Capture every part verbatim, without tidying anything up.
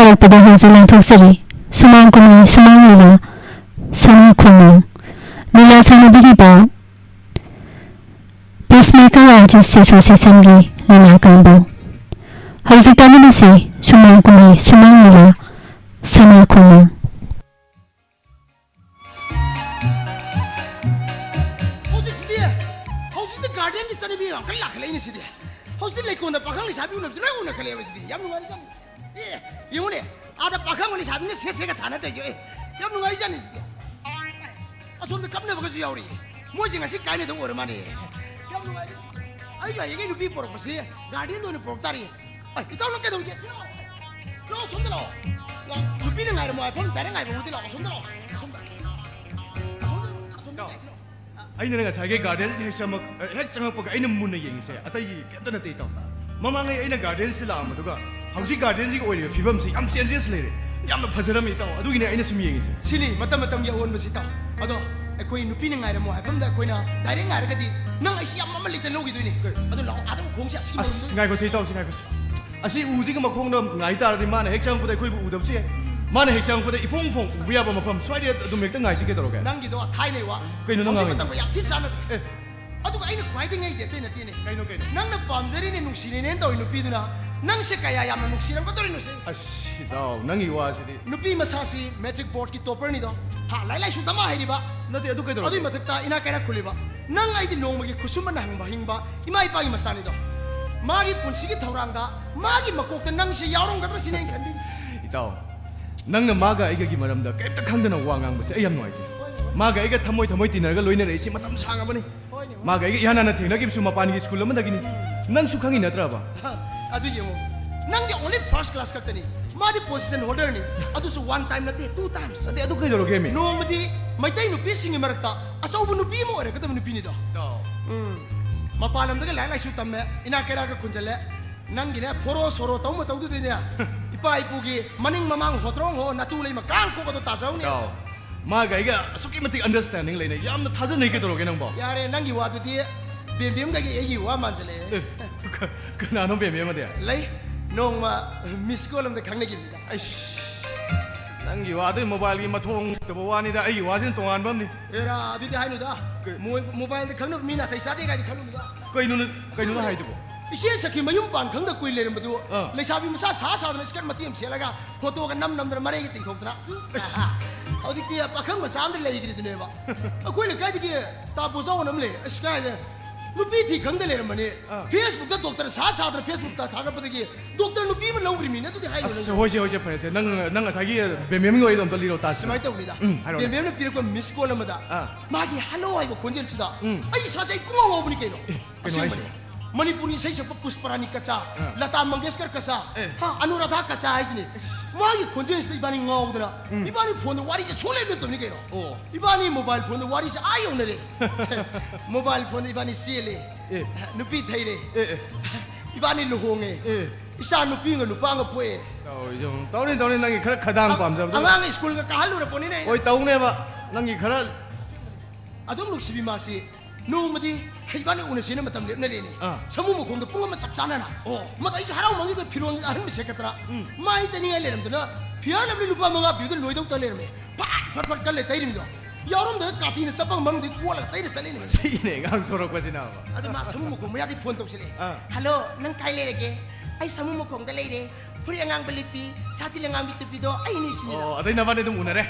ꯂꯥꯛꯄꯗ ꯍꯧꯖꯤꯛ ꯂꯦꯡꯊꯣꯛꯆꯔꯤ꯫ ꯁꯨꯃꯥꯡ ꯀꯨꯝꯍꯩ ꯁꯨꯃꯥꯡ ꯂꯤꯂꯥ ꯁꯅꯥ ꯈꯣꯡꯅꯥꯡ꯫ ꯂꯤꯂꯥ ꯁꯥꯟꯅꯕꯤꯔꯤꯕ Peacemaker Artist Associationꯒꯤ ꯂꯤꯂꯥ ꯀꯥꯡꯕꯨ꯫ ꯍꯧꯖꯤꯛ ꯇꯥꯃꯤꯟꯅꯁꯤ ꯁꯨꯃꯥꯡ ꯀꯨꯝꯍꯩ ꯁꯨꯃꯥꯡ ꯂꯤꯂꯥ ꯁꯅꯥ ꯈꯣꯡꯅꯥꯡ꯫ ꯍꯧꯖꯤꯛꯁꯤꯗꯤ, ꯍꯧꯖꯤꯛꯇꯤ gardenꯒꯤ ꯆꯠꯅꯕꯤ ꯌꯥꯝ ꯀꯟꯅ ꯂꯥꯛꯈꯠꯂꯛꯏꯅꯦ ꯁꯤꯗꯤ꯫ ꯍꯧꯖꯤꯛꯇꯤ ꯂꯩꯀꯣꯜꯗ ꯄꯥꯈꯪ ꯂꯩꯁꯥꯕꯤ ꯎꯅꯕꯁꯦ ꯂꯣꯏ ꯎꯅꯈꯠꯂꯛꯑꯦꯕ ꯁꯤꯗꯤ꯫ ꯌꯥꯝ ꯅꯨꯡꯉꯥꯏꯖꯥꯠꯅꯤ꯫ ꯑꯦ, ꯌꯦꯡꯉꯨꯅꯦ, ꯑꯥꯗ ꯄꯥꯈꯪ ꯂꯩꯁꯥꯕꯤꯅ ꯁꯦꯠ ꯁꯦꯠꯀ ꯊꯥꯅ ꯇꯧꯏꯁꯦ꯫ ꯑꯦ, ꯌꯥꯝ ꯅꯨꯡꯉꯥꯏꯖꯥꯠꯅꯤ ꯁꯤꯗꯤ꯫ ꯑꯁꯣꯝꯗ ꯀꯞꯅꯕꯒꯁꯨ ꯌꯥꯎꯔꯤ꯫ ꯃꯣꯏꯁꯦ ꯉꯁꯤ ꯀꯥꯏꯅꯗꯧ ꯑꯣꯏꯔ ꯃꯥꯅꯦ꯫ ꯌꯥꯝ ꯅꯨꯡꯉꯥꯏ꯫ ꯑꯩꯁꯨ ꯍꯌꯦꯡꯒꯤ ꯅꯨꯄꯤ ꯄꯣꯔꯛꯄꯁꯤ gardenꯗ ꯑꯣꯏꯅ ꯄꯣꯔꯛ ꯇꯥꯔꯤ꯫ ꯑꯦ, ꯏꯇꯥꯎ ꯅꯪ ꯀꯩꯗꯧꯔꯤꯒꯦ? ꯁꯤ ꯂꯥꯛꯑꯣ꯫ ꯂꯥꯛꯑꯣ, ꯁꯣꯝꯗ ꯂꯥꯛꯑꯣ꯫ ꯂꯥꯛꯑꯣ, ꯅꯨꯄꯤꯅ ꯉꯥꯏꯔꯝꯃꯣ ꯍꯥꯏꯐꯝ direct ꯉꯥꯏꯐꯝ ꯅꯠꯇꯦ, ꯂꯥꯛꯑꯣ, ꯁꯣꯝꯗ ꯂꯥꯛꯑꯣ꯫ ꯑꯁꯣꯝꯗ꯫ ꯑꯁꯣꯝꯗ, ꯑꯁꯣꯝꯗ ꯏꯇꯥꯎ, ꯂꯥꯛꯑꯣ, ꯁꯤ ꯂꯥꯛꯑꯣ꯫ ꯑꯩꯅ ꯉꯁꯥꯏꯒꯤ gardenꯁꯤꯗ ꯍꯦꯛ ꯆꯪꯉꯛ-, ꯍꯦꯛ ꯆꯪꯉꯛꯄꯒ ꯑꯩꯅ ꯃꯨꯟꯅ ꯌꯦꯡꯉꯤꯁꯦ ꯑꯇꯩꯒꯤ ꯀꯩꯝꯇ ꯅꯠꯇꯦ ꯏꯇꯥꯎ꯫ ꯃꯃꯥꯡꯉꯩ ꯑꯩꯅ gardenꯁꯤꯗ ꯂꯥꯛꯑꯝꯕꯗꯨꯒ ꯍꯧꯖꯤꯛ gardenꯁꯤꯒꯤ ꯑꯣꯏꯔꯤꯕ ꯐꯤꯕꯝꯁꯤ ꯌꯥꯝ changes ꯂꯩꯔꯦ꯫ ꯌꯥꯝꯅ ꯐꯖꯔꯝꯃꯤ ꯏꯇꯥꯎ꯫ ꯑꯗꯨꯒꯤꯅꯦ ꯑꯩꯅ ꯁꯨꯝ ꯌꯦꯡꯉꯤꯁꯦ꯫ ꯁꯤꯅꯤ ꯃꯇꯝ ꯃꯇꯝꯒꯤ ꯑꯑꯣꯟꯕꯁꯤ ꯏꯇꯥꯎ꯫ ꯑꯗꯣ ꯑꯩꯈꯣꯏ ꯅꯨꯄꯤꯅ ꯉꯥꯏꯔꯝꯃꯣ ꯍꯥꯏꯐꯝꯗ ꯑꯩꯈꯣꯏꯅ direct ꯉꯥꯏꯔꯒꯗꯤ ꯅꯪ ꯑꯩꯁꯤ ꯌꯥꯝ ꯃꯃꯜ ꯂꯩꯇꯅ ꯂꯧꯈꯤꯗꯣꯏꯅꯤ꯫ ꯀꯩ? ꯑꯗꯨ ꯂꯥꯛꯑꯣ, ꯑꯥꯗ ꯎꯈꯣꯡꯁꯦ ꯑꯁꯤꯒꯤ ꯑꯁ, ꯃꯔꯨꯝꯗ ꯉꯥꯏꯈꯣꯁꯦ ꯏꯇꯥꯎ, ꯁꯤ ꯉꯥꯏꯈꯣꯁꯦ꯫ ꯑꯁꯤ ꯎꯁꯤꯒꯤ ꯃꯈꯣꯡꯗ ꯉꯥꯏ ꯇꯥꯔꯗꯤ ꯃꯥꯅ ꯍꯦꯛ ꯆꯪꯉꯛꯄꯗ ꯑꯩꯈꯣꯏꯕꯨ ꯎꯗꯕꯁꯨ ꯌꯥꯏ꯫ ꯃꯥꯅ ꯍꯦꯛ ꯆꯪꯉꯛꯄꯗ ꯏꯐꯣꯡ ꯐꯣꯡ ꯎꯕ ꯌꯥꯕ ꯃꯐꯝ ꯁ꯭ꯋꯥꯏꯗ ꯑꯗꯨꯝ ꯍꯦꯛꯇ ꯉꯥꯏꯁꯤ ꯀꯩꯗꯧꯔꯒꯦ? ꯅꯪꯒꯤꯗꯣ ꯊꯥꯏꯅꯩ ꯋꯥ꯫ ꯀꯩꯅꯣ ꯅꯪ ꯍꯧꯖꯤꯛ ꯉꯥꯡꯉꯤꯗꯣ? ꯃꯇꯝꯒ ꯌꯥꯝ ꯊꯤ ꯆꯥꯟꯅꯗ꯭ꯔꯦ꯫ ꯑꯦ꯫ ꯑꯗꯨꯒ ꯑꯩꯅ ꯈ꯭ꯋꯥꯏꯗꯒꯤ ꯉꯛꯏꯗꯤ ꯑꯇꯩ ꯅꯠꯇꯦꯅꯦ꯫ ꯀꯩꯅꯣ, ꯀꯩꯅꯣ? ꯅꯪꯅ ꯄꯥꯝꯖꯔꯤꯅꯦ, ꯅꯨꯡꯁꯤꯔꯤꯅꯦꯅ ꯇꯧꯔꯤ ꯅꯨꯄꯤꯗꯨꯅ ꯅꯪꯁꯦ ꯀꯌꯥ ꯌꯥꯝꯅ ꯅꯨꯡꯁꯤꯔꯝꯒꯗꯧꯔꯤꯅꯣ ꯁꯤ? ꯑꯁ, ꯏꯇꯥꯎ, ꯅꯪꯒꯤ ꯋꯥꯁꯤꯗꯤ꯫ ꯅꯨꯄꯤ ꯃꯁꯥꯁꯤ matric boardꯀꯤ topperꯅꯤꯗꯣ꯫ ꯍꯥ, ꯂꯥꯏꯔꯤꯛ ꯂꯥꯏꯁꯨ ꯗꯃꯥ ꯍꯩꯔꯤꯕ꯫ ꯅꯠꯇꯦ, ꯑꯗꯨ ꯀꯩꯗꯧꯔꯒꯦ? ꯑꯗꯨꯏ ꯃꯊꯛꯇ ꯏꯅꯥꯛ ꯀꯩꯔꯥꯛ ꯈꯨꯜꯂꯤꯕ꯫ ꯅꯪ ꯑꯩꯗꯤ ꯅꯣꯡꯃꯒꯤ ꯈꯨꯠꯁꯨꯃꯟꯅ ꯍꯤꯡꯕ, ꯍꯤꯡꯕ ꯏꯃꯥ ꯏꯄꯥꯒꯤ ꯃꯆꯥꯅꯤꯗꯣ꯫ ꯃꯥꯒꯤ ꯄꯨꯟꯁꯤꯒꯤ ꯊꯧꯔꯥꯡꯗ ꯃꯥꯒꯤ ꯃꯀꯣꯛꯇ ꯅꯪꯁꯦ ꯌꯥꯎꯔꯝꯒꯗ꯭ꯔꯥ ꯁꯤꯅꯦ ꯑꯩꯅ ꯈꯟꯕꯤꯔꯤ꯫ ꯏꯇꯥꯎ, ꯅꯪꯅ ꯃꯥꯒ ꯑꯩꯒꯒꯤ ꯃꯔꯝꯗ ꯀꯔꯤꯝꯇ ꯈꯪꯗꯅ ꯋꯥ ꯉꯥꯡꯕꯁꯦ ꯑꯩ ꯌꯥꯝ ꯅꯨꯡꯉꯥꯏꯇꯦ꯫ ꯃꯥꯒ ꯑꯩꯒ ꯊꯃꯣꯏ ꯊꯃꯣꯏ ꯇꯤꯟꯅꯔꯒ ꯂꯣꯏꯅꯔꯛꯏꯁꯤ ꯃꯇꯝ ꯁꯥꯡꯉꯕꯅꯤ꯫ ꯍꯣꯏꯅꯦ, ꯍꯣꯏꯅꯦ꯫ ꯃꯥꯒ ꯑꯩꯒ ꯏꯍꯥꯟ ꯍꯥꯟꯅ ꯊꯦꯡꯅꯈꯤꯕꯁꯨ ꯃꯄꯥꯟꯒꯤ ꯁ꯭ꯀꯨꯜ ꯑꯃꯗꯒꯤꯅꯤ꯫ ꯅꯪꯁꯨ ꯈꯪꯉꯤ ꯅꯠꯇ꯭ꯔꯕ? ꯑꯗꯨ ꯌꯦꯡꯉꯣ, ꯅꯪꯗꯤ only first class ꯈꯛꯇꯅꯤ, ꯃꯥꯗꯤ position holderꯅꯤ, ꯑꯗꯨꯁꯨ one time ꯅꯠꯇꯦ, two times꯫ ꯅꯠꯇꯦ, ꯑꯗꯨ ꯀꯩꯗꯧꯔꯒꯦ ꯃꯤ? ꯅꯣꯡꯃꯗꯤ ꯃꯩꯇꯩ ꯅꯨꯄꯤꯁꯤꯡꯒꯤ ꯃꯔꯛꯇ ꯑꯆꯧꯕ ꯅꯨꯄꯤ ꯑꯃ ꯑꯣꯏꯔꯛꯀꯗꯕ ꯅꯨꯄꯤꯅꯤꯗꯣ꯫ ꯏꯇꯥꯎ꯫ ꯎꯝ꯫ ꯃꯄꯥꯟ ꯂꯝꯗꯒ ꯂꯥꯏꯔꯤꯛ ꯂꯥꯏꯁꯨ ꯇꯝꯃꯦ, ꯏꯅꯥꯛ ꯀꯩꯔꯥꯛꯀ ꯈꯨꯟꯖꯜꯂꯦ, ꯅꯪꯒꯤꯅꯦ ꯐꯣꯔꯣ ꯁꯣꯔꯣ ꯇꯧ ꯃꯇꯧꯗꯨꯗꯤꯅꯦ, ꯏꯄꯥ ꯏꯄꯨꯒꯤ ꯃꯅꯤꯡ ꯃꯃꯥꯡ ꯍꯣꯇ꯭ꯔꯣꯡ ꯍꯣ ꯅꯥꯇꯨ ꯂꯩꯃ ꯀꯥꯡ ꯀꯣꯛ ꯑꯗꯣ ꯇꯥꯖꯍꯧꯅꯤ꯫ ꯏꯇꯥꯎ, ꯃꯥꯒ ꯑꯩꯒ ꯑꯁꯨꯛꯀꯤ ꯃꯇꯤꯛ understanding ꯂꯩꯅꯩ, ꯌꯥꯝꯅ ꯊꯥꯖꯅꯩ꯫ ꯀꯩꯗꯧꯔꯒꯦ ꯅꯪꯕꯣ? ꯌꯥꯔꯦ, ꯅꯪꯒꯤ ꯋꯥꯗꯨꯗꯤ ꯕꯦꯝꯕꯦꯝꯒ ꯑꯩꯒꯤ ꯋꯥ ꯃꯥꯟꯖꯜꯂꯛꯑꯦ꯫ ꯑꯦ, ꯀ-, ꯀꯅꯥꯅꯣ ꯕꯦꯝꯕꯦꯝ ꯑꯗꯤ? ꯂꯩ, ꯅꯣꯡꯃ ꯃꯤꯁ ꯀꯣꯜ ꯑꯃꯗ ꯈꯪꯅꯈꯤꯕꯅꯤꯗ꯫ ꯑꯩꯁ, ꯅꯪꯒꯤ ꯋꯥꯗꯨꯗꯤ ꯃꯣꯕꯥꯏꯜꯒꯤ ꯃꯊꯣꯡ ꯇꯕ ꯋꯥꯅꯤꯗ, ꯑꯩꯒꯤ ꯋꯥꯁꯤꯅ ꯇꯣꯉꯥꯟꯕ ꯑꯃꯅꯤ꯫ ꯑꯦꯔꯥ, ꯑꯗꯨꯗꯤ ꯍꯥꯏꯅꯨꯗ꯫ ꯀꯩ? ꯃꯣꯏ-, ꯃꯣꯕꯥꯏꯜꯗ ꯈꯪꯅꯕ ꯃꯤ ꯅꯥꯇꯩ ꯆꯥꯗꯦ ꯀꯥꯏꯗꯤ ꯈꯜꯂꯨꯅꯨꯗ꯫ ꯀꯩꯅꯣꯅ, ꯀꯩꯅꯣꯅ ꯍꯥꯏꯗꯨꯕꯣ? ꯏꯆꯦ ꯁꯈꯤ ꯃꯌꯨꯝ ꯄꯥꯟ ꯈꯪꯗ ꯀꯨꯏ ꯂꯩꯔꯝꯕꯗꯨ, ꯑꯥ꯫ ꯂꯩꯁꯥꯕꯤ ꯃꯁꯥ ꯁꯥ ꯁꯥꯗꯅ ꯁ꯭ꯀꯔꯠ ꯃꯇꯦꯛ ꯑꯃ ꯁꯦꯠꯂꯒ ꯐꯣꯇꯣꯒ ꯅꯝ ꯅꯝꯗꯅ ꯃꯔꯩꯒ ꯇꯤꯡꯊꯣꯛꯇꯅ꯫ ꯑꯁ꯫ ꯍꯧꯖꯤꯛꯇꯤ ꯄꯥꯈꯪ ꯃꯆꯥ ꯑꯃꯗ ꯂꯩꯈ꯭ꯔꯤꯗꯨꯅꯦꯕ꯫ ꯑꯩꯈꯣꯏ ꯂꯩꯀꯥꯏꯗꯒꯤ ꯇꯥ ꯄꯣꯖꯥꯎꯅ ꯑꯃ ꯂꯩ꯫ ꯑꯁ, ꯀꯥꯏꯗ ꯅꯨꯄꯤ ꯊꯤ ꯈꯪꯗ ꯂꯩꯔꯝꯕꯅꯤ꯫ ꯑꯥ꯫ Facebook ꯇ ꯗꯣꯛꯇꯔ ꯁꯥ ꯁꯥꯗꯅ Facebook ꯇ ꯊꯥꯒꯠꯄꯗꯒꯤ ꯗꯣꯛꯇꯔ ꯅꯨꯄꯤ ꯑꯃ ꯂꯧꯈ꯭ꯔꯤꯃꯤꯅꯦ꯫ ꯑꯗꯨꯗꯤ ꯍꯥꯏꯔꯨꯔꯦ꯫ ꯑꯁ, ꯍꯣꯏꯁꯦ, ꯍꯣꯏꯁꯦ, ꯐꯔꯦꯁꯦ꯫ ꯅꯪ, ꯅꯪ ꯉꯁꯥꯏꯒꯤ ꯕꯦꯝꯕꯦꯝꯒꯤ ꯋꯥꯔꯤꯗꯣ ꯑꯝꯇ ꯂꯤꯔꯣ ꯇꯥꯁꯤ꯫ ꯁꯨꯃꯥꯏꯅ ꯇꯧꯕꯅꯤꯗ꯫ ꯎꯝ, ꯍꯥꯏꯔꯣꯅꯦ꯫ ꯕꯦꯝꯕꯦꯝꯅ ꯄꯤꯔꯛꯄ ꯃꯤꯁ ꯀꯣꯜ ꯑꯃꯗ ꯑꯥ꯫ ꯃꯥꯒꯤ ꯍꯜꯂꯣ ꯍꯥꯏꯕ ꯈꯣꯟꯖꯦꯜꯁꯤꯗ ꯎꯝ꯫ ꯑꯩ ꯏꯁꯥꯁꯦ ꯑꯩ ꯄꯨꯡꯉꯥꯎ ꯉꯥꯎꯕꯅꯤ ꯀꯩꯅꯣ꯫ ꯑꯦ, ꯀꯩꯅꯣ ꯑꯁꯦꯡꯕꯅꯤ꯫ ꯍꯥꯏꯁꯤꯕꯣ? ꯃꯅꯤꯄꯨꯔꯤ ꯏꯁꯩ ꯁꯛꯄ ꯄꯨꯁꯄꯔꯥꯅꯤ ꯀꯆꯥ, ꯑꯥ꯫ ꯂꯇꯥ ꯃꯪꯒꯦꯁꯀꯔ ꯀꯆꯥ, ꯑꯦ꯫ ꯍꯥ, ꯑꯅꯨꯔꯥꯙꯥ ꯀꯆꯥ ꯍꯥꯏꯁꯤꯅꯤ꯫ ꯃꯥꯒꯤ ꯈꯣꯟꯖꯦꯜꯁꯤꯗ ꯏꯕꯥꯅꯤ ꯉꯥꯎꯗꯅ ꯎꯝ꯫ ꯏꯕꯥꯅꯤ ꯐꯣꯟꯗ ꯋꯥꯔꯤꯁꯦ ꯁꯨꯡꯂꯦꯞ ꯂꯦꯞꯇꯕꯅꯤ ꯀꯩꯅꯣ꯫ ꯑꯣ꯫ ꯏꯕꯥꯅꯤ ꯃꯣꯕꯥꯏꯜ ꯐꯣꯟꯗ ꯋꯥꯔꯤꯁꯦ ꯑꯥ ꯌꯧꯅꯔꯦ꯫ ꯃꯣꯕꯥꯏꯜ ꯐꯣꯟꯗ ꯏꯕꯥꯅꯤ ꯆꯦꯜꯂꯦ꯫ ꯑꯦ꯫ ꯅꯨꯄꯤ ꯊꯩꯔꯦ꯫ ꯑꯦ, ꯑꯦ꯫ ꯏꯕꯥꯅꯤ ꯂꯨꯍꯣꯡꯉꯦ꯫ ꯑꯦ꯫ ꯏꯆꯥ ꯅꯨꯄꯤ ꯑꯃꯒ ꯅꯨꯄꯥ ꯑꯃꯒ ꯄꯣꯛꯑꯦ꯫ ꯇꯧꯔꯤꯁꯦ ꯌꯦꯡꯉꯨ꯫ ꯇꯧꯅꯤ, ꯇꯧꯅꯤ, ꯅꯪꯒꯤ ꯈꯔ ꯈꯗꯥꯡ ꯑ-, ꯄꯥꯝꯖꯕꯗꯣ꯫ ꯑꯉꯥꯡ ꯁ꯭ꯀꯨꯜꯒ ꯀꯥꯍꯜꯂꯨꯔ ꯄꯣꯠꯅꯤꯅꯦ ꯑꯩꯅ꯫ ꯍꯣꯏ, ꯇꯧꯅꯦꯕ꯫ ꯅꯪꯒꯤ ꯈꯔ ꯑꯗꯨꯝ ꯅꯨꯡꯁꯤꯕꯤ ꯃꯥꯁꯤ ꯅꯣꯡꯃꯗꯤ ꯏꯕꯥꯅꯤ ꯎꯅꯁꯦꯅ ꯃꯇꯝ ꯂꯦꯞꯅꯔꯦꯅꯦ꯫ ꯑꯥ꯫ ꯁꯃꯨ ꯃꯈꯣꯡꯗ ꯄꯨꯡ ꯑꯃ ꯆꯞ ꯆꯥꯅꯅ꯫ ꯑꯣ꯫ ꯃꯗ ꯑꯩꯁꯨ ꯍꯔꯥꯎ ꯃꯟꯒꯤꯗ ꯐꯤꯔꯣꯜ ꯑꯍꯟꯕ ꯁꯦꯠꯀꯗ꯭ꯔꯥ? ꯎꯝ꯫ ꯃꯥꯏ ꯇꯩꯅꯤꯡꯉꯥꯏ ꯂꯩꯔꯝꯗꯅ ꯐꯤꯌꯥꯔ ꯂꯚꯂꯤ ꯂꯨꯄꯥ ꯃꯉꯥ ꯄꯤꯕꯗ ꯂꯣꯏꯗꯧꯇ ꯂꯩꯔꯝꯃꯦ꯫ ꯐꯠ ꯐꯠ ꯐꯠ ꯀꯜꯂꯦ ꯇꯩꯔꯤꯕꯗꯣ꯫ ꯌꯥꯎꯔꯝꯗꯅ ꯀꯥꯇꯤꯅ ꯆꯠꯄꯒ ꯃꯅꯨꯡꯗꯩ ꯀꯣꯠꯂꯒ ꯇꯩꯔ ꯆꯠꯂꯤꯅꯦ꯫ ꯁꯤꯅꯦ ꯉꯥꯡꯊꯣꯔꯛꯄꯁꯤꯅ ꯑꯃ꯫ ꯑꯗ ꯃꯥ ꯁꯃꯨ ꯃꯈꯣꯡ ꯃꯌꯥꯗꯤ ꯐꯣꯟ ꯇꯧꯁꯤꯜꯂꯛꯑꯦ꯫ ꯑꯥ꯫ "ꯍꯜꯂꯣ, ꯅꯪ ꯀꯥꯏ ꯂꯩꯔꯒꯦ? ꯑꯩ ꯁꯃꯨ ꯃꯈꯣꯡꯗ ꯂꯩꯔꯦ꯫ ꯐꯨꯔꯤꯠ ꯑꯉꯥꯡꯕ ꯂꯤꯠꯄꯤ, ꯁꯥꯇꯤꯟ ꯑꯉꯥꯡꯕꯤ ꯇꯨꯞꯄꯤꯗꯣ ꯑꯩꯅꯤ ꯁꯤꯅꯤꯗ꯫" ꯑꯣ, ꯑꯗꯩ ꯅꯕꯥꯅꯤ ꯑꯗꯨꯝ ꯎꯅꯔꯦ?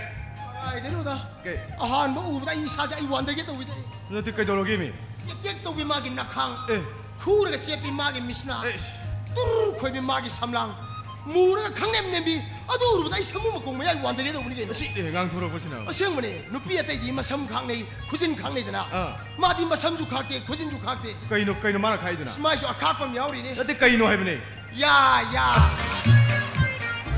ꯀꯥꯏꯗꯩꯅꯣꯗ? ꯀꯩ? ꯑꯍꯥꯟꯕ ꯎꯕꯗ ꯑꯩ ꯏꯁꯥꯁꯦ ꯑꯩ ꯋꯥꯟꯗꯒꯦ ꯇꯧꯋꯤꯗ ꯑꯩ꯫ ꯅꯠꯇꯦ, ꯀꯩꯗꯧꯔꯒꯦ ꯃꯤ? ꯇꯦꯛ ꯇꯦꯛ ꯇꯧꯕꯤ ꯃꯥꯒꯤ ꯅꯈꯥꯡ꯫ ꯑꯦ꯫ ꯈꯨꯔꯒ ꯆꯦꯞꯄꯤ ꯃꯥꯒꯤ ꯃꯤꯁꯅꯥ꯫ ꯑꯦ꯫ ꯇꯨꯔ ꯈꯣꯏꯕꯤ ꯃꯥꯒꯤ ꯁꯝꯂꯥꯡ꯫ ꯃꯨꯔꯒ ꯈꯪꯅꯦꯝ ꯅꯦꯝꯕꯤ꯫ ꯑꯗꯨ ꯎꯔꯨꯕꯗ ꯑꯩ ꯁꯃꯨ ꯃꯈꯣꯡ ꯃꯌꯥꯏ ꯋꯥꯟꯗꯒꯦ ꯇꯧꯕꯅꯤ ꯀꯩꯅꯣ꯫ ꯁꯤꯅꯦ ꯉꯥꯡꯊꯣꯔꯛꯄꯁꯤꯅ꯫ ꯑꯁꯦꯡꯕꯅꯦ, ꯅꯨꯄꯤ ꯑꯇꯩꯗꯤ ꯃꯁꯝ ꯈꯥꯛꯅꯩ, ꯈꯨꯖꯤꯟ ꯈꯥꯛꯅꯩꯗꯅ꯫ ꯑꯥ꯫ ꯃꯥꯗꯤ ꯃꯁꯝꯁꯨ ꯈꯥꯛꯇꯦ, ꯈꯨꯖꯤꯟꯁꯨ ꯈꯥꯛꯇꯦ꯫ ꯀꯩꯅꯣ, ꯀꯩꯅꯣ ꯃꯥꯅ ꯈꯥꯛꯏꯗꯨꯅ? ꯃꯥꯏꯁꯨ ꯑꯈꯥꯛꯄ ꯑꯃ ꯌꯥꯎꯔꯤꯅꯦ꯫ ꯅꯠꯇꯦ, ꯀꯩꯅꯣ ꯍꯥꯏꯕꯅꯦ꯫ ꯌꯥ, ꯌꯥ꯫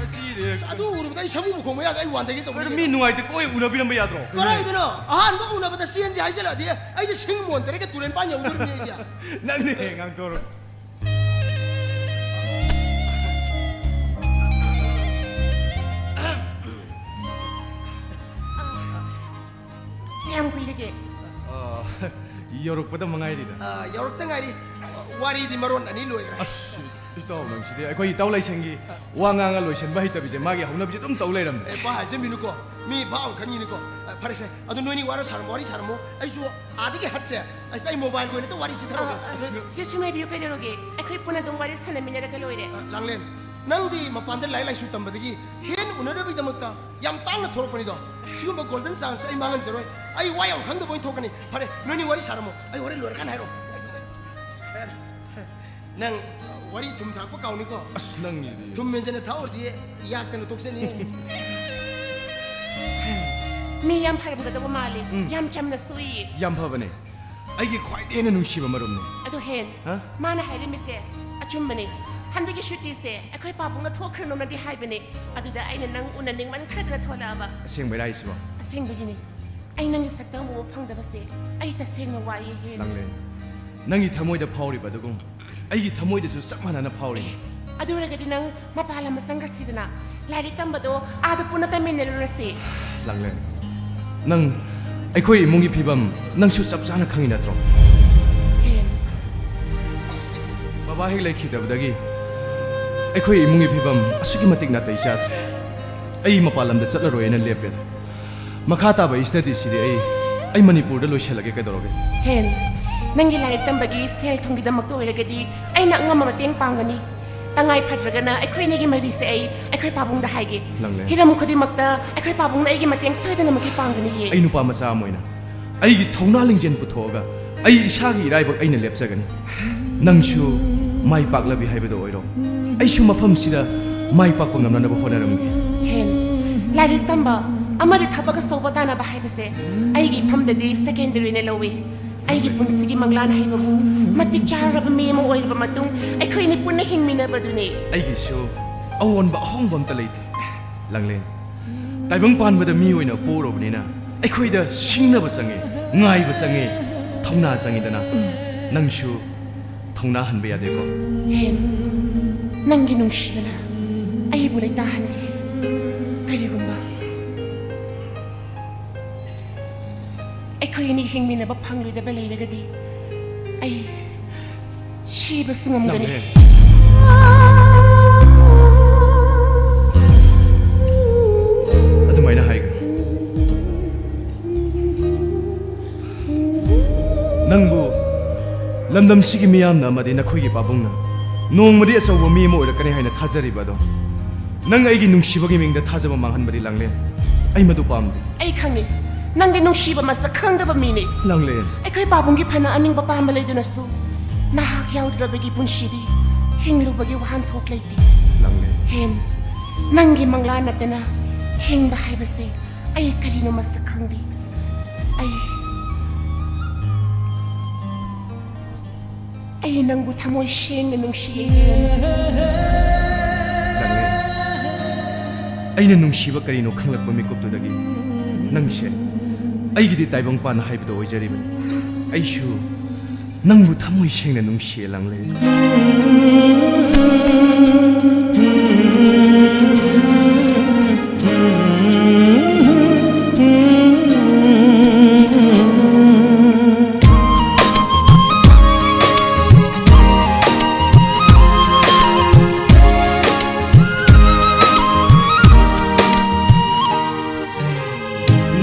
ꯑꯁꯤꯅꯦ꯫ ꯑꯁ, ꯑꯗꯨ ꯎꯔꯨꯕꯗ ꯑꯩ ꯁꯃꯨ ꯃꯈꯣꯡ ꯃꯌꯥꯗ ꯑꯩ ꯋꯥꯟꯗꯒꯦ ꯇꯧꯕꯅꯤ ꯀꯩꯅꯣ, ꯀꯩꯅꯣ꯫ ꯃꯤ ꯅꯨꯡꯉꯥꯏꯇꯦ, ꯀꯣꯏ ꯎꯅꯕꯤꯔꯝꯕ ꯌꯥꯗ꯭ꯔꯣ? ꯀꯗꯥꯏꯗꯅꯣ? ꯑꯍꯥꯟꯕ ꯎꯅꯕꯗ ꯆꯦꯟꯁꯦ ꯍꯥꯏꯖꯜꯂꯛꯑꯗꯤ ꯑꯩꯗꯤ ꯁꯤꯡ ꯃꯣꯟ ꯇꯔꯦꯠꯀ ꯇꯨꯔꯦꯟ ꯄꯥꯟ ꯌꯧꯗꯣꯔꯤꯕꯅꯤ ꯑꯩꯗꯤ꯫ ꯅꯪꯅꯦ ꯉꯥꯡꯊꯣꯔꯛ꯫ ꯀꯌꯥꯝ ꯀꯨꯏꯔꯒꯦ? ꯑ, ꯌꯧꯔꯛꯄꯗ ꯃꯉꯥꯏꯔꯤꯗ꯫ ꯑ, ꯌꯧꯔꯛꯇ ꯉꯥꯏꯔꯤ꯫ ꯋꯥꯔꯤꯗꯤ ꯃꯔꯣꯟ ꯑꯅꯤ ꯂꯣꯏꯈ꯭ꯔꯦ꯫ ꯑꯁ, ꯏꯇꯥꯎ ꯅꯪꯁꯤꯗꯤ ꯑꯩꯈꯣꯏ ꯏꯇꯥꯎ ꯂꯥꯏꯁꯪꯒꯤ ꯋꯥ ꯉꯥꯡꯉ ꯂꯣꯏꯁꯟꯕ ꯍꯩꯇꯕꯤꯁꯦ ꯃꯥꯒꯤ ꯍꯧꯅꯕꯤꯁꯦ ꯑꯗꯨꯝ ꯇꯧ ꯂꯩꯔꯝꯃꯦ꯫ ꯑꯦ, ꯚꯥꯞ ꯍꯥꯏꯖꯟꯕꯤꯅꯨꯀꯣ, ꯃꯤ ꯚꯥꯞ ꯑꯃ ꯈꯟꯈꯤꯅꯤꯀꯣ꯫ ꯑ, ꯐꯔꯦꯁꯦ, ꯑꯗꯨ ꯅꯣꯏꯅꯤ ꯋꯥꯔꯤ ꯁꯥꯔꯝꯃꯣ, ꯋꯥꯔꯤ ꯁꯥꯔꯝꯃꯣ꯫ ꯑꯩꯁꯨ ꯑꯥꯗꯒꯤ ꯍꯠꯁꯦ, ꯑꯁꯤꯗ ꯑꯩ ꯃꯣꯕꯥꯏꯜꯒꯤ ꯑꯣꯏꯅ ꯋꯥꯔꯤ ꯁꯤꯊꯔꯒꯦ꯫ ꯁꯤ ꯁꯨꯝ ꯍꯥꯏꯕꯤꯌꯨ, ꯀꯩꯗꯧꯔꯒꯦ? ꯑꯩꯈꯣꯏ ꯄꯨꯟꯅ ꯑꯗꯨꯝ ꯋꯥꯔꯤ ꯁꯥꯟꯅꯃꯤꯟꯅꯔꯒ ꯂꯣꯏꯔꯦ꯫ ꯑ, ꯂꯥꯡꯂꯦꯟ, ꯅꯪꯗꯤ ꯃꯄꯥꯟꯗ ꯂꯥꯏꯔꯤꯛ ꯂꯥꯏꯁꯨ ꯇꯝꯕꯗꯒꯤ ꯍꯦꯟ ꯎꯅꯅꯕꯒꯤꯗꯃꯛꯇ ꯌꯥꯝ ꯇꯥꯡꯅ ꯊꯣꯔꯛꯄꯅꯤꯗꯣ꯫ ꯁꯤꯒꯨꯝꯕ ꯒꯣꯜꯗꯟ ꯆꯥꯟꯁ ꯑꯩ ꯃꯥꯡꯍꯟꯖꯔꯣꯏ꯫ ꯑꯩ ꯋꯥ ꯌꯥꯝ ꯈꯪꯗꯕ ꯑꯣꯏꯅ ꯊꯣꯛꯀꯅꯤ꯫ ꯐꯔꯦ, ꯅꯣꯏꯅꯤ ꯋꯥꯔꯤ ꯁꯥꯔꯝꯃꯣ, ꯑꯩ ꯋꯥꯔꯤ ꯂꯣꯏꯔꯀꯥꯟꯗ ꯍꯥꯏꯔꯛꯑꯣ꯫ ꯅꯪ ꯋꯥꯔꯤ ꯊꯨꯝ ꯊꯥꯛꯄ ꯀꯥꯎꯅꯤꯀꯣ꯫ ꯑꯁ, ꯅꯪꯒꯤꯗꯤ꯫ ꯊꯨꯝ ꯃꯦꯟꯖꯅ ꯊꯥꯛꯎꯔꯗꯤ ꯌꯥꯛꯇꯅ ꯇꯣꯛꯆꯅꯤ꯫ ꯃꯤ ꯌꯥꯝ ꯐꯔꯝꯒꯗꯕ ꯃꯥꯜꯂꯤ꯫ ꯎꯝ꯫ ꯌꯥꯝ ꯆꯝꯅ ꯁꯨꯏ꯫ ꯌꯥꯝ ꯐꯕꯅꯦ꯫ ꯑꯩꯒꯤ ꯈ꯭ꯋꯥꯏꯗꯒꯤ ꯍꯦꯟꯅ ꯅꯨꯡꯁꯤꯕ ꯃꯔꯨꯞꯅꯦ꯫ ꯑꯗꯣ ꯍꯦꯟ, ꯍꯥ? ꯃꯥꯅ ꯍꯥꯏꯔꯝꯃꯤꯁꯦ ꯑꯆꯨꯝꯕꯅꯦ꯫ ꯍꯟꯗꯛꯀꯤ ꯁꯨꯇꯤꯁꯦ ꯑꯩꯈꯣꯏ ꯄꯥꯕꯨꯡꯅ ꯊꯣꯛꯈ꯭ꯔꯅꯣꯅꯗꯤ ꯍꯥꯏꯕꯅꯦ꯫ ꯑꯗꯨꯗ ꯑꯩꯅ ꯅꯪ ꯎꯅꯅꯤꯡꯃꯟꯈ꯭ꯔꯗꯅ ꯊꯣꯛꯂꯛꯑꯕ꯫ ꯑꯁꯦꯡꯕꯩꯔꯥ ꯍꯥꯏꯁꯤꯕꯣ? ꯑꯁꯦꯡꯕꯒꯤꯅꯦ꯫ ꯑꯩ ꯅꯪꯒꯤ ꯁꯛꯇꯝ ꯎꯕ ꯐꯪꯗꯕꯁꯦ ꯑꯩ ꯇꯁꯦꯡꯅ ꯋꯥꯏꯌꯦ ꯍꯦꯟ꯫ ꯂꯥꯡꯂꯦꯟ, ꯅꯪꯒꯤ ꯊꯃꯣꯏꯗ ꯐꯥꯎꯔꯤꯕ ꯑꯗꯨꯒꯨꯝ ꯑꯩꯒꯤ ꯊꯃꯣꯏꯗꯁꯨ ꯆꯞ ꯃꯥꯟꯅꯅ ꯐꯥꯎꯔꯤ꯫ ꯑꯗꯨ ꯑꯣꯏꯔꯒꯗꯤ ꯅꯪ ꯃꯄꯥꯟ ꯂꯝꯗ ꯆꯪꯈ꯭ꯔꯁꯤꯗꯅ꯫ ꯂꯥꯏꯔꯤꯛ ꯇꯝꯕꯗꯣ ꯑꯥꯗ ꯄꯨꯟꯅ ꯇꯝꯃꯤꯟꯅꯔꯨꯔꯁꯤ꯫ ꯂꯥꯡꯂꯦꯟ, ꯅꯪ ꯑꯩꯈꯣꯏ ꯏꯃꯨꯡꯒꯤ ꯐꯤꯕꯝ ꯅꯪꯁꯨ ꯆꯞ ꯆꯥꯅ ꯈꯪꯉꯤ ꯅꯠꯇ꯭ꯔꯣ? ꯍꯦꯟ꯫ ꯕꯕꯥ ꯍꯦꯛ ꯂꯩꯈꯤꯗꯕꯗꯒꯤ ꯑꯩꯈꯣꯏ ꯏꯃꯨꯡꯒꯤ ꯐꯤꯕꯝ ꯑꯁꯨꯛꯀꯤ ꯃꯇꯤꯛ ꯅꯥꯇꯩ ꯆꯥꯗ꯭ꯔꯦ꯫ ꯑꯩ ꯃꯄꯥꯟ ꯂꯝꯗ ꯆꯠꯂꯔꯣꯏꯅ ꯂꯦꯞꯄꯦ꯫ ꯃꯈꯥ ꯇꯥꯕ ꯏꯁꯇꯗꯤꯁꯤꯗꯤ ꯑꯩ ꯑꯩ ꯃꯅꯤꯄꯨꯔꯗ ꯂꯣꯏꯁꯤꯜꯂꯒꯦ꯫ ꯀꯩꯗꯧꯔꯒꯦ? ꯍꯦꯟ, ꯅꯪꯒꯤ ꯂꯥꯏꯔꯤꯛ ꯇꯝꯕꯒꯤ ꯁꯦꯜ ꯊꯨꯝꯒꯤꯗꯃꯛꯇ ꯑꯣꯏꯔꯒꯗꯤ ꯑꯩꯅ ꯑꯉꯝꯕ ꯃꯇꯦꯡ ꯄꯥꯡꯒꯅꯤ꯫ ꯇꯉꯥꯏ ꯐꯗ꯭ꯔꯒꯅ ꯑꯩꯈꯣꯏ ꯑꯅꯤꯒꯤ ꯃꯔꯤꯁꯦ ꯑꯩ ꯑꯩꯈꯣꯏ ꯄꯥꯕꯨꯡꯗ ꯍꯥꯏꯒꯦ꯫ ꯂꯥꯡꯂꯦꯟ꯫ ꯍꯤꯔꯝ ꯈꯨꯗꯤꯡꯃꯛꯇ ꯑꯩꯈꯣꯏ ꯄꯥꯕꯨꯡꯅ ꯑꯩꯒꯤ ꯃꯇꯦꯡ ꯁꯣꯏꯗꯅꯃꯛꯀꯤ ꯄꯥꯡꯒꯅꯤꯌꯦ꯫ ꯑꯩ ꯅꯨꯄꯥ ꯃꯆꯥ ꯑꯃ ꯑꯣꯏꯅ ꯑꯩꯒꯤ ꯊꯧꯅꯥ ꯂꯤꯡꯖꯦꯜ ꯄꯨꯊꯣꯛꯑꯒ ꯑꯩ ꯏꯁꯥꯒꯤ ꯏꯔꯥꯏꯕꯛ ꯑꯩꯅ ꯂꯦꯞꯆꯒꯅꯤ꯫ ꯅꯪꯁꯨ ꯃꯥꯏ ꯄꯥꯛꯂꯕꯤ ꯍꯥꯏꯕꯗꯣ ꯑꯣꯏꯔꯣ꯫ ꯑꯩꯁꯨ ꯃꯐꯝꯁꯤꯗ ꯃꯥꯏ ꯄꯥꯛꯄ ꯉꯝꯅꯅꯕ ꯍꯣꯠꯅꯔꯝꯒꯦ꯫ ꯍꯦꯟ, ꯂꯥꯏꯔꯤꯛ ꯇꯝꯕ ꯑꯃꯗꯤ ꯊꯕꯛ ꯑꯆꯧꯕ ꯇꯥꯟꯅꯕ ꯍꯥꯏꯕꯁꯦ ꯑꯩꯒꯤ ꯏꯐꯝꯗꯗꯤ ꯁꯦꯀꯦꯟꯗꯔꯤꯅ ꯂꯧꯏ꯫ ꯑꯩꯒꯤ ꯄꯨꯟꯁꯤꯒꯤ ꯃꯪꯂꯥꯟ ꯍꯥꯏꯕꯕꯨ ꯃꯇꯤꯛ ꯆꯥꯔꯕ ꯃꯤ ꯑꯃ ꯑꯣꯏꯔꯕ ꯃꯇꯨꯡ ꯑꯩꯈꯣꯏ ꯑꯅꯤ ꯄꯨꯟꯅ ꯍꯤꯡꯃꯤꯟꯅꯕꯗꯨꯅꯤ꯫ ꯑꯩꯒꯤꯁꯨ ꯑꯑꯣꯟꯕ ꯑꯍꯣꯡꯕ ꯑꯝꯇ ꯂꯩꯇꯦ꯫ ꯂꯥꯡꯂꯦꯟ, ꯇꯥꯏꯕꯪ ꯄꯥꯟꯕꯗ ꯃꯤ ꯑꯣꯏꯅ ꯄꯣꯛꯎꯔꯕꯅꯤꯅ ꯑꯩꯈꯣꯏꯗ ꯁꯤꯡꯅꯕ ꯆꯪꯉꯤ, ꯉꯥꯏꯕ ꯆꯪꯉꯤ, ꯊꯧꯅꯥ ꯆꯪꯉꯤꯗꯅ꯫ ꯅꯪꯁꯨ ꯊꯧꯅꯥ ꯍꯟꯕ ꯌꯥꯗꯦꯀꯣ꯫ ꯍꯦꯟ, ꯅꯪꯒꯤ ꯅꯨꯡꯁꯤꯕꯅ ꯑꯩꯕꯨ ꯂꯩꯇꯥꯍꯟꯗꯦ꯫ ꯀꯔꯤꯒꯨꯝꯕ ꯑꯩꯈꯣꯏ ꯑꯅꯤ ꯍꯤꯡꯃꯤꯟꯅꯕ ꯐꯪꯂꯣꯏꯗꯕ ꯂꯩꯔꯒꯗꯤ ꯑꯩ ꯁꯤꯕꯁꯨ ꯉꯝꯒꯅꯤ꯫ ꯅꯪꯅꯦ꯫ ꯑꯗꯨꯃꯥꯏꯅ ꯍꯥꯏꯒꯅꯨ꯫ ꯅꯪꯕꯨ ꯂꯝꯗꯝꯁꯤꯒꯤ ꯃꯤꯌꯥꯝꯅ ꯑꯃꯗꯤ ꯅꯈꯣꯏꯒꯤ ꯄꯥꯕꯨꯡꯅ ꯅꯣꯡꯃꯗꯤ ꯑꯆꯧꯕ ꯃꯤ ꯑꯃ ꯑꯣꯏꯔꯛꯀꯅꯤ ꯍꯥꯏꯅ ꯊꯥꯖꯔꯤꯕ ꯑꯗꯣ, ꯅꯪ ꯑꯩꯒꯤ ꯅꯨꯡꯁꯤꯕꯒꯤ ꯃꯤꯡꯗ ꯊꯥꯖꯕ ꯃꯥꯡꯍꯟꯕꯗꯤ, ꯂꯥꯡꯂꯦꯟ, ꯑꯩ ꯃꯗꯨ ꯄꯥꯝꯗꯦ꯫ ꯑꯩ ꯈꯪꯉꯤ, ꯅꯪꯗꯤ ꯅꯨꯡꯁꯤꯕ ꯃꯁꯛ ꯈꯪꯗꯕ ꯃꯤꯅꯤ꯫ ꯂꯥꯡꯂꯦꯟ꯫ ꯑꯩꯈꯣꯏ ꯄꯥꯕꯨꯡꯒꯤ ꯐꯅ ꯑꯅꯤꯡꯕ ꯄꯥꯝꯕ ꯂꯩꯗꯨꯅꯁꯨ, ꯅꯍꯥꯛ ꯌꯥꯎꯗ꯭ꯔꯕꯒꯤ ꯄꯨꯟꯁꯤꯗꯤ ꯍꯤꯡꯂꯨꯕꯒꯤ ꯋꯥꯍꯟꯊꯣꯛ ꯂꯩꯇꯦ꯫ ꯂꯥꯡꯂꯦꯟ꯫ ꯍꯦꯟ, ꯅꯪꯒꯤ ꯃꯪꯂꯥꯟ ꯅꯠꯇꯅ ꯍꯤꯡꯕ ꯍꯥꯏꯕꯁꯦ ꯑꯩ ꯀꯔꯤꯅꯣ ꯃꯁꯛ ꯈꯪꯗꯦ꯫ ꯑꯩ ꯑꯩ ꯅꯪꯕꯨ ꯊꯃꯣꯏ ꯁꯦꯡꯅ ꯅꯨꯡꯁꯤꯌꯦ꯫ ꯂꯥꯡꯂꯦꯟ, ꯑꯩꯅ ꯅꯨꯡꯁꯤꯕ ꯀꯔꯤꯅꯣ ꯈꯪꯂꯛꯄ ꯃꯤꯀꯨꯞꯇꯨꯗꯒꯤ ꯅꯪꯁꯦ ꯑꯩꯒꯤꯗꯤ ꯇꯥꯏꯕꯪꯄꯥꯟ ꯍꯥꯏꯕꯗꯣ ꯑꯣꯏꯖꯔꯤꯕꯅꯤ꯫ ꯑꯩꯁꯨ ꯅꯪꯕꯨ ꯊꯃꯣꯏ ꯁꯦꯡꯅ ꯅꯨꯡꯁꯤꯌꯦ, ꯂꯥꯡꯂꯦꯟ꯫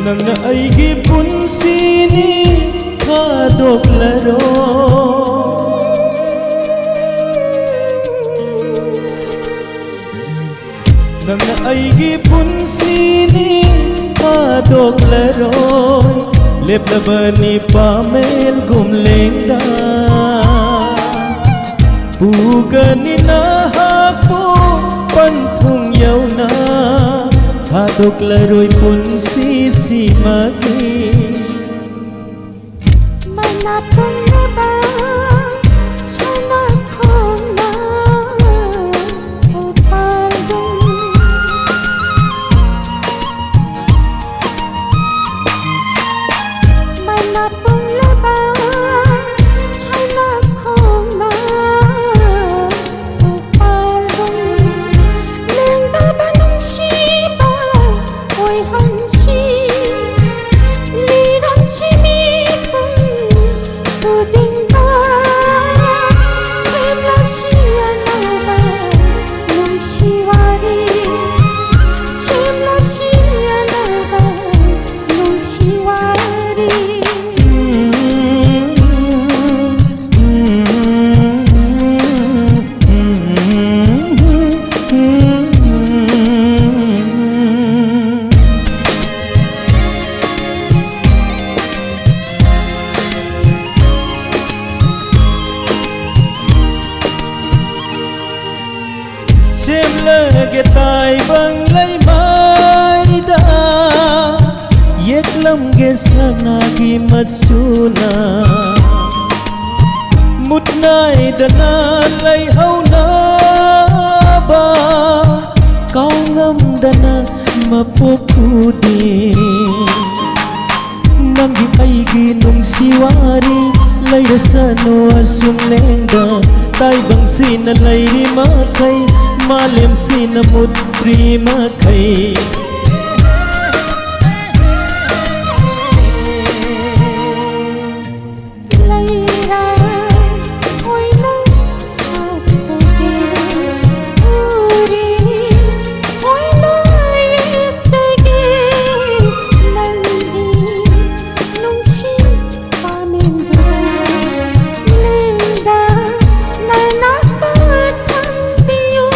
ꯅꯪꯅ ꯑꯩꯒꯤ ꯄꯨꯟꯁꯤꯅꯤ ꯊꯥꯗꯣꯛꯂꯔꯣ꯫ ꯅꯪꯅ ꯑꯩꯒꯤ ꯄꯨꯟꯁꯤꯅꯤ ꯊꯥꯗꯣꯛꯂꯔꯣꯏ꯫ ꯂꯦꯞꯂꯕꯅꯤ ꯄꯥꯃꯦꯜꯒꯨꯝ ꯂꯦꯡꯗ꯫ ꯄꯨꯒꯅꯤ ꯅꯍꯥꯛꯄꯨ ꯄꯟꯊꯨꯡ ꯌꯧꯅ꯫ ꯊꯥꯗꯣꯛꯂꯔꯣꯏ ꯄꯨꯟꯁꯤꯁꯤꯃꯒꯤ꯫ ꯃꯅꯥ ꯄꯨꯝꯅꯃꯛ ꯁꯅꯥ ꯈꯣꯡꯅ ꯎꯄꯥꯜꯗꯨ꯫ ꯃꯅꯥ ꯄꯨꯝꯅꯃꯛ ꯁꯅꯥ ꯈꯣꯡꯅ ꯎꯄꯥꯜꯗꯨ꯫ ꯂꯦꯡꯗꯕ ꯅꯨꯡꯁꯤꯕ ꯑꯣꯏꯍꯟꯁꯤ꯫ ꯂꯤꯔꯝꯁꯤ ꯃꯤꯄꯨꯝ ꯈꯨꯗꯤꯡꯃꯛ꯫ ꯁꯦꯝꯂꯒꯦ ꯇꯥꯏꯕꯪ ꯂꯩꯃꯥꯏꯗ, ꯌꯦꯛꯂꯝꯒꯦ ꯁꯅꯥꯒꯤ ꯃꯆꯨꯅ꯫ ꯃꯨꯠ ꯅꯥꯏꯗꯅ ꯂꯩꯍꯧꯅꯕ, ꯀꯥꯎꯉꯝꯗꯅ ꯃꯄꯣꯛ ꯈꯨꯗꯤꯡ꯫ ꯅꯪꯒꯤ ꯑꯩꯒꯤ ꯅꯨꯡꯁꯤ ꯋꯥꯔꯤ ꯂꯩꯔꯁꯅꯨ ꯑꯁꯨꯝ ꯂꯦꯡꯗ, ꯇꯥꯏꯕꯪꯁꯤꯅ ꯂꯩꯔꯤ ꯃꯈꯩ, ꯃꯥꯂꯦꯝꯁꯤꯅ ꯃꯨꯠꯇ꯭ꯔꯤ ꯃꯈꯩ꯫ ꯂꯩꯔꯥꯡ ꯑꯣꯏꯅ ꯁꯥꯠꯆꯒꯦ, ꯎꯔꯤ ꯑꯣꯏꯅ ꯌꯦꯛꯆꯒꯦ, ꯅꯪꯒꯤ ꯅꯨꯡꯁꯤ ꯄꯥꯝꯕꯤꯗꯨ ꯂꯦꯡꯗꯅ ꯅꯥꯛꯇ ꯊꯝꯕꯤꯌꯨ꯫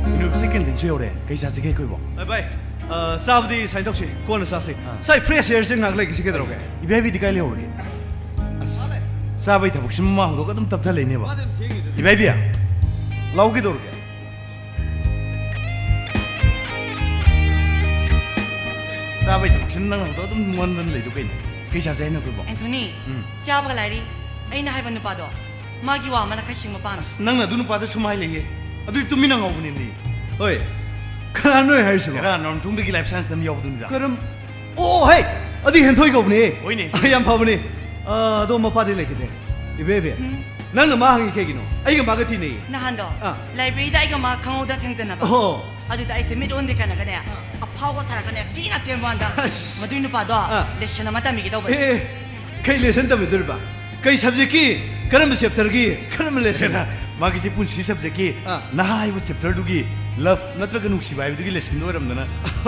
ꯌꯨꯅꯤꯚꯔꯁꯤꯇꯤ ꯀꯦꯟꯇꯤꯟꯁꯨ ꯌꯧꯔꯦ꯫ ꯀꯩ ꯆꯥꯁꯤꯒꯦ ꯑꯩꯈꯣꯏꯕꯣ? ꯑꯦ, ꯚꯥꯏ, ꯑ, ꯆꯥꯕꯗꯤ ꯁꯨꯃꯥꯏꯅ ꯇꯧꯁꯤ, ꯀꯣꯟꯅ ꯆꯥꯁꯤ꯫ ꯑꯥ꯫ ꯁ꯭ꯋꯥꯏ ꯐ꯭ꯔꯦꯁ ꯑꯦꯌꯔꯁꯦ ꯉꯥꯏꯍꯥꯛ ꯂꯩꯒꯦꯁꯤ, ꯀꯩꯗꯧꯔꯒꯦ? ꯏꯕꯥꯏꯕꯤꯗꯤ ꯀꯥꯏ ꯂꯩꯍꯧꯔꯒꯦ? ꯑꯁ, ꯆꯥꯕꯩ ꯊꯕꯛꯁꯤ ꯃꯃꯥ ꯍꯧꯗꯣꯛꯑꯒ ꯑꯗꯨꯝ ꯇꯞꯊ ꯂꯩꯅꯦꯕ꯫ ꯃꯥꯗꯤ ꯑꯗꯨꯝ ꯊꯦꯡꯉꯤꯗꯨꯗꯤ꯫ ꯏꯕꯥꯏꯕꯤ, ꯂꯥꯛꯎ, ꯀꯩꯗꯧꯔꯒꯦ? ꯆꯥꯕꯩ ꯊꯕꯛꯁꯤꯅ ꯅꯪꯅ ꯍꯧꯗꯣꯛꯑꯒ ꯑꯗꯨꯝ ꯃꯣꯟꯗꯅ ꯂꯩꯗꯣ ꯀꯩꯅꯣ? ꯀꯩ ꯆꯥꯁꯦ ꯍꯥꯏꯅꯣ ꯑꯩꯈꯣꯏꯕꯣ? ꯑꯦꯟꯊꯣꯅꯤ, ꯎꯝ꯫ ꯆꯥꯕꯒ ꯂꯥꯏꯔꯤ, ꯑꯩꯅ ꯍꯥꯏꯕ ꯅꯨꯄꯥꯗꯣ, ꯃꯥꯒꯤ ꯋꯥ ꯑꯃꯅ ꯈꯔ ꯁꯤꯡꯕ ꯄꯥꯝꯃꯤ꯫ ꯑꯁ, ꯅꯪꯅ ꯑꯗꯨ ꯅꯨꯄꯥꯗ ꯁꯨꯝ ꯍꯥꯏ ꯂꯩꯌꯦ꯫ ꯑꯗꯨꯗꯤ ꯇꯨꯃꯤꯟꯅ ꯉꯥꯎꯕꯅꯤꯅꯦ꯫ ꯍꯣꯏ, ꯀꯅꯥꯅꯣ ꯍꯥꯏꯔꯤꯁꯤꯕꯣ? ꯀꯅꯥꯅꯣ? ꯅꯣꯡꯊꯨꯡꯗꯒꯤ ꯂꯥꯏꯐ ꯁꯥꯏꯟꯁꯇ ꯑꯃ ꯌꯥꯎꯕꯗꯨꯅꯤꯗ꯫ ꯀꯔꯝ-, ꯑꯣ, ꯍꯩ! ꯑꯗꯨꯗꯤ ꯍꯦꯟꯊꯣꯏ ꯀꯧꯕꯅꯦ꯫ ꯍꯣꯏꯅꯦ꯫ ꯑ, ꯌꯥꯝ ꯐꯕꯅꯦ꯫ ꯑ, ꯑꯗꯣ ꯃꯄꯥꯗꯤ ꯂꯩꯈꯤꯗꯦ꯫ ꯏꯕꯦ, ꯏꯕꯦ, ꯎꯝ꯫ ꯅꯪꯅ ꯃꯥ ꯍꯪꯉꯤ ꯀꯩꯒꯤꯅꯣ? ꯑꯩꯒ ꯃꯥꯒ ꯊꯤꯅꯩꯌꯦ꯫ ꯅꯍꯥꯟꯗꯣ, ꯑꯥ꯫ ꯂꯥꯏꯕ꯭ꯔꯦꯔꯤꯗ ꯑꯩꯒ ꯃꯥ ꯈꯪꯍꯧꯗ ꯊꯦꯡꯖꯟꯅꯕ꯫ ꯑꯣ꯫ ꯑꯗꯨꯗ ꯑꯩꯁꯦ ꯃꯤꯠ ꯑꯣꯟꯗꯦ ꯀꯥꯏꯅꯒꯅꯦ, ꯑꯐꯥꯎꯕ ꯁꯥꯔꯒꯅꯦ ꯊꯤꯅ ꯆꯦꯟꯕ ꯋꯥꯅꯤꯗ꯫ ꯑꯁ꯫ ꯃꯗꯨꯏ ꯅꯨꯄꯥꯗꯣ ꯑꯥ꯫ ꯂꯦꯁꯟ ꯑꯃ ꯇꯝꯕꯤꯒꯦ ꯇꯧꯕꯅꯦ꯫ ꯑꯦ, ꯑꯦ, ꯀꯩ ꯂꯦꯁꯟ ꯇꯝꯕꯤꯗꯣꯔꯤꯕ? ꯀꯩ ꯁꯕꯖꯦꯛꯀꯤ? ꯀꯔꯝꯕ ꯆꯦꯞꯇꯔꯒꯤ? ꯀꯔꯝꯕ ꯂꯦꯁꯟ? ꯃꯥꯒꯤꯁꯤ ꯄꯨꯟꯁꯤ ꯁꯕꯖꯦꯛꯀꯤ ꯑꯥ꯫ ꯅꯍꯥ ꯍꯥꯏꯕ ꯆꯦꯞꯇꯔꯗꯨꯒꯤ ꯂꯚ ꯅꯠꯇ꯭ꯔꯒ ꯅꯨꯡꯁꯤꯕ ꯍꯥꯏꯕꯗꯨꯒꯤ ꯂꯦꯁꯟꯗꯣ ꯑꯣꯏꯔꯝꯗꯅ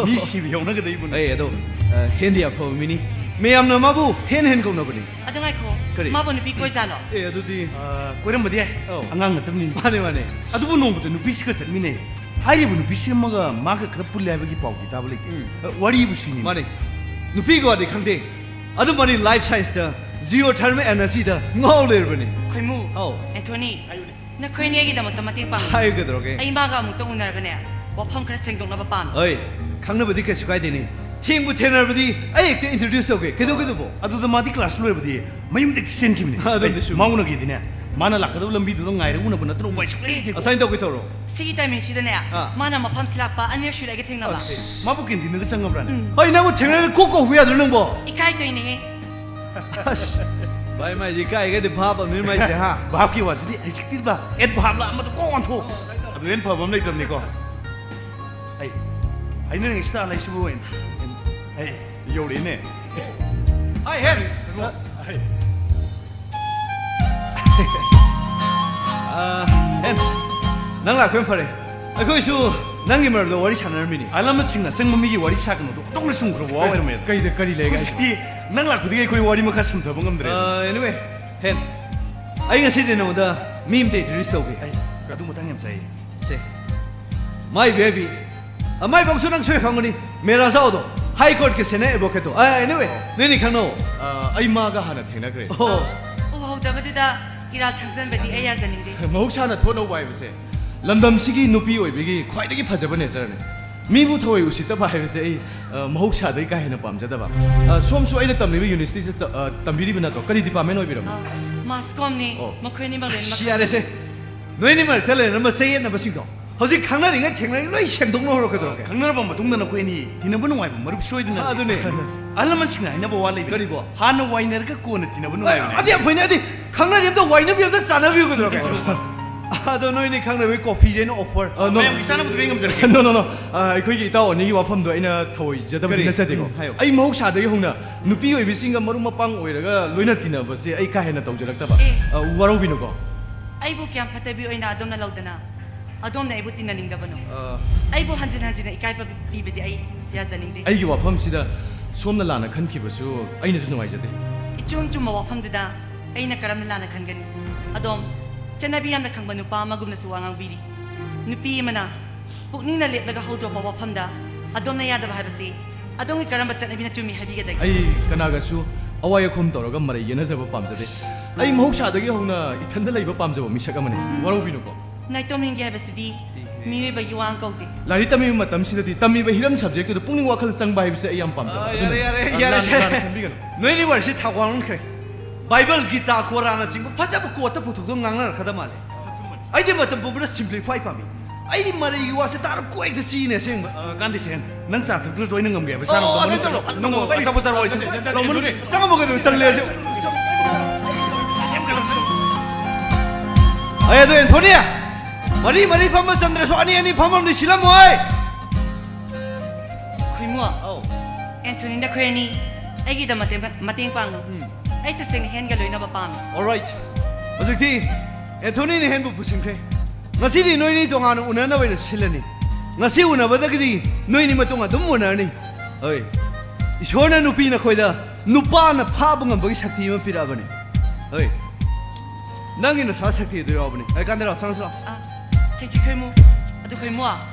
ꯃꯤ ꯁꯤꯕ ꯌꯧꯅꯒꯗꯧꯕꯅꯦ꯫ ꯑꯩ ꯑꯗꯣ, ꯑ, ꯍꯦꯟꯗꯤ ꯌꯥꯝ ꯐꯕ ꯃꯤꯅꯤ꯫ ꯃꯌꯥꯝꯅ ꯃꯥꯕꯨ ꯍꯦꯟ ꯍꯦꯟ ꯀꯧꯅꯕꯅꯤ꯫ ꯑꯗꯨ ꯉꯥꯏꯈꯣ꯫ ꯀꯔꯤ? ꯃꯥꯕꯨ ꯅꯨꯄꯤ ꯀꯣꯏꯖꯥꯠꯂꯣ? ꯑꯦ, ꯑꯗꯨꯗꯤ ꯑ, ꯀꯣꯏꯔꯝꯕꯗꯤ ꯌꯥꯏ꯫ ꯑꯧ꯫ ꯑꯉꯥꯡ ꯅꯠꯇꯕꯅꯤꯅ꯫ ꯃꯥꯅꯦ, ꯃꯥꯅꯦ꯫ ꯑꯗꯨꯕꯨ ꯅꯣꯡꯃꯇ ꯅꯨꯄꯤꯁꯤꯒ ꯆꯠꯃꯤꯟꯅꯩ꯫ ꯍꯥꯏꯔꯤꯕ ꯅꯨꯄꯤꯁꯤꯃꯒ ꯃꯥꯒ ꯈꯔ ꯄꯨꯜꯂꯦ ꯍꯥꯏꯕꯒꯤ ꯄꯥꯎꯗꯤ ꯇꯥꯕ ꯂꯩꯇꯦ꯫ ꯎꯝ꯫ ꯑ, ꯋꯥꯔꯤꯕꯨ ꯁꯤꯅꯤ꯫ ꯃꯥꯅꯦ꯫ ꯅꯨꯄꯤꯒꯤ ꯋꯥꯗꯤ ꯈꯪꯗꯦ꯫ ꯑꯗꯨ ꯃꯥꯅꯤ life science ꯇ geothermal energy ꯗ ꯉꯥꯎ ꯂꯩꯔꯕꯅꯤ꯫ ꯈꯣꯏꯃꯨ꯫ ꯑꯧ꯫ ꯑꯦꯟꯊꯣꯅꯤ꯫ ꯍꯥꯏꯌꯨꯅꯦ꯫ ꯅꯈꯣꯏꯅꯤ ꯑꯩꯒꯤꯗꯃꯛꯇ ꯃꯇꯦꯡ ꯄꯥꯡꯉꯨ꯫ ꯍꯥꯏꯌꯨ ꯀꯩꯗꯧꯔꯒꯦ? ꯑꯩ ꯃꯥꯒ ꯑꯃꯨꯛꯇ ꯎꯅꯔꯒꯅꯦ, ꯋꯥꯐꯝ ꯈꯔ ꯁꯦꯡꯗꯣꯛꯅꯕ ꯄꯥꯝꯃꯤ꯫ ꯍꯣꯏ, ꯈꯪꯅꯕꯗꯤ ꯀꯩꯁꯨ ꯀꯥꯏꯗꯦꯅꯦ꯫ ꯊꯦꯡꯕꯨ ꯊꯦꯡꯅꯔꯕꯗꯤ ꯑꯩ ꯍꯦꯛꯇ introduce ꯇꯧꯒꯦ꯫ ꯀꯩꯗꯧꯒꯦꯗꯨꯕꯣ? ꯑꯗꯨꯗ ꯃꯥꯗꯤ class ꯂꯣꯏꯔꯕꯗꯤ ꯃꯌꯨꯝꯗ ꯍꯦꯛꯇ ꯆꯦꯟꯈꯤꯕꯅꯤ꯫ ꯑꯗꯨꯅꯤ ꯑꯩ ꯁꯨꯝ꯫ ꯃꯥꯎꯅꯒꯤꯗꯤꯅꯦ, ꯃꯥꯅ ꯂꯥꯛꯀꯗꯕ ꯂꯝꯕꯤꯗꯨꯗ ꯉꯥꯏꯔꯒ ꯎꯅꯕ ꯅꯠꯇꯅ ꯎꯄꯥꯏ ꯁꯨꯡꯂꯩ ꯂꯩꯇꯦꯀꯣ꯫ Assign ꯇꯧꯒꯦ ꯇꯧꯔꯣ꯫ ꯁꯤꯒꯤ timing ꯁꯤꯗꯅꯦ, ꯑꯥ꯫ ꯃꯥꯅ ꯃꯐꯝ ꯁꯤꯜꯂꯛꯄ ꯑꯅꯤꯔꯛ ꯁꯨꯔꯦ ꯑꯩꯒ ꯊꯦꯡꯅꯕ꯫ ꯑꯁ, ꯃꯥꯕꯨ canteen ꯗꯒ ꯆꯪꯉꯕ꯭ꯔꯥꯅꯦ? ꯎꯝ꯫ ꯍꯣꯏ, ꯅꯪꯕꯨ ꯊꯦꯡꯅꯔꯒ ꯀꯣꯛ ꯀꯧꯕ ꯌꯥꯗ꯭ꯔꯣ ꯅꯪꯕꯣ? ꯏꯀꯥꯏꯗꯣꯏꯅꯦꯍꯦ꯫ ꯑꯁ, ꯚꯥꯏ, ꯃꯥꯏꯁꯦ ꯏꯀꯥꯏꯒꯗꯤ ꯚꯥꯞ ꯑꯃꯅꯤ ꯃꯥꯏꯁꯦ, ꯍꯥ? ꯚꯥꯞꯀꯤ ꯋꯥꯁꯤꯗꯤ ꯍꯧꯖꯤꯛꯇꯤ ꯚꯥꯞ, ꯑꯦꯠ ꯚꯥꯞꯂ ꯑꯃꯗ ꯀꯣꯛ ꯑꯣꯟꯊꯣꯛ꯫ ꯑꯗꯨ ꯍꯦꯟꯅ ꯐꯕ ꯑꯃ ꯂꯩꯇꯕꯅꯤꯀꯣ꯫ ꯑꯩ ꯍꯥꯏꯅꯔꯤꯉꯩꯁꯤꯗ ꯂꯩꯁꯤꯕꯨ ꯑꯩ, ꯑꯩ ꯌꯧꯔꯛꯏꯅꯦ꯫ ꯑꯩ ꯍꯦꯟ꯫ ꯑꯩ꯫ ꯑꯥ, ꯍꯦꯟ, ꯅꯪ ꯂꯥꯛꯄ ꯌꯥꯝ ꯐꯔꯦ꯫ ꯑꯩꯈꯣꯏꯁꯨ ꯅꯪꯒꯤ ꯃꯔꯝꯗ ꯋꯥꯔꯤ ꯁꯥꯟꯅꯔꯝꯃꯤꯅꯤ꯫ ꯑꯍꯜ ꯂꯃꯟꯁꯤꯡꯅ ꯑꯆꯪꯕ ꯃꯤꯒꯤ ꯋꯥꯔꯤ ꯁꯥꯒꯅꯨꯗꯣ ꯑꯣꯟꯊꯣꯛꯅ ꯆꯨꯝꯈ꯭ꯔꯕ ꯋꯥ ꯑꯣꯏꯔꯝꯃꯦ꯫ ꯀꯩꯗ, ꯀꯔꯤ ꯂꯩꯒꯦ ꯍꯥꯏꯁꯦ? ꯍꯧꯖꯤꯛꯇꯤ ꯅꯪ ꯂꯥꯛꯄꯗꯒꯤ ꯑꯩꯈꯣꯏ ꯋꯥꯔꯤ ꯃꯈꯥ ꯁꯝꯊꯕ ꯉꯝꯗ꯭ꯔꯦ꯫ ꯑꯥ, anyway, ꯍꯦꯟ, ꯑꯩ ꯉꯁꯤꯗꯤ ꯅꯉꯣꯟꯗ ꯃꯤ ꯑꯃꯇ introduce ꯇꯧꯒꯦ꯫ ꯑꯩ ꯑꯗꯨ ꯃꯇꯥꯡ ꯌꯥꯝ ꯆꯥꯏꯌꯦ꯫ ꯁꯦ, my baby꯫ ꯑ, ꯃꯥꯏ ꯄꯥꯎꯁꯨ ꯅꯪ ꯁꯣꯏ ꯈꯪꯒꯅꯤ꯫ ꯃꯦꯔꯥ ꯖꯥꯎꯗꯣ, High Court ꯀꯤ senior advocate ꯇꯣ꯫ ꯑ, anyway, ꯑꯣ꯫ ꯅꯣꯏꯅꯤ ꯈꯪꯅꯧ꯫ ꯑ, ꯑꯩ ꯃꯥꯒ ꯍꯥꯟꯅ ꯊꯦꯡꯅꯈ꯭ꯔꯦ꯫ ꯑꯣ꯫ ꯎꯍꯧꯗꯕꯗꯨꯗ ꯏꯔꯥꯜ ꯊꯥꯡꯖꯟꯕꯗꯤ ꯑꯩ ꯌꯥꯖꯅꯤꯡꯗꯦ꯫ ꯃꯍꯧꯁꯥꯅ ꯊꯣꯠꯅꯧꯕ ꯍꯥꯏꯕꯁꯦ ꯂꯝꯗꯝꯁꯤꯒꯤ ꯅꯨꯄꯤ ꯑꯣꯏꯕꯒꯤ ꯈ꯭ꯋꯥꯏꯗꯒꯤ ꯐꯖꯕ nature ꯅꯤ꯫ ꯃꯤꯕꯨ ꯊꯑꯣꯏ ꯎꯁꯤꯠꯇꯕ ꯍꯥꯏꯕꯁꯦ ꯑꯩ, ꯑ, ꯃꯍꯧꯁꯥꯗꯒꯤ ꯀꯥ ꯍꯦꯟꯅ ꯄꯥꯝꯖꯗꯕ꯫ ꯑ, ꯁꯣꯝꯁꯨ ꯑꯩꯅ ꯇꯝꯂꯤꯕ university ꯁꯤꯗ ꯇ-, ꯑ, ꯇꯝꯕꯤꯔꯤꯕ ꯅꯠꯇ꯭ꯔꯣ? ꯀꯔꯤ department ꯑꯣꯏꯕꯤꯔꯕꯅꯣ? ꯑ, mass comm ꯅꯤ꯫ ꯑꯣ꯫ ꯃꯈꯣꯏ ꯑꯅꯤꯃꯛ ꯂꯣꯏꯅꯃꯛ ꯁꯤ ꯌꯥꯔꯦꯁꯦ꯫ ꯅꯣꯏ ꯑꯅꯤꯃꯛ ꯔꯛꯇ ꯂꯩꯔꯝꯕ ꯆꯌꯦꯠꯅꯕꯁꯤꯡꯗꯣ ꯍꯧꯖꯤꯛ ꯈꯪꯅꯔꯤꯉꯩ ꯊꯦꯡꯅꯔꯤꯉꯩ ꯂꯣꯏ ꯁꯦꯡꯗꯣꯛꯅꯍꯧꯔꯣ ꯀꯩꯗꯧꯔꯒꯦ? ꯈꯪꯅꯔꯕ ꯃꯇꯨꯡꯗ ꯅꯈꯣꯏ ꯑꯅꯤ ꯇꯤꯟꯅꯕ ꯅꯨꯡꯉꯥꯏꯕ ꯃꯔꯨꯞ ꯁꯣꯏꯗꯅ ꯑꯗꯨꯅꯦ꯫ ꯑꯍꯜ ꯂꯃꯟꯁꯤꯡꯅ ꯍꯥꯏꯅꯕ ꯋꯥ ꯂꯩꯕꯅꯤ꯫ ꯀꯔꯤꯕꯣ? ꯍꯥꯟꯅ ꯋꯥꯏꯅꯔꯒ ꯀꯣꯟꯅ ꯇꯤꯟꯅꯕ ꯅꯨꯡꯉꯥꯏꯕꯅꯤ꯫ ꯑꯗꯨ ꯌꯥꯝ ꯐꯩꯅꯦ꯫ ꯑꯗꯨꯗꯤ ꯈꯪꯅꯔꯤ ꯑꯝꯇ ꯋꯥꯏꯅꯕꯤ ꯑꯝꯇ ꯆꯥꯟꯅꯕꯤꯌꯨ ꯀꯩꯗꯧꯔꯒꯦ? ꯑꯗꯣ ꯅꯣꯏꯅꯤ ꯈꯪꯅꯕꯒꯤ coffee ꯁꯦ ꯑꯩꯅ offer꯫ ꯑ, no꯫ ꯃꯌꯥꯝꯒꯤ ꯆꯥꯅꯕꯗꯨꯗꯤ ꯑꯩ ꯉꯝꯖꯔꯒꯦ꯫ No, no, no꯫ ꯑ, ꯑꯩꯈꯣꯏꯒꯤ ꯏꯇꯥꯎ ꯑꯅꯤꯒꯤ ꯋꯥꯐꯝꯗꯣ ꯑꯩꯅ ꯊꯑꯣꯏꯖꯗꯕꯗꯤ ꯀꯔꯤ? ꯅꯠꯆꯗꯦꯀꯣ꯫ ꯎꯝ, ꯍꯥꯏꯌꯣ꯫ ꯑꯩ ꯃꯍꯧꯁꯥꯗꯒꯤ ꯍꯧꯅ ꯅꯨꯄꯤ ꯑꯣꯏꯕꯤꯁꯤꯡꯒ ꯃꯔꯨꯞ ꯃꯄꯥꯡ ꯑꯣꯏꯔꯒ ꯂꯣꯏꯅ ꯇꯤꯟꯅꯕꯁꯦ ꯑꯩ ꯀꯥ ꯍꯦꯟꯅ ꯇꯧꯖꯔꯛꯇꯕ꯫ ꯑꯦ꯫ ꯑ, ꯋꯥꯔꯧꯕꯤꯅꯨꯀꯣ꯫ ꯑꯩꯕꯨ ꯀꯌꯥꯝ ꯐꯠꯇꯕꯤ ꯑꯣꯏꯅ ꯑꯗꯣꯝꯅ ꯂꯧꯗꯅ? ꯑꯗꯣꯝꯅ ꯑꯩꯕꯨ ꯇꯤꯟꯅꯅꯤꯡꯗꯕꯅꯣ? ꯑ, ꯑꯩꯕꯨ ꯍꯟꯖꯤꯟ ꯍꯟꯖꯤꯟꯅ ꯏꯀꯥꯏꯕ ꯄꯤꯕꯗꯤ ꯑꯩ ꯌꯥꯖꯅꯤꯡꯗꯦ꯫ ꯑꯩꯒꯤ ꯋꯥꯐꯝꯁꯤꯗ ꯁꯣꯝꯅ ꯂꯥꯟꯅ ꯈꯟꯈꯤꯕꯁꯨ ꯑꯩꯅꯁꯨ ꯅꯨꯡꯉꯥꯏꯖꯗꯦ꯫ ꯏꯆꯨꯝ ꯆꯨꯝꯕ ꯋꯥꯐꯝꯗꯨꯗ ꯑꯩꯅ ꯀꯔꯝꯅ ꯂꯥꯟꯅ ꯈꯟꯒꯅꯤ? ꯑꯗꯣꯝ ꯆꯠꯅꯕꯤ ꯌꯥꯝꯅ ꯈꯪꯕ ꯅꯨꯄꯥ ꯑꯃꯒꯨꯝꯅꯁꯨ ꯋꯥ ꯉꯥꯡꯕꯤꯔꯤ꯫ ꯅꯨꯄꯤ ꯑꯃꯅ ꯄꯨꯛꯅꯤꯡꯅ ꯂꯦꯞꯂꯒ ꯍꯧꯗꯣꯔꯛꯄ ꯋꯥꯐꯝꯗ ꯑꯗꯣꯝꯅ ꯌꯥꯗꯕ ꯍꯥꯏꯕꯁꯤ ꯑꯗꯣꯝꯒꯤ ꯀꯔꯝꯕ ꯆꯠꯅꯕꯤꯅ ꯆꯨꯝꯃꯤ ꯍꯥꯏꯕꯤꯒꯗꯒꯦ? ꯑꯩ ꯀꯅꯥꯒꯁꯨ ꯑꯋꯥꯏ ꯑꯈꯨꯝ ꯇꯧꯔꯒ ꯃꯔꯩ ꯌꯦꯠꯅꯖꯕ ꯄꯥꯝꯖꯗꯦ꯫ ꯑꯩ ꯃꯍꯧꯁꯥꯗꯒꯤ ꯍꯧꯅ ꯏꯊꯟꯗ ꯂꯩꯕ ꯄꯥꯝꯖꯕ ꯃꯤꯁꯛ ꯑꯃꯅꯤ꯫ ꯋꯥꯔꯧꯕꯤꯅꯨꯀꯣ꯫ ꯅꯥꯏꯇꯣꯝ ꯍꯤꯡꯒꯦ ꯍꯥꯏꯕꯁꯤꯗꯤ ꯃꯤꯑꯣꯏꯕꯒꯤ ꯋꯥ ꯀꯧꯗꯦ꯫ ꯂꯥꯏꯔꯤꯛ ꯇꯝꯃꯤꯕ ꯃꯇꯝꯁꯤꯗꯗꯤ ꯇꯝꯃꯤꯕ ꯍꯤꯔꯝ subject ꯇꯨꯗ ꯄꯨꯛꯅꯤꯡ ꯋꯥꯈꯜ ꯆꯪꯕ ꯍꯥꯏꯕꯁꯦ ꯑꯩ ꯌꯥꯝ ꯄꯥꯝꯖꯕ꯫ ꯑ, ꯑꯗꯨꯅ ꯌꯥꯔꯦ, ꯌꯥꯔꯦ, ꯑ, ꯌꯥꯔꯦ, ꯂꯥꯟꯅ, ꯁꯦ꯫ ꯂꯥꯟꯅ ꯈꯟꯕꯤꯒꯅꯨ꯫ ꯅꯣꯏꯅꯤ ꯋꯥꯔꯤꯁꯤ ꯊꯥꯛ ꯋꯥꯡꯈ꯭ꯔꯦ꯫ ꯕꯥꯏꯕꯜ, ꯒꯤꯇꯥ, ꯀꯣꯔꯥꯟꯅꯆꯤꯡꯕ ꯐꯖꯕ quote ꯄꯨꯊꯣꯛꯇꯨꯅ ꯉꯥꯡꯅꯔꯛꯀꯗꯕ ꯃꯥꯜꯂꯦ꯫ ꯑꯩꯗꯤ ꯃꯇꯝ ꯄꯨꯝꯕꯗ simplify ꯄꯥꯝꯃꯤ꯫ ꯑꯩꯗꯤ ꯃꯔꯩꯒꯤ ꯋꯥꯁꯦ ꯇꯥꯔ ꯀꯣꯛ ꯍꯦꯛꯇ ꯆꯤꯛꯏꯅꯦ ꯑꯁꯦꯡꯕ꯫ ꯑ, ꯀꯥꯟꯗꯦꯁꯦ, ꯅꯪ ꯆꯥ ꯊꯛꯇ꯭ꯔꯁꯨ ꯑꯩꯅ ꯉꯝꯒꯦ ꯍꯥꯏꯕ꯫ ꯑꯣ, ꯆꯥꯔꯝꯗꯣ ꯑꯣ, ꯃꯅꯨꯡ ꯅꯪ ꯆꯠꯂꯣ, ꯆꯠꯂꯣ꯫ ꯅꯪ ꯅꯪ ꯑꯆꯥꯄꯣꯠ ꯆꯥꯔꯣ, ꯑꯩ ꯁꯤꯗ꯫ ꯂꯥꯎꯃꯟ-, ꯆꯪꯉꯝꯃꯣ ꯀꯩꯗꯧꯔꯦ? ꯇꯜꯂꯦ ꯑꯁꯦꯡꯕ꯫ ꯑꯩ ꯑꯗꯣ ꯑꯦꯟꯊꯣꯅꯤ, ꯃꯔꯤ ꯃꯔꯤ ꯐꯝꯕ ꯆꯟꯗ꯭ꯔꯁꯨ ꯑꯅꯤ ꯑꯅꯤ ꯐꯝꯃꯝꯗꯤ ꯁꯤꯜꯂꯝꯃꯣꯏ꯫ ꯈꯣꯏꯃꯨ꯫ ꯑꯧ꯫ ꯑꯦꯟꯊꯣꯅꯤ, ꯅꯈꯣꯏ ꯑꯅꯤ ꯑꯩꯒꯤꯗꯃꯛꯇ ꯃꯇꯦꯡ ꯄꯥꯡꯉꯨ꯫ ꯎꯝ꯫ ꯑꯩ ꯇꯁꯦꯡꯅ ꯍꯦꯟꯒ ꯂꯣꯏꯅꯕ ꯄꯥꯝꯃꯤ꯫ Alright꯫ ꯍꯧꯖꯤꯛꯇꯤ ꯑꯦꯟꯊꯣꯅꯤꯅ ꯍꯦꯟꯕꯨ ꯄꯨꯁꯤꯟꯈ꯭ꯔꯦ꯫ ꯉꯁꯤꯗꯤ ꯅꯣꯏꯅꯤ ꯇꯣꯉꯥꯟꯅ ꯎꯅꯅꯕ ꯑꯣꯏꯅ ꯁꯤꯜꯂꯅꯤ꯫ ꯉꯁꯤ ꯎꯅꯕꯗꯒꯤꯗꯤ ꯅꯣꯏꯅꯤ ꯃꯇꯨꯡ ꯑꯗꯨꯝ ꯎꯅꯔꯅꯤ꯫ ꯍꯣꯏ꯫ ꯏꯁꯣꯔꯅ ꯅꯨꯄꯤ ꯅꯈꯣꯏꯗ ꯅꯨꯄꯥꯅ ꯐꯥꯕ ꯉꯝꯕꯒꯤ ꯁꯛꯇꯤ ꯑꯃ ꯄꯤꯔꯛꯑꯕꯅꯤ꯫ ꯍꯣꯏ꯫ ꯅꯪꯒꯤ ꯅꯁꯥ ꯁꯛꯇꯤ ꯑꯗꯨ ꯌꯥꯎꯕꯅꯤ꯫ ꯑꯩ ꯀꯥꯟꯗ ꯂꯥꯛꯑꯣ, ꯆꯪꯉꯁꯤ ꯂꯥꯛꯑꯣ꯫ ꯑ, thank you, ꯈꯣꯏꯃꯨ꯫ ꯑꯗꯨ ꯈꯣꯏꯃꯨ,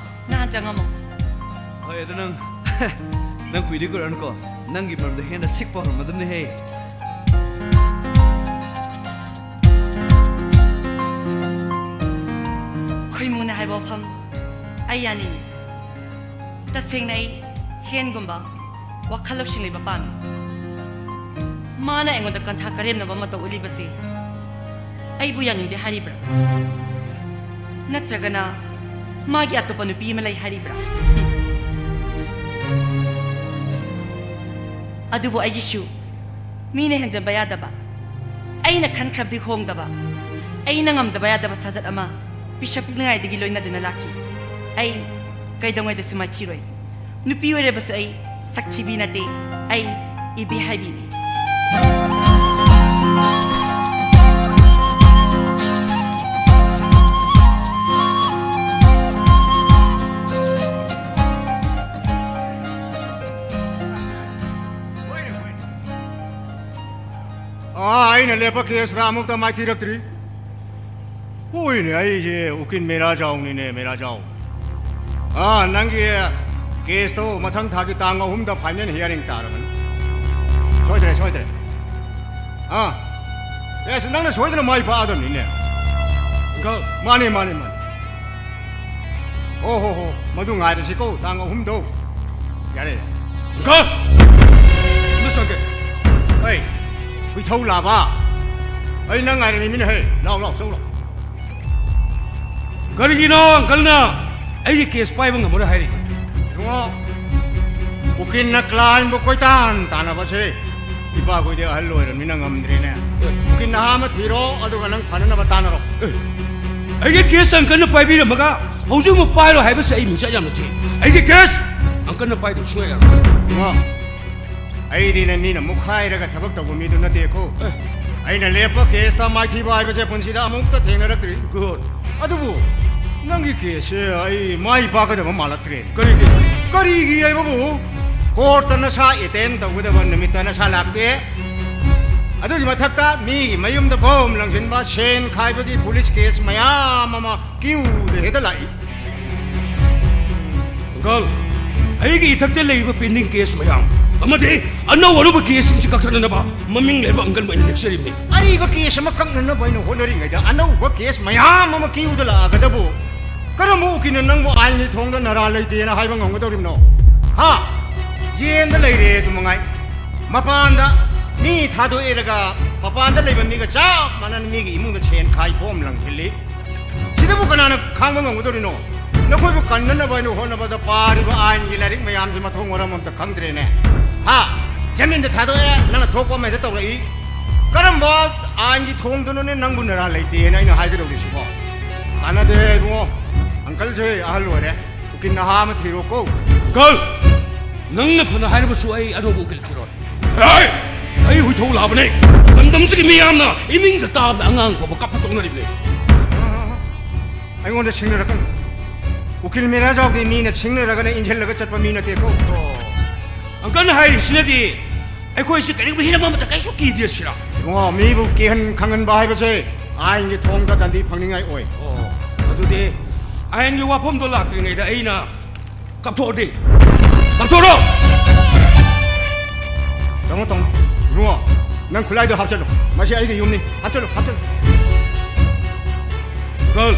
ꯅꯍꯥꯟ ꯆꯪꯉꯝꯃꯣ꯫ ꯍꯣꯏ, ꯑꯗꯨ ꯅꯪ, ꯅꯪ ꯀꯨꯏꯗꯤ ꯀꯨꯏꯔꯛꯑꯅꯨꯀꯣ꯫ ꯅꯪꯒꯤ ꯃꯔꯝꯗ ꯍꯦꯟꯅ ꯁꯤꯛꯄ ꯍꯧꯔꯝꯃꯗꯕꯅꯤꯍꯦ꯫ ꯈꯣꯏꯃꯨꯅ ꯍꯥꯏꯕ ꯋꯥꯐꯝ ꯑꯩ ꯌꯥꯅꯤꯡꯉꯤ꯫ ꯇꯁꯦꯡꯅ ꯑꯩ ꯍꯦꯟꯒꯨꯝꯕ ꯋꯥꯈꯜ ꯂꯧꯁꯤꯡ ꯂꯩꯕ ꯄꯥꯝꯃꯤ꯫ ꯃꯥꯅ ꯑꯩꯉꯣꯟꯗ ꯀꯟꯊꯥ ꯀꯔꯦꯝꯅꯕ ꯃꯇꯧ ꯎꯠꯂꯤꯕꯁꯤ ꯑꯩꯕꯨ ꯌꯥꯅꯤꯡꯗꯦ ꯍꯥꯏꯔꯤꯕ꯭ꯔꯥ? ꯅꯠꯇ꯭ꯔꯒꯅ ꯃꯥꯒꯤ ꯑꯇꯣꯞꯄ ꯅꯨꯄꯤ ꯑꯃ ꯂꯩ ꯍꯥꯏꯔꯤꯕ꯭ꯔꯥ? ꯍꯨꯝ꯫ ꯑꯗꯨꯕꯨ ꯑꯩꯒꯤꯁꯨ ꯃꯤꯅ ꯍꯦꯟꯖꯟꯕ ꯌꯥꯗꯕ, ꯑꯩꯅ ꯈꯟꯈ꯭ꯔꯕꯗꯤ ꯍꯣꯡꯗꯕ, ꯑꯩꯅ ꯉꯝꯗꯕ ꯌꯥꯗꯕ ꯁꯥꯖꯠ ꯑꯃ ꯄꯤꯁꯛ ꯄꯤꯛꯂꯤꯉꯩꯗꯒꯤ ꯂꯣꯏꯅꯗꯨꯅ ꯂꯥꯛꯈꯤ꯫ ꯑꯩ ꯀꯩꯗꯧꯉꯩꯗꯁꯨ ꯃꯥꯏꯊꯤꯔꯣꯏ꯫ ꯅꯨꯄꯤ ꯑꯣꯏꯔꯕꯁꯨ ꯑꯩ ꯁꯛꯊꯤꯕꯤ ꯅꯠꯇꯦ, ꯑꯩ ꯏꯕꯦꯍꯥꯏꯕꯤꯅꯤ꯫ ꯑꯥ, ꯑꯩꯅ ꯂꯦꯞꯄ ꯀꯦꯁꯇ ꯑꯃꯨꯛꯇ ꯃꯥꯏꯊꯤꯔꯛꯇ꯭ꯔꯤ꯫ ꯍꯣꯏꯅꯦ, ꯑꯩꯁꯦ ꯎꯀꯤꯜ ꯃꯦꯔꯥꯖꯥꯎꯅꯤꯅꯦ, ꯃꯦꯔꯥꯖꯥꯎ꯫ ꯑꯥ, ꯅꯪꯒꯤ ꯀꯦꯁꯇꯣ ꯃꯊꯪ ꯊꯥꯒꯤ ꯇꯥꯡ ꯑꯍꯨꯝꯗ ꯐꯥꯏꯅꯦꯜ ꯍꯤꯌꯥꯔꯤꯡ ꯇꯥꯔꯕꯅꯤ꯫ ꯁꯣꯏꯗ꯭ꯔꯦ, ꯁꯣꯏꯗ꯭ꯔꯦ꯫ ꯑꯥ, ꯑꯦꯁ, ꯅꯪꯅ ꯁꯣꯏꯗꯅ ꯃꯥꯏ ꯄꯥꯛꯑꯗꯕꯅꯤꯅꯦ꯫ ꯑꯪꯀꯜ꯫ ꯃꯥꯅꯦ, ꯃꯥꯅꯦ, ꯃꯥꯅꯦ꯫ ꯑꯣ ꯍꯣ ꯍꯣ, ꯃꯗꯨ ꯉꯥꯏꯔꯁꯤꯀꯣ, ꯇꯥꯡ ꯑꯍꯨꯝꯗꯣ꯫ ꯌꯥꯔꯦ꯫ ꯑꯪꯀꯜ! ꯑꯃ ꯆꯪꯒꯦ꯫ ꯑꯩ, ꯍꯨꯏꯊꯧ ꯂꯥꯕ꯫ ꯑꯩ ꯅꯪ ꯉꯥꯏꯔꯝꯃꯤꯅꯦ ꯍꯦ꯫ ꯂꯥꯎ, ꯂꯥꯎ, ꯆꯧ ꯂꯥꯎ꯫ ꯀꯔꯤꯒꯤꯅꯣ ꯑꯪꯀꯜꯅ ꯑꯩꯒꯤ ꯀꯦꯁ ꯄꯥꯏꯕ ꯉꯝꯃꯔꯣꯏ ꯍꯥꯏꯔꯤꯕ? ꯏꯕꯨꯡꯉꯣ, ꯎꯀꯤꯜꯅ ꯀ꯭ꯂꯥꯏꯟꯕꯨ ꯀꯣꯏꯇꯥꯟ ꯇꯥꯟꯅꯕꯁꯦ ꯏꯄꯥꯈꯣꯏꯗꯤ ꯑꯍꯜ ꯑꯣꯏꯔꯕꯅꯤꯅ ꯉꯝꯗ꯭ꯔꯦꯅꯦ꯫ ꯎꯀꯤꯜ ꯅꯍꯥ ꯑꯃ ꯊꯤꯔꯣ, ꯑꯗꯨꯒ ꯅꯪ ꯐꯅꯅꯕ ꯇꯥꯟꯅꯔꯣ꯫ ꯑꯦ, ꯑꯩꯒꯤ ꯀꯦꯁ ꯑꯪꯀꯜꯅ ꯄꯥꯏꯕꯤꯔꯝꯃꯒ ꯍꯧꯖꯤꯛ ꯑꯃꯨꯛ ꯄꯥꯏꯔꯣ ꯍꯥꯏꯕꯁꯦ ꯑꯩ ꯃꯤꯡꯆꯠ ꯌꯥꯝꯅ ꯊꯤ꯫ ꯑꯩꯒꯤ ꯀꯦꯁ ꯑꯪꯀꯜꯅ ꯄꯥꯏꯗꯕ ꯁꯨꯡꯌꯥ ꯌꯥꯔꯣꯏ꯫ ꯏꯕꯨꯡꯉꯣ, ꯑꯩꯗꯤꯅꯦ ꯃꯤꯅ ꯃꯨꯛꯈꯥꯏꯔꯒ ꯊꯕꯛ ꯇꯧꯕ ꯃꯤꯗꯨ ꯅꯠꯇꯦꯀꯣ꯫ ꯑꯦ꯫ ꯑꯩꯅ ꯂꯦꯞꯄ ꯀꯦꯁꯇ ꯃꯥꯏꯊꯤꯕ ꯍꯥꯏꯕꯁꯦ ꯄꯨꯟꯁꯤꯗ ꯑꯃꯨꯛꯇ ꯊꯦꯡꯅꯔꯛꯇ꯭ꯔꯤ꯫ ꯒꯨꯗ꯫ ꯑꯗꯨꯕꯨ ꯅꯪꯒꯤ ꯀꯦꯁꯁꯦ ꯑꯩ ꯃꯥꯏ ꯄꯥꯛꯀꯗꯕ ꯃꯥꯜꯂꯛꯇ꯭ꯔꯦꯅꯦ꯫ ꯀꯔꯤꯒꯤ? ꯀꯔꯤꯒꯤ ꯍꯥꯏꯕꯕꯨ, ꯀꯣꯔꯠꯇ ꯅꯁꯥ ꯑꯦꯇꯦꯟ ꯇꯧꯒꯗꯕ ꯅꯨꯃꯤꯠꯇ ꯅꯁꯥ ꯂꯥꯛꯇꯦ꯫ ꯑꯗꯨꯒꯤ ꯃꯊꯛꯇ ꯃꯤꯒꯤ ꯃꯌꯨꯝꯗ ꯕꯣꯝ ꯂꯪꯁꯤꯟꯕ, ꯁꯦꯟ ꯈꯥꯏꯕꯒꯤ ꯄꯨꯂꯤꯁ ꯀꯦꯁ ꯃꯌꯥꯝ ꯑꯃ ꯀ꯭ꯌꯨꯗ ꯍꯦꯛꯇ ꯂꯥꯛꯏ꯫ ꯑꯪꯀꯜ, ꯑꯩꯒꯤ ꯏꯊꯛꯇ ꯂꯩꯔꯤꯕ ꯄꯦꯟꯗꯤꯡ ꯀꯦꯁ ꯃꯌꯥꯝ ꯑꯃꯗꯤ ꯑꯅꯧ ꯑꯅꯧꯕ ꯀꯦꯁꯁꯤꯡꯁꯤ ꯀꯛꯊꯠꯅꯅꯕ ꯃꯃꯤꯡ ꯂꯩꯔꯕ ꯑꯪꯀꯜꯕꯨ ꯑꯩꯅ ꯅꯦꯛꯆꯔꯤꯕꯅꯤ꯫ ꯑꯔꯤꯕ ꯀꯦꯁ ꯑꯃ ꯀꯛꯅꯅꯕ ꯑꯩꯅ ꯍꯣꯠꯅꯔꯤꯉꯩꯗ ꯑꯅꯧꯕ ꯀꯦꯁ ꯃꯌꯥꯝ ꯑꯃ ꯀ꯭ꯌꯨꯗ ꯂꯥꯛꯑꯒꯗꯕꯨ ꯀꯔꯝꯕ ꯎꯀꯤꯜꯅ ꯅꯪꯕꯨ ꯑꯥꯏꯟꯒꯤ ꯊꯣꯡꯗ ꯅꯔꯥ ꯂꯩꯇꯦꯅ ꯍꯥꯏꯕ ꯉꯝꯒꯗꯧꯔꯤꯕꯅꯣ? ꯍꯥ? ꯖꯦꯟꯗ ꯂꯩꯔꯦ ꯑꯗꯨ ꯃꯉꯥꯏ꯫ ꯃꯄꯥꯟꯗ ꯃꯤ ꯊꯥꯗꯣꯛꯏꯔꯒ ꯃꯄꯥꯟꯗ ꯂꯩꯕ ꯃꯤꯒ ꯆꯞ ꯃꯥꯟꯅꯅ ꯃꯤꯒꯤ ꯏꯃꯨꯡꯗ ꯁꯦꯟ ꯈꯥꯏ ꯕꯣꯝ ꯂꯪꯁꯤꯜꯂꯤ꯫ ꯁꯤꯗꯕꯨ ꯀꯅꯥꯅ ꯈꯥꯡꯕ ꯉꯝꯒꯗꯧꯔꯤꯅꯣ? ꯅꯈꯣꯏꯕꯨ ꯀꯟꯅꯅꯕ ꯍꯥꯏꯅ ꯍꯣꯠꯅꯕꯗ ꯄꯥꯔꯤꯕ ꯑꯥꯏꯟꯒꯤ ꯂꯥꯏꯔꯤꯛ ꯃꯌꯥꯝꯁꯦ ꯃꯊꯣꯡ ꯃꯔꯝ ꯑꯝꯇ ꯈꯪꯗ꯭ꯔꯦꯅꯦ꯫ ꯍꯥ? ꯖꯃꯤꯟꯗ ꯊꯥꯗꯣꯛꯑꯦ, ꯅꯪꯅ ꯊꯣꯛꯄ ꯑꯃ ꯍꯦꯛꯇ ꯇꯧꯔꯛꯏ꯫ ꯀꯔꯝꯕ ꯑꯥꯏꯟꯒꯤ ꯊꯣꯡꯗꯅꯣꯅꯦ ꯅꯪꯕꯨ ꯅꯔꯥ ꯂꯩꯇꯦꯅ ꯑꯩꯅ ꯍꯥꯏꯒꯗꯧꯔꯤꯁꯤꯕꯣ? ꯀꯥꯟꯅꯗꯦ ꯏꯕꯨꯡꯉꯣ, ꯑꯪꯀꯜꯁꯦ ꯑꯍꯜ ꯑꯣꯏꯔꯦ, ꯎꯀꯤꯜ ꯅꯍꯥ ꯑꯃ ꯊꯤꯔꯣꯀꯣ꯫ ꯑꯪꯀꯜ! ꯅꯪꯅ ꯐꯅ ꯍꯥꯏꯔꯕꯁꯨ ꯑꯩ ꯑꯅꯧꯕ ꯎꯀꯤꯜ ꯊꯤꯔꯣꯏ꯫ ꯑꯩ, ꯑꯩ ꯍꯨꯏꯊꯧ ꯂꯥꯕꯅꯦ꯫ ꯂꯝꯗꯝꯁꯤꯒꯤ ꯃꯤꯌꯥꯝꯅ ꯏꯃꯤꯡꯗ ꯇꯥꯕꯗ ꯑꯉꯥꯡ ꯐꯥꯎꯕ ꯀꯞꯄ ꯇꯣꯛꯅꯔꯤꯕꯅꯦ꯫ ꯑꯩꯉꯣꯟꯗ ꯁꯤꯡꯅꯔꯛꯀꯅꯨ꯫ ꯎꯀꯤꯜ ꯃꯦꯔꯥꯖꯥꯎꯗꯤ ꯃꯤꯅ ꯁꯤꯡꯅꯔꯒꯅ ꯏꯟꯁꯤꯜꯂꯒ ꯆꯠꯄ ꯃꯤ ꯅꯠꯇꯦꯀꯣ꯫ ꯑꯪꯀꯜꯅ ꯍꯥꯏꯔꯤꯁꯤꯅꯗꯤ ꯑꯩꯈꯣꯏꯁꯤ ꯀꯔꯤꯒꯨꯝꯕ ꯍꯤꯔꯝ ꯑꯃꯗ ꯀꯩꯁꯨ ꯀꯤꯗꯦ ꯁꯤꯔꯥ? ꯏꯕꯨꯡꯉꯣ, ꯃꯤꯕꯨ ꯀꯤꯍꯟ ꯈꯪꯍꯟꯕ ꯍꯥꯏꯕꯁꯦ ꯑꯥꯏꯟꯒꯤ ꯊꯣꯡꯗ ꯗꯟꯗꯤ ꯐꯪꯅꯤꯡꯉꯥꯏ ꯑꯣꯏ꯫ ꯑꯣ, ꯑꯗꯨꯗꯤ ꯑꯥꯏꯟꯒꯤ ꯋꯥꯐꯝꯗꯣ ꯂꯥꯛꯇ꯭ꯔꯤꯉꯩꯗ ꯑꯩꯅ ꯀꯥꯞꯊꯣꯛꯑꯗꯤ? ꯀꯥꯞꯊꯣꯛꯑꯣ! ꯇꯥꯃꯣ, ꯇꯥꯃꯣ, ꯏꯕꯨꯡꯉꯣ, ꯅꯪ ꯈꯨꯠꯂꯥꯏꯗꯣ ꯍꯥꯞꯆꯜꯂꯨ꯫ ꯃꯁꯤ ꯑꯩꯒꯤ ꯌꯨꯝꯅꯤ꯫ ꯍꯥꯞꯆꯜꯂꯨ, ꯍꯥꯞꯆꯜꯂꯨ꯫ ꯑꯪꯀꯜ,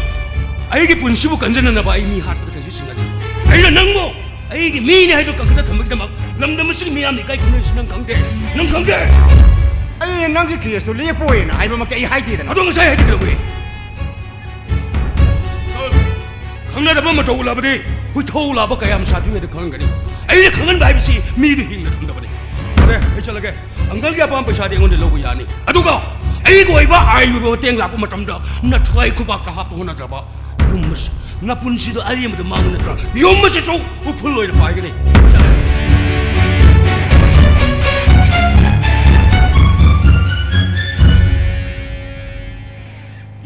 ꯑꯩꯒꯤ ꯄꯨꯟꯁꯤꯕꯨ ꯀꯟꯖꯅꯅꯕ ꯑꯩ ꯃꯤ ꯍꯥꯠꯄꯗ ꯀꯩꯁꯨ ꯆꯤꯡꯅꯗꯦ꯫ ꯑꯩꯅ ꯅꯪꯕꯨ ꯑꯩꯒꯤ ꯃꯤꯅꯦ ꯍꯥꯏꯗꯣ ꯀꯟꯈꯠꯅ ꯊꯝꯕꯒꯤꯗꯃꯛ ꯂꯝꯗꯝ ꯑꯁꯤꯒꯤ ꯃꯤꯌꯥꯝꯅ ꯏꯀꯥꯏ ꯈꯨꯝꯅꯔꯤꯁꯤ ꯅꯪ ꯈꯪꯗꯦ? ꯅꯪ ꯈꯪꯗꯦ? ꯑꯩ ꯅꯪꯒꯤ ꯀꯦꯁꯇꯣ ꯂꯦꯞꯄꯣꯏꯅ ꯍꯥꯏꯕꯃꯛꯇꯤ ꯑꯩ ꯍꯥꯏꯗꯦꯗꯅ꯫ ꯑꯗꯣ ꯉꯁꯥꯏ ꯍꯥꯏꯗꯤ ꯀꯩꯗꯧꯕꯒꯤ? ꯈꯪꯅꯗꯕ ꯃꯇꯧ ꯎꯠꯂꯕꯗꯤ ꯍꯨꯏꯊꯧ ꯂꯥꯕ ꯀꯌꯥꯝ ꯁꯥꯊꯤꯉꯩꯗ ꯈꯪꯒꯅꯤ꯫ ꯑꯩꯅ ꯈꯪꯍꯟꯕ ꯍꯥꯏꯕꯁꯤ ꯃꯤꯗꯤ ꯍꯤꯡꯅ ꯊꯝꯗꯕꯅꯤ꯫ ꯐꯔꯦ, ꯑꯩ ꯆꯠꯂꯒꯦ꯫ ꯑꯪꯀꯜꯒꯤ ꯑꯄꯥꯝ ꯄꯩꯁꯥꯗꯤ ꯑꯩꯉꯣꯟꯗ ꯂꯧꯕ ꯌꯥꯅꯤ, ꯑꯗꯨꯒ ꯑꯩꯒꯤ ꯑꯣꯏꯕ ꯑꯥꯏꯟꯒꯤ ꯑꯣꯏꯕ ꯃꯇꯦꯡ ꯂꯥꯛꯄ ꯃꯇꯝꯗ ꯅꯊ꯭ꯋꯥꯏ ꯈꯨꯕꯥꯛꯇ ꯍꯥꯞꯄ ꯍꯣꯠꯅꯗ꯭ꯔꯕ ꯌꯨꯝ ꯑꯁꯤ, ꯅꯄꯨꯟꯁꯤꯗꯣ ꯑꯔꯦꯝꯕꯗ ꯃꯥꯡꯕ ꯅꯠꯇ꯭ꯔꯥ? ꯌꯨꯝ ꯑꯁꯤꯁꯨ ꯎꯐꯨꯜ ꯑꯣꯏꯅ ꯄꯥꯏꯒꯅꯤ꯫ ꯆꯠꯂꯦ꯫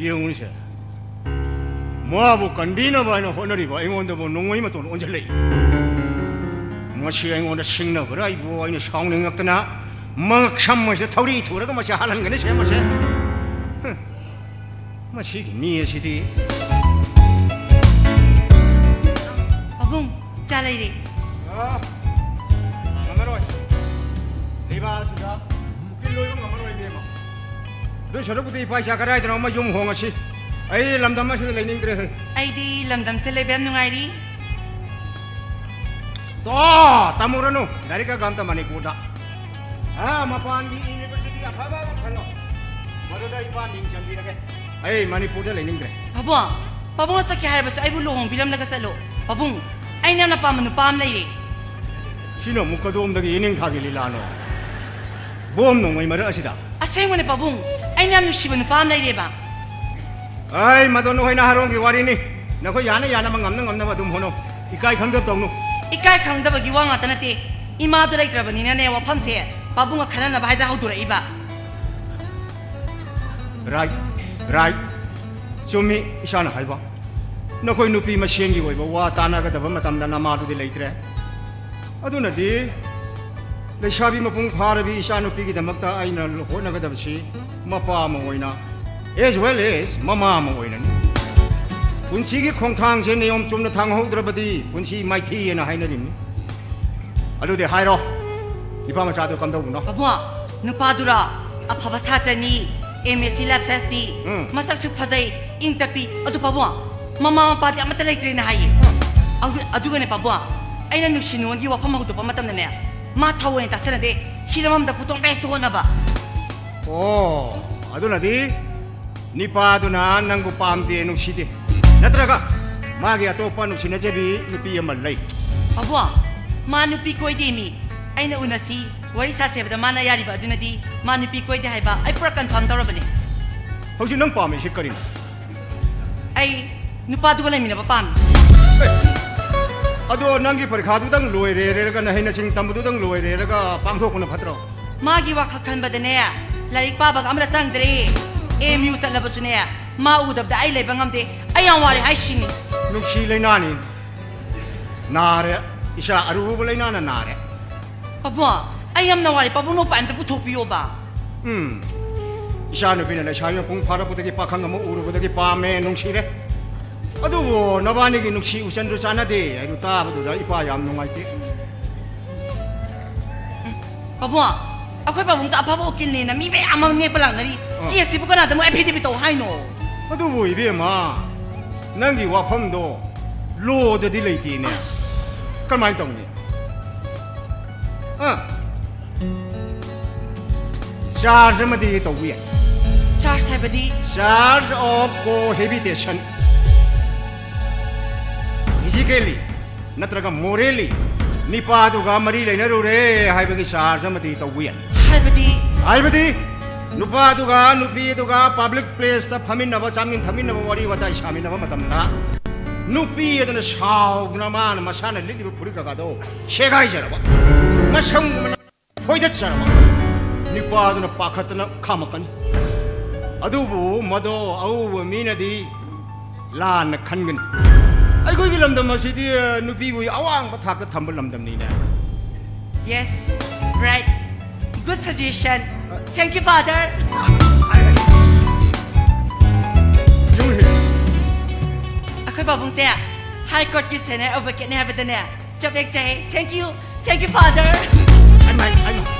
ꯌꯦꯡꯉꯨꯅꯦꯁꯦ, ꯃꯥꯕꯨ ꯀꯟꯕꯤꯅꯕ ꯍꯥꯏꯅ ꯍꯣꯠꯅꯔꯤꯕ ꯑꯩꯉꯣꯟꯗꯕꯨ ꯅꯣꯡꯃꯩ ꯃꯇꯣꯟ ꯑꯣꯟꯁꯤꯜꯂꯛꯏ꯫ ꯃꯁꯤ ꯑꯩꯉꯣꯟꯗ ꯁꯤꯡꯅꯕ꯭ꯔꯥ? ꯑꯩꯕꯨ, ꯑꯩꯅ ꯁꯥꯎꯅꯤꯡꯉꯛꯇꯅ ꯃꯉꯛ ꯁꯝ ꯑꯁꯤꯗ ꯊꯧꯔꯤ ꯊꯨꯔꯒ ꯃꯁꯤ ꯍꯥꯜꯍꯟꯒꯅꯤ ꯁꯦ ꯃꯁꯦ꯫ ꯍꯨꯝ꯫ ꯃꯁꯤꯒꯤ ꯃꯤ ꯑꯁꯤꯗꯤ꯫ ꯄꯥꯕꯨꯡ, ꯆꯥ ꯂꯩꯔꯦ꯫ ꯑ, ꯉꯝꯃꯔꯣꯏ꯫ ꯂꯩꯕꯥꯛ ꯑꯁꯤꯗ ꯎꯀꯤꯜ ꯂꯣꯏꯕ ꯉꯝꯃꯔꯣꯏ, ꯏꯕꯦꯝꯃ꯫ ꯑꯗꯨ ꯁꯔꯨꯛꯄꯨꯗꯤ ꯏꯄꯥ ꯏꯆꯥ ꯀꯗꯥꯏꯗꯅꯣ ꯑꯃ ꯌꯨꯝ ꯍꯣꯡꯉꯁꯤ꯫ ꯑꯩ ꯂꯝꯗꯝ ꯑꯁꯤꯗ ꯂꯩꯅꯤꯡꯗ꯭ꯔꯦ꯫ ꯑꯩꯗꯤ ꯂꯝꯗꯝꯁꯦ ꯂꯩꯕ ꯌꯥꯝ ꯅꯨꯡꯉꯥꯏꯔꯤ꯫ ꯇꯣ, ꯇꯝꯃꯨꯔꯅꯨ꯫ ꯂꯥꯏꯔꯤꯛ ꯀꯒ ꯑꯝꯇ ꯃꯅꯤꯄꯨꯔꯗ꯫ ꯑꯥ, ꯃꯄꯥꯟꯒꯤ ꯌꯨꯅꯤꯚꯔꯁꯤꯇꯤ ꯑꯐꯕ ꯑꯃ ꯈꯜꯂꯣ꯫ ꯃꯗꯨꯗ ꯏꯄꯥ ꯃꯤꯡ ꯆꯟꯕꯤꯔꯒꯦ꯫ ꯑꯩ ꯃꯅꯤꯄꯨꯔꯗ ꯂꯩꯅꯤꯡꯗ꯭ꯔꯦ꯫ ꯄꯥꯕꯨꯡ, ꯄꯥꯕꯨꯡꯅ ꯆꯠꯀꯦ ꯍꯥꯏꯔꯕꯁꯨ ꯑꯩꯕꯨ ꯂꯨꯍꯣꯡꯕꯤꯔꯝꯂꯒ ꯆꯠꯂꯣ꯫ ꯄꯥꯕꯨꯡ, ꯑꯩꯅ ꯌꯥꯝꯅ ꯄꯥꯝꯕ ꯅꯨꯄꯥ ꯑꯃ ꯂꯩꯔꯦ꯫ ꯁꯤꯅ ꯑꯃꯨꯛ ꯀꯗꯣꯝꯗꯒꯤ ꯏꯅꯤꯡꯊꯥꯒꯤ ꯂꯤꯂꯥꯅꯣ? ꯕꯣꯝ ꯅꯣꯡꯃꯩ ꯃꯔꯛ ꯑꯁꯤꯗ? ꯑꯁꯦꯡꯕꯅꯦ ꯄꯥꯕꯨꯡ, ꯑꯩꯅ ꯌꯥꯝ ꯅꯨꯡꯁꯤꯕ ꯅꯨꯄꯥ ꯑꯃ ꯂꯩꯔꯦꯕ꯫ ꯑꯩ, ꯃꯗꯣ ꯅꯈꯣꯏ ꯅꯍꯥꯔꯣꯟꯒꯤ ꯋꯥꯔꯤꯅꯤ꯫ ꯅꯈꯣꯏ ꯌꯥꯅ ꯌꯥꯅꯕ, ꯉꯝꯅ ꯉꯝꯅꯕ ꯑꯗꯨꯝ ꯍꯣꯠꯅꯧ꯫ ꯏꯀꯥꯏ ꯈꯪꯗꯕ ꯇꯧꯅꯨ꯫ ꯏꯀꯥꯏ ꯈꯪꯗꯕꯒꯤ ꯋꯥ ꯉꯥꯛꯇ ꯅꯠꯇꯦ꯫ ꯏꯃꯥꯗꯣ ꯂꯩꯇ꯭ꯔꯕꯅꯤꯅꯅꯦ, ꯋꯥꯐꯝꯁꯦ ꯄꯥꯕꯨꯡꯒ ꯈꯟꯅꯅꯕ ꯍꯥꯏꯗꯅ ꯍꯧꯗꯣꯔꯛꯏꯕ꯫ Right, right. ꯆꯨꯝꯃꯤ ꯏꯁꯥꯅ ꯍꯥꯏꯕ꯫ ꯅꯈꯣꯏ ꯅꯨꯄꯤ ꯃꯁꯦꯟꯒꯤ ꯑꯣꯏꯕ ꯋꯥ ꯇꯥꯟꯅꯒꯗꯕ ꯃꯇꯝꯗ ꯅꯃꯥꯗꯨꯗꯤ ꯂꯩꯇ꯭ꯔꯦ꯫ ꯑꯗꯨꯅꯗꯤ ꯂꯩꯁꯥꯕꯤ ꯃꯄꯨꯡ ꯐꯥꯔꯕꯤ ꯏꯆꯥꯅꯨꯄꯤꯒꯤꯗꯃꯛꯇ ꯑꯩꯅ ꯍꯣꯠꯅꯒꯗꯕꯁꯤ ꯃꯄꯥ ꯑꯃ ꯑꯣꯏꯅ, as well as ꯃꯃꯥ ꯑꯃ ꯑꯣꯏꯅꯅꯤ꯫ ꯄꯨꯟꯁꯤꯒꯤ ꯈꯣꯡꯊꯥꯡꯁꯦ ꯅꯤꯌꯣꯝ ꯆꯨꯝꯅ ꯊꯥꯡꯍꯧꯗ꯭ꯔꯕꯗꯤ ꯄꯨꯟꯁꯤ ꯃꯥꯏꯊꯤ ꯍꯥꯏꯅ ꯍꯥꯏꯅꯔꯤꯕꯅꯤ꯫ ꯑꯗꯨꯗꯤ ꯍꯥꯏꯔꯣ, ꯅꯨꯄꯥ ꯃꯆꯥꯗꯣ ꯀꯝꯗꯧꯕꯅꯣ? ꯄꯥꯕꯨꯡ, ꯅꯨꯄꯥꯗꯨꯔꯥ? ꯑꯐꯕ ꯁꯥꯇ꯭ꯔꯅꯤ, ꯑꯦꯝ ꯑꯦꯁ ꯁꯤ ꯂꯥꯏꯐ ꯁꯥꯏꯟꯁꯅꯤ꯫ ꯎꯝ꯫ ꯃꯁꯛꯁꯨ ꯐꯖꯩ, ꯏꯪ ꯇꯞꯄꯤ꯫ ꯑꯗꯨ ꯄꯥꯕꯨꯡ, ꯃꯃꯥ ꯃꯄꯥꯗꯤ ꯑꯃꯠꯇ ꯂꯩꯇ꯭ꯔꯦꯅ ꯍꯥꯏꯌꯦ꯫ ꯑꯗꯨ-, ꯑꯗꯨꯒꯅꯦ ꯄꯥꯕꯨꯡ, ꯑꯩꯅ ꯅꯨꯡꯁꯤ ꯅꯨꯡꯉꯣꯟꯒꯤ ꯋꯥꯐꯝ ꯍꯧꯗꯣꯛꯄ ꯃꯇꯝꯗꯅꯦ, ꯃꯥ ꯊꯑꯣꯏꯅ ꯇꯥꯁꯟꯅꯗꯦ, ꯍꯤꯔꯝ ꯑꯃꯗ ꯄꯨꯊꯣꯛꯅꯕ ꯍꯦꯛꯇ ꯍꯣꯠꯅꯕ꯫ ꯑꯣ, ꯑꯗꯨꯅꯗꯤ ꯅꯤꯄꯥꯗꯨꯅ ꯅꯪꯕꯨ ꯄꯥꯝꯗꯦ, ꯅꯨꯡꯁꯤꯗꯦ, ꯅꯠꯇ꯭ꯔꯒ ꯃꯥꯒꯤ ꯑꯇꯣꯞꯄ ꯅꯨꯡꯁꯤꯅꯖꯕꯤ ꯅꯨꯄꯤ ꯑꯃ ꯂꯩ? ꯄꯥꯕꯨꯡ, ꯃꯥ ꯅꯨꯄꯤ ꯀꯣꯏꯗꯦ ꯃꯤ꯫ ꯑꯩꯅ ꯎꯅꯁꯤ, ꯋꯥꯔꯤ ꯁꯥꯁꯦ ꯍꯥꯏꯕꯗ ꯃꯥꯅ ꯌꯥꯔꯤꯕ ꯑꯗꯨꯅꯗꯤ ꯃꯥ ꯅꯨꯄꯤ ꯀꯣꯏꯗꯦ ꯍꯥꯏꯕ ꯑꯩ ꯄꯨꯔꯥ ꯀꯟꯐꯥꯔꯝ ꯇꯧꯔꯕꯅꯦ꯫ ꯍꯧꯖꯤꯛ ꯅꯪ ꯄꯥꯝꯃꯤꯁꯤ ꯀꯔꯤꯅꯣ? ꯑꯩ ꯅꯨꯄꯥꯗꯨꯒ ꯂꯩꯃꯤꯟꯅꯕ ꯄꯥꯝꯃꯤ꯫ ꯑꯦ, ꯑꯗꯣ ꯅꯪꯒꯤ ꯄꯔꯤꯈꯥꯗꯨꯗꯪ ꯂꯣꯏꯔꯦꯔꯒ, ꯅꯍꯩ ꯅꯁꯤꯡ ꯇꯝꯕꯗꯨꯗꯪ ꯂꯣꯏꯔꯦꯔꯒ ꯄꯥꯡꯊꯣꯛꯄꯅ ꯐꯠꯇ꯭ꯔꯣ? ꯃꯥꯒꯤ ꯋꯥꯈꯜ ꯈꯟꯕꯗꯅꯦ, ꯂꯥꯏꯔꯤꯛ ꯄꯥꯕꯒ ꯑꯃꯇ ꯆꯪꯗ꯭ꯔꯦ꯫ ꯑꯦꯝ ꯌꯨ ꯆꯠꯂꯕꯁꯨꯅꯦ, ꯃꯥ ꯎꯗꯕꯗ ꯑꯩ ꯂꯩꯕ ꯉꯝꯗꯦ꯫ ꯑꯩ ꯌꯥꯝ ꯋꯥꯔꯦ ꯍꯥꯏꯁꯤꯅꯤ꯫ ꯅꯨꯡꯁꯤ ꯂꯩꯅꯥꯅꯤ꯫ ꯅꯥꯔꯦ꯫ ꯏꯆꯥ ꯑꯔꯨꯕ ꯂꯩꯅꯥꯅ ꯅꯥꯔꯦ꯫ ꯄꯥꯕꯨꯡ, ꯑꯩ ꯌꯥꯝꯅ ꯋꯥꯔꯦ꯫ ꯄꯥꯕꯨꯡꯅ ꯎꯄꯥꯏ ꯑꯝꯇ ꯄꯨꯊꯣꯛꯄꯤꯌꯣꯕ꯫ ꯎꯝ꯫ ꯏꯆꯥ ꯅꯨꯄꯤꯅ ꯂꯩꯁꯥꯕꯤ ꯃꯄꯨꯡ ꯐꯥꯔꯛꯄꯗꯒꯤ ꯄꯥꯈꯪ ꯑꯃ ꯎꯔꯨꯕꯗꯒꯤ ꯄꯥꯝꯃꯦ, ꯅꯨꯡꯁꯤꯔꯦ꯫ ꯑꯗꯨꯕꯨ ꯅꯕꯥꯅꯤꯒꯤ ꯅꯨꯡꯁꯤ ꯎꯆꯟꯗꯨ ꯆꯥꯟꯅꯗꯦ ꯍꯥꯏꯗꯨ ꯇꯥꯕꯗꯨꯗ ꯏꯄꯥ ꯌꯥꯝ ꯅꯨꯡꯉꯥꯏꯇꯦ꯫ ꯄꯥꯕꯨꯡ, ꯑꯩꯈꯣꯏ ꯄꯥꯕꯨꯡꯗ ꯑꯐꯕ ꯎꯀꯤꯜꯅꯦꯅ ꯃꯤ ꯃꯌꯥꯝ ꯑꯃ ꯅꯦꯛꯄ ꯂꯥꯛꯅꯔꯤ꯫ ꯑꯥ꯫ ꯀꯦꯁꯁꯤꯕꯨ ꯀꯅꯥꯗ ꯑꯃꯨꯛ ꯑꯦꯐꯤꯗꯦꯕꯤꯠ ꯇꯧ ꯍꯥꯏꯅꯣ? ꯑꯗꯨꯕꯨ ꯏꯕꯦꯝꯃ, ꯅꯪꯒꯤ ꯋꯥꯐꯝꯗꯣ ꯂꯣꯗꯗꯤ ꯂꯩꯇꯦꯅꯦ꯫ ꯑꯁ꯫ ꯀꯔꯝꯍꯥꯏꯅ ꯇꯧꯅꯤ? ꯑꯥ꯫ ꯆꯥꯔꯖ ꯑꯃꯗꯤ ꯇꯧꯕ ꯌꯥꯏ꯫ ꯆꯥꯔꯖ ꯍꯥꯏꯕꯗꯤ? Charge of cohabitation. Physically ꯅꯠꯇ꯭ꯔꯒ morally ꯅꯤꯄꯥꯗꯨꯒ ꯃꯔꯤ ꯂꯩꯅꯔꯨꯔꯦ ꯍꯥꯏꯕꯒꯤ ꯆꯥꯔꯖ ꯑꯃꯗꯤ ꯇꯧꯕ ꯌꯥꯏ꯫ ꯍꯥꯏꯕꯗꯤ? ꯍꯥꯏꯕꯗꯤ ꯅꯨꯄꯥꯗꯨꯒ ꯅꯨꯄꯤ ꯑꯗꯨꯒ ꯄꯕ꯭ꯂꯤꯛ ꯄ꯭ꯂꯦꯁꯇ ꯐꯝꯃꯤꯟꯅꯕ, ꯆꯥꯃꯤꯟ ꯊꯛꯃꯤꯟꯅꯕ, ꯋꯥꯔꯤ ꯋꯥꯇꯥꯏ ꯁꯥꯃꯤꯟꯅꯕ ꯃꯇꯝꯗ ꯅꯨꯄꯤ ꯑꯗꯨꯅ ꯁꯥꯎꯗꯨꯅ ꯃꯥꯅ ꯃꯁꯥꯅ ꯂꯤꯠꯂꯤꯕ ꯐꯨꯔꯤꯠ ꯀꯀꯥꯗꯣ ꯁꯦꯒꯥꯏꯖꯔꯕ, ꯃꯁꯝꯒꯨꯝꯕꯅ ꯐꯣꯏꯗꯠꯆꯔꯕ, ꯅꯨꯄꯥꯗꯨꯅ ꯄꯥꯈꯠꯇꯅ ꯈꯥꯝꯃꯛꯀꯅꯤ꯫ ꯑꯗꯨꯕꯨ ꯃꯗꯣ ꯑꯎꯕ ꯃꯤꯅꯗꯤ ꯂꯥꯟꯅ ꯈꯟꯒꯅꯤ꯫ ꯑꯩꯈꯣꯏꯒꯤ ꯂꯝꯗꯝ ꯑꯁꯤꯗꯤ ꯅꯨꯄꯤꯕꯨ ꯑꯋꯥꯡꯕ ꯊꯥꯛꯇ ꯊꯝꯕ ꯂꯝꯗꯝꯅꯤꯅꯦ꯫ Yes. Right. Good suggestion. Thank you, Father. ꯑꯩꯈꯣꯏ ꯄꯥꯕꯨꯡꯁꯦ High Courtꯀꯤ senior advocateꯅꯦ ꯍꯥꯏꯕꯗꯅꯦ ꯆꯞ ꯍꯦꯛ ꯆꯥꯏ꯫ Thank you, thank you, Father. ꯑꯩ ꯃꯥꯏ, ꯑꯩ ꯃꯥꯏ꯫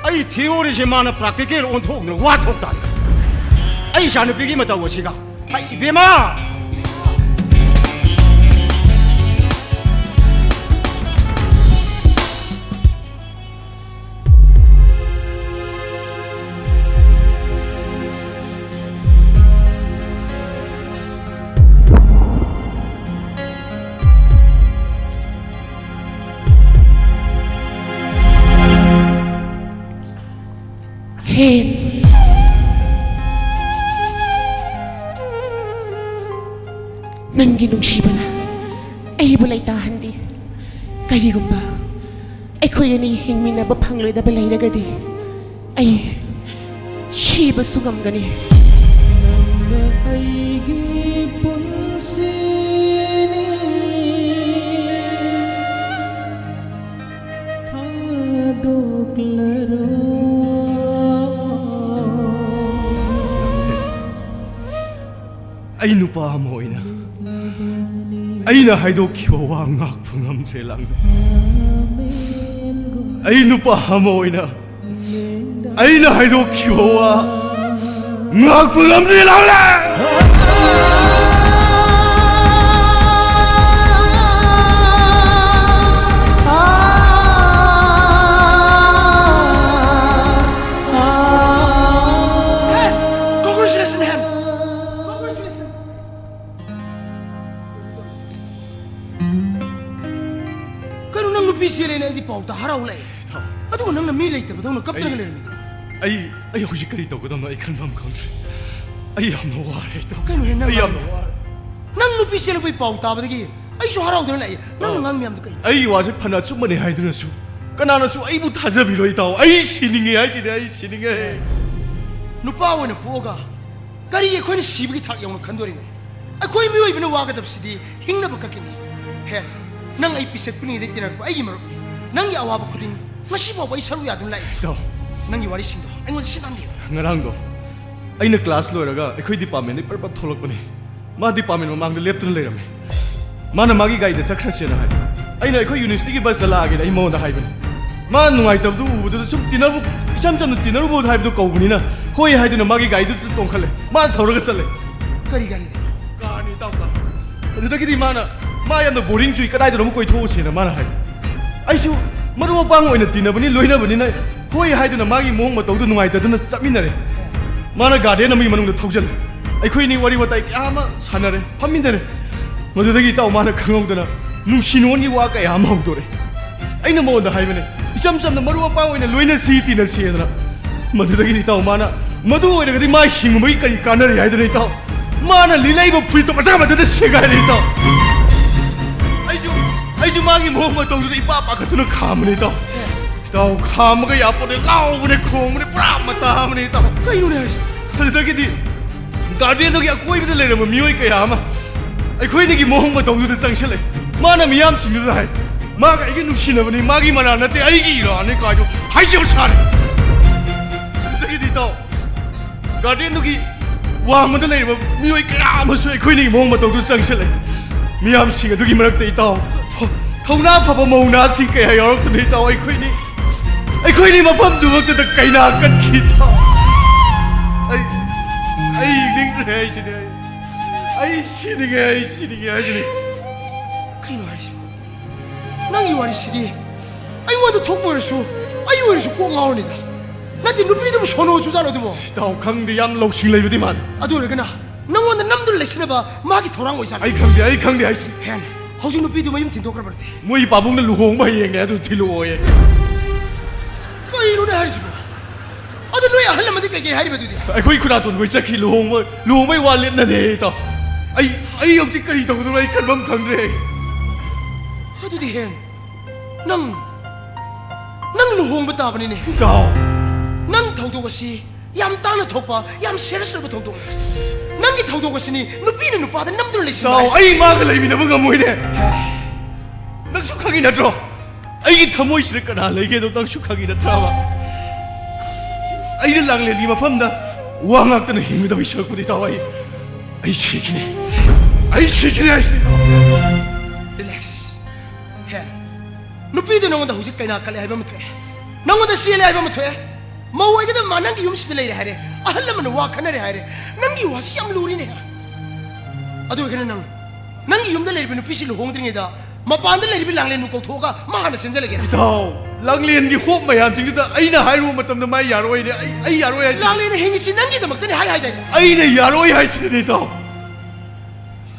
ꯑꯩ theoryꯁꯦ ꯃꯥꯅ practical ꯑꯣꯟꯊꯣꯛꯅ ꯋꯥ ꯊꯣꯛ ꯇꯥꯔꯦ꯫ ꯑꯩ ꯏꯆꯥꯅꯨꯄꯤꯒꯤ ꯃꯇꯧ ꯑꯁꯤꯒ꯫ ꯍꯩ, ꯏꯕꯦꯝꯃ! ꯍꯦꯟ꯫ ꯅꯪꯒꯤ ꯅꯨꯡꯁꯤꯕꯅ ꯑꯩꯕꯨ ꯂꯩꯇꯥꯍꯟꯗꯦ꯫ ꯀꯔꯤꯒꯨꯝꯕ ꯑꯩꯈꯣꯏ ꯑꯅꯤ ꯍꯤꯡꯃꯤꯟꯅꯕ ꯐꯪꯂꯣꯏꯗꯕ ꯂꯩꯔꯒꯗꯤ, ꯑꯩ ꯁꯤꯕꯁꯨ ꯉꯝꯒꯅꯤ꯫ ꯅꯪꯅ ꯑꯩꯒꯤ ꯄꯨꯟꯁꯤꯅꯤ꯫ ꯊꯥꯗꯣꯛꯂꯔꯣꯏ꯫ ꯑꯩ ꯅꯨꯄꯥ ꯑꯃ ꯑꯣꯏꯅ ꯑꯩꯅ ꯍꯥꯏꯗꯣꯛꯈꯤꯕ ꯋꯥ ꯉꯥꯛꯄ ꯉꯝꯗ꯭ꯔꯦ, ꯂꯥꯡꯕ꯫ ꯑꯩ ꯅꯨꯄꯥ ꯑꯃ ꯑꯣꯏꯅ ꯑꯩꯅ ꯍꯥꯏꯗꯣꯛꯈꯤꯕ ꯋꯥ ꯉꯥꯛꯄ ꯉꯝꯗ꯭ꯔꯦ, ꯂꯥꯡꯂꯦ꯫ Hey, congratulations, man. Congratulations. ꯀꯩꯅꯣ, ꯅꯪ ꯅꯨꯄꯤ ꯆꯦꯜꯂꯦꯅ ꯑꯩꯗꯤ ꯄꯥꯎ ꯇꯥ ꯍꯔꯥꯎ ꯂꯥꯛꯑꯦ꯫ ꯏꯇꯥꯎ꯫ ꯑꯗꯨꯒ ꯅꯪꯅ ꯃꯤ ꯂꯩꯇꯕꯗꯧꯅ ꯀꯞꯇꯅꯒ ꯑꯩ, ꯂꯩꯔꯝꯃꯤꯗꯣ꯫ ꯑꯩ, ꯑꯩ ꯍꯧꯖꯤꯛ ꯀꯔꯤ ꯇꯧꯒꯗꯕꯅꯣ ꯑꯩ ꯈꯟꯐꯝ ꯈꯪꯗ꯭ꯔꯦ꯫ ꯑꯩ ꯌꯥꯝꯅ ꯋꯥꯔꯦ, ꯏꯇꯥꯎ꯫ ꯀꯩꯅꯣꯍꯦ, ꯅꯪ ꯑꯩ ꯌꯥꯝꯅ ꯍꯥꯏꯗꯣ? ꯋꯥꯔꯦ꯫ ꯅꯪ ꯅꯨꯄꯤ ꯆꯦꯜꯂꯛꯄꯩ ꯄꯥꯎ ꯇꯥꯕꯗꯒꯤ ꯑꯩꯁꯨ ꯍꯔꯥꯎꯗꯅ ꯂꯥꯛꯑꯦ꯫ ꯅꯪꯅ ꯑꯥ꯫ ꯉꯥꯡ ꯃꯌꯥꯝꯗꯣ ꯀꯩꯅꯣ? ꯑꯩꯒꯤ ꯋꯥꯁꯦ ꯐꯅ ꯑꯆꯨꯝꯕꯅꯦ ꯍꯥꯏꯗꯨꯅꯁꯨ ꯀꯅꯥꯅꯁꯨ ꯑꯩꯕꯨ ꯊꯥꯖꯕꯤꯔꯣꯏ, ꯏꯇꯥꯎ꯫ ꯑꯩ ꯁꯤꯅꯤꯡꯉꯦ ꯍꯥꯏꯁꯤꯅꯦ, ꯑꯩ ꯁꯤꯅꯤꯡꯉꯦ꯫ ꯅꯨꯄꯥ ꯑꯣꯏꯅ ꯄꯣꯛꯑꯒ ꯀꯔꯤ ꯑꯩꯈꯣꯏꯅ ꯁꯤꯕꯒꯤ ꯊꯥꯛ ꯌꯧꯅ ꯈꯟꯗꯣꯔꯤꯅꯣ? ꯑꯩꯈꯣꯏ ꯃꯤꯑꯣꯏꯕꯅ ꯋꯥꯒꯗꯕꯁꯤꯗꯤ ꯍꯤꯡꯅꯕ ꯈꯛꯀꯤꯅꯤ꯫ ꯍꯦ, ꯅꯪ ꯑꯩ ꯄꯤꯁꯛ ꯄꯤꯛꯂꯤꯉꯩꯗꯒꯤ ꯇꯤꯟꯅꯔꯛꯄ ꯑꯩꯒꯤ ꯃꯔꯨꯞꯅꯤ꯫ ꯅꯪꯒꯤ ꯑꯋꯥꯕ ꯈꯨꯗꯤꯡ ꯉꯁꯤ ꯐꯥꯎꯕ ꯑꯩ ꯁꯔꯨꯛ ꯌꯥꯗꯨꯅ ꯂꯥꯛꯏ꯫ ꯏꯇꯥꯎ, ꯅꯪꯒꯤ ꯋꯥꯔꯤ ꯁꯤꯡꯗꯣ ꯑꯩꯉꯣꯟꯗ ꯁꯤꯟꯅꯕꯤꯌꯨ꯫ ꯉꯔꯥꯡꯗꯣ ꯑꯩꯅ ꯀ꯭ꯂꯥꯁ ꯂꯣꯏꯔꯒ ꯑꯩꯈꯣꯏ ꯗꯤꯄꯥꯔꯠꯃꯦꯟꯗꯒꯤ ꯄꯔꯞ ꯄꯔꯞ ꯊꯣꯛꯂꯛꯄꯅꯦ꯫ ꯃꯥ ꯗꯤꯄꯥꯔꯠꯃꯦꯟ ꯃꯃꯥꯡꯗ ꯂꯦꯞꯇꯨꯅ ꯂꯩꯔꯝꯃꯦ꯫ ꯃꯥꯅ ꯃꯥꯒꯤ ꯒꯥꯔꯤꯗ ꯆꯠꯈ꯭ꯔꯁꯦꯅ ꯍꯥꯏ꯫ ꯑꯩꯅ ꯑꯩꯈꯣꯏ ꯌꯨꯅꯤꯚꯔꯁꯤꯇꯤꯒꯤ ꯕꯁꯇ ꯂꯥꯛꯑꯒꯦꯅ ꯑꯩ ꯃꯉꯣꯟꯗ ꯍꯥꯏꯕꯅꯦ꯫ ꯃꯥ ꯅꯨꯡꯉꯥꯏꯇꯕꯗꯨ ꯎꯕꯗꯨꯗ ꯁꯨꯝ ꯇꯤꯟꯅꯕ, ꯏꯆꯝ ꯆꯝꯅ ꯇꯤꯟꯅꯔꯨꯕ ꯍꯥꯏꯕꯗꯨ ꯀꯧꯕꯅꯤꯅ ꯍꯣꯏ ꯍꯥꯏꯗꯨꯅ ꯃꯥꯒꯤ ꯒꯥꯔꯤꯗꯨꯗ ꯇꯣꯡꯈꯠꯂꯦ꯫ ꯃꯥꯅ ꯊꯧꯔꯒ ꯆꯠꯂꯦ꯫ ꯀꯔꯤ ꯒꯥꯔꯤꯗ? ꯀꯥꯔꯅꯤ ꯏꯇꯥꯎ, ꯀꯥꯔ꯫ ꯑꯗꯨꯗꯒꯤꯗꯤ ꯃꯥꯅ ꯃꯥ ꯌꯥꯝꯅ ꯕꯣꯔꯤꯡ ꯆꯨꯏ, ꯀꯗꯥꯏꯗꯅꯣ ꯑꯃ ꯀꯣꯏꯊꯣꯛꯎꯁꯦꯅ ꯃꯥꯅ ꯍꯥꯏ꯫ ꯑꯩꯁꯨ ꯃꯔꯨꯞ ꯃꯄꯥꯡ ꯑꯣꯏꯅ ꯇꯤꯟꯅꯕꯅꯤ, ꯂꯣꯏꯅꯕꯅꯤꯅ ꯍꯣꯏ ꯍꯥꯏꯗꯨꯅ ꯃꯥꯒꯤ ꯃꯑꯣꯡ ꯃꯇꯧꯗꯨ ꯅꯨꯡꯉꯥꯏꯇꯗꯨꯅ ꯆꯠꯃꯤꯟꯅꯔꯦ꯫ ꯃꯥꯅ ꯒꯥꯔꯗꯦꯟ ꯑꯃꯒꯤ ꯃꯅꯨꯡꯗ ꯊꯧꯖꯜꯂꯦ꯫ ꯑꯩꯈꯣꯏꯅꯤ ꯋꯥꯔꯤ ꯋꯥꯇꯥꯏ ꯀꯌꯥ ꯑꯃ ꯁꯥꯟꯅꯔꯦ, ꯐꯝꯃꯤꯟꯅꯔꯦ꯫ ꯃꯗꯨꯗꯒꯤ ꯏꯇꯥꯎ ꯃꯥꯅ ꯈꯪꯍꯧꯗꯅ ꯅꯨꯡꯁꯤ ꯅꯨꯡꯉꯣꯟꯒꯤ ꯋꯥ ꯀꯌꯥ ꯑꯃ ꯍꯧꯗꯣꯔꯛꯑꯦ꯫ ꯑꯩꯅ ꯃꯉꯣꯟꯗ ꯍꯥꯏꯕꯅꯦ, ꯏꯆꯝ ꯆꯝꯅ ꯃꯔꯨꯞ ꯃꯄꯥꯡ ꯑꯣꯏꯅ ꯂꯣꯏꯅꯁꯤ ꯇꯤꯟꯅꯁꯤꯗꯅ꯫ ꯃꯗꯨꯗꯒꯤꯗꯤ ꯏꯇꯥꯎ ꯃꯥꯅ ꯃꯗꯨ ꯑꯣꯏꯔꯒꯗꯤ ꯃꯥ ꯍꯤꯡꯕꯒꯤ ꯀꯔꯤ ꯀꯥꯟꯅꯔꯤ ꯍꯥꯏꯗꯅ ꯏꯇꯥꯎ ꯃꯥꯅ ꯂꯤꯠꯂꯛꯏꯕ ꯐꯨꯔꯤꯠꯇꯣ ꯃꯆꯥ ꯃꯊꯟꯇ ꯁꯦꯒꯥꯏꯔꯦ ꯏꯇꯥꯎ꯫ ꯑꯩꯁꯨ ꯑꯩꯁꯨ ꯃꯥꯒꯤ ꯃꯑꯣꯡ ꯃꯇꯧꯗꯨꯗ ꯏꯄꯥ ꯄꯥꯈꯠꯇꯨꯅ ꯈꯥꯝꯕꯅꯦ ꯏꯇꯥꯎ꯫ ꯏꯇꯥꯎ, ꯈꯥꯝꯃꯒ ꯌꯥꯄꯣꯠꯇꯦ, ꯂꯥꯎꯕꯅꯦ, ꯈꯣꯡꯕꯅꯦ, ꯄꯨꯔꯥ ꯃꯇꯥ ꯑꯃꯅꯦ ꯏꯇꯥꯎ꯫ ꯀꯩꯅꯣꯅꯦ ꯍꯥꯏꯁꯦ? ꯑꯗꯨꯗꯒꯤꯗꯤ ꯒꯥꯔꯗꯦꯟꯗꯨꯒꯤ ꯑꯀꯣꯏꯕꯗ ꯂꯩꯔꯝꯕ ꯃꯤꯑꯣꯏ ꯀꯌꯥ ꯑꯃ ꯑꯩꯈꯣꯏꯅꯤꯒꯤ ꯃꯑꯣꯡ ꯃꯇꯧꯗꯨꯗ ꯆꯪꯁꯤꯜꯂꯛꯑꯦ꯫ ꯃꯥꯅ ꯃꯤꯌꯥꯝꯁꯤꯡꯗꯨꯗ ꯍꯥꯏ, "ꯃꯥꯒ ꯑꯩꯒ ꯅꯨꯡꯁꯤꯅꯕꯅꯤ, ꯃꯥꯒꯤ ꯃꯔꯥꯜ ꯅꯠꯇꯦ, ꯑꯩꯒꯤ ꯏꯔꯥꯅꯤ" ꯀꯥꯏꯗꯣ ꯍꯥꯏꯖꯕ ꯁꯥꯔꯦ꯫ ꯑꯗꯨꯗꯒꯤꯗꯤ ꯏꯇꯥꯎ, ꯒꯥꯔꯗꯦꯟꯗꯨꯒꯤ ꯋꯥꯡꯃꯗ ꯂꯩꯔꯤꯕ ꯃꯤꯑꯣꯏ ꯀꯌꯥ ꯑꯃꯁꯨ ꯑꯩꯈꯣꯏꯅꯤꯒꯤ ꯃꯑꯣꯡ ꯃꯇꯧꯗꯨ ꯆꯪꯁꯤꯜꯂꯛꯏ꯫ ꯃꯤꯌꯥꯝꯁꯤꯡ ꯑꯗꯨꯒꯤ ꯃꯔꯛꯇ ꯏꯇꯥꯎ, ꯊꯧꯅꯥ ꯐꯕ ꯃꯧ ꯅꯍꯥꯁꯤꯡ ꯀꯌꯥ ꯌꯥꯎꯔꯛꯇꯨꯅ ꯏꯇꯥꯎ, ꯑꯩꯈꯣꯏꯅꯤ, ꯑꯩꯈꯣꯏꯅꯤ ꯃꯐꯝꯗꯨꯃꯛꯇꯗ ꯀꯩꯅꯥ ꯀꯠꯈꯤ ꯏꯇꯥꯎ꯫ ꯑꯩ, ꯑꯩ ꯍꯤꯡꯅꯤꯡꯗ꯭ꯔꯦ ꯍꯥꯏꯁꯤꯅꯤ ꯑꯩ꯫ ꯑꯩ ꯁꯤꯅꯤꯡꯉꯦ, ꯑꯩ ꯁꯤꯅꯤꯡꯉꯦ ꯍꯥꯏꯁꯤꯅꯤ꯫ ꯀꯩꯅꯣ ꯍꯥꯏꯁꯤꯕꯣ? ꯅꯪꯒꯤ ꯋꯥꯔꯤꯁꯤꯗꯤ ꯑꯩꯉꯣꯟꯗ ꯊꯣꯛꯄ ꯑꯣꯏꯔꯁꯨ, ꯑꯩ ꯑꯣꯏꯔꯁꯨ ꯀꯣꯛ ꯉꯥꯎꯔꯅꯤꯗ꯫ ꯅꯠꯇꯦ, ꯅꯨꯄꯤꯗꯨꯕꯨ ꯁꯣꯅꯣ ꯆꯨꯖꯥꯠꯂꯣ ꯑꯗꯨꯕꯣ? ꯏꯇꯥꯎ, ꯈꯪꯗꯦ, ꯌꯥꯝ ꯂꯧꯁꯤꯡ ꯂꯩꯕꯗꯤ ꯃꯥꯜꯂꯤ꯫ ꯑꯗꯨ ꯑꯣꯏꯔꯒꯅ ꯅꯪꯉꯣꯟꯗ ꯅꯝꯗꯨꯅ ꯂꯩꯁꯤꯟꯅꯕ ꯃꯥꯒꯤ ꯊꯧꯔꯥꯡ ꯑꯣꯏꯖꯥꯠꯂꯣ? ꯑꯩ ꯈꯪꯗꯦ, ꯑꯩ ꯈꯪꯗꯦ ꯍꯥꯏꯁꯤꯅꯤ꯫ ꯍꯦꯟ, ꯍꯧꯖꯤꯛ ꯅꯨꯄꯤꯗꯨ ꯃꯌꯨꯝ ꯊꯤꯟꯗꯣꯛꯈ꯭ꯔꯕ꯭ꯔꯗꯤ? ꯃꯣꯏ ꯄꯥꯕꯨꯡꯅ ꯂꯨꯍꯣꯡꯕ ꯍꯌꯦꯡꯅꯦ, ꯑꯗꯨ ꯊꯤꯜꯂꯛꯑꯣꯌꯦ꯫ ꯀꯩꯅꯣꯅꯦ ꯍꯥꯏꯔꯤꯁꯤꯕꯣ? ꯑꯗꯨ ꯅꯣꯏ ꯑꯍꯜ ꯑꯃꯗꯤ ꯀꯩꯀꯩ ꯍꯥꯏꯔꯤꯕ ꯑꯗꯨꯗꯤ? ꯑꯩꯈꯣꯏ ꯈꯨꯔꯥꯇꯣꯟꯈꯣꯏ ꯆꯠꯈꯤ, ꯂꯨꯍꯣꯡꯕ, ꯂꯨꯍꯣꯡꯕꯩ ꯋꯥ ꯂꯦꯞꯅꯔꯦ ꯏꯇꯥꯎ꯫ ꯑꯩ, ꯑꯩ ꯍꯧꯖꯤꯛ ꯀꯔꯤ ꯇꯧꯗꯣꯏꯅꯣ ꯑꯩ ꯈꯟꯐꯝ ꯈꯪꯗ꯭ꯔꯦ꯫ ꯑꯗꯨꯗꯤ ꯍꯦꯟ, ꯅꯪ, ꯅꯪ ꯂꯨꯍꯣꯡꯕ ꯇꯥꯕꯅꯤꯅꯦ꯫ ꯏꯇꯥꯎ꯫ ꯅꯪ ꯊꯧꯗꯣꯛ ꯑꯁꯤ ꯌꯥꯝ ꯇꯥꯡꯅ ꯊꯣꯛꯄ, ꯌꯥꯝ serious ꯑꯣꯏꯕ ꯊꯧꯗꯣꯛꯅꯤ꯫ ꯅꯪꯒꯤ ꯊꯧꯗꯣꯛ ꯑꯁꯤꯅꯤ ꯅꯨꯄꯤꯅ ꯅꯨꯄꯥꯗ ꯅꯝꯗꯨꯅ ꯂꯩꯁꯤꯟꯕ ꯏꯇꯥꯎ, ꯍꯥꯏꯁꯦ꯫ ꯑꯩ ꯃꯥꯒ ꯂꯩꯃꯤꯟꯅꯕ ꯉꯝꯃꯣꯏꯅꯦ꯫ ꯅꯪꯁꯨ ꯈꯪꯉꯤ ꯅꯠꯇ꯭ꯔꯣ? ꯑꯩꯒꯤ ꯊꯃꯣꯏꯁꯤꯗ ꯀꯅꯥ ꯂꯩꯒꯦꯗꯣ ꯅꯪꯁꯨ ꯈꯪꯉꯤ ꯅꯠꯇ꯭ꯔꯕ? ꯑꯩꯅ ꯂꯥꯡꯂꯦꯟꯒꯤ ꯃꯐꯝꯗ ꯋꯥ ꯉꯥꯛꯇꯅ ꯍꯤꯡꯒꯗꯕꯒꯤ ꯁꯔꯨꯛꯄꯨꯗꯤ, ꯏꯇꯥꯎ, ꯑꯩ, ꯑꯩ ꯁꯤꯈꯤꯅꯤ꯫ ꯑꯩ ꯁꯤꯈꯤꯅꯤ ꯍꯥꯏꯁꯤꯅꯤ, ꯏꯇꯥꯎ꯫ Relax꯫ ꯍꯦ, ꯅꯨꯄꯤꯗꯨ ꯅꯉꯣꯟꯗ ꯍꯧꯖꯤꯛ ꯀꯩꯅꯥ ꯀꯠꯂꯦ ꯍꯥꯏꯕ ꯑꯃ ꯊꯣꯛꯑꯦ, ꯅꯉꯣꯟꯗ ꯆꯦꯜꯂꯦ ꯍꯥꯏꯕ ꯑꯃ ꯊꯣꯛꯑꯦ꯫ ꯃꯧ ꯑꯣꯏꯒꯗꯕ ꯃꯥ ꯅꯪꯒꯤ ꯌꯨꯝꯁꯤꯗ ꯂꯩꯔꯦ ꯍꯥꯏꯔꯦ, ꯑꯍꯜ ꯂꯃꯟꯅ ꯋꯥ ꯈꯟꯅꯔꯦ ꯍꯥꯏꯔꯦ꯫ ꯅꯪꯒꯤ ꯋꯥꯁꯤ ꯌꯥꯝ ꯂꯨꯔꯤꯅꯦ꯫ ꯑꯗꯨ ꯑꯣꯏꯔꯒꯅ ꯅꯪ, ꯅꯪꯒꯤ ꯌꯨꯝꯗ ꯂꯩꯔꯤꯕ ꯅꯨꯄꯤꯁꯤ ꯂꯨꯍꯣꯡꯗ꯭ꯔꯤꯉꯩꯗ ꯃꯄꯥꯟꯗ ꯂꯩꯔꯤꯕ ꯂꯥꯡꯂꯦꯟꯕꯨ ꯀꯧꯊꯣꯛꯑꯒ ꯃꯥ ꯍꯥꯟꯅ ꯆꯦꯟꯖꯜꯂꯒꯦꯔꯥ? ꯏꯇꯥꯎ, ꯂꯥꯡꯂꯦꯟꯒꯤ ꯍꯣꯞ ꯃꯌꯥꯝꯁꯤꯡꯗꯨꯗ ꯑꯩꯅ ꯍꯥꯏꯔꯨꯕ ꯃꯇꯝꯗ ꯃꯥ ꯌꯥꯔꯣꯏꯅꯦ꯫ ꯑꯩ, ꯑꯩ ꯌꯥꯔꯣꯏ ꯍꯥꯏꯁꯤꯅꯤ꯫ ꯂꯥꯡꯂꯦꯟꯅ ꯍꯤꯡꯉꯤꯁꯤ ꯅꯪꯒꯤꯗꯃꯛꯇꯅꯤ ꯍꯥꯏ ꯍꯥꯏꯗꯥꯏꯅꯦ? ꯑꯩꯅ ꯌꯥꯔꯣꯏ ꯍꯥꯏꯁꯤꯅꯤ, ꯏꯇꯥꯎ꯫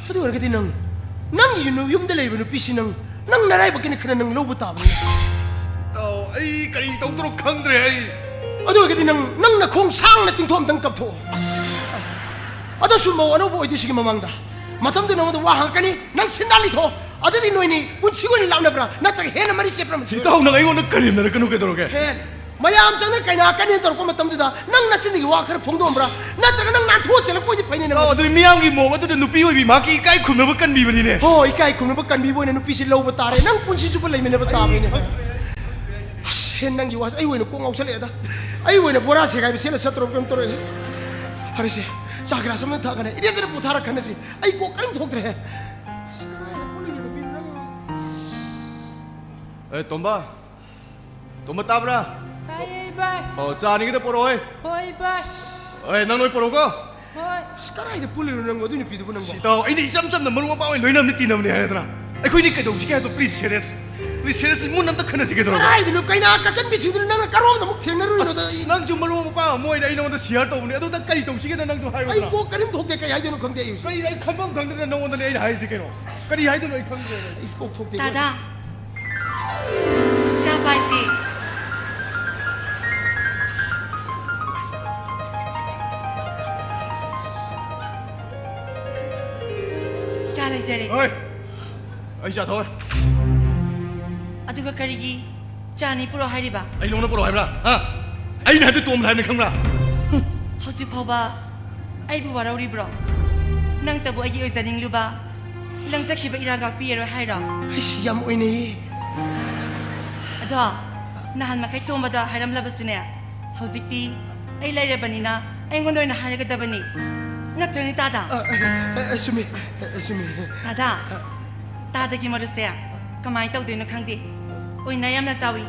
ꯑꯗꯨ ꯑꯣꯏꯔꯒꯗꯤ ꯅꯪ, ꯅꯪꯒꯤ ꯌꯨꯝ-, ꯌꯨꯝꯗ ꯂꯩꯔꯤꯕ ꯅꯨꯄꯤꯁꯤ ꯅꯪ, ꯅꯪ ꯅꯔꯥꯏꯕꯛꯀꯤꯅꯤ ꯈꯟꯅ ꯅꯪ ꯂꯧꯕ ꯇꯥꯕꯅꯤ꯫ ꯏꯇꯥꯎ, ꯑꯩ ꯀꯔꯤ ꯇꯧꯗ꯭ꯔꯣ ꯈꯪꯗ꯭ꯔꯦ ꯑꯩ꯫ ꯑꯗꯨ ꯑꯣꯏꯔꯒꯗꯤ ꯅꯪ, ꯅꯪ ꯅꯈꯣꯡ ꯁꯥꯡꯅ ꯇꯤꯡꯊꯣꯛ ꯑꯝꯇꯪ ꯀꯞꯊꯣꯛꯑꯣ꯫ ꯑꯁ꯫ ꯑꯗꯨꯁꯨ ꯃꯧ ꯑꯅꯧꯕ ꯑꯣꯏꯗꯣꯏꯁꯤꯒꯤ ꯃꯃꯥꯡꯗ꯫ ꯃꯇꯝꯗꯨ ꯅꯉꯣꯟꯗ ꯋꯥ ꯍꯪꯉꯛꯀꯅꯤ, ꯅꯪ ꯁꯤꯟꯗꯥ ꯂꯤꯊꯣꯛꯑꯣ꯫ ꯑꯗꯨꯗꯤ ꯅꯣꯏꯅꯤ ꯄꯨꯟꯁꯤ ꯑꯣꯏꯅ ꯂꯥꯞꯅꯕ꯭ꯔꯥ, ꯅꯠꯇ꯭ꯔꯒ ꯍꯦꯟꯅ ꯃꯔꯤ ꯆꯦꯠꯄ꯭ꯔꯥ? ꯏꯇꯥꯎ, ꯅꯪ ꯑꯩꯉꯣꯟꯗ ꯀꯔꯦꯝꯅꯔꯛꯀꯅꯨ ꯀꯩꯗꯧꯔꯒꯦ? ꯍꯦꯟ ꯃꯌꯥꯝ ꯆꯪꯅ ꯀꯩꯅꯥ ꯀꯅꯦꯅ ꯇꯧꯔꯛꯄ ꯃꯇꯝꯗꯨꯗ ꯅꯪ ꯅꯆꯤꯟꯗꯒꯤ ꯋꯥ ꯈꯔ ꯐꯣꯡꯗꯣꯛꯑꯝꯕ꯭ꯔꯥ? ꯅꯠꯇ꯭ꯔꯒ ꯅꯪ ꯅꯥꯟꯊꯣꯛꯑ ꯆꯦꯜꯂꯛꯄ ꯑꯣꯏꯗꯤ ꯐꯩꯅꯦ ꯅꯪ? ꯑꯣ, ꯑꯗꯨꯗꯤ ꯃꯤꯌꯥꯝꯒꯤ ꯃꯑꯣꯡ ꯑꯗꯨꯗ ꯅꯨꯄꯤ ꯑꯣꯏꯕꯤ ꯃꯍꯥꯛꯀꯤ ꯏꯀꯥꯏ ꯈꯨꯝꯅꯕ ꯀꯟꯕꯤꯕꯅꯤꯅꯦ꯫ ꯍꯣ, ꯏꯀꯥꯏ ꯈꯨꯝꯅꯕ ꯀꯟꯕꯤꯕ ꯑꯣꯏꯅ ꯅꯨꯄꯤꯁꯤ ꯂꯧꯕ ꯇꯥꯔꯦ꯫ ꯅꯪ ꯄꯨꯟꯁꯤ ꯆꯨꯞꯄ ꯂꯩꯃꯤꯟꯅꯕ ꯇꯥꯕꯅꯤꯅꯦ꯫ ꯑꯁ, ꯍꯦ, ꯅꯪꯒꯤ ꯋꯥꯁꯦ ꯑꯩ ꯑꯣꯏꯅ ꯀꯣꯛ ꯉꯥꯎꯁꯜꯂꯛꯑꯦꯗ꯫ ꯑꯩ ꯑꯣꯏꯅ ꯕꯣꯔꯥ ꯁꯦꯒꯥꯏꯕ ꯁꯦꯠꯂ ꯆꯠꯇꯣꯔꯕ ꯀꯩꯅꯣꯝ ꯇꯧꯔꯦ꯫ ꯐꯔꯦꯁꯦ, ꯆꯥ ꯒꯤꯂꯥꯁ ꯑꯃ ꯊꯛꯑꯒꯅꯦ ꯏꯔꯦꯟꯖꯅ ꯄꯣꯊꯥꯔ ꯈꯟꯅꯁꯤ꯫ ꯑꯩ ꯀꯣꯛ ꯀꯔꯤꯝ ꯊꯣꯛꯇ꯭ꯔꯦ꯫ ꯑꯦ, ꯇꯣꯝꯕ꯫ ꯇꯣꯝꯕ, ꯇꯥꯕ꯭ꯔꯥ? ꯇꯥꯏꯌꯦ, ꯏꯕꯥꯏ꯫ ꯑꯣ, ꯆꯥ ꯑꯅꯤꯒꯤꯗ ꯄꯣꯔꯛꯑꯣ, ꯍꯦ꯫ ꯍꯣꯏ, ꯏꯕꯥꯏ꯫ ꯑꯦ, ꯅꯪ ꯂꯣꯏ ꯄꯣꯔꯛꯎꯀꯣ꯫ ꯍꯣꯏ꯫ ꯑꯁ, ꯀꯗꯥꯏꯗ ꯄꯨꯜꯂꯤꯅꯣ ꯅꯪꯕꯨ, ꯑꯗꯨꯏ ꯅꯨꯄꯤꯗꯨꯕꯨ ꯅꯪꯕꯨ? ꯁꯤ ꯇꯥꯎ, ꯑꯩꯅ ꯏꯆꯝ ꯆꯝꯅ ꯃꯔꯨꯞ ꯃꯄꯥꯡ ꯑꯣꯏꯅ ꯂꯣꯏꯅꯕꯅꯤ, ꯇꯤꯟꯅꯕꯅꯤ ꯍꯥꯏꯔꯗ꯭ꯔꯥ? ꯑꯩꯈꯣꯏꯅꯤ ꯀꯩꯗꯧꯁꯤꯒꯦ ꯍꯥꯏꯗꯣ, please, serious꯫ Please, serious, ꯃꯨꯟꯅ ꯑꯝꯇ ꯈꯟꯅꯁꯤ ꯀꯩꯗꯧꯔꯒꯦ? ꯀꯗꯥꯏꯗꯅꯣ ꯀꯩꯅꯥ ꯀꯥꯀꯟꯕꯤꯁꯤꯡꯗꯨꯅ ꯅꯪꯅ ꯀꯔꯣꯝꯗ ꯑꯃꯨꯛ ꯊꯦꯡꯅꯔꯨꯏꯅꯣꯗ? ꯑꯁ, ꯅꯪꯁꯨ ꯃꯔꯨꯞ ꯃꯄꯥꯡ ꯑꯃ ꯑꯣꯏꯅ ꯑꯩ ꯅꯉꯣꯟꯗ share ꯇꯧꯕꯅꯦ, ꯑꯗꯣ ꯅꯪ ꯀꯔꯤ ꯇꯧꯁꯤꯒꯦꯅ ꯅꯪꯁꯨ ꯑꯩ ꯍꯥꯏꯔꯣꯗꯅ? ꯀꯣꯛ ꯀꯔꯤꯝ ꯊꯣꯛꯇꯦ, ꯀꯩ ꯍꯥꯏꯗꯣꯏꯅꯣ ꯈꯪꯗꯦ ꯑꯩ ꯍꯧꯖꯤꯛ꯫ ꯀꯔꯤ, ꯑꯩ ꯈꯟꯐꯝ ꯈꯪꯗꯗꯅ ꯅꯉꯣꯟꯗꯅꯦ ꯑꯩꯅ ꯍꯥꯏꯔꯤꯁꯤ ꯀꯩꯅꯣ? ꯀꯔꯤ ꯍꯥꯏꯗꯣꯏꯅꯣ ꯑꯩ ꯈꯪꯗ꯭ꯔꯦ꯫ ꯑꯩ ꯀꯣꯛ ꯊꯣꯛꯇꯦ꯫ ꯇꯥꯗꯥ, ꯆꯥ ꯄꯥꯏꯁꯤ꯫ ꯆꯥ ꯂꯩꯖꯔꯦ꯫ ꯍꯣꯏ, ꯑꯩ ꯆꯥ ꯊꯛꯑꯣꯏ꯫ ꯑꯗꯨꯒ ꯀꯔꯤꯒꯤ ꯆꯥ ꯑꯅꯤ ꯄꯨꯔꯛꯑꯣ ꯍꯥꯏꯔꯤꯕ? ꯑꯩ ꯅꯉꯣꯟꯗ ꯄꯨꯔꯛꯑꯣ ꯍꯥꯏꯕ꯭ꯔꯥ? ꯍꯥ? ꯑꯩꯅ ꯍꯥꯏꯕꯗꯤ ꯇꯣꯝ ꯍꯥꯏꯕꯅꯤ, ꯈꯪꯕ꯭ꯔꯥ? ꯍꯨꯝ, ꯍꯧꯖꯤꯛ ꯐꯥꯎꯕ ꯑꯩꯕꯨ ꯋꯥꯔꯧꯔꯤꯕ꯭ꯔꯣ? ꯅꯪꯇꯕꯨ ꯑꯩꯒꯤ ꯑꯣꯏꯖꯅꯤꯡꯂꯨꯕ, ꯂꯪꯖꯈꯤꯕ ꯏꯔꯥꯡ ꯉꯥꯛꯄꯤꯔꯔꯣꯏ ꯍꯥꯏꯔꯣ? ꯑꯩꯁ, ꯌꯥꯝ ꯑꯣꯏꯅꯩꯌꯦ꯫ ꯑꯗꯣ, ꯅꯍꯥꯟ ꯃꯈꯩ ꯇꯣꯝꯕꯗ ꯍꯥꯏꯔꯝꯂꯕꯁꯨꯅꯦ, ꯍꯧꯖꯤꯛꯇꯤ ꯑꯩ ꯂꯩꯔꯕꯅꯤꯅ ꯑꯩꯉꯣꯟꯗ ꯑꯣꯏꯅ ꯍꯥꯏꯔꯒꯗꯕꯅꯤ꯫ ꯅꯠꯇ꯭ꯔꯅꯦ, ꯇꯥꯗ? ꯑ, ꯑ, ꯑ, ꯆꯨꯝꯃꯤ꯫ ꯑ, ꯆꯨꯝꯃꯤ꯫ ꯇꯥꯗ, ꯇꯥꯗꯒꯤ ꯃꯔꯨꯞꯁꯦ ꯀꯃꯥꯏꯅ ꯇꯧꯗꯣꯏꯅꯣ ꯈꯪꯗꯦ꯫ ꯑꯣꯏꯅ ꯌꯥꯝꯅ ꯆꯥꯎꯏ,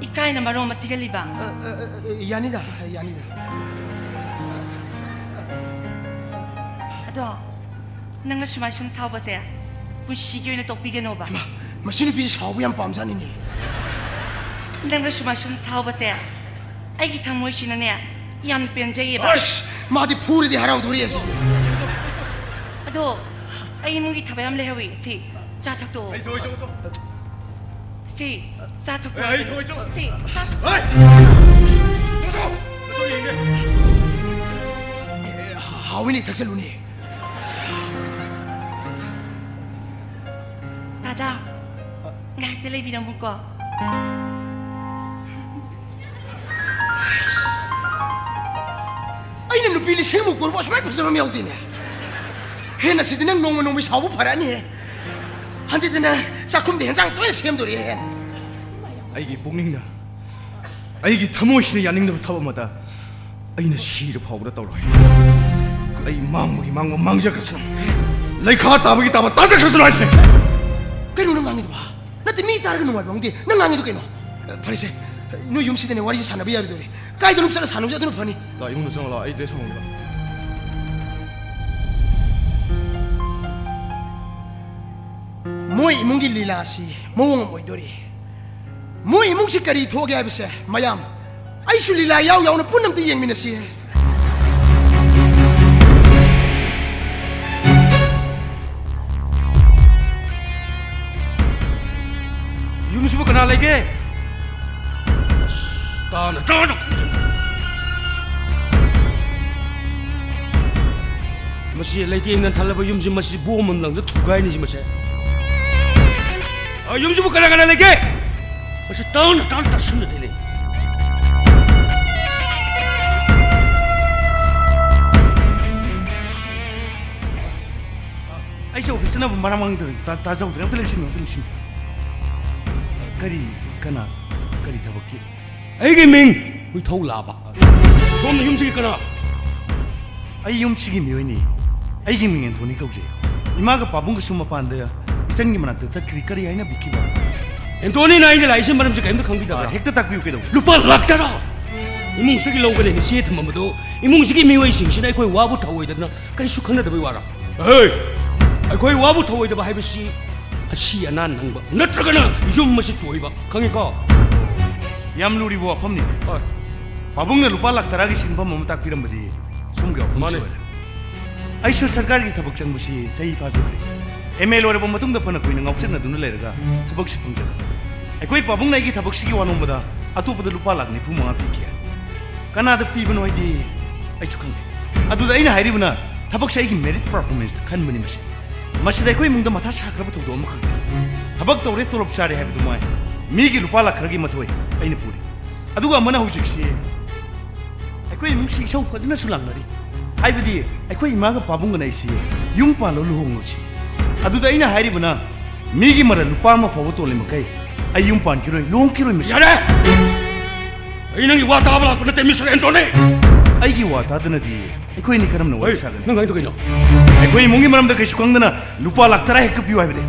ꯏꯀꯥꯏꯅ ꯃꯔꯣꯟ ꯑꯃ ꯊꯤꯒꯜꯂꯤꯕ꯫ ꯑ, ꯑ, ꯑ, ꯑ, ꯌꯥꯅꯤꯗ, ꯌꯥꯅꯤꯗ꯫ ꯑꯗꯣ, ꯅꯪꯅ ꯁꯨꯃꯥꯏ ꯁꯨꯝ ꯁꯥꯎꯕꯁꯦ ꯄꯨꯟꯁꯤꯒꯤ ꯑꯣꯏꯅ ꯇꯣꯛꯄꯤꯒꯅꯣꯕ꯫ ꯃꯥ, ꯃꯁꯤ ꯅꯨꯄꯤꯁꯤ ꯁꯥꯎꯕ ꯌꯥꯝ ꯄꯥꯝꯖꯥꯠꯅꯤꯅꯦ꯫ ꯅꯪꯅ ꯁꯨꯃꯥꯏ ꯁꯨꯝ ꯁꯥꯎꯕꯁꯦ ꯑꯩꯒꯤ ꯊꯃꯣꯏꯁꯤꯅꯅꯦ ꯌꯥꯝꯅ ꯄꯦꯟꯖꯩꯌꯦꯕ꯫ ꯑꯁ! ꯃꯥꯗꯤ ꯐꯨꯔꯗꯤ ꯍꯔꯥꯎꯗꯣꯔꯤ ꯑꯁꯤ꯫ ꯑꯗꯣ, ꯑꯩ ꯏꯃꯨꯡꯒꯤ ꯊꯕꯛ ꯌꯥꯝ ꯂꯩꯍꯧꯋꯤ꯫ ꯁꯤ, ꯆꯥ ꯊꯛꯇꯣꯛꯑꯣ꯫ ꯑꯩ ꯊꯣꯛꯑꯣꯏ, ꯆꯣ, ꯆꯣ꯫ ꯁꯤ, ꯆꯥ ꯊꯛꯇꯣꯛꯑꯣ꯫ ꯑꯩ ꯊꯣꯛꯑꯣꯏ, ꯆꯣ꯫ ꯁꯤ, ꯆꯥ ꯊꯛꯇꯣꯛꯑꯣ꯫ ꯍꯩ! ꯆꯣ, ꯆꯣ꯫ ꯆꯣ, ꯌꯦꯡꯒꯦ꯫ ꯑꯦ, ꯍꯥꯎꯋꯤꯅꯦ, ꯊꯛꯆꯜꯂꯨꯅꯦ꯫ ꯗꯥꯗꯥ, ꯉꯥꯏꯍꯥꯛꯇ ꯂꯩꯕꯤꯔꯝꯃꯨꯀꯣ꯫ ꯑꯩꯅ ꯅꯨꯄꯤ ꯂꯤꯁꯤꯡꯃꯨꯛ ꯀꯣꯏꯔꯕ ꯑꯁꯨꯃꯥꯏꯅ ꯐꯖꯕ ꯑꯃ ꯌꯥꯎꯗꯦꯅꯦ꯫ ꯍꯦꯟꯅ ꯁꯤꯗꯤ ꯅꯪ ꯅꯣꯡꯃ ꯅꯣꯡꯃꯒꯤ ꯁꯥꯎꯕ ꯐꯔꯛꯑꯅꯤꯍꯦ꯫ ꯍꯟꯗꯛꯇꯤ ꯅꯪ ꯆꯥꯛꯈꯨꯝꯗ ꯍꯦꯟꯖꯥꯡ ꯇꯣꯏꯅ ꯁꯦꯝꯗꯣꯔꯤꯍꯦ꯫ ꯑꯩꯒꯤ ꯄꯨꯛꯅꯤꯡꯅ, ꯑꯩꯒꯤ ꯊꯃꯣꯏꯁꯤꯅ ꯌꯥꯅꯤꯡꯗꯕ ꯊꯕꯛ ꯑꯃꯗ ꯑꯩꯅ ꯁꯤꯔ ꯐꯥꯎꯕꯗ ꯇꯧꯔꯣꯏ꯫ ꯑꯩ ꯃꯥꯡꯕꯒꯤ ꯃꯥꯡꯕ ꯃꯥꯡꯖꯈ꯭ꯔꯁꯅꯨ, ꯂꯩꯈꯥ ꯇꯥꯕꯒꯤ ꯇꯥꯕ ꯇꯥꯖꯈ꯭ꯔꯁꯅꯨ ꯍꯥꯏꯁꯦ꯫ ꯀꯩꯅꯣ ꯅꯪ ꯉꯥꯡꯉꯤꯗꯨꯕꯣ? ꯅꯠꯇꯦ, ꯃꯤ ꯇꯥꯔꯒ ꯅꯨꯡꯉꯥꯏꯕ ꯈꯪꯗꯦ꯫ ꯅꯪ ꯉꯥꯡꯉꯤꯗꯣ ꯀꯩꯅꯣ? ꯐꯔꯦꯁꯦ, ꯅꯣꯏ ꯌꯨꯝꯁꯤꯗꯅꯦ ꯋꯥꯔꯤꯁꯦ ꯁꯥꯟꯅꯕ ꯌꯥꯔꯣꯏꯗꯧꯔꯦ꯫ ꯀꯥꯏꯗꯅꯣꯝ ꯆꯠꯂ ꯁꯥꯟꯅꯧꯁꯦ, ꯑꯗꯨꯅ ꯐꯅꯤ꯫ ꯂꯥꯛꯑꯣ, ꯏꯃꯨꯡꯗ ꯆꯪꯉꯛꯑꯣ, ꯂꯥꯛꯑꯣ, ꯑꯩ dress ꯍꯣꯡꯉꯒꯦ, ꯂꯥꯛꯑꯣ꯫ ꯃꯣꯏ ꯏꯃꯨꯡꯒꯤ ꯂꯤꯂꯥꯁꯤ ꯃꯑꯣꯡ ꯑꯃ ꯑꯣꯏꯗꯣꯔꯤ꯫ ꯃꯣꯏ ꯏꯃꯨꯡꯁꯤ ꯀꯔꯤ ꯊꯣꯛꯑꯒꯦ ꯍꯥꯏꯕꯁꯦ, ꯃꯌꯥꯝ, ꯑꯩꯁꯨ ꯂꯤꯂꯥ ꯌꯥꯎ ꯌꯥꯎꯅ ꯄꯨꯟꯅ ꯑꯝꯇ ꯌꯦꯡꯃꯤꯟꯅꯁꯤ꯫ ꯌꯨꯝꯁꯤꯕꯨ ꯀꯅꯥ ꯂꯩꯒꯦ? ꯑꯁ, ꯇꯥꯅ, ꯇꯥꯅ꯫ ꯃꯁꯤ ꯂꯩꯇꯦꯡꯅ ꯊꯜꯂꯕ ꯌꯨꯝꯁꯤ, ꯃꯁꯤ ꯕꯣꯝ ꯑꯃ ꯂꯪꯖ ꯊꯨꯒꯥꯏꯅꯤꯁꯤ ꯃꯁꯦ꯫ ꯑ, ꯌꯨꯝꯁꯤꯕꯨ ꯀꯅꯥ ꯀꯅꯥ ꯂꯩꯒꯦ? ꯃꯁꯤ ꯇꯥꯡꯅ ꯇꯥꯡꯅ ꯇꯥꯁꯤꯟꯅꯗꯦꯅꯦ꯫ ꯑꯩꯁꯦ office ꯆꯠꯅꯕ ꯃꯔꯥꯡ ꯃꯔꯥꯡ ꯇꯧꯔꯤꯅꯤ꯫ ꯇꯥ-, ꯇꯥꯖꯍꯧꯗ꯭ꯔꯦ꯫ ꯑꯝꯇ ꯂꯦꯡꯁꯤꯟꯕꯤꯌꯨ, ꯑꯝꯇ ꯂꯦꯡꯁꯤꯟꯕꯤꯌꯨ꯫ ꯑ, ꯀꯔꯤ? ꯀꯅꯥ? ꯀꯔꯤ ꯊꯕꯛꯀꯤ? ꯑꯩꯒꯤ ꯃꯤꯡ ꯍꯨꯏꯊꯧ ꯂꯥꯕ꯫ ꯁꯣꯝꯅ ꯌꯨꯝꯁꯤꯒꯤ ꯀꯅꯥ? ꯑꯩ ꯌꯨꯝꯁꯤꯒꯤ ꯃꯤꯑꯣꯏꯅꯤ꯫ ꯑꯩꯒꯤ ꯃꯤꯡ ꯑꯦꯟꯊꯣꯅꯤ ꯀꯧꯖꯩ꯫ ꯏꯃꯥꯒ ꯄꯥꯕꯨꯡꯒꯁꯨ ꯃꯄꯥꯟꯗ ꯏꯆꯟꯒꯤ ꯃꯅꯥꯛꯇ ꯆꯠꯈ꯭ꯔꯤ꯫ ꯀꯔꯤ ꯍꯥꯏꯅꯕꯤꯈꯤꯕ? ꯑꯦꯟꯊꯣꯅꯤꯅ ꯑꯩꯅ ꯂꯥꯛꯏꯁꯦ ꯃꯔꯝꯁꯦ ꯀꯔꯤꯝꯇ ꯈꯪꯕꯤꯗꯕ꯭ꯔꯥ? ꯍꯦꯛꯇ ꯇꯥꯛꯄꯤꯌꯨ, ꯀꯩꯗꯧꯕ? ꯂꯨꯄꯥ ꯂꯥꯛ ꯇꯔꯥ ꯏꯃꯨꯡꯁꯤꯗꯒꯤ ꯂꯧꯒꯅꯦꯅ ꯆꯦ ꯊꯝꯃꯝꯕꯗꯣ, ꯏꯃꯨꯡꯁꯤꯒꯤ ꯃꯤꯑꯣꯏꯁꯤꯡꯁꯤꯅ ꯑꯩꯈꯣꯏ ꯋꯥꯕꯨ ꯊꯧꯑꯣꯏꯗꯅ ꯀꯔꯤꯁꯨ ꯈꯪꯅꯗꯕꯩ ꯋꯥꯔꯥ? ꯑꯩꯈꯣꯏ ꯋꯥꯕꯨ ꯊꯧꯑꯣꯏꯗꯕ ꯍꯥꯏꯕꯁꯤ ꯑꯁꯤ ꯑꯅꯥ ꯅꯪꯕ ꯅꯠꯇ꯭ꯔꯒꯅ ꯌꯨꯝ ꯑꯁꯤ ꯇꯣꯏꯕ, ꯈꯪꯉꯤꯀꯣ? ꯌꯥꯝ ꯂꯨꯔꯤꯕ ꯋꯥꯐꯝꯅꯤ꯫ ꯍꯣꯏ꯫ ꯄꯥꯕꯨꯡꯅ ꯂꯨꯄꯥ ꯂꯥꯛ ꯇꯔꯥꯒꯤ ꯁꯤꯟꯐꯝ ꯑꯃ ꯇꯥꯛꯄꯤꯔꯝꯕꯗꯤ ꯁꯣꯝꯒꯤ ꯋꯥꯐꯝ ꯃꯥꯅꯦ꯫ ꯁꯣꯏꯔꯦ꯫ ꯑꯩꯁꯨ ꯁꯔꯀꯥꯔꯒꯤ ꯊꯕꯛ ꯆꯪꯕꯁꯤ ꯆꯍꯤ ꯐꯥꯖꯗ꯭ꯔꯤ꯫ ꯑꯦꯝ ꯑꯦ ꯂꯣꯏꯔꯕ ꯃꯇꯨꯡꯗ ꯐꯅ ꯀꯨꯏꯅ ꯉꯥꯎꯆꯠꯅꯗꯨꯅ ꯂꯩꯔꯒ ꯊꯕꯛꯁꯨ ꯐꯪꯖꯕ꯫ ꯑꯩꯈꯣꯏ ꯄꯥꯕꯨꯡꯅ ꯑꯩꯒꯤ ꯊꯕꯛꯁꯤꯒꯤ ꯋꯥ ꯅꯣꯝꯕꯗ ꯑꯇꯣꯞꯄꯗ ꯂꯨꯄꯥ ꯂꯥꯛ ꯅꯤꯐꯨ ꯃꯉꯥ ꯄꯤꯈꯤ꯫ ꯀꯅꯥꯗ ꯄꯤꯕꯅꯣ ꯍꯥꯏꯗꯤ ꯑꯩꯁꯨ ꯈꯪꯗꯦ꯫ ꯑꯗꯨꯗ ꯑꯩꯅ ꯍꯥꯏꯔꯤꯕꯅ ꯊꯕꯛꯁꯦ ꯑꯩꯒꯤ ꯃꯦꯔꯤꯠ ꯄꯔꯐꯣꯔꯃꯦꯟꯁꯇ ꯈꯟꯕꯅꯤ꯫ ꯃꯁꯤ, ꯃꯁꯤꯗ ꯑꯩꯈꯣꯏ ꯏꯃꯨꯡꯗ ꯃꯊꯥ ꯁꯥꯈ꯭ꯔꯕ ꯊꯧꯗꯣꯛ ꯑꯃꯈꯛꯅꯤ꯫ ꯊꯕꯛ ꯇꯧꯔꯦ, ꯇꯣꯂꯣꯞ ꯆꯥꯔꯦ ꯍꯥꯏꯕꯗꯨ ꯃꯉꯥꯏ꯫ ꯃꯤꯒꯤ ꯂꯨꯄꯥ ꯂꯥꯛ ꯈꯔꯒꯤ ꯃꯊꯣꯏ ꯑꯩꯅ ꯄꯨꯔꯤ꯫ ꯑꯗꯨꯒ ꯑꯃꯅ ꯍꯧꯖꯤꯛꯁꯤ ꯑꯩꯈꯣꯏ ꯏꯃꯨꯡꯁꯤ ꯏꯁꯧ ꯐꯖꯅꯁꯨ ꯂꯥꯡꯅꯔꯤ꯫ ꯍꯥꯏꯕꯗꯤ ꯑꯩꯈꯣꯏ ꯏꯃꯥꯒ ꯄꯥꯕꯨꯡꯒꯅ ꯑꯩꯁꯤ ꯌꯨꯝ ꯄꯥꯜꯂꯣ, ꯂꯨꯍꯣꯡꯂꯣ ꯁꯤ꯫ ꯑꯗꯨꯗ ꯑꯩꯅ ꯍꯥꯏꯔꯤꯕꯅ, ꯃꯤꯒꯤ ꯃꯔꯜ ꯂꯨꯄꯥ ꯑꯃ ꯐꯥꯎꯕ ꯇꯣꯜꯂꯤ ꯃꯈꯩ ꯑꯩ ꯌꯨꯝ ꯄꯥꯟꯈꯤꯔꯣꯏ, ꯂꯨꯍꯣꯡꯈꯤꯔꯣꯏ꯫ ꯃꯁꯤ ꯌꯥꯔꯦ! ꯑꯩ ꯅꯪꯒꯤ ꯋꯥ ꯇꯥꯕ ꯂꯥꯛꯄ ꯅꯠꯇꯦ, ꯃꯤꯁꯇꯔ ꯑꯦꯟꯊꯣꯅꯤ꯫ ꯑꯩꯒꯤ ꯋꯥ ꯇꯥꯗꯅꯗꯤ ꯑꯩꯈꯣꯏ ꯑꯅꯤ ꯀꯔꯝꯅ ꯋꯥꯔꯤ ꯍꯣꯏ, ꯁꯥꯒꯅꯤ? ꯅꯪ ꯍꯥꯏꯗꯣ ꯀꯩꯅꯣ? ꯑꯩꯈꯣꯏ ꯏꯃꯨꯡꯒꯤ ꯃꯔꯝꯗ ꯀꯩꯁꯨ ꯈꯪꯗꯅ ꯂꯨꯄꯥ ꯂꯥꯛ ꯇꯔꯥ ꯍꯦꯛꯇ ꯄꯤꯌꯨ ꯍꯥꯏꯕꯗꯤ?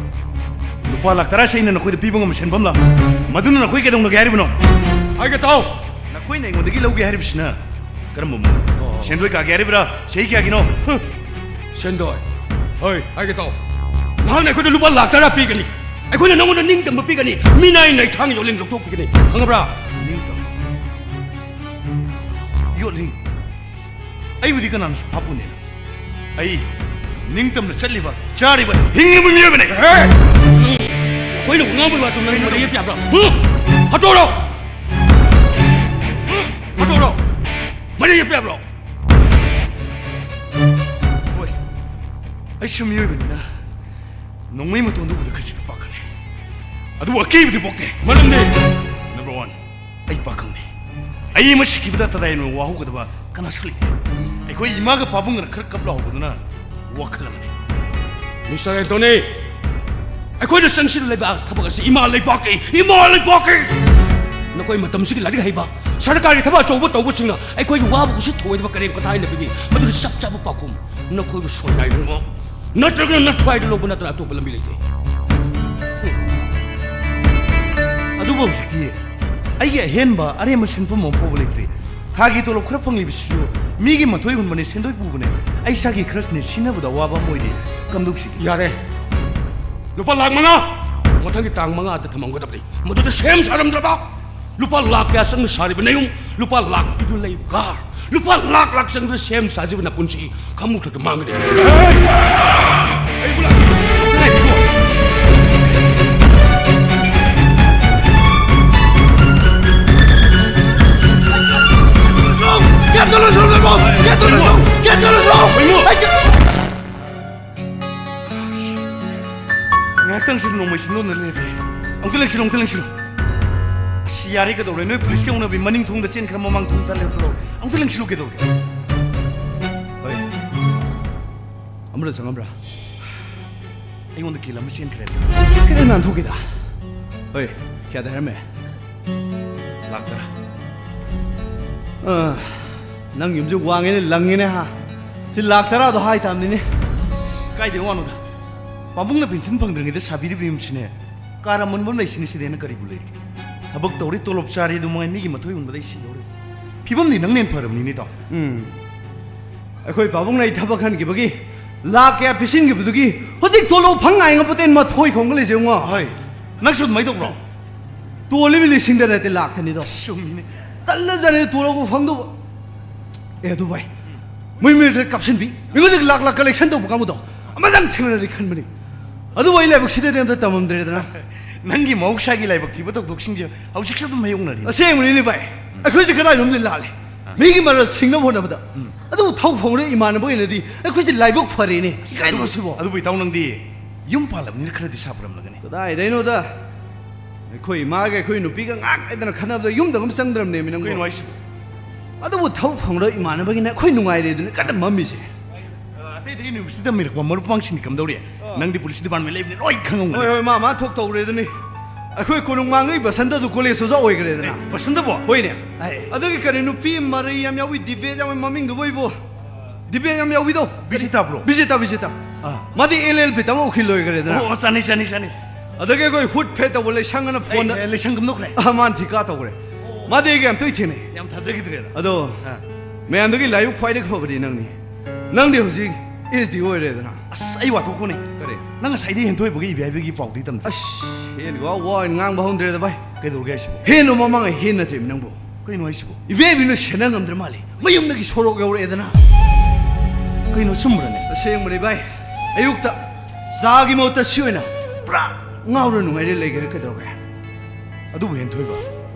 ꯂꯨꯄꯥ ꯂꯥꯛ ꯇꯔꯥꯁꯦ ꯑꯩꯅ ꯅꯈꯣꯏꯗ ꯄꯤꯕ ꯉꯝꯕ ꯁꯦꯟꯐꯝꯂ? ꯃꯗꯨꯅ ꯅꯈꯣꯏ ꯀꯩꯗꯧꯅꯒꯦ ꯍꯥꯏꯔꯤꯕꯅꯣ? ꯍꯥꯏꯒꯦ ꯇꯥꯎ꯫ ꯅꯈꯣꯏꯅ ꯑꯩꯉꯣꯟꯗꯒꯤ ꯂꯧꯒꯦ ꯍꯥꯏꯔꯤꯕꯁꯤꯅ ꯀꯔꯝꯕ ꯃꯑꯣꯡ? ꯑꯣ꯫ ꯁꯦꯟꯗꯣꯏ ꯀꯥꯒꯦ ꯍꯥꯏꯔꯤꯕ꯭ꯔꯥ? ꯆꯍꯤ ꯀꯌꯥꯒꯤꯅꯣ? ꯍꯨꯝ꯫ ꯁꯦꯟꯗꯣꯏ? ꯍꯣꯏ, ꯍꯥꯏꯒꯦ ꯇꯥꯎ꯫ ꯅꯍꯥꯛꯅ ꯑꯩꯈꯣꯏꯗ ꯂꯨꯄꯥ ꯂꯥꯛ ꯇꯔꯥ ꯄꯤꯒꯅꯤ꯫ ꯑꯩꯈꯣꯏꯅ ꯅꯉꯣꯟꯗ ꯅꯤꯡꯇꯝꯕ ꯄꯤꯒꯅꯤ꯫ ꯃꯤꯅꯥꯏ ꯅꯩꯊꯥꯡ ꯌꯣꯜꯂꯤꯡ ꯂꯧꯊꯣꯛꯄꯤꯒꯅꯤ꯫ ꯈꯪꯉꯕ꯭ꯔꯥ? ꯅꯤꯡꯇꯝꯕ? ꯌꯣꯠꯂꯤꯡ? ꯑꯩꯕꯨꯗꯤ ꯀꯅꯥꯅꯁꯨ ꯐꯥꯄꯣꯟꯗꯦꯅ꯫ ꯑꯩ ꯅꯤꯡꯇꯝꯅ ꯆꯠꯂꯤꯕ, ꯆꯥꯔꯤꯕ, ꯍꯤꯡꯂꯤꯕ ꯃꯤꯑꯣꯏꯕꯅꯦ꯫ ꯑꯦ! ꯑꯩꯈꯣꯏꯅ ꯉꯥꯡꯕꯒꯤ ꯋꯥꯗꯨ ꯅꯪ ꯃꯔꯩ ꯌꯦꯠꯄ ꯌꯥꯕ꯭ꯔꯥ? ꯍꯨ? ꯍꯥꯠꯇꯣꯛꯑꯣ! ꯍꯨ? ꯍꯥꯠꯇꯣꯛꯑꯣ! ꯃꯔꯩ ꯌꯦꯠꯄ ꯌꯥꯕ꯭ꯔꯣ? ꯍꯣꯏ, ꯑꯩꯁꯨ ꯃꯤꯑꯣꯏꯕꯅꯤꯅ ꯅꯣꯡꯃꯩ ꯃꯇꯣꯟꯗ ꯎꯕꯗ ꯈꯖꯤꯛꯇ ꯄꯥꯈꯠꯂꯦ꯫ ꯑꯗꯨꯕꯨ ꯑꯀꯤꯕꯗꯤ ꯄꯣꯛꯇꯦ꯫ ꯃꯔꯝꯗꯤ? ꯅꯝꯕꯔ ꯋꯥꯟ, ꯑꯩ ꯄꯥꯈꯪꯅꯤ꯫ ꯑꯩ ꯑꯃ ꯁꯤꯈꯤꯕꯗ ꯇꯗꯥꯏꯅ ꯋꯥꯍꯧꯒꯗꯕ ꯀꯅꯥꯁꯨ ꯂꯩꯇꯦ꯫ ꯑꯩꯈꯣꯏ ꯏꯃꯥꯒ ꯄꯥꯕꯨꯡꯒꯅ ꯈꯔ ꯀꯞ ꯂꯥꯎꯍꯧꯕꯗꯨꯅ ꯋꯥꯈꯜ ꯑꯃꯅꯤ꯫ ꯃꯤꯁꯇꯔ ꯑꯦꯟꯊꯣꯅꯤ, ꯑꯩꯈꯣꯏꯅ ꯆꯪꯁꯤꯜꯂꯤꯕ ꯊꯕꯛ ꯑꯁꯤ ꯏꯃꯥ ꯂꯩꯕꯥꯛꯀꯤ, ꯏꯃꯥ ꯂꯩꯕꯥꯛꯀꯤ꯫ ꯅꯈꯣꯏ ꯃꯇꯝꯁꯤꯒꯤ ꯂꯥꯏꯔꯤꯛ ꯍꯩꯕ, ꯁꯔꯀꯥꯔꯒꯤ ꯊꯕꯛ ꯑꯆꯧꯕ ꯇꯧꯕꯁꯤꯡꯅ ꯑꯩꯈꯣꯏꯒꯤ ꯋꯥꯕ ꯎꯁꯤꯠ ꯊꯧꯑꯣꯏꯗꯕ ꯀꯔꯦꯝ ꯀꯊꯥꯏꯅꯕꯒꯤ ꯃꯗꯨꯒꯤ ꯆꯞ ꯆꯥꯕ ꯄꯥꯎꯈꯨꯝ ꯅꯈꯣꯏꯕꯨ ꯁꯣꯏꯅꯥꯏꯔꯨꯅꯣ, ꯅꯠꯇ꯭ꯔꯒꯅ ꯅꯊ꯭ꯋꯥꯏꯗ ꯂꯧꯕ ꯅꯠꯇꯅ ꯑꯇꯣꯞꯄ ꯂꯝꯕꯤ ꯂꯩꯇꯦ꯫ ꯑꯗꯨꯕꯨ ꯍꯧꯖꯤꯛꯇꯤ ꯑꯩꯒꯤ ꯑꯍꯦꯟꯕ ꯑꯔꯦꯝꯕ ꯁꯦꯟꯐꯝ ꯑꯃ ꯐꯥꯎꯕ ꯂꯩꯇ꯭ꯔꯤ꯫ ꯊꯥꯒꯤ ꯇꯣꯂꯣꯞ ꯈꯔ ꯐꯪꯂꯤꯕꯁꯤꯁꯨ ꯃꯤꯒꯤ ꯃꯊꯣꯏ ꯍꯨꯟꯕꯅꯦ, ꯁꯦꯟꯗꯣꯏ ꯄꯨꯕꯅꯦ꯫ ꯑꯩ ꯏꯁꯥꯒꯤ ꯈꯔꯁꯤꯅꯦ ꯁꯤꯖꯤꯟꯅꯕꯗ ꯑꯋꯥꯕ ꯑꯃ ꯑꯣꯏꯔꯤ꯫ ꯀꯝꯗꯧꯁꯤꯒꯦ? ꯌꯥꯔꯦ꯫ ꯂꯨꯄꯥ ꯂꯥꯛ ꯃꯉꯥ ꯃꯊꯪꯒꯤ ꯇꯥꯡ ꯃꯉꯥꯗ ꯊꯝꯃꯝꯒꯗꯕꯅꯤ꯫ ꯃꯗꯨꯗ ꯁꯦꯝ ꯁꯥꯔꯝꯗ꯭ꯔꯕ? ꯂꯨꯄꯥ ꯂꯥꯛ ꯀꯌꯥ ꯆꯪꯅ ꯁꯥꯔꯤꯕ ꯅꯌꯨꯝ? ꯂꯨꯄꯥ ꯂꯥꯛ ꯄꯤꯕ ꯂꯩꯕ ꯀꯥꯔ? ꯂꯨꯄꯥ ꯂꯥꯛ ꯂꯥꯛ ꯆꯪꯗꯅ ꯁꯦꯝ ꯁꯥꯖꯕ ꯅꯄꯨꯟꯁꯤ ꯈꯃꯨꯛ ꯈꯛꯇ ꯃꯥꯡꯒꯅꯤ꯫ ꯑꯩꯕꯨ ꯂꯥꯛ-, ꯉꯥꯏꯈꯣ꯫ ꯀꯌꯥ ꯆꯠꯂꯣ, ꯁꯣꯝꯗ ꯂꯥꯛꯑꯣ꯫ ꯀꯌꯥ ꯆꯠꯂꯣ, ꯀꯌꯥ ꯆꯠꯂꯣ꯫ ꯀꯩꯅꯣ? ꯑꯩ ꯆꯠ-, ꯉꯥꯏꯍꯥꯛꯇꯪꯁꯨ ꯅꯣꯡꯃꯩ ꯁꯤꯟꯗꯣꯛꯅ ꯂꯩꯔꯦ꯫ ꯑꯃꯨꯛꯇ ꯂꯦꯡꯁꯤꯜꯂꯨ, ꯑꯃꯨꯛꯇ ꯂꯦꯡꯁꯤꯜꯂꯨ꯫ ꯑꯁ, ꯌꯥꯔꯦ, ꯀꯩꯗꯧꯔꯦ? ꯅꯣꯏ ꯄꯨꯂꯤꯁꯀꯤ ꯍꯧꯅꯕꯤ ꯃꯅꯤꯡ ꯊꯣꯡꯗ ꯆꯦꯟꯈ꯭ꯔ ꯃꯃꯥꯡ ꯊꯣꯡ ꯇꯜꯂꯦ, ꯀꯩꯗꯧꯔꯦ? ꯑꯃꯨꯛꯇ ꯂꯦꯡꯁꯤꯜꯂꯨ, ꯀꯩꯗꯧꯔꯒꯦ? ꯍꯣꯏ꯫ ꯑꯃꯗ ꯆꯪꯉꯝꯕ꯭ꯔꯥ? ꯑꯩꯉꯣꯟꯗ ꯀꯤꯜ ꯑꯃ ꯆꯦꯟꯈ꯭ꯔꯦ꯫ ꯀꯩꯗꯧ ꯅꯥꯟꯊꯣꯛꯀꯦꯗ? ꯍꯣꯏ, ꯀꯌꯥꯗ ꯍꯥꯏꯔꯝꯃꯦ? ꯂꯥꯛ ꯇꯔꯥ꯫ ꯑ, ꯅꯪ ꯌꯨꯝꯁꯦ ꯋꯥꯡꯉꯦꯅꯦ, ꯂꯪꯉꯦꯅꯦ, ꯍꯥ? ꯁꯤ ꯂꯥꯛ ꯇꯔꯥꯗꯣ ꯍꯥꯏ ꯇꯥꯕꯅꯤꯅꯦ꯫ ꯑꯁ, ꯀꯥꯏꯗꯩ ꯋꯥꯅꯣꯗ? ꯄꯥꯕꯨꯡꯅ ꯄꯦꯟꯁꯤꯟ ꯐꯪꯗ꯭ꯔꯤꯉꯩꯗ ꯁꯥꯕꯤꯔꯤꯕ ꯌꯨꯝꯁꯤꯅꯦ꯫ ꯀꯥꯔ ꯑꯃꯟꯕ ꯑꯃ ꯂꯩꯁꯤꯅꯤ, ꯁꯤꯗꯩ ꯍꯦꯟꯅ ꯀꯔꯤꯕꯨ ꯂꯩꯔꯤꯒꯦ? ꯊꯕꯛ ꯇꯧꯔꯤ, ꯇꯣꯂꯣꯞ ꯆꯥꯔꯤ, ꯑꯗꯨ ꯃꯉꯥꯏ ꯃꯤꯒꯤ ꯃꯊꯣꯏ ꯍꯨꯟꯕꯗ ꯑꯩ ꯁꯤꯗꯧꯔꯦ꯫ ꯐꯤꯕꯝꯗꯤ ꯅꯪꯅ ꯍꯦꯟꯅ ꯐꯔꯕꯅꯤꯅꯦ, ꯏꯇꯥꯎ꯫ ꯎꯝ꯫ ꯑꯩꯈꯣꯏ ꯄꯥꯕꯨꯡꯅ ꯑꯩ ꯊꯕꯛ ꯈꯟꯈꯤꯕꯒꯤ ꯂꯥꯛ ꯀꯌꯥ ꯄꯤꯁꯤꯟꯈꯤꯕꯗꯨꯒꯤ ꯍꯧꯖꯤꯛ ꯇꯣꯂꯣꯞ ꯐꯪ ꯉꯥꯏ ꯉꯝꯄꯣꯠꯇꯦ, ꯃꯊꯣꯏ ꯈꯣꯡꯒ ꯂꯩꯖꯩ, ꯌꯦꯡꯉꯣ꯫ ꯍꯣꯏ, ꯅꯪꯁꯨ ꯑꯗꯨꯃꯥꯏꯅ ꯇꯧꯕ꯭ꯔꯣ? ꯇꯣꯜꯂꯤꯕ ꯂꯤꯁꯤꯡꯗ ꯅꯠꯇꯦ, ꯂꯥꯛꯇꯅꯤꯗꯣ꯫ ꯆꯨꯝꯃꯤꯅꯦ꯫ ꯇꯜꯂꯖꯥꯠꯅꯤ ꯇꯣꯂꯣꯞꯄꯨ ꯐꯪꯗꯧꯕ꯫ ꯑꯦ, ꯑꯗꯨ ꯚꯥꯏ, ꯃꯣꯏ ꯃꯤꯔꯗ ꯀꯥꯞꯁꯤꯟꯕꯤ, ꯃꯤꯉꯣꯟꯗꯒꯤ ꯂꯥꯛ ꯂꯥꯛ ꯀꯂꯦꯛꯁꯟ ꯇꯧꯕ ꯀꯥꯡꯕꯨꯗꯣ ꯑꯃꯇꯪ ꯊꯦꯡꯅꯔꯗꯤ ꯈꯟꯕꯅꯤ꯫ ꯑꯗꯨꯕꯨ ꯑꯩ ꯂꯥꯏꯕꯛ ꯊꯤꯗꯗꯤ ꯑꯝꯇ ꯇꯝꯃꯝꯗ꯭ꯔꯦꯗꯅ꯫ ꯅꯪꯒꯤ ꯃꯍꯧꯁꯥꯒꯤ ꯂꯥꯏꯕꯛ ꯊꯤꯕ ꯊꯧꯗꯣꯛꯁꯤꯡꯁꯦ ꯍꯧꯖꯤꯛꯁꯨ ꯑꯗꯨꯝ ꯃꯥꯌꯣꯛꯅꯔꯤ꯫ ꯑꯁꯦꯡꯕꯅꯤꯅꯦ ꯚꯥꯏ, ꯑꯩꯈꯣꯏꯁꯦ ꯀꯗꯥꯏꯅꯣꯝꯗꯤ ꯂꯥꯜꯂꯦ꯫ ꯑꯥ꯫ ꯃꯤꯒꯤ ꯃꯔꯜ ꯁꯤꯡꯅꯕ ꯍꯣꯠꯅꯕꯗ꯫ ꯎꯝ꯫ ꯑꯗꯨꯕꯨ ꯊꯕꯛ ꯐꯪꯂꯦ ꯏꯃꯥꯟꯅꯕ ꯑꯣꯏꯅꯗꯤ ꯑꯩꯈꯣꯏꯁꯦ ꯂꯥꯏꯕꯛ ꯐꯔꯦꯅꯦ꯫ ꯏꯀꯥꯏꯗ꯭ꯔꯣ ꯁꯤꯕꯣ? ꯑꯗꯨꯕꯨ ꯏꯇꯥꯎ, ꯅꯪꯗꯤ ꯌꯨꯝ ꯄꯥꯜꯂꯕꯅꯤꯅ ꯈꯔꯗꯤ ꯁꯥꯐꯔꯝꯂꯒꯅꯤ꯫ ꯀꯗꯥꯏꯗꯩꯅꯣꯗ? ꯑꯩꯈꯣꯏ ꯏꯃꯥꯒ ꯑꯩꯈꯣꯏ ꯅꯨꯄꯤꯒ ꯉꯥꯛ ꯂꯩꯗꯅ ꯈꯠꯅꯕꯗ ꯌꯨꯝꯗꯒ ꯑꯃ ꯆꯪꯗ꯭ꯔꯕꯅꯦꯃꯤ ꯅꯪꯕꯣ꯫ ꯀꯩꯅꯣ ꯍꯥꯏꯁꯤꯕꯣ? ꯑꯗꯨꯕꯨ ꯊꯕꯛ ꯐꯪꯂꯣꯏ ꯏꯃꯥꯟꯅꯕꯒꯤꯅ ꯑꯩꯈꯣꯏ ꯅꯨꯡꯉꯥꯏꯔꯦ ꯑꯗꯨꯅ ꯀꯟꯅ ꯃꯝꯃꯤꯁꯦ꯫ ꯑ, ꯑꯇꯩ ꯑꯇꯩ ꯌꯨꯅꯤꯚꯔꯁꯤꯇꯤꯗ ꯇꯝꯃꯤꯔꯛꯄ ꯃꯔꯨꯞ ꯃꯄꯥꯡꯁꯤꯡꯗꯤ ꯀꯝꯗꯧꯔꯤ? ꯑ, ꯅꯪꯗꯤ ꯄꯨꯂꯤꯁ ꯗꯤꯄꯥꯔꯠꯃꯦꯟ ꯂꯩꯕꯅꯤ, ꯂꯣꯏ ꯈꯪꯉꯝꯒꯅꯤ꯫ ꯍꯣꯏ, ꯍꯣꯏ, ꯃꯥ, ꯃꯥ ꯊꯣꯛ ꯇꯧꯔꯦꯗꯅꯤ꯫ ꯑꯩꯈꯣꯏ ꯀꯣꯅꯨꯡꯃꯥꯡꯒꯤ ꯕꯁꯟꯇꯗꯨ ꯀꯣꯂꯦꯖ ꯑꯣꯖꯥ ꯑꯣꯏꯈ꯭ꯔꯦꯗꯅ꯫ ꯑꯦ, ꯕꯁꯟꯇꯕꯣ? ꯍꯣꯏꯅꯦ꯫ ꯑꯦ꯫ ꯑꯗꯨꯒꯤ ꯀꯔꯤ ꯅꯨꯄꯤ ꯃꯔꯩ ꯌꯥꯝ ꯌꯥꯎꯏ, ꯗꯤꯕꯦꯠ ꯌꯥꯝ ꯌꯥꯎꯏ, ꯃꯃꯤꯡꯗꯨꯕꯨ ꯑꯩꯕꯨ꯫ ꯗꯤꯕꯦꯠ ꯌꯥꯝ ꯌꯥꯎꯏꯗꯣ꯫ ꯕꯤꯖꯤꯇꯥ ꯕ꯭ꯔꯣ? ꯕꯤꯖꯤꯇꯥ, ꯕꯤꯖꯤꯇꯥ꯫ ꯑꯥ꯫ ꯃꯥꯗꯤ ꯑꯦꯜ ꯑꯦꯜ ꯕꯤ ꯇꯝꯃ ꯎꯀꯤꯜ ꯑꯣꯏꯈ꯭ꯔꯦꯗꯅ꯫ ꯑꯣ, ꯆꯥꯅꯩ, ꯆꯥꯅꯩ, ꯆꯥꯅꯩ꯫ ꯑꯗꯒꯤ ꯑꯩꯈꯣꯏ ꯍꯨꯠ ꯐꯦꯠ ꯇꯧꯕ ꯂꯩꯁꯪ ꯑꯅ ꯐꯣꯟꯗ ꯑꯦ, ꯑꯦ, ꯂꯩꯁꯪ ꯀꯝꯗꯧꯈ꯭ꯔꯦ? ꯑꯥ, ꯃꯥꯅ ꯊꯤꯀꯥ ꯇꯧꯈ꯭ꯔꯦ꯫ ꯃꯥꯗꯤ ꯑꯩꯒ ꯌꯥꯝ ꯇꯣꯏ ꯊꯦꯡꯅꯩ꯫ ꯌꯥꯝ ꯊꯥꯖꯈꯤꯗ꯭ꯔꯦꯗ꯫ ꯑꯗꯣ, ꯑꯥ꯫ ꯃꯌꯥꯝꯗꯒꯤ ꯂꯥꯏꯕꯛ ꯈ꯭ꯋꯥꯏꯗꯒꯤ ꯐꯕꯗꯤ ꯅꯪꯅꯤ꯫ ꯅꯪꯗꯤ ꯍꯧꯖꯤꯛ ꯑꯦꯁ ꯗꯤ ꯑꯣꯏꯔꯦꯗꯅ꯫ ꯑꯁ, ꯑꯩ ꯋꯥꯊꯣꯛꯈꯣꯅꯦ꯫ ꯀꯔꯤ? ꯅꯪ ꯉꯁꯥꯏꯗꯩ ꯍꯦꯟꯊꯣꯏꯕꯒ ꯏꯕꯥꯏꯕꯒꯤ ꯄꯥꯎꯗꯤ ꯇꯝꯗꯦ꯫ ꯑꯁ, ꯍꯦꯟꯒ ꯋꯥ ꯑꯣꯏꯅ ꯉꯥꯡꯕ ꯍꯧꯅꯗ꯭ꯔꯦꯗ ꯚꯥꯏ꯫ ꯀꯩꯗꯧꯔꯒꯦ ꯍꯥꯏꯁꯤꯕꯣ? ꯍꯦꯟꯅ ꯃꯃꯥꯡꯉꯩ ꯍꯦꯟ ꯅꯠꯇꯦꯃꯤ ꯅꯪꯕꯨ꯫ ꯀꯩꯅꯣ ꯍꯥꯏꯁꯤꯕꯣ? ꯏꯕꯥꯏꯕꯤꯅ ꯁꯦꯟꯅ ꯉꯝꯗ꯭ꯔ ꯃꯥꯜꯂꯦ꯫ ꯃꯌꯨꯝꯗꯒꯤ ꯁꯣꯔꯣꯛ ꯌꯧꯔꯛꯑꯦꯗꯅ꯫ ꯀꯩꯅꯣ, ꯆꯨꯝꯕ꯭ꯔꯅꯦ? ꯑꯁꯦꯡꯕꯅꯤ ꯚꯥꯏ꯫ ꯑꯌꯨꯛꯇ ꯆꯥꯒꯤ ꯃꯍꯨꯠꯇ ꯁꯤ ꯑꯣꯏꯅ ꯄꯨꯔꯥ ꯉꯥꯎꯔ ꯅꯨꯡꯉꯥꯏꯔ ꯂꯩꯒꯦꯔꯥ ꯀꯩꯗꯧꯔꯒꯦ? ꯑꯗꯨꯕꯨ ꯍꯦꯟꯊꯣꯏꯕ,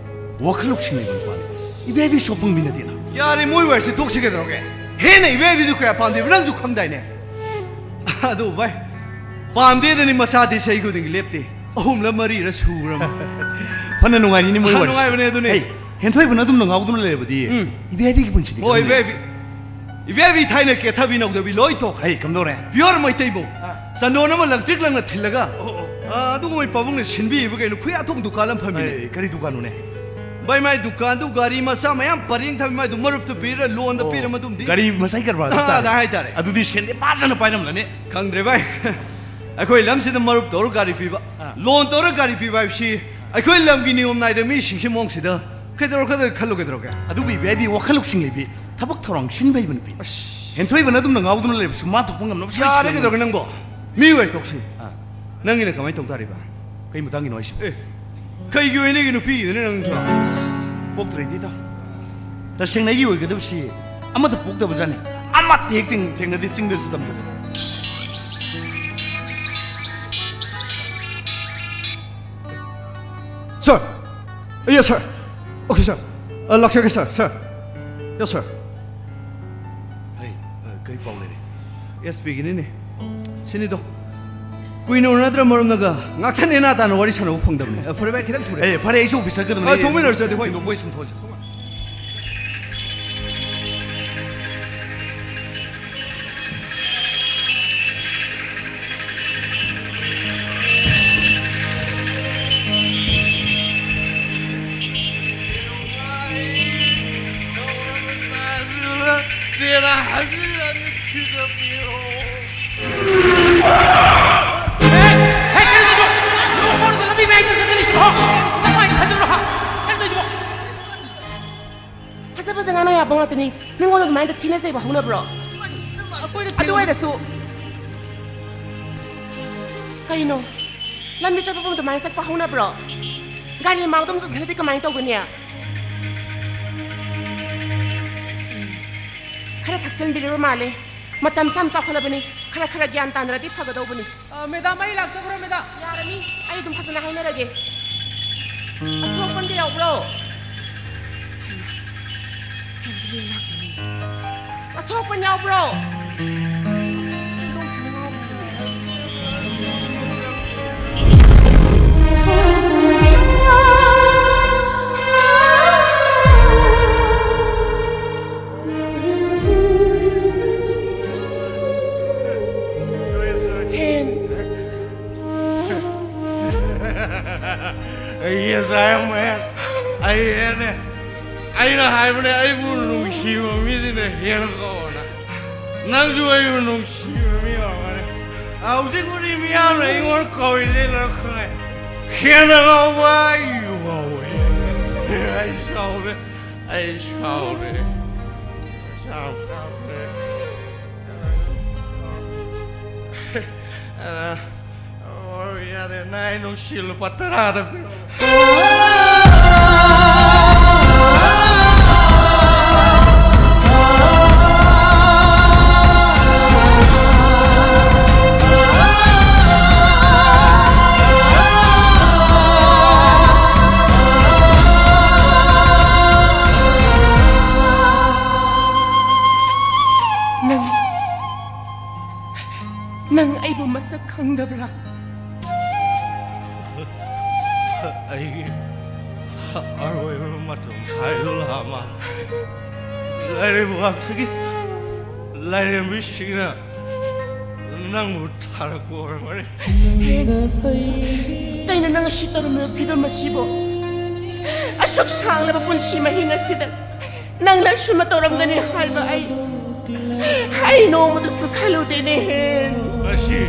ꯋꯥꯈꯜ ꯂꯧꯁꯤꯡ ꯂꯩꯕ ꯅꯨꯄꯥꯅꯤ꯫ ꯏꯕꯥꯏꯕꯤ ꯁꯣꯛꯄꯪꯕꯤ ꯅꯠꯇꯦꯅ꯫ ꯌꯥꯔꯦ, ꯃꯣꯏ ꯋꯥꯔꯤꯁꯤ ꯇꯣꯛꯁꯤ ꯀꯩꯗꯧꯔꯒꯦ? ꯍꯦꯟꯅ ꯏꯕꯥꯏꯕꯤꯗꯨ ꯀꯌꯥ ꯄꯥꯝꯗꯦꯕ ꯅꯪꯁꯨ ꯈꯪꯗꯥꯏꯅꯦ? ꯑꯗꯨ ꯚꯥꯏ, ꯄꯥꯝꯗꯦꯗꯅꯤ ꯃꯆꯥꯗꯤ ꯆꯍꯤ ꯈꯨꯗꯤꯡꯒꯤ ꯂꯦꯞꯇꯦ꯫ ꯑꯍꯨꯝꯂ ꯃꯔꯤꯔ ꯁꯨꯔꯝ꯫ ꯐꯅ ꯅꯨꯡꯉꯥꯏꯔꯤꯅꯤ ꯃꯣꯏ ꯋꯥꯔꯤꯁꯤ꯫ ꯅꯨꯡꯉꯥꯏꯕꯅꯦ ꯑꯗꯨꯅꯦ꯫ ꯍꯩ, ꯍꯦꯟꯊꯣꯏꯕꯅ ꯑꯗꯨꯝꯅ ꯉꯥꯎꯗꯨꯅ ꯂꯩꯔꯕꯗꯤ ꯎꯝ꯫ ꯏꯕꯥꯏꯕꯤꯒꯤ ꯄꯨꯟꯁꯤꯗꯤ ꯍꯣꯏ, ꯈꯪꯗꯦ꯫ ꯏꯕꯥꯏꯕꯤ꯫ ꯏꯕꯥꯏꯕꯤ ꯊꯥꯏꯅ ꯀꯦꯊꯕꯤ ꯅꯧꯗꯕꯤ ꯂꯣꯏ ꯇꯣꯛꯈ꯭ꯔꯦ꯫ ꯍꯩ, ꯀꯝꯗꯧꯔꯦ? ꯄꯤꯌꯣꯔ ꯃꯩꯇꯩꯕꯧ꯫ ꯑꯥ꯫ ꯆꯟꯗꯣꯟ ꯑꯃ ꯂꯪꯇ꯭ꯔꯤꯛ ꯂꯪꯅ ꯊꯤꯜꯂꯒ, ꯑꯣ, ꯑꯣ꯫ ꯑꯥ, ꯑꯗꯨꯒꯨꯝꯕ ꯄꯥꯕꯨꯡꯅ ꯁꯤꯟꯕꯤꯕ ꯀꯩꯅꯣ, ꯈꯨꯌꯥꯊꯣꯡ ꯗꯨꯀꯥꯟ ꯑꯃ ꯐꯝꯃꯤꯅꯦ꯫ ꯍꯩ, ꯀꯔꯤ ꯗꯨꯀꯥꯟꯅꯣꯅꯦ? ꯚꯥꯏ, ꯃꯥꯏ ꯗꯨꯀꯥꯟꯗꯨ ꯒꯥꯔꯤ ꯃꯆꯥ ꯃꯌꯥꯝ ꯄꯔꯦꯡ ꯊꯝꯃꯤ, ꯃꯥꯏꯗꯨ ꯃꯔꯨꯞꯇ ꯄꯤꯔ, ꯂꯣꯟꯗ ꯑꯣ, ꯄꯤꯔ ꯃꯗꯨꯝꯗꯤ꯫ ꯒꯥꯔꯤ ꯃꯆꯥꯒꯤ ꯀꯔꯕꯥꯔ ꯑꯥ, ꯍꯥꯏꯇꯥꯔꯦ꯫ ꯑꯗꯥ ꯍꯥꯏꯇꯥꯔꯦ꯫ ꯑꯗꯨꯗꯤ ꯁꯦꯟꯗꯤ ꯐꯖꯅ ꯄꯥꯏꯔꯝꯂꯅꯤ꯫ ꯈꯪꯗ꯭ꯔꯦ ꯚꯥꯏ꯫ ꯑꯩꯈꯣꯏ ꯂꯝꯁꯤꯗ ꯃꯔꯨꯞ ꯇꯧꯔ ꯒꯥꯔꯤ ꯄꯤꯕ, ꯑꯥ꯫ ꯂꯣꯟ ꯇꯧꯔ ꯒꯥꯔꯤ ꯄꯤꯕ ꯍꯥꯏꯕꯁꯤ ꯑꯩꯈꯣꯏ ꯂꯝꯒꯤ ꯅꯤꯌꯣꯝ ꯅꯥꯏꯗ ꯃꯤꯁꯤꯡꯁꯤ ꯃꯑꯣꯡꯁꯤꯗ ꯀꯩꯗꯧꯔꯛꯀꯗꯧꯔꯤ ꯈꯜꯂꯨ ꯀꯩꯗꯧꯔꯒꯦ? ꯑꯗꯨꯕꯨ ꯏꯕꯥꯏꯕꯤ ꯋꯥꯈꯜ ꯂꯧꯁꯤꯡ ꯂꯩꯕꯤ, ꯊꯕꯛ ꯊꯧꯔꯥꯡ ꯁꯤꯟꯕ ꯍꯩꯕ ꯅꯨꯄꯤ꯫ ꯑꯁ꯫ ꯍꯦꯟꯊꯣꯏꯕꯅ ꯑꯗꯨꯝꯅ ꯉꯥꯎꯗꯨꯅ ꯂꯩꯔꯕꯁꯨ ꯃꯥ ꯊꯣꯛꯄ ꯉꯝꯅꯕ ꯁꯣꯏ ꯌꯥꯔꯦ ꯁꯤꯟꯒꯅꯤ꯫ ꯀꯩꯗꯧꯔꯒꯦ ꯅꯪꯕꯣ? ꯃꯤ ꯑꯣꯏ ꯇꯣꯛꯁꯤ꯫ ꯑꯥ꯫ ꯅꯪꯒꯤꯅ ꯀꯃꯥꯏꯅ ꯇꯧ ꯇꯥꯔꯤꯕ? ꯀꯩ ꯃꯇꯥꯡꯒꯤꯅꯣ ꯍꯥꯏꯁꯤꯕꯣ? ꯑꯦ, ꯀꯩꯒꯤ ꯑꯣꯏꯅ ꯑꯩꯒꯤ ꯅꯨꯄꯤꯒꯤꯗꯨꯅ ꯅꯪꯁꯨ? ꯄꯣꯛꯇ꯭ꯔꯦꯗꯤ ꯏꯇꯥꯎ꯫ ꯇꯁꯦꯡꯅ ꯑꯩꯒꯤ ꯑꯣꯏꯒꯗꯕꯁꯤ ꯑꯃꯠꯇ ꯄꯣꯛꯇꯕꯖꯥꯠꯅꯤ꯫ ꯑꯃꯠꯇ ꯍꯦꯛ ꯊꯦꯡ-, ꯊꯦꯡꯅꯗꯦ ꯆꯤꯡꯗꯁꯨ ꯇꯝꯗꯁꯨ꯫ Sir! Yes, sir. Okay, sir. ꯑ, ꯂꯥꯛꯆꯒꯦ, sir, sir. Yes, sir. ꯍꯩ, ꯑ, ꯀꯔꯤ ꯄꯥꯎ ꯂꯩꯔꯦ? ꯑꯦꯁ ꯄꯤꯒꯤꯅꯤꯅꯦ꯫ ꯁꯤꯅꯤꯗꯣ꯫ ꯀꯨꯏꯅ ꯎꯅꯗ꯭ꯔ ꯃꯔꯝꯅꯒ ꯉꯥꯛꯇ ꯅꯦꯅꯥ ꯇꯥꯅ ꯋꯥꯔꯤ ꯁꯥꯟꯅꯕ ꯐꯪꯗꯕꯅꯦ꯫ ꯑ, ꯐꯔꯦ ꯚꯥꯏ, ꯈꯤꯇꯪ ꯊꯨꯔꯦ꯫ ꯑꯦ, ꯐꯔꯦ, ꯑꯩꯁꯨ office ꯆꯠꯀꯗꯕꯅꯦ꯫ ꯑ, ꯊꯣꯛꯃꯤꯟꯅꯔꯁꯦ ꯑꯗꯨꯗꯤ, ꯍꯣꯏ꯫ ꯀꯩꯅꯣ, ꯃꯣꯏ ꯁꯨꯝ ꯊꯣꯛꯑꯁꯦ꯫ ꯍꯦꯟꯅ ꯍꯟꯖꯤꯟ ꯍꯟꯖꯤꯟ ꯊꯤꯖꯕꯤꯔꯣ꯫ ꯍꯦ! ꯍꯦ, ꯀꯔꯤꯅꯣ ꯑꯗꯣ? ꯅꯪ ꯃꯔꯨꯗ ꯂꯝꯕꯤ ꯃꯌꯥꯏꯗ ꯂꯩꯔꯤꯗꯨꯕꯣ? ꯅꯃꯥꯏ ꯊꯥꯖꯤꯜꯂꯨꯔꯣ, ꯍꯥ? ꯀꯔꯤ ꯇꯧꯔꯤꯗꯨꯕꯣ? ꯐꯖ ꯐꯖ ꯉꯥꯡꯅ ꯌꯥꯕ ꯉꯥꯛꯇꯅꯤ꯫ ꯃꯤꯉꯣꯟꯗ ꯑꯗꯨꯃꯥꯏꯅ ꯊꯤꯅ ꯆꯩꯕ ꯍꯧꯅꯕ꯭ꯔꯣ? ꯑꯩꯈꯣꯏꯅ ꯑꯗꯨ ꯑꯣꯏꯔꯁꯨ ꯀꯩꯅꯣ? ꯂꯝꯕꯤ ꯆꯠꯄꯕꯨ ꯑꯗꯨꯃꯥꯏꯅ ꯆꯠꯄ ꯍꯧꯅꯕ꯭ꯔꯣ? ꯒꯥꯔꯤ ꯃꯃꯥꯡꯗ ꯑꯃꯨꯛ ꯆꯠꯁꯤꯜꯂꯗꯤ ꯀꯃꯥꯏꯅ ꯇꯧꯒꯅꯤ? ꯈꯔ ꯊꯛꯆꯟꯕꯤꯔꯨꯔ ꯃꯥꯜꯂꯦ꯫ ꯃꯇꯝꯁꯨ ꯌꯥꯝ ꯆꯥꯎꯈꯠꯂꯕꯅꯤ꯫ ꯈꯔ ꯈꯔ ꯒ꯭ꯌꯥꯟ ꯇꯥꯅꯔꯗꯤ ꯐꯒꯗꯧꯕꯅꯤ꯫ ꯑ, ꯃꯦꯗꯥꯝ, ꯑꯩ ꯂꯥꯛꯆꯈ꯭ꯔꯣ, ꯃꯦꯗꯥꯝ? ꯌꯥꯔꯅꯤ, ꯑꯩ ꯑꯗꯨꯝ ꯐꯖꯅ ꯍꯥꯏꯅꯔꯒꯦ꯫ ꯑꯁꯣꯛꯄꯟꯗꯤ ꯌꯥꯎꯕ꯭ꯔꯣ? ꯍꯩꯃꯥ, ꯀꯩꯝꯇ ꯂꯦꯡ ꯂꯥꯛꯇꯦꯅꯦ꯫ ꯑꯁꯣꯛꯄꯟ ꯌꯥꯎꯕ꯭ꯔꯣ? Hand. Yes, I am man. ꯑꯩ ꯍꯦꯟꯅꯦ꯫ ꯑꯩꯅ ꯍꯥꯏꯕꯅꯦ, ꯑꯩꯕꯨ ꯅꯨꯡꯁꯤꯕ ꯃꯤꯁꯤꯡꯅ ꯍꯦꯟ ꯀꯧꯑꯣꯅ꯫ ꯅꯪꯁꯨ ꯑꯩꯕꯨ ꯅꯨꯡꯁꯤꯕ ꯃꯤ ꯑꯣꯏꯔꯝꯒꯅꯤ꯫ ꯍꯧꯖꯤꯛꯄꯨꯗꯤ ꯃꯤꯌꯥꯝꯅ ꯑꯩꯉꯣꯟꯗ ꯀꯧꯔꯤꯁꯦ ꯂꯣꯏ ꯈꯪꯉꯦ꯫ ꯍꯦꯟꯅ ꯉꯥꯎꯕ ꯑꯩ ꯉꯥꯎꯋꯦ꯫ ꯑꯩ ꯁꯥꯎꯔꯦ꯫ ꯑꯩ ꯁꯥꯎꯔꯦ꯫ ꯁꯥꯎꯔꯦ꯫ ꯑ, ꯑꯣ, ꯌꯥꯔꯦ, ꯅꯪ ꯑꯩ ꯅꯨꯡꯁꯤ ꯂꯨꯄꯥ ꯇꯔꯥꯗ ꯄꯤꯔꯛꯑꯣ꯫ ꯅꯪ, ꯅꯪ ꯑꯩꯕꯨ ꯃꯁꯛ ꯈꯪꯗꯕ꯭ꯔꯥ? ꯑꯩꯒꯤ ꯑꯔꯣꯏꯕ ꯃꯇꯝ ꯍꯥꯏꯗꯣ ꯂꯥꯛꯑ ꯃꯥꯜꯂꯦ꯫ ꯂꯥꯏꯔꯩꯕꯥꯛꯁꯤꯒꯤ ꯂꯥꯏꯔꯦꯝꯕꯤꯁꯤꯡꯅ ꯅꯪꯕꯨ ꯊꯥꯔꯛꯄ ꯑꯣꯏꯔꯝꯒꯅꯤ꯫ ꯀꯩꯅꯣ ꯅꯪ ꯑꯁꯤ ꯇꯧꯔꯝꯃꯤꯕ ꯐꯤꯕꯝ ꯑꯁꯤꯕꯣ? ꯑꯁꯨꯛ ꯁꯥꯡꯂꯕ ꯄꯨꯟꯁꯤ ꯃꯍꯤꯡ ꯑꯁꯤꯗ ꯅꯪꯅ ꯑꯁꯨꯝꯅ ꯇꯧꯔꯝꯒꯅꯤ ꯍꯥꯏꯕ ꯑꯩ ꯑꯩ ꯅꯣꯡꯃꯗꯁꯨ ꯈꯜꯂꯨꯗꯦꯅꯦ, ꯍꯦꯟ꯫ ꯉꯁꯤ,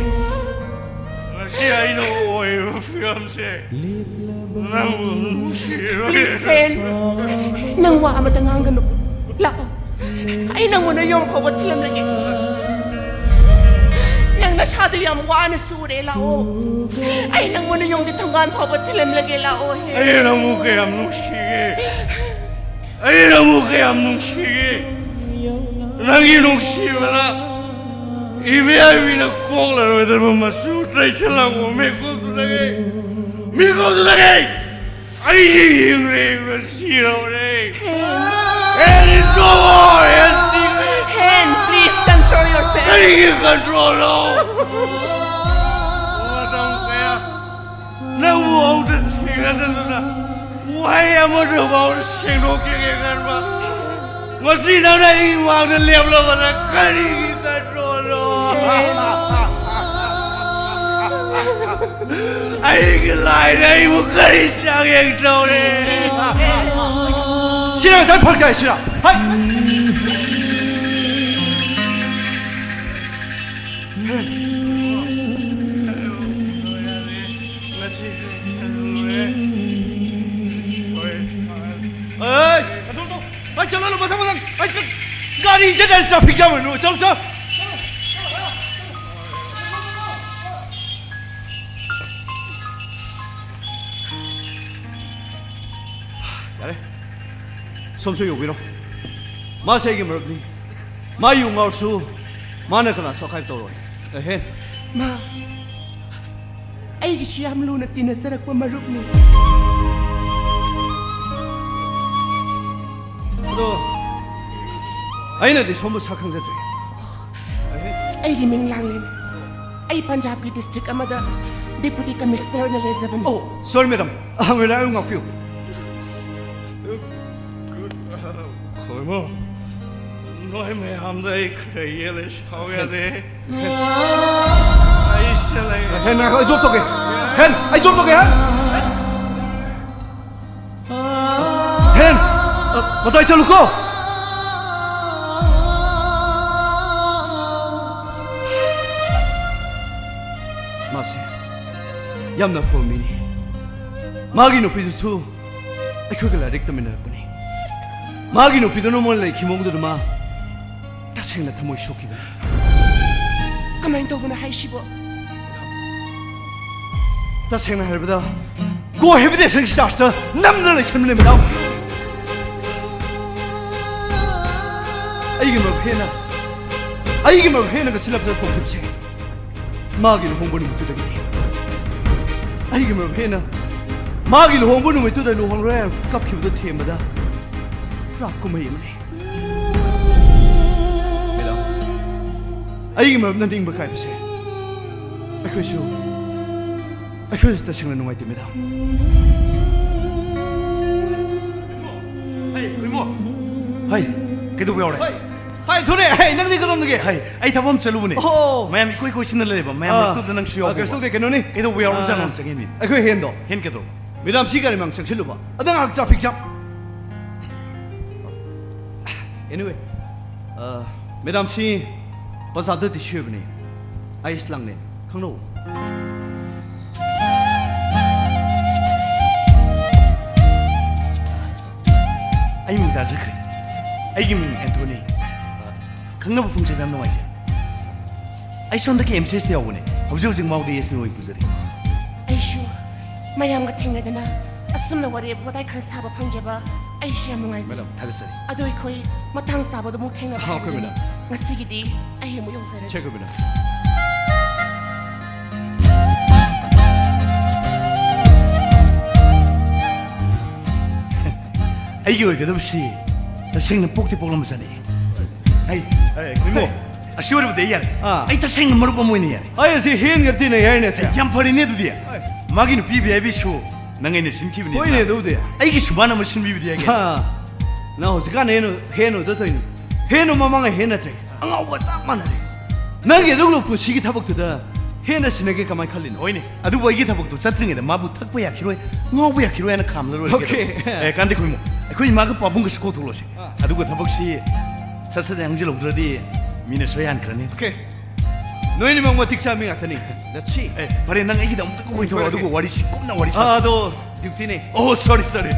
ꯉꯁꯤ ꯑꯩꯅ ꯑꯣꯏꯔꯤꯕ ꯐꯤꯕꯝꯁꯦ ꯅꯪꯕꯨ ꯅꯨꯡꯁꯤꯔꯣꯏ꯫ Please, hand. ꯅꯪ ꯋꯥ ꯑꯃꯇ ꯉꯥꯡꯒꯅꯨ꯫ ꯂꯥꯛꯑꯣ꯫ ꯑꯩ ꯅꯪꯕꯨ ꯅꯌꯨꯝ ꯐꯥꯎꯕ ꯊꯤꯜꯂꯝꯂꯒꯦ꯫ ꯅꯪ ꯅꯁꯥꯗꯨ ꯌꯥꯝ ꯋꯥꯅ ꯁꯨꯔꯦ, ꯂꯥꯛꯑꯣ꯫ ꯑꯩ ꯅꯪꯕꯨ ꯅꯌꯨꯝꯒꯤ ꯊꯣꯡꯒꯥꯟ ꯐꯥꯎꯕ ꯊꯤꯜꯂꯝꯂꯒꯦ, ꯂꯥꯛꯑꯣ, ꯍꯦꯟ꯫ ꯑꯩ ꯅꯪꯕꯨ ꯀꯌꯥꯝ ꯅꯨꯡꯁꯤꯒꯦ꯫ ꯑꯩ ꯅꯪꯕꯨ ꯀꯌꯥꯝ ꯅꯨꯡꯁꯤꯒꯦ꯫ ꯅꯪꯒꯤ ꯅꯨꯡꯁꯤꯕꯅ ꯏꯕꯦꯝꯕꯤꯅ ꯀꯣꯛꯂꯔꯣꯏꯗꯕ ꯃꯆꯨ ꯇꯩꯁꯜꯂꯛꯄ ꯃꯤꯀꯨꯞꯇꯨꯗꯒꯤ, ꯃꯤꯀꯨꯞꯇꯨꯗꯒꯤ ꯑꯩ ꯍꯤꯡꯂꯦ, ꯁꯤꯔꯕꯅꯦ꯫ ꯍꯦꯟ is no more, ꯍꯦꯟ ꯁꯤꯔꯦ꯫ ꯍꯦꯟ, please control yourself. ꯀꯔꯤꯒꯤ controlꯅꯣ? ꯃꯇꯝ ꯀꯌꯥ ꯅꯪꯕꯨ ꯑꯃꯨꯛꯇ ꯊꯦꯡꯅꯗꯗꯅ ꯋꯥꯍꯩ ꯑꯃꯠꯇ ꯐꯥꯎ ꯁꯦꯡꯗꯣꯛꯆꯒꯦ ꯈꯟꯕ꯫ ꯉꯁꯤ ꯅꯪꯅ ꯑꯩꯒꯤ ꯃꯥꯡꯗ ꯂꯦꯞꯂꯕꯗ ꯀꯔꯤꯒꯤ controlꯅꯣ? ꯑꯩꯒꯤ ꯂꯥꯏꯅ ꯑꯩꯕꯨ ꯀꯔꯤ ꯆꯥꯡꯌꯦꯡ ꯇꯧꯔꯦ? ꯁꯤꯔ ꯉꯁꯥꯏ ꯐꯔꯛ ꯇꯥꯏ, ꯁꯤꯔ꯫ ꯍꯥꯏ! ꯑꯩ, ꯑꯗꯨ, ꯑꯗꯨ, ꯑꯩ ꯆꯠꯂꯣ, ꯃꯊꯪ, ꯃꯊꯪ, ꯑꯩ ꯆꯠ-, ꯒꯥꯔꯤ ꯆꯠ-, traffic jam ꯑꯣꯏꯅ ꯆꯠꯂꯣ, ꯆꯠꯂꯣ꯫ ꯌꯥꯔꯦ, ꯁꯣꯝꯁꯨ ꯌꯧꯕꯤꯔꯣ꯫ ꯃꯥꯁꯦ ꯑꯩꯒꯤ ꯃꯔꯨꯞꯅꯤ꯫ ꯃꯥ ꯌꯨ ꯉꯥꯎꯔꯁꯨ ꯃꯥꯅ ꯀꯅꯥꯁꯨ ꯑꯀꯥꯏꯕ ꯇꯧꯔꯣꯏ꯫ ꯑꯦꯍꯦ꯫ ꯃꯥ, ꯑꯩꯒꯤꯁꯨ ꯌꯥꯝ ꯂꯨꯅ ꯇꯤꯟꯅꯖꯔꯛꯄ ꯃꯔꯨꯞꯅꯤ꯫ ꯑꯗꯣ ꯑꯩꯅꯗꯤ ꯁꯣꯝꯕꯨ ꯁꯛ ꯈꯪꯖꯗ꯭ꯔꯦ꯫ ꯑꯩꯒꯤ ꯃꯤꯡ ꯂꯥꯡꯂꯦꯟ꯫ ꯑꯩ ꯄꯟꯖꯥꯕꯀꯤ district ꯑꯃꯗ deputy commissioner ꯑꯣꯏꯅ ꯂꯩꯖꯕꯅꯤ꯫ ꯑꯣ, sorry madam, ꯍꯪꯉꯣꯏꯗ ꯑꯩꯕꯨ ꯉꯥꯛꯄꯤꯌꯨ꯫ ꯈꯣꯏꯃꯣ, ꯅꯣꯏ ꯃꯌꯥꯝꯗ ꯑꯩ ꯈꯔ ꯌꯦꯠꯂꯦ, ꯁꯥꯎ ꯌꯥꯗꯦ꯫ ꯑꯩ ꯁꯤꯗ ꯂꯩ꯫ ꯍꯦꯟ, ꯉꯥꯏꯈꯣ, ꯑꯩ drop ꯇꯧꯒꯦ꯫ ꯍꯦꯟ, ꯑꯩ drop ꯇꯧꯒꯦ, ꯍꯦꯟ꯫ ꯍꯦꯟ, ꯃꯇꯥꯏ ꯆꯠꯂꯨꯀꯣ꯫ ꯌꯥꯝꯅ ꯑꯐꯕ ꯃꯤꯅꯤ꯫ ꯃꯥꯒꯤ ꯅꯨꯄꯤꯗꯨꯁꯨ ꯑꯩꯈꯣꯏꯒ ꯂꯥꯏꯔꯤꯛ ꯇꯝꯃꯤꯟꯅꯔꯛꯄꯅꯤ꯫ ꯃꯥꯒꯤ ꯅꯨꯄꯤꯗꯨꯅ ꯃꯣꯏ ꯂꯩꯈꯤ ꯃꯑꯣꯡꯗꯨꯗ ꯃꯥ ꯇꯁꯦꯡꯅ ꯊꯃꯣꯏ ꯁꯣꯛꯈꯤꯕꯅꯤ꯫ ꯀꯃꯥꯏꯅ ꯇꯧꯕꯅꯣ ꯍꯥꯏꯁꯤꯕꯣ? ꯇꯁꯦꯡꯅ ꯍꯥꯏꯔꯕꯗ, ꯀꯣ ꯍꯦꯕꯤꯇꯦꯁꯟꯒꯤ ꯆꯥꯔꯖꯇ ꯅꯝꯗꯨꯅ ꯂꯩꯁꯟꯕꯅꯦ, ꯃꯦꯗꯥꯝ꯫ ꯑꯩꯒꯤ ꯃꯔꯨꯞ ꯍꯦꯟꯅ, ꯑꯩꯒꯤ ꯃꯔꯨꯞ ꯍꯦꯟꯅ ꯉꯁꯤ ꯂꯝꯗ ꯊꯣꯛꯈꯤꯕꯁꯦ ꯃꯥꯒꯤ ꯂꯨꯍꯣꯡꯕ ꯅꯨꯃꯤꯠꯇꯨꯗꯒꯤꯅꯤ꯫ ꯑꯩꯒꯤ ꯃꯔꯨꯞ ꯍꯦꯟꯅ ꯃꯥꯒꯤ ꯂꯨꯍꯣꯡꯕ ꯅꯨꯃꯤꯠꯇꯨꯗ ꯂꯨꯍꯣꯡꯂꯣꯏ ꯍꯥꯏꯅ ꯀꯞꯈꯤꯕꯗꯨ ꯊꯦꯝꯕꯗ ꯄꯨꯔꯥ ꯀꯨꯝꯍꯩ ꯑꯃꯅꯤ꯫ ꯃꯦꯗꯥꯝ, ꯑꯩꯒꯤ ꯃꯔꯨꯞꯅ ꯅꯤꯡꯕ ꯀꯥꯏꯕꯁꯦ ꯑꯩꯈꯣꯏꯁꯨ, ꯑꯩꯈꯣꯏꯁꯨ ꯇꯁꯦꯡꯅ ꯅꯨꯡꯉꯥꯏꯇꯦ, ꯃꯦꯗꯥꯝ꯫ ꯍꯩ, ꯈꯣꯏꯃꯨ꯫ ꯍꯩ, ꯀꯩꯗꯧꯕ ꯌꯥꯎꯔꯦ? ꯍꯩ, ꯍꯩ, ꯊꯣꯔꯦ꯫ ꯍꯩ, ꯅꯪꯗꯤ ꯀꯗꯣꯝꯗꯒꯤ? ꯍꯩ, ꯑꯩ ꯊꯕꯛ ꯑꯃ ꯆꯠꯂꯨꯕꯅꯦ꯫ ꯑꯣꯍꯣ꯫ ꯃꯌꯥꯝ ꯏꯀꯣꯏ ꯀꯣꯏꯁꯤꯟꯅ ꯂꯩꯕ, ꯃꯌꯥꯝ ꯑꯥ꯫ ꯃꯔꯛꯇꯨꯗ ꯅꯪꯁꯨ ꯑꯥ, ꯌꯥꯎꯕ꯫ ꯀꯩꯁꯨ ꯇꯧꯗꯦ, ꯀꯩꯅꯣꯅꯤ꯫ ꯀꯩꯗꯧꯕ ꯌꯥꯎꯔꯖꯥꯠꯅꯣ ꯑꯥ꯫ ꯑꯝꯇ ꯆꯪꯉꯦ ꯃꯤ꯫ ꯑꯩꯈꯣꯏ ꯍꯦꯟꯗꯣ꯫ ꯍꯦꯟ ꯀꯩꯗꯧꯔꯕ? ꯃꯦꯗꯥꯝ ꯁꯤ ꯒꯥꯔꯤ ꯃꯥꯡ ꯆꯪꯁꯤꯜꯂꯨꯕ꯫ ꯑꯗ ꯉꯥꯏꯍꯥꯛ traffic jam꯫ Anyway, ꯑ, ꯃꯦꯗꯥꯝ ꯁꯤ ꯕꯖꯥꯔꯗ ꯇꯤꯁꯨ ꯌꯣꯟꯕꯅꯦ꯫ ꯑꯥꯏꯁ ꯂꯥꯡꯅꯦ꯫ ꯈꯪꯅꯧ꯫ ꯑꯩ ꯃꯤꯡ ꯇꯥꯖꯈ꯭ꯔꯦ꯫ ꯑꯩꯒꯤ ꯃꯤꯡ ꯑꯦꯟꯊꯣꯅꯤ꯫ ꯑ, ꯈꯪꯅꯕ ꯐꯪꯖꯕ ꯌꯥꯝ ꯅꯨꯡꯉꯥꯏꯖꯔꯦ꯫ ꯑꯩ ꯁꯣꯝꯗꯒꯤ ꯑꯦꯝ ꯁꯤ ꯑꯦꯁꯇ ꯌꯥꯎꯕꯅꯦ꯫ ꯍꯧꯖꯤꯛ ꯍꯧꯖꯤꯛ ꯃꯥꯎꯗ ꯑꯦꯁ ꯑꯣꯏ ꯄꯨꯖꯔꯤ꯫ ꯑꯩꯁꯨ ꯃꯌꯥꯝꯒ ꯊꯦꯡꯅꯗꯅ ꯑꯁꯨꯝꯅ ꯋꯥꯔꯤ ꯋꯥꯇꯥꯏ ꯈꯔ ꯁꯥꯕ ꯐꯪꯖꯕ ꯑꯩꯁꯨ ꯌꯥꯝ ꯅꯨꯡꯉꯥꯏꯖꯩ꯫ ꯃꯦꯗꯥꯝ, ꯊꯥꯒꯠꯆꯔꯤ꯫ ꯑꯗꯣ ꯑꯩꯈꯣꯏ ꯃꯇꯥꯡ ꯆꯥꯕꯗ ꯑꯃꯨꯛ ꯊꯦꯡꯅꯕ ꯑꯥ, ꯑꯩꯈꯣꯏ ꯍꯥꯏꯕꯗꯨꯅꯤ꯫ ꯃꯦꯗꯥꯝ꯫ ꯉꯁꯤꯒꯤꯗꯤ ꯑꯩ ꯑꯃꯨꯛ ꯌꯧꯖꯔꯒꯦ꯫ ꯁꯦ, ꯑꯩꯈꯣꯏ ꯃꯦꯗꯥꯝ꯫ ꯑꯩꯒꯤ ꯑꯣꯏꯒꯗꯕꯁꯤ ꯇꯁꯦꯡꯅ ꯄꯣꯛꯇꯤ ꯄꯣꯛꯂꯝꯕꯖꯥꯠꯅꯤ꯫ ꯍꯩ, ꯍꯩ, ꯈꯣꯏꯃꯨ, ꯑꯁꯤ ꯑꯣꯏꯔꯕꯗꯤ ꯑꯩ ꯌꯥꯔꯦ꯫ ꯑꯥ꯫ ꯑꯩ ꯇꯁꯦꯡꯅ ꯃꯔꯨꯞ ꯑꯃ ꯑꯣꯏꯅ ꯌꯥꯔꯦ꯫ ꯑꯩ ꯑꯁꯤ ꯍꯦꯟꯒ ꯇꯤꯟꯅꯩ ꯍꯥꯏꯅꯦ, ꯁꯦ꯫ ꯑꯩ ꯌꯥꯝ ꯐꯔꯦꯅꯦ ꯑꯗꯨꯗꯤ꯫ ꯍꯣꯏ꯫ ꯃꯥꯒꯤ ꯅꯨꯄꯤ V I P ꯁꯨ ꯅꯪ ꯑꯩꯅ ꯁꯤꯟꯈꯤꯕꯅꯤ꯫ ꯍꯣꯏꯅꯦ, ꯑꯗꯨꯕꯨꯗꯤ꯫ ꯑꯩꯒꯤꯁꯨ ꯃꯥꯅ ꯑꯃ ꯁꯤꯟꯕꯤꯕꯗꯤ ꯌꯥꯏ ꯀꯩꯅꯣ꯫ ꯍꯥ꯫ ꯅꯪ ꯍꯧꯖꯤꯛꯀꯥꯟ ꯍꯦꯟ, ꯍꯦꯟ ꯑꯣꯏꯗ ꯇꯧꯏꯅꯤ꯫ ꯍꯦꯟ ꯃꯃꯥꯡ ꯍꯦꯟ ꯅꯠꯇ꯭ꯔꯦ꯫ ꯑꯉꯥꯎꯕ ꯆꯞ ꯃꯥꯟꯅꯔꯦ꯫ ꯅꯪꯒꯤ ꯑꯗꯨꯒꯨꯝꯕ ꯄꯨꯟꯁꯤꯒꯤ ꯊꯕꯛꯇꯨꯗ ꯍꯦꯟꯅ ꯁꯤꯟꯅꯒꯦ ꯀꯃꯥꯏꯅ ꯈꯜꯂꯤꯅꯣ? ꯍꯣꯏꯅꯦ, ꯑꯗꯨꯕꯨ ꯑꯩꯒꯤ ꯊꯕꯛꯇꯨ ꯆꯠꯇ꯭ꯔꯤꯉꯩꯗ ꯃꯥꯕꯨ ꯊꯛꯄ ꯌꯥꯈꯤꯔꯣꯏ, ꯉꯥꯎꯕ ꯌꯥꯈꯤꯔꯣꯏ ꯍꯥꯏꯅ ꯈꯥꯝꯂ ꯂꯣꯏꯔꯦ ꯑꯣꯀꯦ꯫ ꯀꯩꯗꯧꯔꯒꯦ? ꯑꯦ, ꯀꯥꯟꯗꯦ ꯈꯣꯏꯃꯨ, ꯑꯩꯈꯣꯏ ꯏꯃꯥꯒ ꯄꯥꯕꯨꯡꯒꯁꯨ ꯀꯧꯊꯣꯛꯂꯁꯤ꯫ ꯑꯥ꯫ ꯑꯗꯨꯒ ꯊꯕꯛꯁꯤ ꯁꯠ ꯁꯠ ꯍꯪꯖꯤꯜꯍꯧꯗ꯭ꯔꯗꯤ ꯃꯤꯅ ꯁꯣꯏ ꯍꯟꯈ꯭ꯔꯅꯤ꯫ ꯑꯣꯀꯦ꯫ ꯅꯣꯏꯅꯤꯃꯛ ꯃꯇꯤꯛ ꯆꯥꯕ ꯃꯤ ꯉꯥꯛꯇꯅꯤ꯫ Let's see. ꯑꯦ, ꯐꯔꯦ, ꯅꯪ ꯑꯩꯒꯤꯗꯃꯛꯇ ꯀꯣꯏꯊꯣꯔꯛꯑꯣ, ꯑꯗꯨꯒ ꯋꯥꯔꯤꯁꯤ ꯀꯨꯞꯅ ꯋꯥꯔꯤ ꯁꯥꯁꯤ꯫ ꯑꯥ, ꯑꯗꯣ duty ꯅꯦ꯫ Oh, sorry, sorry.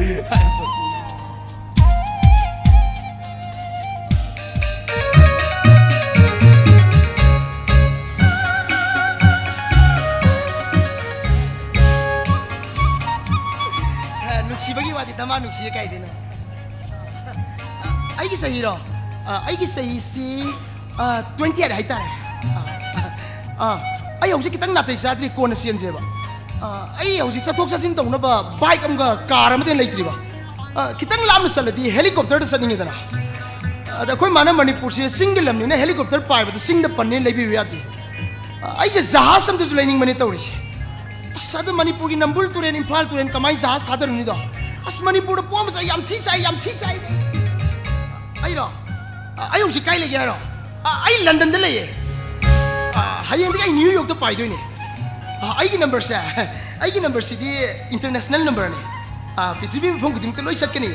ꯑ, ꯅꯨꯡꯁꯤꯕꯒꯤ ꯋꯥꯗꯤ ꯗꯃꯥ ꯅꯨꯡꯁꯤꯌꯦ ꯀꯥꯏꯗꯩꯅꯣ? ꯑ, ꯑꯩꯒꯤ ꯆꯍꯤꯔꯣ? ꯑ, ꯑꯩꯒꯤ ꯆꯍꯤꯁꯤ, ꯑ, twenty eight ꯍꯥꯏꯇꯥꯔꯦ꯫ ꯑ, ꯑ, ꯑꯩ ꯍꯧꯖꯤꯛ ꯈꯤꯇꯪ ꯅꯥꯇꯩ ꯆꯥꯗ꯭ꯔꯤ, ꯀꯣꯟꯅ ꯆꯦꯟꯁꯦꯕ꯫ ꯑ, ꯑꯩ ꯍꯧꯖꯤꯛ ꯆꯠꯊꯣꯛ ꯆꯠꯁꯤꯟ ꯇꯧꯅꯕ bike ꯑꯃꯒ car ꯑꯃꯗꯤ ꯂꯩꯇ꯭ꯔꯤꯕ꯫ ꯑ, ꯈꯤꯇꯪ ꯂꯥꯞꯅ ꯆꯠꯂꯗꯤ helicopter ꯗ ꯆꯠꯅꯤꯡꯉꯤꯗꯅ꯫ ꯑꯗ ꯑꯩꯈꯣꯏ ꯃꯥꯅ ꯃꯅꯤꯄꯨꯔꯁꯦ ꯆꯤꯡꯒꯤ ꯂꯝꯅꯤꯅ helicopter ꯄꯥꯏꯕꯗ ꯆꯤꯡꯗ ꯄꯟꯅꯦ ꯂꯩꯕꯤꯌꯨ ꯌꯥꯗꯦ꯫ ꯑ, ꯑꯩꯁꯦ ꯖꯍꯥꯖ ꯑꯝꯇꯁꯨ ꯂꯩꯅꯤꯡꯕꯅꯦ ꯇꯧꯔꯤꯁꯦ꯫ ꯑꯁ, ꯑꯗꯨ ꯃꯅꯤꯄꯨꯔꯒꯤ ꯅꯝꯕꯨꯜ ꯇꯨꯔꯦꯜ, ꯏꯝꯐꯥꯜ ꯇꯨꯔꯦꯜ ꯀꯃꯥꯏꯅ ꯖꯍꯥꯖ ꯊꯥꯗꯔꯨꯅꯤꯗꯣ? ꯑꯁ, ꯃꯅꯤꯄꯨꯔꯗ ꯄꯣꯛꯑꯝꯕꯁꯦ ꯑꯩ ꯌꯥꯝ ꯊꯤ ꯆꯥꯏ, ꯌꯥꯝ ꯊꯤ ꯆꯥꯏ꯫ ꯑꯩꯔꯣ? ꯑ, ꯑꯩ ꯍꯧꯖꯤꯛ ꯀꯥꯏ ꯂꯩꯒꯦ ꯍꯥꯏꯔꯣ? ꯑ, ꯑꯩ ꯂꯟꯗꯟꯗ ꯂꯩꯌꯦ꯫ ꯑ, ꯍꯌꯦꯡꯗꯒꯤ ꯑꯩ ꯅ꯭ꯌꯨ ꯌꯣꯔꯛꯇ ꯄꯥꯏꯗꯣꯏꯅꯦ꯫ ꯑ, ꯑꯩꯒꯤ number ꯁꯦ, ꯑꯩꯒꯤ number ꯁꯤꯗꯤ international number ꯅꯦ꯫ ꯑ, ꯄ꯭ꯔꯤꯊꯤꯕꯤ ꯃꯐꯝ ꯈꯨꯗꯤꯡꯃꯛꯇ ꯂꯣꯏ ꯆꯠꯀꯅꯤ꯫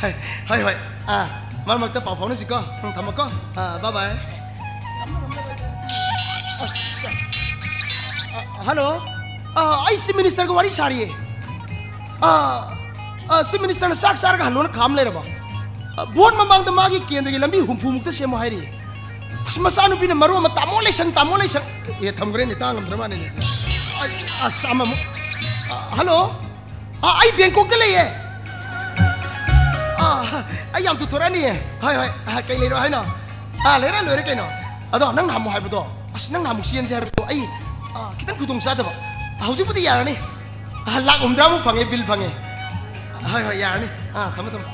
ꯍꯣꯏ, ꯍꯣꯏ꯫ ꯑ, ꯃꯔꯛ ꯃꯔꯛꯇ ꯄꯥꯎ ꯐꯥꯎꯅꯁꯤꯀꯣ꯫ ꯎꯝ, ꯊꯝꯃꯣꯀꯣ꯫ ꯑ, bye bye꯫ ꯑ, hello꯫ ꯑ, ꯑꯩ chief minister ꯒ ꯋꯥꯔꯤ ꯁꯥꯔꯤꯌꯦ꯫ ꯑ, ꯑ, chief minister ꯅ ꯆꯥꯛ ꯆꯥꯔꯒ ꯍꯜꯂꯣꯅ ꯈꯥꯝ ꯂꯩꯔꯕ? ꯑ, vote ꯃꯃꯥꯡꯗ ꯃꯥꯒꯤ ꯀꯦꯟꯗ꯭ꯔꯒꯤ ꯂꯝꯕꯤ ꯍꯨꯝꯐꯨ ꯃꯨꯛꯇ ꯁꯦꯝꯃꯣ ꯍꯥꯏꯔꯤ꯫ ꯑꯁ, ꯃꯆꯥꯅꯨꯄꯤꯅ ꯃꯔꯣꯟ ꯑꯃ, "ꯇꯥꯃꯣ ꯂꯩꯁꯪ, ꯇꯥꯃꯣ ꯂꯩꯁꯪ"꯫ ꯑꯦ, ꯊꯝꯈ꯭ꯔꯦꯅꯦ, ꯇꯥ ꯉꯝꯗ꯭ꯔ ꯃꯥꯜꯂꯦꯅꯦ꯫ ꯑ, ꯑꯁ, ꯑꯃꯃꯨꯛ꯫ ꯑ, hello꯫ ꯑ, ꯑꯩ ꯕꯦꯡꯀꯣꯛꯇ ꯂꯩꯌꯦ꯫ ꯑ, ꯑꯩ ꯌꯥꯝ ꯊꯨꯊꯣꯔꯛꯑꯅꯤꯌꯦ꯫ ꯍꯣꯏ, ꯍꯣꯏ꯫ ꯑ, ꯀꯩ ꯂꯩꯔꯣ ꯍꯥꯏꯅꯣ? ꯑ, ꯂꯩꯔ ꯂꯣꯏꯔꯦ ꯀꯩꯅꯣ꯫ ꯑꯗꯣ ꯅꯪ ꯅꯍꯥꯟꯃꯨꯛ ꯍꯥꯏꯕꯗꯣ, ꯑꯁ, ꯅꯪ ꯅꯍꯥꯟꯃꯨꯛ ꯆꯦꯟꯁꯦ ꯍꯥꯏꯕꯗꯣ ꯑꯩ, ꯑ, ꯈꯤꯇꯪ ꯈꯨꯗꯣꯡ ꯆꯥꯗꯕ꯫ ꯍꯧꯖꯤꯛꯄꯨꯗꯤ ꯌꯥꯔꯅꯤ꯫ ꯑ, ꯂꯥꯛ ꯍꯨꯝꯗ꯭ꯔꯥꯃꯨꯛ ꯐꯪꯉꯦ, bill ꯐꯪꯉꯦ꯫ ꯍꯣꯏ, ꯍꯣꯏ, ꯌꯥꯔꯅꯤ꯫ ꯑꯥ, ꯊꯝꯃꯣ, ꯊꯝꯃꯣ꯫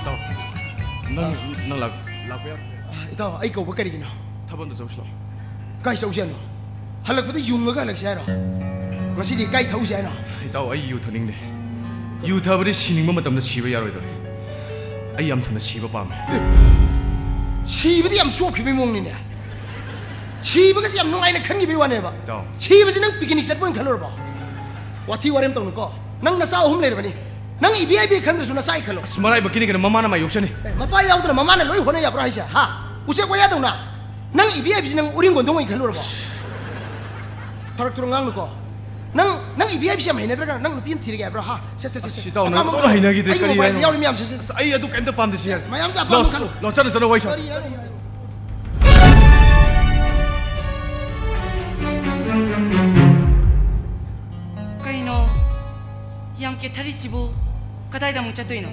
ꯏꯇꯥꯎ, ꯅꯪ, ꯅꯪ ꯂꯥꯛ-, ꯂꯥꯛꯄ ꯌꯥ-, ꯑ, ꯏꯇꯥꯎ, ꯑꯩ ꯀꯧꯕ ꯀꯔꯤꯒꯤꯅꯣ? ꯊꯕꯛ ꯑꯝꯇ ꯆꯧꯁꯤ ꯂꯥꯎ꯫ ꯀꯥꯏ ꯆꯧꯁꯦ ꯍꯥꯏꯅꯣ? ꯍꯜꯂꯛꯄꯗ ꯌꯨꯡꯉꯒ ꯍꯜꯂꯛꯁꯦ ꯍꯥꯏꯔꯣ? ꯉꯁꯤꯗꯤ ꯀꯥꯏ ꯊꯧꯁꯦ ꯍꯥꯏꯅꯣ? ꯏꯇꯥꯎ, ꯑꯩ ꯌꯨ ꯊꯛꯅꯤꯡꯗꯦ꯫ ꯌꯨ ꯊꯛꯑꯕꯗꯤ ꯁꯤꯅꯤꯡꯕ ꯃꯇꯝꯗ ꯁꯤꯕ ꯌꯥꯔꯣꯏꯗꯧꯔꯤ꯫ ꯑꯩ ꯌꯥꯝ ꯊꯨꯅ ꯁꯤꯕ ꯄꯥꯝꯃꯦ꯫ ꯁꯤꯕꯗꯤ ꯌꯥꯝ ꯆꯣꯞꯈꯤꯕꯩ ꯃꯑꯣꯡꯅꯤꯅꯦ꯫ ꯁꯤꯕꯒꯁꯦ ꯌꯥꯝ ꯅꯨꯡꯉꯥꯏꯅ ꯈꯟꯈꯤꯕꯩ ꯋꯥꯅꯦꯕ꯫ ꯏꯇꯥꯎ꯫ ꯁꯤꯕꯁꯤ ꯅꯪ picnic ꯆꯠꯄ ꯑꯣꯏꯅ ꯈꯜꯂꯨꯔꯕꯣ? ꯋꯥꯊꯤ ꯋꯥꯔꯦꯝ ꯇꯧꯅꯨꯀꯣ꯫ ꯅꯪ ꯅꯆꯥ ꯑꯍꯨꯝ ꯂꯩꯔꯕꯅꯤ꯫ ꯅꯪ ꯏꯕꯦ ꯏꯕꯦ ꯈꯟꯗ꯭ꯔꯁꯨ ꯅꯆꯥ ꯑꯩ ꯈꯜꯂꯣ꯫ ꯑꯁ, ꯃꯔꯥꯏꯕꯛꯀꯤꯅꯤ ꯀꯩꯅꯣ, ꯃꯃꯥꯅ ꯃꯥꯏ ꯌꯣꯛꯆꯅꯤ꯫ ꯑꯦ, ꯃꯄꯥ ꯌꯥꯎꯗꯅ ꯃꯃꯥꯅ ꯂꯣꯏ ꯍꯣꯠꯅ ꯌꯥꯕ꯭ꯔꯣ ꯍꯥꯏꯁꯦ? ꯍꯥ? ꯎꯆꯦꯛ ꯋꯥꯌꯥꯗꯧꯅ? ꯅꯪ ꯏꯕꯤ ꯍꯥꯏꯕꯁꯤ ꯅꯪ ꯎꯔꯤꯡ ꯀꯣꯟꯗꯣꯡ ꯑꯣꯏ ꯈꯜꯂꯨꯔꯕꯣ? ꯐꯔꯛ ꯇꯨꯔ ꯉꯥꯡꯅꯨꯀꯣ꯫ ꯅꯪ, ꯅꯪ ꯏꯕꯤ ꯍꯥꯏꯕꯁꯤ ꯌꯥꯝ ꯍꯩꯅꯗ꯭ꯔꯒ ꯅꯪ ꯅꯨꯄꯤ ꯑꯃ ꯊꯤꯔꯒꯦ ꯍꯥꯏꯕ꯭ꯔꯣ, ꯍꯥ? ꯁꯦ, ꯁꯦ, ꯁꯦ, ꯁꯦ꯫ ꯑꯁ, ꯏꯇꯥꯎ, ꯅꯪ ꯑꯄꯥꯝꯕ ꯑꯝꯇ ꯈꯜꯂꯣ꯫ ꯍꯩꯅꯈꯤꯗ꯭ꯔꯦ, ꯑꯩꯒꯤ ꯀꯔꯤ ꯃꯣꯕꯥꯏꯜꯗ ꯍꯥꯏꯅꯣ? ꯌꯥꯎꯔꯤ ꯃꯌꯥꯝꯁꯦ, ꯁꯦ, ꯁꯦ꯫ ꯑꯁ, ꯑꯩ ꯑꯗꯨ ꯀꯩꯝꯇ ꯄꯥꯝꯗꯦ, ꯁꯤ ꯌꯥꯔꯦ꯫ ꯃꯌꯥꯝꯁꯦ ꯑꯄꯥꯝꯕ ꯂꯥꯎ, ꯈꯜꯂꯣ꯫ ꯂꯥꯎ, ꯆꯠꯅ ꯆꯠꯅ ꯋꯥꯔꯤ ꯁꯥꯁꯤ꯫ ꯀꯔꯤ ꯍꯥꯏꯅꯣ? ꯀꯩꯅꯣ? ꯌꯥꯝ ꯀꯦꯊꯔꯤꯁꯤꯕꯨ ꯀꯗꯥꯏꯗ ꯑꯃꯨꯛ ꯆꯠꯇꯣꯏꯅꯣ?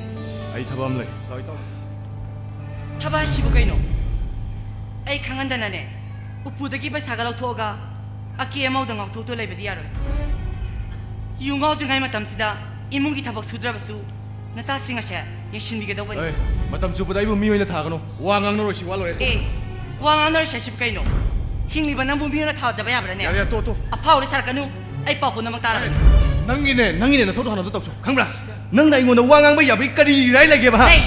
ꯑꯩ ꯊꯕꯛ ꯑꯃ ꯂꯩ꯫ ꯂꯥꯛꯑꯣ, ꯏꯇꯥꯎ꯫ ꯊꯕꯛ ꯍꯥꯏꯁꯤꯕꯨ ꯀꯩꯅꯣ? ꯑꯩ ꯈꯪꯍꯟꯗꯅꯅꯦ, ꯎꯄꯨꯗꯒꯤ ꯄꯩꯁꯥꯒ ꯂꯧꯊꯣꯛꯑꯒ ꯑꯀꯦ ꯑꯃꯧꯗ ꯉꯥꯎꯊꯣꯛꯇꯨ ꯂꯩꯕꯗꯤ ꯌꯥꯔꯣꯏ꯫ ꯌꯨ ꯉꯥꯎꯗ꯭ꯔꯤꯉꯩ ꯃꯇꯝꯁꯤꯗ ꯏꯃꯨꯡꯒꯤ ꯊꯕꯛ ꯁꯨꯗ꯭ꯔꯕꯁꯨ ꯅꯆꯥꯁꯤꯡ ꯑꯁꯦ ꯌꯦꯡꯁꯤꯟꯕꯤꯒꯗꯧꯕꯅꯤ꯫ ꯑꯦ, ꯃꯇꯝ ꯆꯨꯞꯄꯗ ꯑꯩꯕꯨ ꯃꯤ ꯑꯣꯏꯅ ꯊꯥꯒꯅꯨ꯫ ꯋꯥ ꯉꯥꯡꯅꯔꯣꯏꯁꯤ, ꯋꯥ ꯂꯣꯏꯔꯦ꯫ ꯑꯦ, ꯋꯥ ꯉꯥꯡꯅꯔꯣꯏꯁꯤ ꯍꯥꯏꯁꯤꯕꯨ ꯀꯩꯅꯣ? ꯍꯤꯡꯂꯤꯕ ꯅꯪꯕꯨ ꯃꯤ ꯑꯣꯏꯅ ꯊꯥꯗꯕ ꯌꯥꯕ꯭ꯔꯥꯅꯦ? ꯌꯥꯔꯦ, ꯌꯥꯔꯦ, ꯇꯣꯛ, ꯇꯣꯛ꯫ ꯑꯐꯥꯎ ꯑꯔꯤꯡ ꯁꯥꯔꯛꯀꯅꯨ꯫ ꯑꯩ ꯄꯥꯎ ꯄꯨꯝꯅꯃꯛ ꯇꯥꯔꯕꯅꯤ꯫ ꯅꯪꯒꯤꯅꯦ, ꯅꯪꯒꯤꯅꯦ ꯅꯊꯧꯗꯣ ꯍꯥꯟꯅ ꯑꯗꯨ ꯇꯧꯁꯣ꯫ ꯈꯪꯕ꯭ꯔꯥ? ꯅꯪꯅ ꯑꯩꯉꯣꯟꯗ ꯋꯥ ꯉꯥꯡꯕ ꯌꯥꯕꯒꯤ ꯀꯔꯤ right ꯂꯩꯒꯦꯕ, ꯍꯥ? ꯂꯩ꯫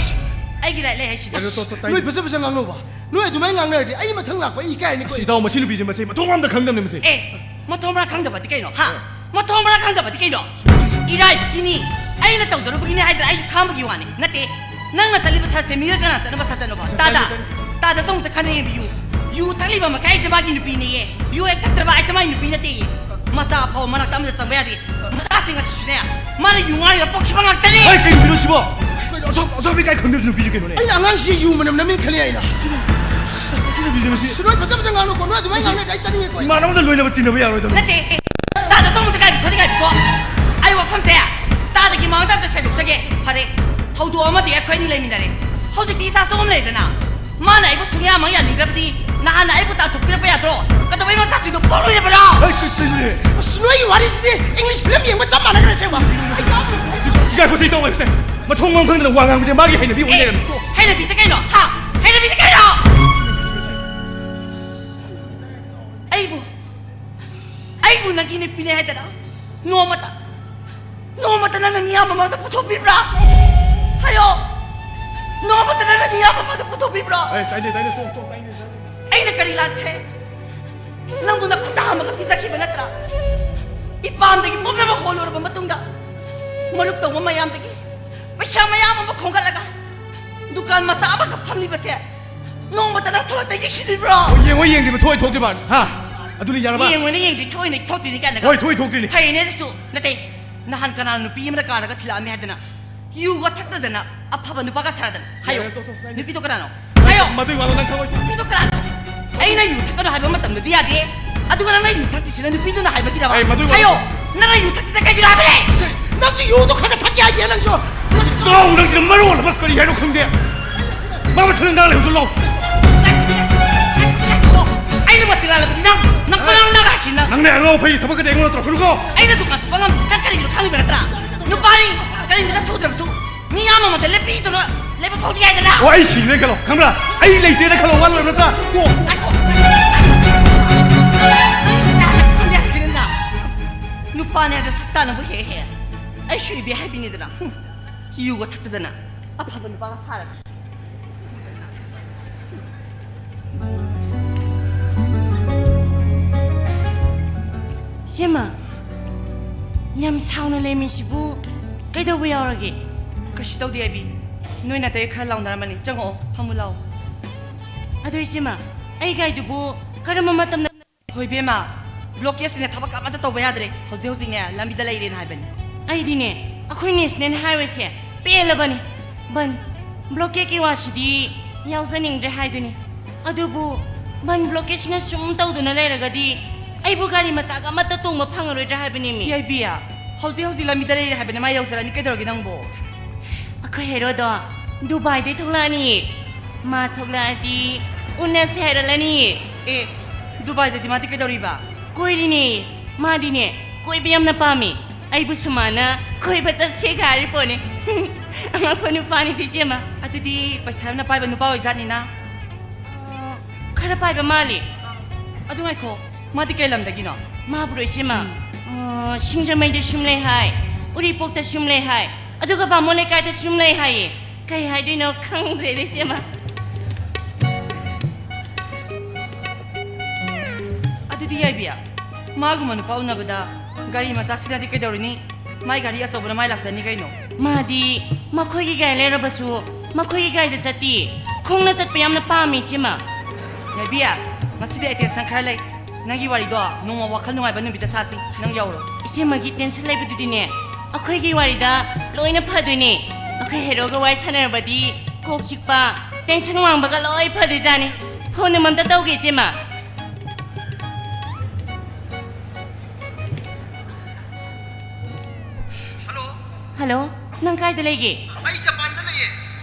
ꯑꯩꯒꯤ right ꯂꯩ ꯍꯥꯏꯁꯤꯗꯤ꯫ ꯌꯥꯔꯦ, ꯇꯣꯛ, ꯇꯣꯛ, ꯇꯥꯏ꯫ ꯅꯣꯏ ꯐꯖ ꯐꯖ ꯉꯥꯡꯅꯧꯕ꯫ ꯅꯣꯏ ꯑꯗꯨꯃꯥꯏꯅ ꯉꯥꯡꯅꯔꯗꯤ ꯑꯩ ꯃꯊꯪ ꯂꯥꯛꯄ ꯑꯩ ꯏꯀꯥꯏꯔꯅꯤꯀꯣ꯫ ꯑꯁ, ꯏꯇꯥꯎ, ꯃꯁꯤ ꯅꯨꯄꯤꯁꯦ, ꯃꯁꯤ ꯃꯊꯣꯡ ꯑꯝꯇ ꯈꯪꯗꯕꯅꯦ, ꯃꯁꯤ꯫ ꯑꯦ, ꯃꯊꯣꯡ ꯃꯔꯥꯡ ꯈꯪꯗꯕꯗꯤ ꯀꯩꯅꯣ, ꯍꯥ? ꯑꯦ꯫ ꯃꯊꯣꯡ ꯃꯔꯥꯡ ꯈꯪꯗꯕꯗꯤ ꯀꯩꯅꯣ? ꯏꯔꯥꯏꯕꯛꯀꯤꯅꯤ꯫ ꯑꯩꯅ ꯇꯧꯖꯔꯨꯕꯒꯤꯅꯤ ꯍꯥꯏꯗꯅ ꯑꯩꯁꯨ ꯈꯥꯡꯕꯒꯤ ꯋꯥꯅꯤ꯫ ꯅꯠꯇꯦ, ꯅꯪꯅ ꯆꯠꯂꯤꯕ ꯁꯥꯁꯦ ꯃꯤꯑꯣꯏ ꯀꯅꯥ ꯆꯠꯅꯕ ꯁꯥ ꯆꯠꯅꯣꯕ? ꯇꯥꯗ, ꯇꯥꯗ꯫ ꯇꯥꯗ ꯁꯣꯝꯗ ꯈꯟꯅ ꯌꯦꯡꯕꯤꯌꯨ꯫ ꯌꯨ ꯊꯛꯂꯤꯕ ꯃꯈꯩ ꯑꯩꯁꯦ ꯃꯥꯒꯤ ꯅꯨꯄꯤꯅꯦꯌꯦ꯫ ꯌꯨ ꯍꯦꯛ ꯊꯛꯇ꯭ꯔꯕ ꯑꯩꯁꯦ ꯃꯥꯒꯤ ꯅꯨꯄꯤ ꯅꯠꯇꯦꯌꯦ꯫ ꯃꯆꯥ ꯐꯥꯎ ꯃꯔꯛꯇ ꯑꯃꯗ ꯆꯪꯕ ꯌꯥꯗꯦ꯫ ꯃꯆꯥꯁꯤꯡ ꯑꯁꯤꯁꯨꯅꯦ, ꯃꯥꯅ ꯌꯨ ꯉꯥꯎꯔꯤꯕ ꯄꯣꯛꯈꯤꯕ ꯉꯥꯛꯇꯅꯦ꯫ ꯍꯩ, ꯀꯩ ꯅꯨꯄꯤꯅꯣ ꯁꯤꯕꯣ? ꯀꯩꯅꯣ ꯑꯁꯣꯛ-, ꯑꯁꯣꯛꯄ ꯏꯀꯥꯏ ꯈꯪꯗꯕ ꯅꯨꯄꯤꯁꯦ ꯀꯩꯅꯣꯅꯦ? ꯑꯩꯅ ꯑꯉꯥꯡꯁꯤ ꯌꯨ ꯃꯅꯝ ꯅꯝꯃꯤ ꯈꯜꯂꯤ ꯑꯩꯅ꯫ ꯁꯤ ꯅꯨꯄꯤꯁꯦ ꯃꯁꯤ꯫ ꯁꯤ ꯅꯣꯏ ꯐꯖ ꯐꯖ ꯉꯥꯡꯅꯨꯀꯣ, ꯅꯣꯏ ꯑꯗꯨꯃꯥꯏꯅ ꯉꯥꯡꯅꯔꯗꯤ ꯑꯩ ꯆꯠꯅꯤꯡꯉꯦꯀꯣ ꯑꯩ꯫ ꯏꯃꯥꯟꯅꯕꯗ ꯂꯣꯏꯅꯕ ꯇꯤꯟꯅꯕ ꯌꯥꯔꯣꯏꯗꯕꯅꯤ꯫ ꯅꯠꯇꯦ, ꯑꯦ, ꯇꯥꯗ ꯇꯧꯅꯨ ꯀꯥꯏꯕꯤꯈꯣ, ꯀꯥꯏꯕꯤꯈꯣ꯫ ꯑꯩ ꯋꯥꯐꯝꯁꯦ ꯇꯥꯗꯒꯤ ꯃꯃꯥꯡꯗ ꯑꯝꯇ ꯁꯦꯡꯗꯣꯛꯆꯒꯦ꯫ ꯐꯔꯦ, ꯊꯧꯗꯣꯛ ꯑꯃꯗꯤ ꯑꯩꯈꯣꯏ ꯑꯅꯤ ꯂꯩꯃꯤꯟꯅꯔꯦ꯫ ꯍꯧꯖꯤꯛꯇꯤ ꯏꯁꯥ ꯁꯣꯛꯑꯝ ꯂꯩꯗꯅ꯫ ꯃꯥꯅ ꯑꯩꯕꯨ ꯁꯨꯡꯌꯥ ꯑꯃ ꯌꯥꯅꯤꯡꯗ꯭ꯔꯕꯗꯤ ꯅꯍꯥꯟꯅ ꯑꯩꯕꯨ ꯇꯥꯟꯊꯣꯛꯄꯤꯔꯛꯄ ꯌꯥꯗ꯭ꯔꯣ? ꯀꯩꯗꯧꯕꯩ ꯃꯆꯥꯁꯤꯡꯗꯣ ꯄꯣꯛꯂꯣꯏꯔꯕꯅꯣ? ꯍꯩ, ꯀꯩ, ꯀꯩꯅꯣꯅꯦ? ꯑꯁ, ꯅꯣꯏꯒꯤ ꯋꯥꯔꯤꯁꯤꯗꯤ English film ꯌꯦꯡꯕ ꯆꯞ ꯃꯥꯟꯅꯈ꯭ꯔꯦ ꯑꯁꯦꯡꯕ꯫ ꯑꯩ ꯌꯥꯝ ꯁꯤ ꯉꯥꯏꯈꯣ, ꯁꯤ ꯇꯧ, ꯁꯦ꯫ ꯃꯊꯣꯡ ꯃꯔꯝ ꯈꯪꯗꯅ ꯋꯥ ꯉꯥꯡꯕꯁꯦ ꯃꯥꯒꯤ ꯍꯩꯅꯕꯤ ꯑꯣꯏ ꯑꯦ, ꯂꯩꯔꯝꯃꯦ꯫ ꯇꯣ꯫ ꯍꯩꯅꯕꯤꯗꯤ ꯀꯩꯅꯣ? ꯍꯥ? ꯍꯩꯅꯕꯤꯗꯤ ꯀꯩꯅꯣ? ꯑꯩꯕꯨ, ꯑꯩꯕꯨ ꯅꯪꯒꯤ ꯅꯨꯄꯤꯅꯦ ꯍꯥꯏꯗꯅ ꯅꯣꯡꯃꯇ, ꯅꯣꯡꯃꯇ ꯅꯪꯅ ꯃꯤꯌꯥꯝ ꯃꯃꯥꯡꯗ ꯄꯨꯊꯣꯛꯄꯤꯕ꯭ꯔꯥ? ꯍꯥꯏꯌꯣ꯫ ꯅꯣꯡꯃꯇ ꯅꯪꯅ ꯃꯤꯌꯥꯝ ꯃꯃꯥꯡꯗ ꯄꯨꯊꯣꯛꯄꯤꯕ꯭ꯔꯣ? ꯑꯦ, ꯇꯥꯏꯅꯦ, ꯇꯥꯏꯅꯦ, ꯇꯣꯛ, ꯇꯣꯛ, ꯇꯥꯏꯅꯦ, ꯇꯥꯏꯅꯦ꯫ ꯑꯩꯅ ꯀꯔꯤ ꯂꯥꯟꯈ꯭ꯔꯦ? ꯅꯪꯕꯨ ꯅꯈꯨꯠꯇ ꯍꯥꯝꯃꯒ ꯄꯤꯖꯈꯤꯕ ꯅꯠꯇ꯭ꯔꯥ? ꯏꯄꯥꯝꯗꯒꯤ ꯄꯨꯝꯅꯃꯛ ꯍꯣꯜꯂꯨꯔꯕ ꯃꯇꯨꯡꯗ, ꯃꯔꯨꯞ ꯇꯧꯕ ꯃꯌꯥꯝꯗꯒꯤ ꯄꯩꯁꯥ ꯃꯌꯥꯝ ꯑꯃ ꯈꯣꯝꯒꯠꯂꯒ ꯗꯨꯀꯥꯟ ꯃꯆꯥ ꯑꯃꯈꯛ ꯐꯝꯂꯤꯕꯁꯦ, ꯅꯣꯡꯃꯇ ꯅꯪ ꯊꯣꯛꯂꯛꯇ ꯌꯦꯡꯁꯤꯜꯂꯤꯕ꯭ꯔꯣ? ꯑꯣ, ꯌꯦꯡꯉꯣ ꯌꯦꯡꯗ꯭ꯔꯤꯕ ꯊꯣꯛꯑꯣꯏ ꯊꯣꯛꯇ꯭ꯔꯤꯕ, ꯍꯥ? ꯑꯗꯨꯅ ꯌꯥꯔꯕ? ꯌꯦꯡꯉꯣꯏꯅ ꯌꯦꯡꯗ꯭ꯔꯤ, ꯊꯣꯛꯑꯣꯏꯅ ꯊꯣꯛꯇ꯭ꯔꯤꯅꯤ ꯀꯥꯏꯅꯒ꯫ ꯍꯣꯏ, ꯊꯣꯛꯑꯣꯏ ꯊꯣꯛꯇ꯭ꯔꯤꯅꯤ꯫ ꯐꯩꯅꯦ ꯑꯗꯨꯁꯨ꯫ ꯅꯠꯇꯦ, ꯅꯍꯥꯟ ꯀꯅꯥꯅ ꯅꯨꯄꯤ ꯑꯃꯅ ꯀꯥꯔꯒ ꯊꯤꯜꯂꯛꯑꯝꯃꯦ ꯍꯥꯏꯗꯅ, ꯌꯨꯒ ꯊꯛꯇꯗꯅ ꯑꯐꯕ ꯅꯨꯄꯥꯒ ꯁꯥꯗꯅ꯫ ꯍꯥꯏꯌꯣ, ꯌꯥꯔꯦ, ꯇꯣꯛ, ꯇꯣꯛ, ꯅꯨꯄꯤꯗꯣ ꯀꯅꯥꯅꯣ? ꯍꯥꯏꯌꯣ꯫ ꯃꯗꯨꯒꯤ ꯋꯥꯗꯣ ꯅꯪ ꯈꯪꯉꯣꯏ꯫ ꯅꯨꯄꯤꯗꯣ ꯀꯅꯥꯅꯣ? ꯑꯩꯅ ꯌꯨ ꯊꯛꯀꯅꯣ ꯍꯥꯏꯕ ꯃꯇꯝꯗꯗꯤ ꯌꯥꯗꯦ, ꯑꯗꯨꯒ ꯅꯪꯅ ꯌꯨ ꯊꯛꯇ꯭ꯔꯤꯁꯤꯅ ꯅꯨꯄꯤꯗꯨꯅ ꯍꯥꯏꯕꯒꯤꯔꯕ? ꯑꯩ ꯃꯗꯨꯒꯤ ꯋꯥꯗꯣ ꯍꯥꯏꯌꯣ, ꯅꯪꯅ ꯌꯨ ꯊꯛꯇ꯭ꯔꯤꯁꯦ ꯀꯩꯒꯤꯅꯣ ꯍꯥꯏꯕꯅꯦ? ꯅꯪꯁꯨ ꯌꯨꯗꯣ ꯈꯔ ꯈꯔ ꯊꯛꯀꯦ ꯍꯥꯏꯗꯦ ꯅꯪꯁꯨ꯫ ꯇꯥꯎ, ꯅꯪꯁꯤꯅ ꯃꯔꯣꯜ ꯑꯃ ꯀꯔꯤ ꯍꯥꯏꯅꯣ ꯈꯪꯗꯦ꯫ ꯃꯥ ꯃꯊꯟꯗ ꯉꯥꯡ ꯂꯩ, ꯍꯧꯖꯤꯛ ꯂꯥꯎ꯫ ꯑꯩꯅ ꯃꯁꯤ ꯂꯥꯜꯂꯕꯗꯤ ꯅꯪ, ꯅꯪ ꯄꯂꯥꯡ ꯂꯥꯡ ꯍꯥꯏꯁꯤ ꯅꯪ꯫ ꯅꯪꯅ ꯑꯉꯥꯎ ꯑꯐꯩ ꯊꯕꯛꯀꯗꯤ ꯑꯩꯉꯣꯟꯗ ꯇꯧꯔꯛꯀꯅꯨꯀꯣ꯫ ꯑꯩꯅ ꯗꯨꯀꯥꯟ ꯊꯣꯛꯄ ꯉꯝꯗ꯭ꯔꯤꯁꯤ ꯅꯪ ꯀꯔꯤꯒꯤꯅꯣ ꯈꯪꯉꯤꯕ ꯅꯠꯇ꯭ꯔꯥ? ꯅꯨꯄꯥꯅꯤ, ꯀꯔꯤꯝꯇ ꯁꯨꯗ꯭ꯔꯕꯁꯨ ꯃꯤ ꯑꯃꯃꯗ ꯂꯦꯞꯄꯤꯗꯨꯅ ꯂꯦꯞꯄ ꯐꯥꯎꯗꯤ ꯌꯥꯏꯗꯅ꯫ ꯑꯣ, ꯑꯩ ꯁꯤꯔꯦ ꯈꯜꯂꯣ, ꯈꯪꯕ꯭ꯔꯥ? ꯑꯩ ꯂꯩꯇ꯭ꯔꯦꯅ ꯈꯜꯂꯣ, ꯋꯥ ꯂꯣꯏꯔꯕ ꯅꯠꯇ꯭ꯔꯥ? ꯇꯣꯛꯑꯣ꯫ ꯉꯥꯏꯈꯣ꯫ ꯅꯨꯄꯥꯅꯦ ꯑꯗ ꯁꯛ ꯇꯥꯅꯕꯨ ꯍꯦꯛ ꯍꯦꯛ ꯑꯩꯁꯨ ꯏꯕꯦ ꯍꯥꯏꯕꯤꯅꯤꯗꯅ꯫ ꯍꯨꯝ꯫ ꯌꯨꯒ ꯊꯛꯇꯗꯅ ꯑꯐꯕ ꯅꯨꯄꯥꯒ ꯁꯥꯔꯒ꯫ ꯏꯆꯦꯃ, ꯌꯥꯝ ꯁꯥꯎꯅ ꯂꯩꯃꯤꯁꯤꯕꯨ ꯀꯩꯗꯧꯕ ꯌꯥꯎꯔꯒꯦ? ꯀꯩꯁꯨ ꯇꯧꯗꯦ ꯑꯕꯤ꯫ ꯅꯣꯏ ꯅꯥꯇꯩ ꯈꯔ ꯂꯥꯎꯅꯔꯝꯃꯅꯤ꯫ ꯆꯪꯉꯛꯑꯣ, ꯐꯝꯃꯨ ꯂꯥꯎ꯫ ꯑꯗꯣ ꯏꯆꯦꯃ, ꯑꯩ ꯒꯥꯔꯤꯗꯨꯕꯨ ꯀꯔꯝꯕ ꯃꯇꯝꯗ? ꯍꯣꯏ ꯏꯕꯦꯝꯃ, blockade ꯁꯤꯅ ꯊꯕꯛ ꯑꯃꯠꯇ ꯇꯧꯕ ꯌꯥꯗ꯭ꯔꯦ꯫ ꯍꯧꯖꯤꯛ ꯍꯧꯖꯤꯛꯅꯦ ꯂꯝꯕꯤꯗ ꯂꯩꯔꯦꯅ ꯍꯥꯏꯕꯅꯤ꯫ ꯑꯩꯗꯤꯅꯦ, ꯑꯩꯈꯣꯏ national highway ꯁꯦ ꯄꯦꯜꯂꯕꯅꯤ꯫ ꯕꯟ, blockade ꯀꯤ ꯋꯥꯁꯤꯗꯤ ꯌꯥꯎꯖꯅꯤꯡꯗ꯭ꯔꯦ ꯍꯥꯏꯗꯨꯅꯤ꯫ ꯑꯗꯨꯕꯨ ꯕꯟ, blockade ꯁꯤꯅ ꯁꯨꯝ ꯇꯧꯗꯨꯅ ꯂꯩꯔꯒꯗꯤ ꯑꯩꯕꯨ ꯒꯥꯔꯤ ꯃꯆꯥꯒ ꯑꯃꯠꯇ ꯇꯣꯡꯕ ꯐꯪꯉꯔꯣꯏꯗ꯭ꯔꯥ ꯍꯥꯏꯕꯅꯦꯃꯤ꯫ ꯌꯥꯏꯕꯤ, ꯍꯧꯖꯤꯛ ꯍꯧꯖꯤꯛ ꯂꯝꯕꯤꯗ ꯂꯩꯔꯦ ꯍꯥꯏꯕꯅꯤ, ꯃꯥ ꯌꯧꯖꯔꯅꯤ꯫ ꯀꯩꯗꯧꯔꯒꯦ ꯅꯪꯕꯨ? ꯑꯩꯈꯣꯏ ꯍꯦꯔꯣꯗꯣ ꯗꯨꯕꯥꯏꯗꯩ ꯊꯣꯛꯂꯛꯑꯅꯤ꯫ ꯃꯥ ꯊꯣꯛꯂꯛꯑꯗꯤ ꯎꯅꯁꯦ ꯍꯥꯏꯔꯛꯂꯅꯤ꯫ ꯑꯦ, ꯗꯨꯕꯥꯏꯗꯗꯤ ꯃꯥꯗꯤ ꯀꯩꯗꯧꯔꯤꯕ? ꯀꯣꯏꯔꯤꯅꯦ꯫ ꯃꯥꯗꯤꯅꯦ, ꯀꯣꯏꯕ ꯌꯥꯝꯅ ꯄꯥꯝꯃꯤ꯫ ꯑꯩꯕꯨꯁꯨ ꯃꯥꯅ ꯀꯣꯏꯕ ꯆꯠꯁꯦꯒ ꯍꯥꯏꯔꯤ ꯄꯣꯠꯅꯤ꯫ ꯑꯉꯛꯄ ꯅꯨꯄꯥꯅꯤꯗ ꯏꯆꯦꯃ꯫ ꯑꯗꯨꯗꯤ ꯄꯩꯁꯥ ꯌꯥꯝꯅ ꯄꯥꯏꯕ ꯅꯨꯄꯥ ꯑꯣꯏꯖꯥꯠꯅꯤꯅ꯫ ꯑ, ꯈꯔ ꯄꯥꯏꯕ ꯃꯥꯜꯂꯤ꯫ ꯑꯗꯨ ꯉꯥꯏꯈꯣ, ꯃꯥꯗꯤ ꯀꯩ ꯂꯝꯗꯒꯤꯅꯣ? ꯃꯥꯕꯨꯔꯣ ꯏꯆꯦꯃ? ꯎꯝ꯫ ꯑ, ꯁꯤꯡꯖꯃꯩꯗꯁꯨ ꯂꯩ ꯍꯥꯏ, ꯎꯔꯤꯄꯣꯛꯇꯁꯨ ꯂꯩ ꯍꯥꯏ, ꯑꯗꯨꯒ ꯕꯥꯃꯣꯟ ꯂꯩꯀꯥꯏꯗꯁꯨ ꯂꯩ ꯍꯥꯏꯌꯦ꯫ ꯀꯩ ꯍꯥꯏꯗꯣꯏꯅꯣ ꯈꯪꯗ꯭ꯔꯦꯗ ꯏꯆꯦꯃ꯫ ꯑꯗꯨꯗꯤ ꯌꯥꯏꯕꯤ, ꯃꯥꯒꯨꯝꯕ ꯅꯨꯄꯥ ꯎꯅꯕꯗ ꯒꯥꯔꯤ ꯃꯆꯥ ꯁꯤꯖꯤꯟꯅꯗꯤ ꯀꯩꯗꯧꯔꯨꯅꯤ? ꯃꯥꯏ ꯒꯥꯔꯤ ꯑꯆꯧꯕꯅ ꯃꯥꯏ ꯂꯥꯛꯆꯅꯤ ꯀꯩꯅꯣ꯫ ꯃꯥꯗꯤ ꯃꯈꯣꯏꯒꯤ ꯒꯥꯔꯤ ꯂꯩꯔꯕꯁꯨ ꯃꯈꯣꯏꯒꯤ ꯒꯥꯔꯤꯗ ꯆꯠꯇꯤ꯫ ꯈꯣꯡꯅ ꯆꯠꯄ ꯌꯥꯝꯅ ꯄꯥꯝꯃꯤ, ꯏꯆꯦꯃ꯫ ꯌꯥꯏꯕꯤ, ꯉꯁꯤꯗꯤ ꯑꯩ tension ꯈꯔ ꯂꯩ꯫ ꯅꯪꯒꯤ ꯋꯥꯔꯤꯗꯣ ꯅꯣꯡꯃ ꯋꯥꯈꯜ ꯅꯨꯡꯉꯥꯏꯕ ꯅꯨꯃꯤꯠꯇ ꯁꯥꯁꯤ꯫ ꯅꯪ ꯌꯧꯔꯣ꯫ ꯏꯆꯦꯃꯒꯤ tension ꯂꯩꯕꯗꯨꯗꯤꯅꯦ, ꯑꯩꯈꯣꯏꯒꯤ ꯋꯥꯔꯤꯗ ꯂꯣꯏꯅ ꯐꯗꯣꯏꯅꯦ꯫ ꯑꯩꯈꯣꯏ heroꯒ ꯋꯥꯔꯤ ꯁꯥꯟꯅꯔꯕꯗꯤ ꯀꯣꯛ ꯆꯤꯛꯄ, tension ꯋꯥꯡꯕꯒ ꯂꯣꯏ ꯐꯗꯣꯏꯖꯥꯠꯅꯤ꯫ Phone ꯑꯃꯃꯝꯇ ꯇꯧꯒꯦ, ꯏꯆꯦꯃ꯫ ꯍꯜꯂꯣ꯫ ꯍꯜꯂꯣ, ꯅꯪ ꯀꯥꯏꯗ ꯂꯩꯒꯦ? ꯑꯩ ꯖꯄꯥꯟꯗ ꯂꯩꯌꯦ꯫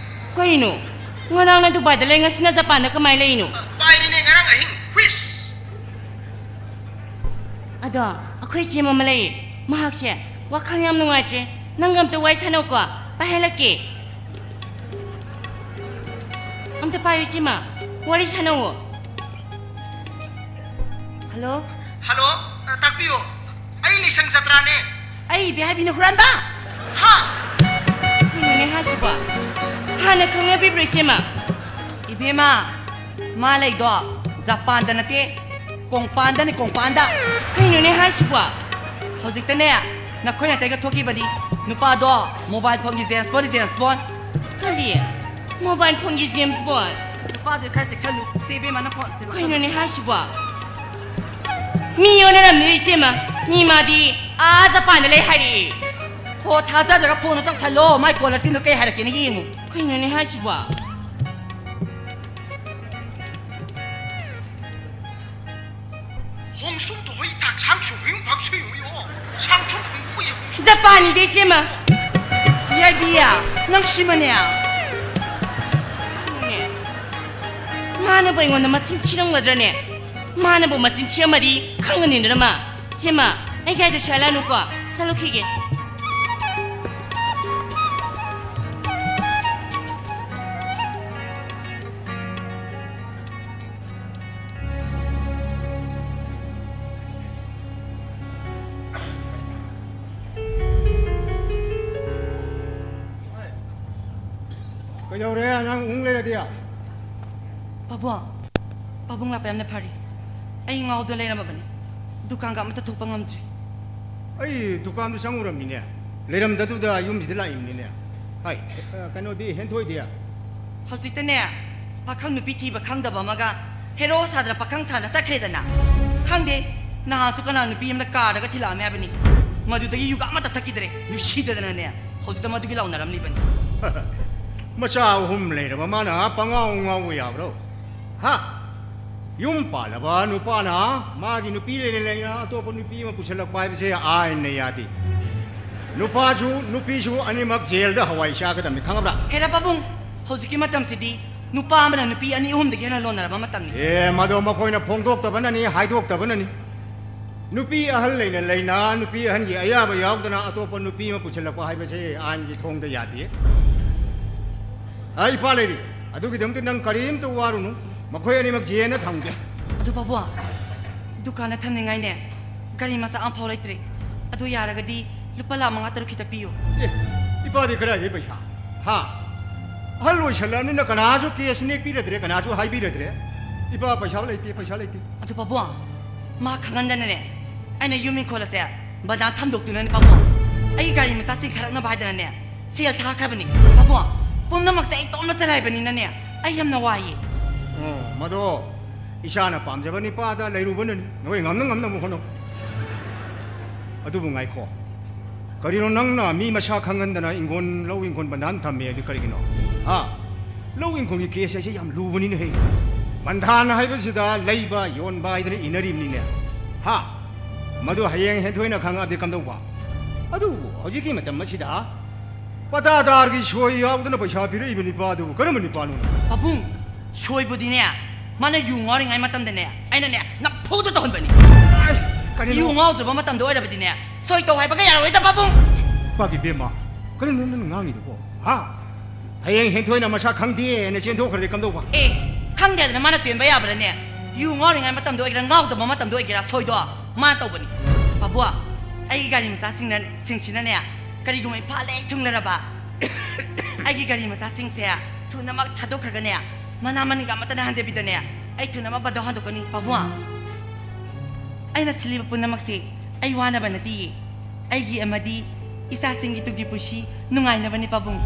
ꯀꯩꯅꯣ? ꯉꯔꯥꯡꯅ ꯗꯨꯕꯥꯏꯗ ꯂꯩ, ꯉꯁꯤꯅ ꯖꯄꯥꯟꯗ ꯀꯃꯥꯏꯅ ꯂꯩꯔꯤꯅꯣ? ꯄꯥꯏꯔꯤꯅꯦ ꯉꯔꯥꯡ ꯑꯍꯤꯡ꯫ ꯍꯨꯏꯁ! ꯑꯗꯣ, ꯑꯩꯈꯣꯏ ꯏꯆꯦ ꯑꯃ ꯂꯩꯌꯦ, ꯃꯍꯥꯛꯁꯦ ꯋꯥꯈꯜ ꯌꯥꯝ ꯅꯨꯡꯉꯥꯏꯇ꯭ꯔꯦ꯫ ꯅꯪꯒ ꯑꯝꯇ ꯋꯥꯔꯤ ꯁꯥꯟꯅꯧꯀꯣ, ꯄꯥꯏꯍꯜꯂꯛꯀꯦ꯫ ꯑꯝꯇ ꯄꯥꯏꯌꯨ, ꯏꯆꯦꯃ, ꯋꯥꯔꯤ ꯁꯥꯟꯅꯧꯋꯣ꯫ ꯍꯜꯂꯣ? ꯍꯜꯂꯣ, ꯑ, ꯇꯥꯛꯄꯤꯌꯨ꯫ ꯑꯩ ꯂꯤꯁꯪ ꯖꯇ꯭ꯔꯥꯅꯦ꯫ ꯑꯩ ꯏꯕꯦ ꯍꯥꯏꯕꯤꯅ ꯍꯨꯔꯥꯟꯕ? ꯍꯥ? ꯀꯩꯅꯣꯅꯦ ꯍꯥꯏꯁꯤꯕꯣ? ꯍꯥꯟꯅ ꯈꯪꯅꯕꯤꯕ꯭ꯔꯣ, ꯏꯆꯦꯃ? ꯏꯕꯦꯝꯃ, ꯃꯥ ꯂꯩꯗꯣ ꯖꯄꯥꯟꯗ ꯅꯠꯇꯦ, ꯀꯣꯡꯄꯥꯟꯗꯅꯤ, ꯀꯣꯡꯄꯥꯟꯗ꯫ ꯀꯩꯅꯣꯅꯦ ꯍꯥꯏꯁꯤꯕꯣ? ꯍꯧꯖꯤꯛꯇꯅꯦ, ꯅꯈꯣꯏ ꯅꯥꯇꯩꯒ ꯊꯣꯛꯈꯤꯕꯅꯤ꯫ ꯅꯨꯄꯥꯗꯣ mobile phoneꯒꯤ James Bond, James Bond꯫ ꯀꯔꯤ? Mobile phoneꯒꯤ James Bond? ꯅꯨꯄꯥꯗꯨ ꯈꯔ ꯆꯦꯛꯁꯜꯂꯨ꯫ ꯁꯦ, ꯏꯕꯦꯝꯃ, ꯅꯪ phone ꯁꯦ ꯂꯧꯁꯜꯂꯨ꯫ ꯀꯩꯅꯣꯅꯦ ꯍꯥꯏꯁꯤꯕꯣ? ꯃꯤ ꯑꯣꯟꯅꯔꯝꯅꯤ, ꯏꯆꯦꯃ꯫ ꯃꯤ ꯃꯥꯗꯤ ꯑꯥ ꯖꯄꯥꯟꯗ ꯂꯩ ꯍꯥꯏꯔꯛꯑꯦ꯫ ꯍꯣ, ꯊꯥꯖꯗ꯭ꯔꯒ phoneꯗꯣ ꯇꯧꯁꯜꯂꯣ꯫ ꯃꯥꯏ caller tuneꯗꯣ ꯀꯩ ꯍꯥꯏꯔꯛꯀꯦꯅ ꯌꯦꯡꯉꯨ꯫ ꯀꯩꯅꯣꯅꯦ ꯍꯥꯏꯁꯤꯕꯣ? ꯍꯣꯡꯁꯨꯝ ꯇꯣꯍꯩ ꯊꯥꯛ ꯁꯥꯡꯁꯨ ꯍꯨꯌꯨꯡ ꯐꯥꯛ ꯁꯨꯌꯨꯡ ꯌꯣ꯫ ꯁꯥꯡꯁꯨ ꯐꯪꯕ ꯀꯨꯏ ꯍꯣꯡꯁꯨꯝ꯫ ꯖꯄꯥꯟꯅꯤꯗ, ꯏꯆꯦꯃ꯫ ꯌꯥꯏꯕꯤ, ꯅꯪ ꯁꯤꯃꯅꯦ꯫ ꯃꯥꯅꯕꯨ ꯑꯩꯉꯣꯟꯗ ꯃꯆꯤꯟ ꯊꯤꯔꯝꯒꯗ꯭ꯔꯅꯦ? ꯃꯥꯅꯕꯨ ꯃꯆꯤꯟ ꯊꯤꯔꯝꯃꯗꯤ ꯈꯪꯒꯅꯤꯗꯅ ꯃꯥ꯫ ꯏꯆꯦꯃ, ꯑꯩ ꯒꯥꯔꯤꯗꯣ ꯁ꯭ꯋꯥꯏ ꯂꯥꯛꯅꯨꯀꯣ, ꯆꯠꯂꯨꯈꯤꯒꯦ꯫ ꯀꯩꯗꯧꯔꯦ ꯅꯪ ꯎꯪ ꯂꯩꯔꯗꯤ? ꯄꯥꯕꯨꯡ, ꯄꯥꯕꯨꯡ ꯂꯥꯛꯄ ꯌꯥꯝꯅ ꯐꯔꯦ꯫ ꯑꯩ ꯉꯥꯎꯗꯨꯅ ꯂꯩꯔꯝꯃꯕꯅꯤ꯫ ꯗꯨꯀꯥꯟꯒ ꯑꯃꯠꯇ ꯊꯣꯛꯄ ꯉꯝꯗ꯭ꯔꯤ꯫ ꯑꯩ ꯗꯨꯀꯥꯟꯗꯨ ꯆꯪꯉꯨꯔꯝꯃꯤꯅꯦ꯫ ꯂꯩꯔꯝꯗꯗꯨꯗ ꯌꯨꯝꯁꯤꯗ ꯂꯥꯛꯏꯕꯅꯤꯅꯦ꯫ ꯍꯥꯏ, ꯑ, ꯀꯩꯅꯣꯗꯤ, ꯍꯦꯟꯊꯣꯏꯗꯤ? ꯍꯧꯖꯤꯛꯇꯅꯦ, ꯄꯥꯈꯪ ꯅꯨꯄꯤ ꯊꯤꯕ ꯈꯪꯗꯕ ꯑꯃꯒ ꯍꯦꯔꯣ ꯁꯥꯗꯅ ꯄꯥꯈꯪ ꯁꯥꯅ ꯆꯠꯈ꯭ꯔꯦꯗꯅ꯫ ꯈꯪꯗꯦ, ꯅꯍꯥꯟꯁꯨ ꯀꯅꯥ ꯅꯨꯄꯤ ꯑꯃꯅ ꯀꯥꯔꯗꯒ ꯊꯤꯜꯂꯛꯑꯝꯃꯦ ꯍꯥꯏꯕꯅꯤ꯫ ꯃꯗꯨꯗꯒꯤ ꯌꯨꯒ ꯑꯃꯠꯇ ꯊꯛꯈꯤꯗ꯭ꯔꯦ꯫ ꯅꯨꯡꯁꯤꯗꯗꯅꯅꯦ, ꯍꯧꯖꯤꯛꯇ ꯃꯗꯨꯒꯤ ꯂꯥꯎꯅꯔꯝꯂꯤꯕꯅꯤ꯫ ꯃꯆꯥ ꯑꯍꯨꯝ ꯂꯩꯔꯕ ꯃꯥꯅ ꯄꯉꯥꯎ ꯉꯥꯎꯕ ꯌꯥꯕ꯭ꯔꯣ? ꯍꯥ? ꯌꯨꯝ ꯄꯥꯜꯂꯕ ꯅꯨꯄꯥꯅ ꯃꯥꯒꯤ ꯅꯨꯄꯤ ꯂꯩꯅ ꯂꯩꯅ ꯑꯇꯣꯞꯄ ꯅꯨꯄꯤ ꯑꯃ ꯄꯨꯁꯜꯂꯛꯄ ꯍꯥꯏꯕꯁꯦ ꯑꯥꯏꯟꯅ ꯌꯥꯗꯦ꯫ ꯅꯨꯄꯥꯁꯨ ꯅꯨꯄꯤꯁꯨ ꯑꯅꯤꯃꯛ ꯖꯦꯜꯗ ꯍꯋꯥꯏ ꯆꯥꯒꯗꯕꯅꯤ, ꯈꯪꯉꯕ꯭ꯔꯥ? ꯍꯦꯔꯥ ꯄꯥꯕꯨꯡ, ꯍꯧꯖꯤꯛꯀꯤ ꯃꯇꯝꯁꯤꯗꯤ ꯅꯨꯄꯥ ꯑꯃꯅ ꯅꯨꯄꯤ ꯑꯅꯤ ꯑꯍꯨꯝꯗꯒꯤ ꯍꯦꯟꯅ ꯂꯣꯟꯅꯔꯕ ꯃꯇꯝꯅꯤ꯫ ꯑꯦ, ꯃꯗꯣ ꯃꯈꯣꯏꯅ ꯐꯣꯡꯗꯣꯛꯇꯕꯅꯅꯤ, ꯍꯥꯏꯗꯣꯛꯇꯕꯅꯅꯤ꯫ ꯅꯨꯄꯤ ꯑꯍꯜ ꯂꯩꯅ ꯂꯩꯅ ꯅꯨꯄꯤ ꯑꯍꯟꯒꯤ ꯑꯌꯥꯕ ꯌꯥꯎꯗꯅ ꯑꯇꯣꯞꯄ ꯅꯨꯄꯤ ꯑꯃ ꯄꯨꯁꯤꯜꯂꯛꯄ ꯍꯥꯏꯕꯁꯦ ꯑꯥꯏꯟꯒꯤ ꯊꯣꯡꯗ ꯌꯥꯗꯦ꯫ ꯑꯩ ꯏꯄꯥ ꯂꯩꯔꯤ, ꯑꯗꯨꯒꯤꯗꯃꯛꯇ ꯅꯪ ꯀꯔꯤꯝꯇ ꯋꯥꯔꯨꯅꯨ, ꯃꯈꯣꯏ ꯑꯅꯤꯃꯛ ꯖꯦꯜꯗ ꯊꯝꯒꯦ꯫ ꯑꯗꯨ ꯄꯥꯕꯨꯡ, ꯗꯨꯀꯥꯟꯗ ꯊꯝꯅꯤꯡꯉꯥꯏꯅꯦ ꯒꯥꯔꯤ ꯃꯆꯥ ꯑꯃꯐꯥꯎ ꯂꯩꯇ꯭ꯔꯦ꯫ ꯑꯗꯨ ꯌꯥꯔꯒꯗꯤ ꯂꯨꯄꯥ ꯂꯥꯈ ꯃꯉꯥ ꯇꯔꯨꯛ ꯈꯤꯇ ꯄꯤꯌꯨ꯫ ꯑꯦ, ꯏꯄꯥꯗꯤ ꯀꯗꯥꯏꯗꯒꯤ ꯄꯩꯁꯥ? ꯍꯥ? ꯑꯍꯜ ꯑꯣꯏꯁꯜꯂꯛꯑꯕꯅꯤꯅ ꯀꯅꯥꯁꯨ ꯀꯦꯁ ꯅꯦꯛꯄꯤꯔꯗ꯭ꯔꯦ, ꯀꯅꯥꯁꯨ ꯍꯥꯏꯕꯤꯔꯗ꯭ꯔꯦ꯫ ꯏꯄꯥ, ꯄꯩꯁꯥ ꯂꯩꯇꯦ, ꯄꯩꯁꯥ ꯂꯩꯇꯦ꯫ ꯑꯗꯨ ꯄꯥꯕꯨꯡ, ꯃꯥ ꯈꯪꯍꯟꯗꯅꯅꯦ, ꯑꯩꯅ ꯌꯨꯝ ꯏꯪꯈꯣꯜ ꯑꯁꯦ ꯕꯟꯗꯥꯟ ꯊꯝꯗꯣꯛꯇꯨꯅꯅꯦ ꯄꯥꯕꯨꯡ, ꯑꯩꯒꯤ ꯒꯥꯔꯤ ꯃꯆꯥ ꯆꯤꯡꯊꯔꯛꯅꯕ ꯍꯥꯏꯗꯅꯅꯦ ꯁꯦꯜ ꯊꯥꯈ꯭ꯔꯕꯅꯤ꯫ ꯄꯥꯕꯨꯡ, ꯄꯨꯝꯅꯃꯛꯁꯦ ꯑꯩ ꯏꯇꯣꯝꯅ ꯆꯂꯥꯏꯕꯅꯤꯅꯅꯦ, ꯑꯩ ꯌꯥꯝꯅ ꯋꯥꯏꯌꯦ꯫ ꯑꯣ, ꯃꯗꯣ ꯏꯆꯥꯅ ꯄꯥꯝꯖꯕ ꯅꯨꯄꯥꯗ ꯂꯩꯔꯨꯕꯅꯅꯤ꯫ ꯅꯈꯣꯏ ꯉꯝꯅ ꯉꯝꯅꯕ ꯍꯣꯠꯅꯧ꯫ ꯑꯗꯨꯕꯨ ꯉꯥꯏꯈꯣ, ꯀꯔꯤꯅꯣ ꯅꯪꯅ ꯃꯤ ꯃꯁꯥ ꯈꯪꯍꯟꯗꯅ ꯏꯪꯈꯣꯜ, ꯂꯧ ꯏꯪꯈꯣꯜ ꯕꯟꯗꯥꯟ ꯊꯝꯃꯦ ꯍꯥꯏꯗꯤ ꯀꯔꯤꯒꯤꯅꯣ? ꯍꯥ? ꯂꯧ ꯏꯪꯈꯣꯜꯒꯤ ꯀꯦꯁ ꯍꯥꯏꯁꯦ ꯌꯥꯝ ꯂꯨꯕꯅꯤꯅꯦꯍꯦ꯫ ꯕꯟꯗꯥꯟ ꯍꯥꯏꯕꯁꯤꯗ ꯂꯩꯕ ꯌꯣꯟꯕ ꯍꯥꯏꯗꯅ ꯏꯅꯔꯤꯕꯅꯤꯅꯦ꯫ ꯍꯥ? ꯃꯗꯨ ꯍꯌꯦꯡ ꯍꯦꯟꯊꯣꯏꯅ ꯈꯪꯉꯛꯑꯗꯤ ꯀꯝꯗꯧꯕ? ꯑꯗꯨꯕꯨ ꯍꯧꯖꯤꯛꯀꯤ ꯃꯇꯝ ꯑꯁꯤꯗ ꯄꯇꯥꯗꯥꯔꯒꯤ ꯁꯣꯏ ꯌꯥꯎꯗꯅ ꯄꯩꯁꯥ ꯄꯤꯔꯛꯏꯕ ꯅꯨꯄꯥꯗꯨꯕꯨ ꯀꯔꯝꯕ ꯅꯨꯄꯥꯅꯣ? ꯄꯥꯕꯨꯡ, ꯁꯣꯏꯕꯨꯗꯤꯅꯦ, ꯃꯥꯅ ꯌꯨ ꯉꯥꯎꯔꯤꯉꯩ ꯃꯇꯝꯗꯅꯦ, ꯑꯩꯅꯅꯦ, ꯅꯝꯐꯨꯗ ꯇꯧꯍꯟꯕꯅꯤ꯫ ꯑꯥꯏ, ꯀꯔꯤꯅꯣ? ꯌꯨ ꯉꯥꯎꯗ꯭ꯔꯕ ꯃꯇꯝꯗ ꯑꯣꯏꯔꯕꯗꯤꯅꯦ, ꯁꯣꯏ ꯇꯧ ꯍꯥꯏꯕꯒ ꯌꯥꯔꯣꯏꯗ, ꯄꯥꯕꯨꯡ꯫ ꯄꯥꯒꯤ ꯕꯦꯝꯃ, ꯀꯔꯤꯅꯣ ꯅꯪꯅ ꯉꯥꯡꯉꯤꯗꯨꯕꯣ? ꯍꯥ? ꯍꯌꯦꯡ ꯍꯦꯟꯊꯣꯏꯅ ꯃꯁꯥ ꯈꯪꯗꯦꯅ ꯆꯦꯟꯊꯣꯛꯈ꯭ꯔꯗꯤ ꯀꯝꯗꯧꯕ? ꯑꯦ, ꯈꯪꯗꯦꯗꯅ ꯃꯥꯅ ꯆꯦꯟꯕ ꯌꯥꯕ꯭ꯔꯥꯅꯦ? ꯌꯨ ꯉꯥꯎꯔꯤꯉꯩ ꯃꯇꯝꯗ ꯑꯣꯏꯒꯦꯔꯥ, ꯉꯥꯎꯗꯕ ꯃꯇꯝꯗ ꯑꯣꯏꯒꯦꯔꯥ, ꯁꯣꯏꯗꯣ ꯃꯥꯅ ꯇꯧꯕꯅꯤ꯫ ꯄꯥꯕꯨꯡ, ꯑꯩꯒꯤ ꯒꯥꯔꯤ ꯃꯆꯥꯁꯤꯡꯅ-, ꯁꯤꯡꯁꯤꯅꯅꯦ, ꯀꯔꯤꯒꯨꯝꯕ ꯏꯝꯐꯥꯜ ꯍꯦꯛ ꯊꯨꯡꯂꯔꯕ, ꯑꯩꯒꯤ ꯒꯥꯔꯤ ꯃꯆꯥꯁꯤꯡꯁꯦ ꯊꯨꯅꯃꯛ ꯊꯥꯗꯣꯛꯈ꯭ꯔꯒꯅꯦ, ꯃꯅꯥ ꯃꯅꯤꯡꯒ ꯑꯃꯠꯇꯅ ꯍꯟꯊꯕꯤꯗꯅꯦ, ꯑꯩ ꯊꯨꯅꯃꯛ ꯕꯟꯗꯣ ꯍꯟꯗꯣꯛꯀꯅꯤ, ꯄꯥꯕꯨꯡ꯫ ꯑꯩꯅ ꯁꯤꯜꯂꯤꯕ ꯄꯨꯝꯅꯃꯛꯁꯦ ꯑꯩ ꯋꯥꯅꯕ ꯅꯠꯇꯤꯌꯦ, ꯑꯩꯒꯤ ꯑꯃꯗꯤ ꯏꯆꯥꯁꯤꯡꯒꯤ ꯇꯨꯡꯒꯤ ꯄꯨꯟꯁꯤ ꯅꯨꯡꯉꯥꯏꯅꯕꯅꯤ, ꯄꯥꯕꯨꯡ꯫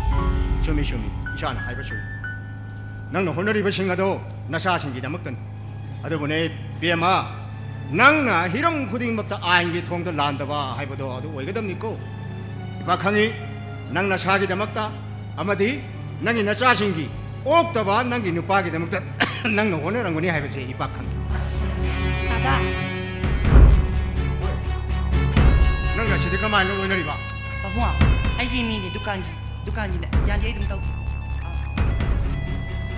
ꯆꯨꯝꯃꯤ, ꯆꯨꯝꯃꯤ, ꯏꯆꯥꯅ ꯍꯥꯏꯕ ꯆꯨꯝꯃꯤ꯫ ꯅꯪꯅ ꯍꯣꯠꯅꯔꯤꯕꯁꯤꯡ ꯑꯗꯣ ꯅꯆꯥꯁꯤꯡꯒꯤꯗꯃꯛꯇꯅꯤ꯫ ꯑꯗꯨꯕꯨꯅꯦ ꯕꯦꯝꯃ, ꯅꯪꯅ ꯍꯤꯔꯝ ꯈꯨꯗꯤꯡꯃꯛꯇ ꯑꯥꯏꯟꯒꯤ ꯊꯣꯡꯗ ꯂꯥꯟꯗꯕ ꯍꯥꯏꯕꯗꯣ ꯑꯗꯨ ꯑꯣꯏꯒꯗꯕꯅꯤꯀꯣ꯫ ꯏꯄꯥ ꯈꯪꯉꯤ, ꯅꯪ ꯅꯁꯥꯒꯤꯗꯃꯛꯇ ꯑꯃꯗꯤ ꯅꯪꯒꯤ ꯅꯆꯥꯁꯤꯡꯒꯤ ꯑꯣꯛꯇꯕ ꯅꯪꯒꯤ ꯅꯨꯄꯥꯒꯤꯗꯃꯛꯇ ꯅꯪꯅ ꯍꯣꯠꯅꯔꯝꯒꯅꯤ ꯍꯥꯏꯕꯁꯦ ꯏꯄꯥ ꯈꯪꯉꯤ꯫ ꯇꯥꯗ꯫ ꯅꯪ ꯑꯁꯤꯗꯤ ꯀꯃꯥꯏꯅ ꯂꯣꯏꯅꯔꯤꯕ? ꯄꯥꯕꯨꯡ, ꯑꯩꯒꯤ ꯃꯤꯅꯦ ꯗꯨꯀꯥꯟꯒꯤ꯫ ꯗꯨꯀꯥꯟꯒꯤꯅꯦ, ꯌꯥꯅꯤ, ꯑꯩ ꯑꯗꯨꯝ ꯇꯧꯒꯦ꯫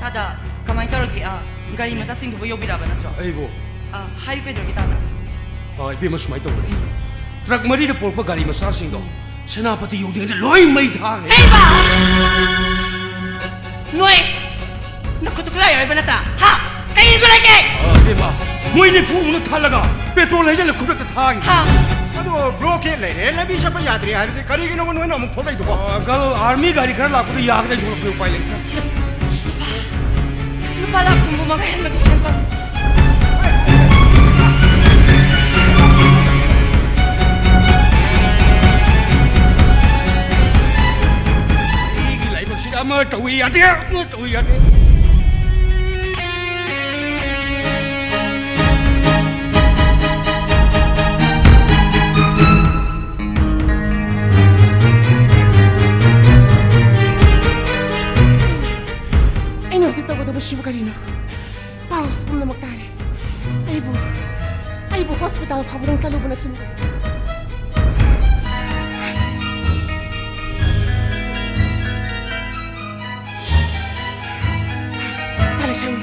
ꯇꯥꯗ, ꯀꯃꯥꯏꯅ ꯇꯧꯔꯒꯦ? ꯑ, ꯒꯥꯔꯤ ꯃꯆꯥꯁꯤꯡꯗꯨꯕꯨ ꯌꯧꯕꯤꯔꯛꯑꯕ ꯅꯠꯇ꯭ꯔꯣ? ꯑꯩꯕꯨ? ꯑ, ꯍꯥꯏꯌꯨ ꯀꯩꯗꯧꯔꯒꯦ, ꯇꯥꯗ? ꯑ, ꯏꯕꯦꯝꯃ, ꯁꯨꯃꯥꯏꯅ ꯇꯧꯕꯅꯦ꯫ ꯇ꯭ꯔꯛ ꯃꯔꯤꯗ ꯄꯣꯔꯛꯄ ꯒꯥꯔꯤ ꯃꯆꯥꯁꯤꯡꯗꯣ ꯁꯦꯅꯥꯄꯇꯤ ꯌꯧꯗ꯭ꯔꯤꯉꯩꯗ ꯂꯣꯏ ꯃꯩ ꯊꯥꯈ꯭ꯔꯦ꯫ ꯀꯩꯕ? ꯅꯣꯏ ꯅꯈꯨꯠꯇꯨ ꯈꯨꯠꯂꯥꯏ ꯌꯥꯎꯔꯤꯕ ꯅꯠꯇ꯭ꯔꯥ? ꯍꯥ? ꯀꯩ ꯏꯔꯒ ꯂꯩꯒꯦ? ꯑ, ꯏꯕꯦꯝꯃ, ꯃꯣꯏ ꯅꯤꯐꯨꯃꯨꯛꯅ ꯊꯜꯂꯒ ꯄꯦꯇ꯭ꯔꯣꯜ ꯍꯩꯖꯤꯜꯂ ꯈꯨꯗꯛꯇ ꯊꯥꯈꯤꯕ꯫ ꯍꯥ? ꯑꯗꯣ ꯕ꯭ꯂꯣꯀꯦꯠ ꯂꯩꯔꯦ, ꯂꯝꯕꯤ ꯆꯠꯄ ꯌꯥꯗ꯭ꯔꯦ ꯍꯥꯏꯔꯗꯤ ꯀꯔꯤꯒꯤꯅꯣ ꯅꯣꯏꯅ ꯑꯃꯨꯛ ꯊꯣꯛꯂꯛꯏꯗꯨꯕꯣ? ꯑ, ꯑꯪꯀꯜ, ꯑꯥꯔꯃꯤ ꯒꯥꯔꯤ ꯈꯔ ꯂꯥꯛꯄꯗꯣ ꯌꯥꯒꯗ꯭ꯔꯥ ꯊꯣꯛꯂꯛꯄ, ꯎꯄꯥꯏ ꯂꯩꯇ꯭ꯔꯦ꯫ ꯂꯨꯄꯥ ꯂꯥꯈ ꯍꯨꯝꯐꯨ ꯃꯉꯥ ꯍꯦꯟꯕꯒꯤ ꯁꯦꯟꯐꯝ꯫ ꯑꯩꯒꯤ ꯂꯥꯏꯕꯛꯁꯤꯗ ꯑꯃ ꯇꯧꯏ ꯌꯥꯗꯦ, ꯑꯃ ꯇꯧꯏ ꯌꯥꯗꯦ꯫ ꯑꯩꯅ ꯍꯧꯖꯤꯛ ꯇꯧꯒꯗꯕꯁꯤꯕꯨ ꯀꯔꯤꯅꯣ? ꯄꯥꯎꯁꯨ ꯄꯨꯝꯅꯃꯛ ꯇꯥꯔꯦ꯫ ꯑꯩꯕꯨ, ꯑꯩꯕꯨ ꯍꯣꯁꯄꯤꯇꯥꯜ ꯐꯥꯎꯕꯗꯪ ꯆꯠꯂꯨꯕꯅ ꯁꯨꯝ꯫ ꯇꯥꯂꯦꯁꯪ,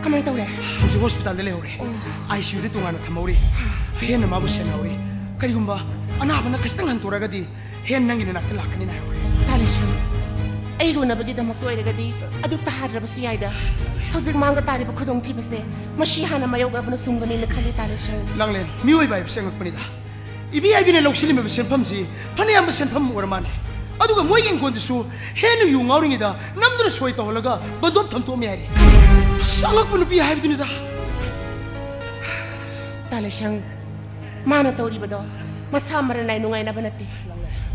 ꯀꯃꯥꯏꯅ ꯇꯧꯔꯦ? ꯍꯧꯖꯤꯛ ꯍꯣꯁꯄꯤꯇꯥꯜꯗ ꯂꯩꯍꯧꯔꯦ꯫ ꯑꯣ꯫ ꯑꯥꯏ ꯁꯤ ꯌꯨꯗ ꯇꯣꯉꯥꯟꯅ ꯊꯝꯍꯧꯔꯤ꯫ ꯍꯦꯟꯅ ꯃꯥꯕꯨ ꯁꯦꯟꯅꯍꯧꯔꯤ꯫ ꯀꯔꯤꯒꯨꯝꯕ ꯑꯅꯥꯕꯅ ꯈꯤꯇꯪ ꯍꯟꯗꯣꯔꯛꯑꯒꯗꯤ ꯍꯦꯟ ꯅꯪꯒꯤ ꯅꯅꯥꯛꯇ ꯂꯥꯛꯀꯅꯤꯅ ꯍꯥꯏꯍꯧꯔꯦ꯫ ꯇꯥꯂꯦꯁꯪ, ꯑꯩꯒ ꯎꯅꯕꯒꯤꯗꯃꯛꯇ ꯑꯣꯏꯔꯒꯗꯤ ꯑꯗꯨꯛꯇ ꯍꯥꯏꯗ꯭ꯔꯕꯁꯨ ꯌꯥꯏꯗ꯫ ꯍꯧꯖꯤꯛ ꯃꯥꯡꯗ ꯇꯥꯔꯤꯕ ꯈꯨꯗꯣꯡꯊꯤꯕꯁꯦ ꯃꯁꯤ ꯍꯥꯟꯅ ꯃꯥꯌꯣꯛꯅꯕꯅ ꯆꯨꯝꯒꯅꯤꯅ ꯈꯜꯂꯤ, ꯇꯥꯂꯦꯁꯪ꯫ ꯂꯥꯡꯂꯦꯟ, ꯃꯤꯑꯣꯏꯕ ꯍꯥꯏꯕꯁꯦ ꯑꯉꯛꯄꯅꯤꯗ꯫ ꯏꯕꯤ ꯑꯥꯏ ꯕꯤꯅ ꯂꯧꯁꯤꯜꯂꯝꯃꯤꯕ ꯁꯦꯟꯐꯝꯁꯤ ꯐꯅꯌꯥꯝꯕ ꯁꯦꯟꯐꯝ ꯑꯃ ꯑꯣꯏꯔ ꯃꯥꯜꯂꯦ꯫ ꯑꯗꯨꯒ ꯃꯣꯏꯒꯤ ꯏꯪꯈꯣꯜꯗꯨꯁꯨ ꯍꯦꯟꯅ ꯌꯨ ꯉꯥꯎꯔꯤꯉꯩꯗ ꯅꯝꯗꯨꯅ ꯁꯣꯏ ꯇꯧꯍꯜꯂꯒ ꯕꯟꯗꯣꯞ ꯊꯝꯗꯣꯛꯑꯝꯃꯦ ꯍꯥꯏꯔꯤ꯫ ꯑꯁ, ꯑꯉꯛꯄ ꯅꯨꯄꯤ ꯍꯥꯏꯕꯗꯨꯅꯤꯗ꯫ ꯇꯥꯂꯦꯁꯪ, ꯃꯥꯅ ꯇꯧꯔꯤꯕꯗꯣ ꯃꯁꯥ ꯃꯔꯟ ꯅꯥꯏ ꯅꯨꯡꯉꯥꯏꯅꯕ ꯅꯠꯇꯦ꯫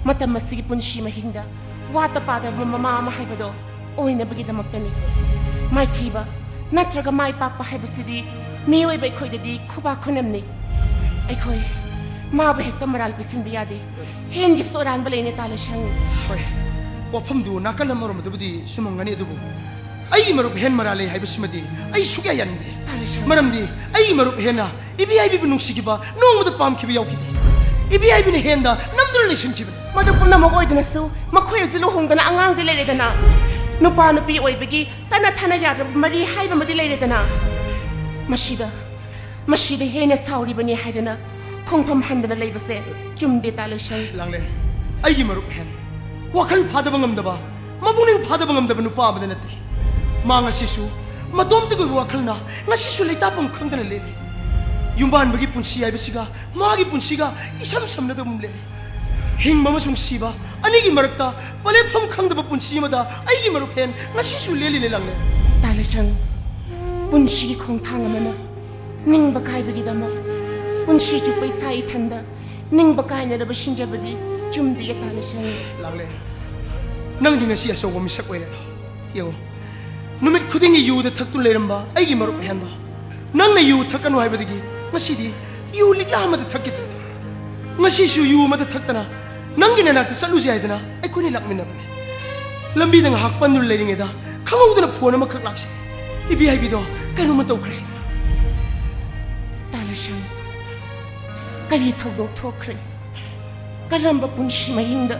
ꯃꯇꯝ ꯑꯁꯤꯒꯤ ꯄꯨꯟꯁꯤ ꯃꯍꯤꯡꯗ ꯋꯥꯠꯇ ꯄꯥꯗꯕ ꯃꯃꯥ ꯑꯃ ꯍꯥꯏꯕꯗꯣ ꯑꯣꯏꯅꯕꯒꯤꯗꯃꯛꯇꯅꯤ꯫ ꯃꯥꯏꯊꯤꯕ ꯅꯠꯇ꯭ꯔꯒ ꯃꯥꯏ ꯄꯥꯛꯄ ꯍꯥꯏꯕꯁꯤꯗꯤ ꯃꯤꯑꯣꯏꯕ ꯑꯩꯈꯣꯏꯗꯗꯤ ꯈꯨꯕꯥꯛ ꯈꯨꯅꯝꯅꯤ꯫ ꯑꯩꯈꯣꯏ ꯃꯥꯕꯨ ꯍꯦꯛꯇ ꯃꯔꯥꯜ ꯄꯤꯁꯤꯟꯕ ꯌꯥꯗꯦ꯫ ꯍꯦꯟꯒꯤꯁꯨ ꯑꯔꯥꯟꯕ ꯂꯩꯅꯦ, ꯇꯥꯂꯦꯁꯪ꯫ ꯍꯣꯏ, ꯋꯥꯐꯝꯗꯨ ꯅꯥꯀꯜ ꯑꯃꯔꯣꯝꯗꯕꯨꯗꯤ ꯆꯨꯝꯃꯝꯒꯅꯤ, ꯑꯗꯨꯕꯨ ꯑꯩꯒꯤ ꯃꯔꯨꯞ ꯍꯦꯟ ꯃꯔꯥꯜ ꯂꯩ ꯍꯥꯏꯕꯁꯤꯃꯗꯤ ꯑꯩ ꯁꯨꯛꯌꯥ ꯌꯥꯅꯤꯡꯗꯦ꯫ ꯇꯥꯂꯦꯁꯪ꯫ ꯃꯔꯝꯗꯤ ꯑꯩꯒꯤ ꯃꯔꯨꯞ ꯍꯦꯟꯅ ꯏꯕꯦꯌꯥꯏꯕꯤꯕꯨ ꯅꯨꯡꯁꯤꯈꯤꯕ, ꯅꯣꯡꯃꯗ ꯄꯥꯝꯈꯤꯕ ꯌꯥꯎꯈꯤꯗꯦ꯫ ꯏꯕꯦꯌꯥꯏꯕꯤꯅ ꯍꯦꯟꯗ ꯅꯝꯗꯨꯅ ꯂꯩꯁꯤꯟꯈꯤꯕꯅꯤ꯫ ꯃꯗꯨ ꯄꯨꯝꯅꯃꯛ ꯑꯣꯏꯗꯨꯅꯁꯨ ꯃꯈꯣꯏ ꯍꯧꯖꯤꯛ ꯂꯨꯍꯣꯡꯗꯅ ꯑꯉꯥꯡꯗꯤ ꯂꯩꯔꯦꯗꯅ꯫ ꯅꯨꯄꯥ ꯅꯨꯄꯤ ꯑꯣꯏꯕꯒꯤ ꯇꯠꯅ ꯊꯥꯅ ꯌꯥꯗ꯭ꯔꯕ ꯃꯔꯤ ꯍꯥꯏꯕ ꯑꯃꯗꯤ ꯂꯩꯔꯦꯗꯅ꯫ ꯃꯁꯤꯗ, ꯃꯁꯤꯗ ꯍꯦꯟꯅ ꯁꯥꯎꯔꯤꯕꯅꯤ ꯍꯥꯏꯗꯅ ꯈꯣꯡꯐꯝ ꯍꯟꯗꯅ ꯂꯩꯕꯁꯦ ꯆꯨꯝꯗꯦ, ꯇꯥꯂꯦꯁꯪ꯫ ꯂꯥꯡꯂꯦꯟ, ꯑꯩꯒꯤ ꯃꯔꯨꯞ ꯍꯦꯟ ꯋꯥꯈꯜ ꯐꯥꯗꯕ ꯉꯝꯗꯕ, ꯃꯄꯨꯛꯅꯤꯡ ꯐꯥꯗꯕ ꯉꯝꯗꯕ ꯅꯨꯄꯥ ꯑꯃꯗ ꯅꯠꯇꯦ꯫ ꯃꯥ ꯉꯁꯤꯁꯨ ꯃꯇꯣꯝꯇꯒꯤ ꯑꯣꯏꯕ ꯋꯥꯈꯜꯅ ꯉꯁꯤꯁꯨ ꯂꯩꯇꯥꯐꯝ ꯈꯪꯗꯅ ꯂꯦꯜꯂꯤ꯫ ꯌꯨꯝꯕꯥꯟꯕꯒꯤ ꯄꯨꯟꯁꯤ ꯍꯥꯏꯕꯁꯤꯒ ꯃꯥꯒꯤ ꯄꯨꯟꯁꯤꯒ ꯏꯁꯝ ꯁꯝꯅꯗꯒꯨꯝ ꯂꯦꯜꯂꯤ꯫ ꯍꯤꯡꯕ ꯑꯃꯁꯨꯡ ꯁꯤꯕ ꯑꯅꯤꯒꯤ ꯃꯔꯛꯇ ꯄꯂꯦꯠꯐꯝ ꯈꯪꯗꯕ ꯄꯨꯟꯁꯤ ꯑꯃꯗ ꯑꯩꯒꯤ ꯃꯔꯨꯞ ꯍꯦꯟ ꯉꯁꯤꯁꯨ ꯂꯦꯜꯂꯤꯅꯦ, ꯂꯥꯡꯂꯦꯟ꯫ ꯇꯥꯂꯦꯁꯪ, ꯄꯨꯟꯁꯤꯒꯤ ꯈꯣꯡꯊꯥꯡ ꯑꯃꯅ ꯅꯤꯡꯕ ꯀꯥꯏꯕꯒꯤꯗꯃꯛ ꯄꯨꯟꯁꯤ ꯆꯨꯞꯄ ꯏꯁꯥ ꯏꯊꯟꯗ ꯅꯤꯡꯕ ꯀꯥꯏꯅꯔꯕ ꯁꯤꯟꯖꯕꯗꯤ ꯆꯨꯝꯗꯦ, ꯇꯥꯂꯦꯁꯪ꯫ ꯂꯥꯡꯂꯦꯟ, ꯅꯪꯗꯤ ꯉꯁꯤ ꯑꯆꯧꯕ ꯃꯤꯁꯛ ꯑꯣꯏꯔꯦ꯫ ꯌꯦꯡꯉꯨ, ꯅꯨꯃꯤꯠ ꯈꯨꯗꯤꯡꯒꯤ ꯌꯨꯗ ꯊꯛꯇꯨꯅ ꯂꯩꯔꯝꯕ ꯑꯩꯒꯤ ꯃꯔꯨꯞ ꯍꯦꯟꯗꯣ ꯅꯪꯅ ꯌꯨ ꯊꯛꯀꯅꯨ ꯍꯥꯏꯕꯗꯒꯤ ꯉꯁꯤꯗꯤ ꯌꯨ ꯂꯤꯛꯂꯥ ꯑꯃꯗ ꯊꯛꯈꯤꯗ꯭ꯔꯦ꯫ ꯉꯁꯤꯁꯨ ꯌꯨ ꯑꯃꯗ ꯊꯛꯇꯅ ꯅꯪꯒꯤ ꯅꯅꯥꯛꯇ ꯆꯠꯂꯨꯁꯤ ꯍꯥꯏꯗꯅ ꯑꯩꯈꯣꯏꯅꯤ ꯂꯥꯛꯃꯤꯟꯅꯕꯅꯦ꯫ ꯂꯝꯕꯤꯗ ꯉꯥꯏꯍꯥꯛ ꯄꯟꯗꯨꯅ ꯂꯩꯔꯤꯉꯩꯗ ꯈꯪꯍꯧꯗꯅ ꯐꯣꯟ ꯑꯃꯈꯛ ꯂꯥꯛꯁꯤ꯫ ꯏꯕꯦꯌꯥꯏꯕꯤꯗꯣ ꯀꯩꯅꯣꯝꯃ ꯇꯧꯈ꯭ꯔꯦ꯫ ꯇꯥꯂꯦꯁꯪ, ꯀꯔꯤ ꯊꯧꯗꯣꯛ ꯊꯣꯛꯈ꯭ꯔꯦ? ꯀꯔꯝꯕ ꯄꯨꯟꯁꯤ ꯃꯍꯤꯡꯗ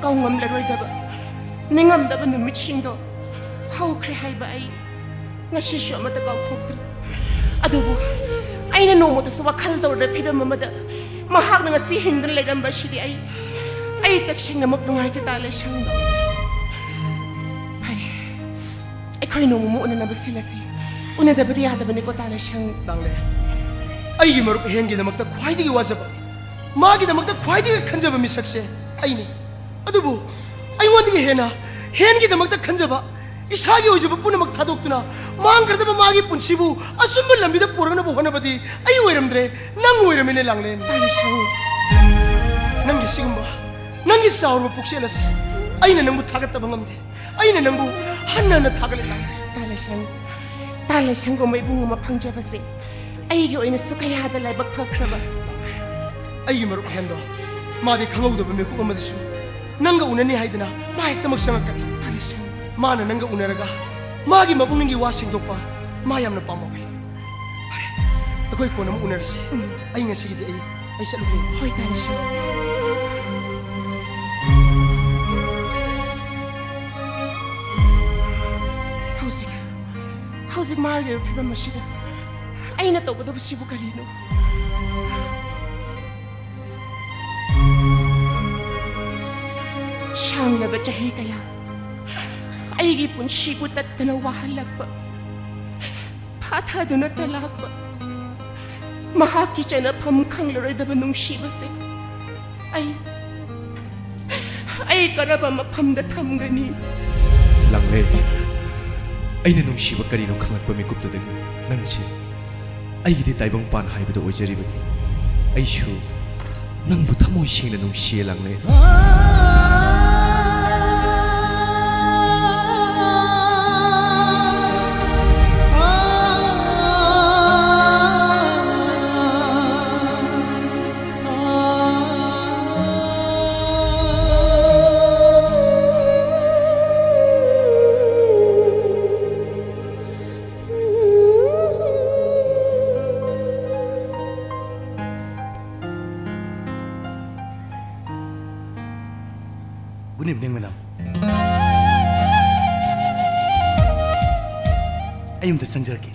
ꯀꯥꯎꯉꯝꯂꯔꯣꯏꯗꯕ ꯅꯤꯡꯉꯝꯗꯕ ꯅꯨꯃꯤꯠꯁꯤꯡꯗꯣ ꯍꯧꯈ꯭ꯔꯦ ꯍꯥꯏꯕ ꯑꯩ ꯉꯁꯤꯁꯨ ꯑꯃꯠꯇ ꯀꯥꯎꯊꯣꯛꯇ꯭ꯔꯤ꯫ ꯑꯗꯨꯕꯨ ꯑꯩꯅ ꯅꯣꯡꯃꯇꯁꯨ ꯋꯥꯈꯜ ꯇꯧꯔꯗ ꯐꯤꯕꯝ ꯑꯃꯗ ꯃꯍꯥꯛꯅ ꯉꯁꯤ ꯍꯤꯡꯗꯨꯅ ꯂꯩꯔꯝꯕ ꯑꯁꯤꯗꯤ ꯑꯩ, ꯑꯩ ꯇꯁꯦꯡꯅꯃꯛ ꯅꯨꯡꯉꯥꯏꯇꯦ, ꯇꯥꯂꯦꯁꯪ꯫ ꯐꯔꯦ, ꯑꯩꯈꯣꯏ ꯅꯣꯡꯃ ꯎꯅꯅꯕ ꯁꯤꯜꯂꯁꯤ꯫ ꯎꯅꯗꯕꯗꯤ ꯌꯥꯗꯕꯅꯤꯀꯣ, ꯇꯥꯂꯦꯁꯪ꯫ ꯂꯥꯡꯂꯦꯟ, ꯑꯩꯒꯤ ꯃꯔꯨꯞ ꯍꯦꯟꯒꯤꯗꯃꯛꯇ ꯈ꯭ꯋꯥꯏꯗꯒꯤ ꯋꯥꯖꯕ, ꯃꯥꯒꯤꯗꯃꯛꯇ ꯈ꯭ꯋꯥꯏꯗꯒꯤ ꯈꯟꯖꯕ ꯃꯤꯁꯛꯁꯦ ꯑꯩꯅꯤ꯫ ꯑꯗꯨꯕꯨ ꯑꯩꯉꯣꯟꯗꯒꯤ ꯍꯦꯟꯅ ꯍꯦꯟꯒꯤꯗꯃꯛꯇ ꯈꯟꯖꯕ, ꯏꯁꯥꯒꯤ ꯑꯣꯏꯖꯕ ꯄꯨꯝꯅꯃꯛ ꯊꯥꯗꯣꯛꯇꯨꯅ ꯃꯥꯡꯈ꯭ꯔꯗꯕ ꯃꯥꯒꯤ ꯄꯨꯟꯁꯤꯕꯨ ꯑꯆꯨꯝꯕ ꯂꯝꯕꯤꯗ ꯄꯨꯔꯛꯅꯕ ꯍꯣꯠꯅꯕꯗꯤ ꯑꯩ ꯑꯣꯏꯔꯝꯗ꯭ꯔꯦ, ꯅꯪ ꯑꯣꯏꯔꯝꯃꯤꯅꯦ, ꯂꯥꯡꯂꯦꯟ꯫ ꯇꯥꯂꯦꯁꯪ꯫ ꯅꯪꯒꯤ ꯁꯤꯒꯨꯝꯕ, ꯅꯪꯒꯤ ꯆꯥꯎꯔꯕ ꯄꯨꯛꯆꯦꯜ ꯑꯁꯤ ꯑꯩꯅ ꯅꯪꯕꯨ ꯊꯥꯒꯠꯇꯕ ꯉꯝꯗꯦ꯫ ꯑꯩꯅ ꯅꯪꯕꯨ ꯍꯟꯅ ꯍꯟꯅ ꯊꯥꯒꯠꯂꯦ, ꯂꯥꯡꯂꯩ꯫ ꯇꯥ ꯂꯩꯁꯪ, ꯇꯥ ꯂꯩꯁꯪꯒꯨꯝꯕ ꯏꯕꯨꯡ ꯑꯃ ꯐꯪꯖꯕꯁꯦ ꯑꯩꯒꯤ ꯑꯣꯏꯅꯁꯨ ꯀꯌꯥꯗ ꯂꯥꯏꯕꯛ ꯐꯈ꯭ꯔꯕ꯫ ꯑꯩꯒꯤ ꯃꯔꯨꯞ ꯑꯍꯦꯟꯗꯣ, ꯃꯥꯗꯤ ꯈꯪꯍꯧꯗꯕ ꯃꯤꯀꯨꯞ ꯑꯃꯗꯁꯨ ꯅꯪꯒ ꯎꯅꯅꯤ ꯍꯥꯏꯗꯅ ꯃꯥ ꯍꯦꯛꯇꯃꯛ ꯆꯪꯉꯛꯀꯅꯤ꯫ ꯇꯥ ꯂꯩꯁꯪ꯫ ꯃꯥꯅ ꯅꯪꯒ ꯎꯅꯔꯒ ꯃꯥꯒꯤ ꯃꯄꯨꯛꯅꯤꯡꯒꯤ ꯋꯥ ꯁꯦꯡꯗꯣꯛꯄ ꯃꯥ ꯌꯥꯝꯅ ꯄꯥꯝꯃꯛꯑꯦ꯫ ꯐꯔꯦ, ꯑꯩꯈꯣꯏ ꯀꯣꯟꯅ ꯑꯃꯨꯛ ꯎꯅꯔꯁꯤ꯫ ꯎꯝ꯫ ꯑꯩ ꯉꯁꯤꯒꯤꯗꯤ ꯑꯩ, ꯑꯩ ꯆꯠꯂꯨꯒꯦ꯫ ꯍꯣꯏ, ꯇꯥ ꯂꯩꯁꯪ꯫ ꯍꯧꯖꯤꯛ, ꯍꯧꯖꯤꯛ ꯃꯥꯒꯤ ꯑꯣꯏꯕ ꯐꯤꯕꯝ ꯑꯁꯤꯗ ꯑꯩꯅ ꯇꯧꯒꯗꯕꯁꯤꯕꯨ ꯀꯔꯤꯅꯣ? ꯁꯥꯡꯂꯕ ꯆꯍꯤ ꯀꯌꯥ ꯑꯩꯒꯤ ꯄꯨꯟꯁꯤꯕꯨ ꯇꯠꯇꯅ ꯋꯥꯍꯜꯂꯛꯄ, ꯐꯥꯊꯗꯨꯅꯇ ꯂꯥꯛꯄ ꯃꯍꯥꯛꯀꯤ ꯆꯅꯐꯝ ꯈꯪꯂꯔꯣꯏꯗꯕ ꯅꯨꯡꯁꯤꯕꯁꯦ ꯑꯩ, ꯑꯩ ꯀꯔꯝꯕ ꯃꯐꯝꯗ ꯊꯝꯒꯅꯤ? ꯂꯥꯡꯂꯩ, ꯑꯩꯅ ꯅꯨꯡꯁꯤꯕ ꯀꯔꯤꯅꯣ ꯈꯪꯂꯛꯄ ꯃꯤꯀꯨꯞꯇꯨꯗꯒꯤ ꯅꯪꯁꯤ ꯑꯩꯒꯤꯗꯤ ꯇꯥꯏꯕꯪꯄꯥꯟ ꯍꯥꯏꯕꯗꯨ ꯑꯣꯏꯖꯔꯤꯕꯅꯤ꯫ ꯑꯩꯁꯨ ꯅꯪꯕꯨ ꯊꯃꯣꯏ ꯁꯦꯡꯅ ꯅꯨꯡꯁꯤꯌꯦ, ꯂꯥꯡꯂꯩ꯫ Good evening, madam. ꯑꯩ ꯑꯝꯇ ꯆꯪꯖꯔꯛꯀꯦ꯫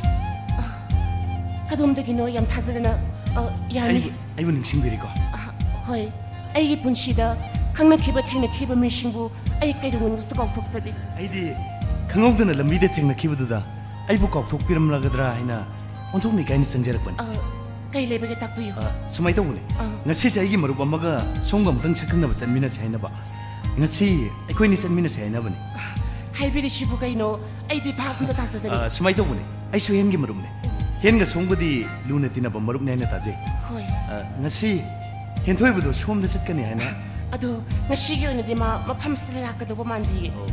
ꯀꯗꯣꯝꯗꯒꯤꯅꯣ? ꯌꯥꯝ ꯊꯥꯖꯗꯅ꯫ ꯑ, ꯌꯥꯅꯤ꯫ ꯑꯩꯕꯨ, ꯑꯩꯕꯨ ꯅꯤꯡꯁꯤꯡꯕꯤꯔꯤꯀꯣ? ꯑ, ꯍꯣꯏ꯫ ꯑꯩꯒꯤ ꯄꯨꯟꯁꯤꯗ ꯈꯪꯅꯈꯤꯕ ꯊꯦꯡꯅꯈꯤꯕ ꯃꯤꯁꯤꯡꯕꯨ ꯑꯩ ꯀꯩꯗꯧꯅꯨꯡꯗꯁꯨ ꯀꯥꯎꯊꯣꯛꯆꯗꯦ꯫ ꯑꯩꯗꯤ ꯈꯪꯍꯧꯗꯅ ꯂꯝꯕꯤꯗ ꯊꯦꯡꯅꯈꯤꯕꯗꯨꯗ ꯑꯩꯕꯨ ꯀꯥꯎꯊꯣꯛꯄꯤꯔꯝꯂꯒꯗ꯭ꯔꯥ ꯍꯥꯏꯅ ꯑꯣꯟꯊꯣꯛꯅ ꯏꯀꯥꯏꯅ ꯆꯪꯖꯔꯛꯄꯅꯤ꯫ ꯑ, ꯀꯩ ꯂꯩꯕꯒꯦ, ꯇꯥꯛꯄꯤꯌꯨ꯫ ꯑ, ꯁꯨꯃꯥꯏꯅ ꯇꯧꯕꯅꯦ꯫ ꯑ꯫ ꯉꯁꯤꯁꯦ ꯑꯩꯒꯤ ꯃꯔꯨꯞ ꯑꯃꯒ ꯁꯣꯝꯒ ꯑꯃꯨꯛꯇꯪ ꯁꯛꯈꯪꯅꯕ ꯆꯠꯃꯤꯟꯅꯁꯦ ꯍꯥꯏꯅꯕ꯫ ꯉꯁꯤ ꯑꯩꯈꯣꯏꯅꯤ ꯆꯠꯃꯤꯟꯅꯁꯦ ꯍꯥꯏꯅꯕꯅꯦ꯫ ꯍꯥꯏꯕꯤꯔꯤꯁꯤꯕꯨ ꯀꯩꯅꯣ? ꯑꯩꯗꯤ ꯚꯥꯞ ꯑꯝꯇ ꯇꯥꯖꯗꯔꯦ꯫ ꯑ, ꯁꯨꯃꯥꯏꯅ ꯇꯧꯕꯅꯦ, ꯑꯩꯁꯨ ꯍꯦꯟꯒꯤ ꯃꯔꯨꯞꯅꯦ꯫ ꯍꯦꯟꯒ ꯁꯣꯝꯒꯗꯤ ꯂꯨꯅ ꯇꯤꯟꯅꯕ ꯃꯔꯨꯞꯅꯦ ꯍꯥꯏꯅ ꯇꯥꯖꯩ꯫ ꯍꯣꯏ꯫ ꯑ, ꯉꯁꯤ ꯍꯦꯟꯊꯣꯏꯕꯗꯣ ꯁꯣꯝꯗ ꯆꯠꯀꯅꯤ ꯍꯥꯏꯅ ꯑꯗꯣ ꯉꯁꯤꯒꯤ ꯑꯣꯏꯅꯗꯤ ꯃꯥ ꯃꯐꯝꯁꯤꯗ ꯂꯥꯛꯀꯗꯧꯕ ꯃꯥꯟꯗꯤꯌꯦ꯫ ꯑꯣ,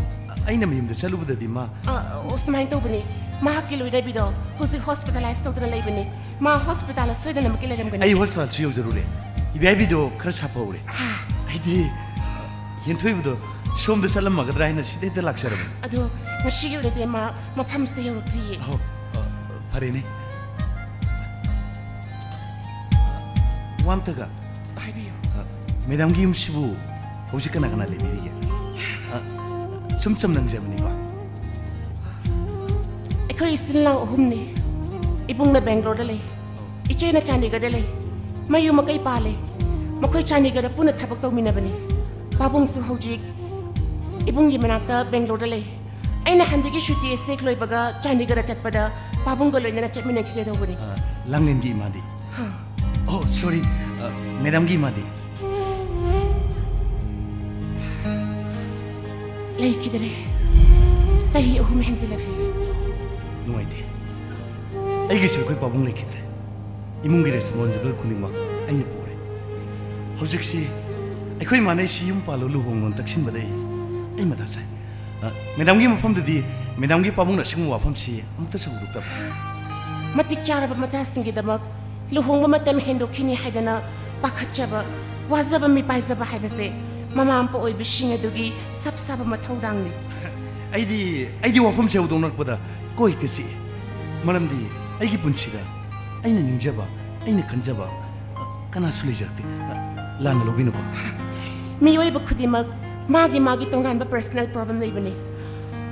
ꯑꯩꯅ ꯃꯌꯨꯝꯗ ꯆꯠꯂꯨꯕꯗꯗꯤ ꯃꯥ ꯑ, ꯑꯣ, ꯁꯨꯃꯥꯏꯅ ꯇꯧꯕꯅꯤ, ꯃꯍꯥꯛꯀꯤ ꯂꯣꯏꯅꯕꯤꯗꯣ ꯍꯧꯖꯤꯛ ꯍꯣꯁꯄꯤꯇꯥꯂꯥꯏꯁ ꯇꯧꯗꯅ ꯂꯩꯕꯅꯤ꯫ ꯃꯥ ꯍꯣꯁꯄꯤꯇꯥꯜꯗ ꯁꯣꯏꯗꯅꯃꯛꯀꯤ ꯂꯩꯔꯝꯒꯅꯤ꯫ ꯑꯩ ꯍꯣꯁꯄꯤꯇꯥꯜꯁꯨ ꯌꯧꯖꯔꯨꯔꯦ꯫ ꯏꯕꯥꯏꯕꯤꯗꯣ ꯈꯔ ꯁꯥꯐꯍꯧꯔꯦ꯫ ꯑꯩꯗꯤ ꯌꯦꯟꯊꯣꯏꯕꯗꯣ ꯁꯣꯝꯗ ꯆꯠꯂꯝꯃꯒꯗ꯭ꯔꯥ ꯍꯥꯏꯅ ꯁꯤꯗ ꯍꯦꯛꯇ ꯂꯥꯛꯆꯔꯕꯅꯤ꯫ ꯑꯗꯣ ꯉꯁꯤꯒꯤ ꯑꯣꯏꯅꯗꯤ ꯃꯥ ꯃꯐꯝꯁꯤꯗ ꯌꯧꯔꯛꯇ꯭ꯔꯤꯌꯦ꯫ ꯑꯍꯣ, ꯑ, ꯐꯔꯦꯅꯦ꯫ ꯋꯥ ꯑꯝꯇꯒ꯫ ꯍꯥꯏꯕꯤꯌꯨ꯫ ꯑ, ꯃꯦꯗꯥꯝꯒꯤ ꯌꯨꯝꯁꯤꯕꯨ ꯍꯧꯖꯤꯛ ꯀꯅꯥ ꯀꯅꯥ ꯂꯩꯕꯤꯔꯤꯒꯦ? ꯑ, ꯁꯨꯝ ꯆꯝꯅ ꯍꯪꯖꯕꯅꯤꯀꯣ꯫ ꯑꯩꯈꯣꯏ ꯏꯆꯤꯜ ꯏꯅꯥꯎ ꯑꯍꯨꯝꯅꯤ꯫ ꯏꯕꯨꯡꯅ ꯕꯦꯡꯒ꯭ꯂꯣꯔꯗ ꯂꯩ꯫ ꯏꯆꯦꯅ ꯆꯥꯟꯗꯤꯒꯔꯗ ꯂꯩ꯫ ꯃꯌꯨꯝ ꯃꯀꯩ ꯄꯥꯜꯂꯦ꯫ ꯃꯈꯣꯏ ꯆꯥꯟꯗꯤꯒꯔꯗ ꯄꯨꯟꯅ ꯊꯕꯛ ꯇꯧꯃꯤꯟꯅꯕꯅꯤ꯫ ꯄꯥꯕꯨꯡꯁꯨ ꯍꯧꯖꯤꯛ ꯏꯕꯨꯡꯒꯤ ꯃꯅꯥꯛꯇ ꯕꯦꯡꯒ꯭ꯂꯣꯔꯗ ꯂꯩ꯫ ꯑꯩꯅ ꯍꯟꯗꯛꯀꯤ ꯁꯨꯇꯤ ꯑꯁꯤ ꯍꯦꯛ ꯂꯣꯏꯕꯒ ꯆꯥꯟꯗꯤꯒꯔꯗ ꯆꯠꯄꯗ ꯄꯥꯕꯨꯡꯒ ꯂꯣꯏꯅꯅ ꯆꯠꯃꯤꯟꯅꯈꯤꯒꯗꯧꯕꯅꯤ꯫ ꯑ, ꯂꯥꯡꯂꯦꯟꯒꯤ ꯏꯃꯥꯗꯤ? ꯍꯥ꯫ ꯑꯣ, ꯁꯣꯔꯤ, ꯑ, ꯃꯦꯗꯥꯝꯒꯤ ꯏꯃꯥꯗꯤ? ꯂꯩꯈꯤꯗ꯭ꯔꯦ꯫ ꯆꯍꯤ ꯑꯍꯨꯝ ꯍꯦꯟꯖꯤꯜꯂꯛꯂꯦ꯫ ꯅꯨꯡꯉꯥꯏꯇꯦ꯫ ꯑꯩꯒꯤꯁꯨ ꯑꯩꯈꯣꯏ ꯄꯥꯕꯨꯡ ꯂꯩꯈꯤꯗ꯭ꯔꯦ꯫ ꯏꯃꯨꯡꯒꯤ ꯔꯦꯁꯄꯣꯟꯁꯤꯕꯜ ꯈꯨꯗꯤꯡꯃꯛ ꯑꯩꯅ ꯄꯨꯔꯦ꯫ ꯍꯧꯖꯤꯛꯁꯤ ꯑꯩꯈꯣꯏ ꯏꯃꯥꯅ ꯑꯩꯁꯤ ꯌꯨꯝ ꯄꯥꯜꯂꯣ, ꯂꯨꯍꯣꯡꯂꯣꯅ ꯇꯛꯁꯤꯟꯕꯗ ꯑꯩ, ꯑꯩ ꯃꯊꯥ ꯁꯥꯏ꯫ ꯑ, ꯃꯦꯗꯥꯝꯒꯤ ꯃꯐꯝꯗꯗꯤ ꯃꯦꯗꯥꯝꯒꯤ ꯄꯥꯕꯨꯡꯅ ꯑꯁꯤꯒꯨꯝꯕ ꯋꯥꯐꯝꯁꯤ ꯑꯃꯨꯛꯇꯁꯨ ꯍꯧꯗꯣꯛꯇꯕ꯭ꯔꯥ? ꯃꯇꯤꯛ ꯆꯥꯔꯕ ꯃꯆꯥꯁꯤꯡꯒꯤꯗꯃꯛ ꯂꯨꯍꯣꯡꯕ ꯃꯇꯝ ꯍꯦꯟꯗꯣꯛꯈꯤꯅꯤ ꯍꯥꯏꯗꯅ ꯄꯥꯈꯠꯆꯕ, ꯋꯥꯖꯕ ꯃꯤꯄꯥꯏꯖꯕ ꯍꯥꯏꯕꯁꯦ ꯃꯃꯥ ꯃꯄꯥ ꯑꯣꯏꯕꯁꯤꯡ ꯑꯗꯨꯒꯤ ꯁꯞ ꯁꯥꯕ ꯃꯊꯧꯗꯥꯡꯅꯤ꯫ ꯑꯩꯗꯤ, ꯑꯩꯗꯤ ꯋꯥꯐꯝꯁꯦ ꯍꯧꯗꯣꯛꯅꯔꯛꯄꯗ ꯀꯣꯛ ꯍꯦꯛꯇ ꯆꯤꯛꯏ꯫ ꯃꯔꯝꯗꯤ ꯑꯩꯒꯤ ꯄꯨꯟꯁꯤꯗ ꯑꯩꯅ ꯅꯤꯡꯖꯕ, ꯑꯩꯅ ꯈꯟꯖꯕ, ꯑ, ꯀꯅꯥꯁꯨ ꯂꯩꯖꯔꯛꯇꯦ꯫ ꯑ, ꯂꯥꯟꯅ ꯂꯧꯕꯤꯅꯨꯀꯣ꯫ ꯃꯤꯑꯣꯏꯕ ꯈꯨꯗꯤꯡꯃꯛ ꯃꯥꯒꯤ ꯃꯥꯒꯤ ꯇꯣꯉꯥꯟꯕ ꯄꯔꯁꯅꯦꯜ ꯄ꯭ꯔꯣꯕ꯭ꯂꯦꯝ ꯂꯩꯕꯅꯤ꯫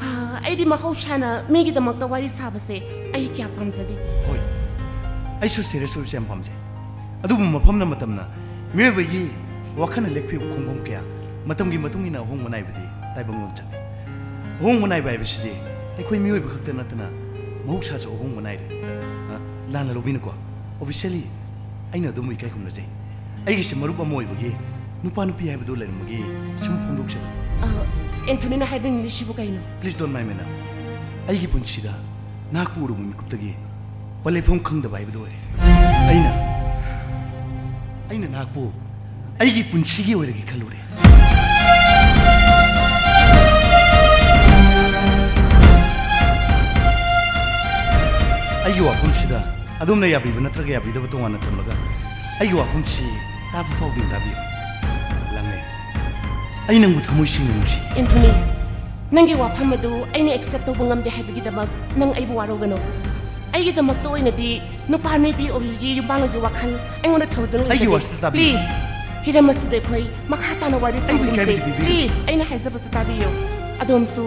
ꯑ, ꯑꯩꯗꯤ ꯃꯍꯧꯁꯥꯅ ꯃꯤꯒꯤꯗꯃꯛꯇ ꯋꯥꯔꯤ ꯁꯥꯕꯁꯦ ꯑꯩ ꯀꯌꯥ ꯄꯥꯝꯖꯗꯦ꯫ ꯍꯣꯏ, ꯑꯩꯁꯨ ꯁꯦꯔꯤꯌꯁ ꯑꯣꯏꯕꯁꯦ ꯌꯥꯝ ꯄꯥꯝꯖꯩ꯫ ꯑꯗꯨꯕꯨ ꯃꯐꯝꯅ ꯃꯇꯝꯅ ꯃꯤꯑꯣꯏꯕꯒꯤ ꯋꯥꯈꯜꯅ ꯂꯦꯞꯈꯤꯕ ꯈꯣꯡꯐꯝ ꯀꯌꯥ ꯃꯇꯝꯒꯤ ꯃꯇꯨꯡ ꯏꯟꯅ ꯑꯍꯣꯡꯕ ꯅꯥꯏꯕꯗꯤ ꯇꯥꯏꯕꯪ ꯉꯝꯗꯦ꯫ ꯑꯍꯣꯡꯕ ꯅꯥꯏꯕ ꯍꯥꯏꯕꯁꯤꯗꯤ ꯑꯩꯈꯣꯏ ꯃꯤꯑꯣꯏꯕ ꯈꯛꯇ ꯅꯠꯇꯅ ꯃꯍꯧꯁꯥꯁꯨ ꯑꯍꯣꯡꯕ ꯅꯥꯏꯔꯦ꯫ ꯑ, ꯂꯥꯟꯅ ꯂꯧꯕꯤꯅꯨꯀꯣ꯫ ꯑꯣꯐꯤꯁꯤꯌꯦꯜꯂꯤ ꯑꯩꯅ ꯑꯗꯣꯝꯕꯨ ꯏꯀꯥꯏ ꯈꯨꯝꯅꯖꯩ꯫ ꯑꯩꯒꯤꯁꯦ ꯃꯔꯨꯞ ꯑꯃ ꯑꯣꯏꯕꯒꯤ ꯅꯨꯄꯥ ꯅꯨꯄꯤ ꯍꯥꯏꯕꯗꯨ ꯂꯩꯔꯝꯕꯒꯤ ꯁꯨꯝ ꯐꯣꯡꯗꯣꯛꯆꯕꯅꯤ꯫ ꯑ, ꯑꯦꯟꯊꯣꯅꯤꯅ ꯍꯥꯏꯕꯤꯅꯤꯡꯂꯤꯁꯤꯕꯨ ꯀꯩꯅꯣ? Please don't mind, madam. ꯑꯩꯒꯤ ꯄꯨꯟꯁꯤꯗ ꯅꯍꯥꯛꯄꯨ ꯎꯔꯨꯕ ꯃꯤꯀꯨꯞꯇꯒꯤ ꯄꯟꯂꯦꯞꯐꯝ ꯈꯪꯗꯕ ꯍꯥꯏꯕꯗꯨ ꯑꯣꯏꯔꯦ꯫ ꯑꯩꯅ, ꯑꯩꯅ ꯅꯍꯥꯛꯄꯨ ꯑꯩꯒꯤ ꯄꯨꯟꯁꯤꯒꯤ ꯑꯣꯏꯔꯒꯦ ꯈꯜꯂꯨꯔꯦ꯫ ꯑꯩꯒꯤ ꯋꯥꯐꯝꯁꯤꯗ ꯑꯗꯣꯝꯅ ꯌꯥꯕꯤꯕ ꯅꯠꯇ꯭ꯔꯒ ꯌꯥꯕꯤꯗꯕ ꯇꯣꯉꯥꯟꯅ ꯊꯝꯂꯒ, ꯑꯩꯒꯤ ꯋꯥꯐꯝꯁꯤ ꯇꯥꯕ ꯐꯥꯎꯗꯨꯅ ꯇꯥꯕꯤꯌꯨ꯫ ꯂꯥꯡꯂꯦꯟ, ꯑꯩ ꯅꯪꯕꯨ ꯊꯃꯣꯏ ꯁꯦꯡꯅ ꯅꯨꯡꯁꯤ꯫ ꯑꯦꯟꯊꯣꯅꯤ, ꯅꯪꯒꯤ ꯋꯥꯐꯝ ꯑꯗꯨ ꯑꯩꯅ accept ꯇꯧꯕ ꯉꯝꯗꯦ ꯍꯥꯏꯕꯒꯤꯗꯃꯛ ꯅꯪ ꯑꯩꯕꯨ ꯋꯥꯔꯧꯒꯅꯨ꯫ ꯑꯩꯒꯤꯗꯃꯛꯇ ꯑꯣꯏꯅꯗꯤ ꯅꯨꯄꯥ ꯅꯨꯄꯤ ꯑꯣꯏꯕꯒꯤ ꯌꯨꯝꯕꯥꯡꯒꯤ ꯋꯥꯈꯜ ꯑꯩꯉꯣꯟꯗ ꯊꯧꯗꯨꯅ ꯑꯩꯒꯤ ꯂꯩꯖꯗꯦ꯫ ꯋꯥꯁꯤꯗ ꯇꯥꯕꯤꯌꯨ꯫ Please, ꯍꯤꯔꯝ ꯑꯁꯤꯗ ꯑꯩꯈꯣꯏ ꯃꯈꯥ ꯇꯥꯅ ꯋꯥꯔꯤ ꯑꯩꯕꯨ ꯁꯥꯕꯒꯨꯝꯁꯦ꯫ ꯏꯀꯥꯏꯕꯗꯤ ꯄꯤꯕꯤꯒꯅꯨ꯫ Please, ꯑꯩꯅ ꯍꯥꯏꯖꯕꯁꯤ ꯇꯥꯕꯤꯌꯨ꯫ ꯑꯗꯣꯝꯁꯨ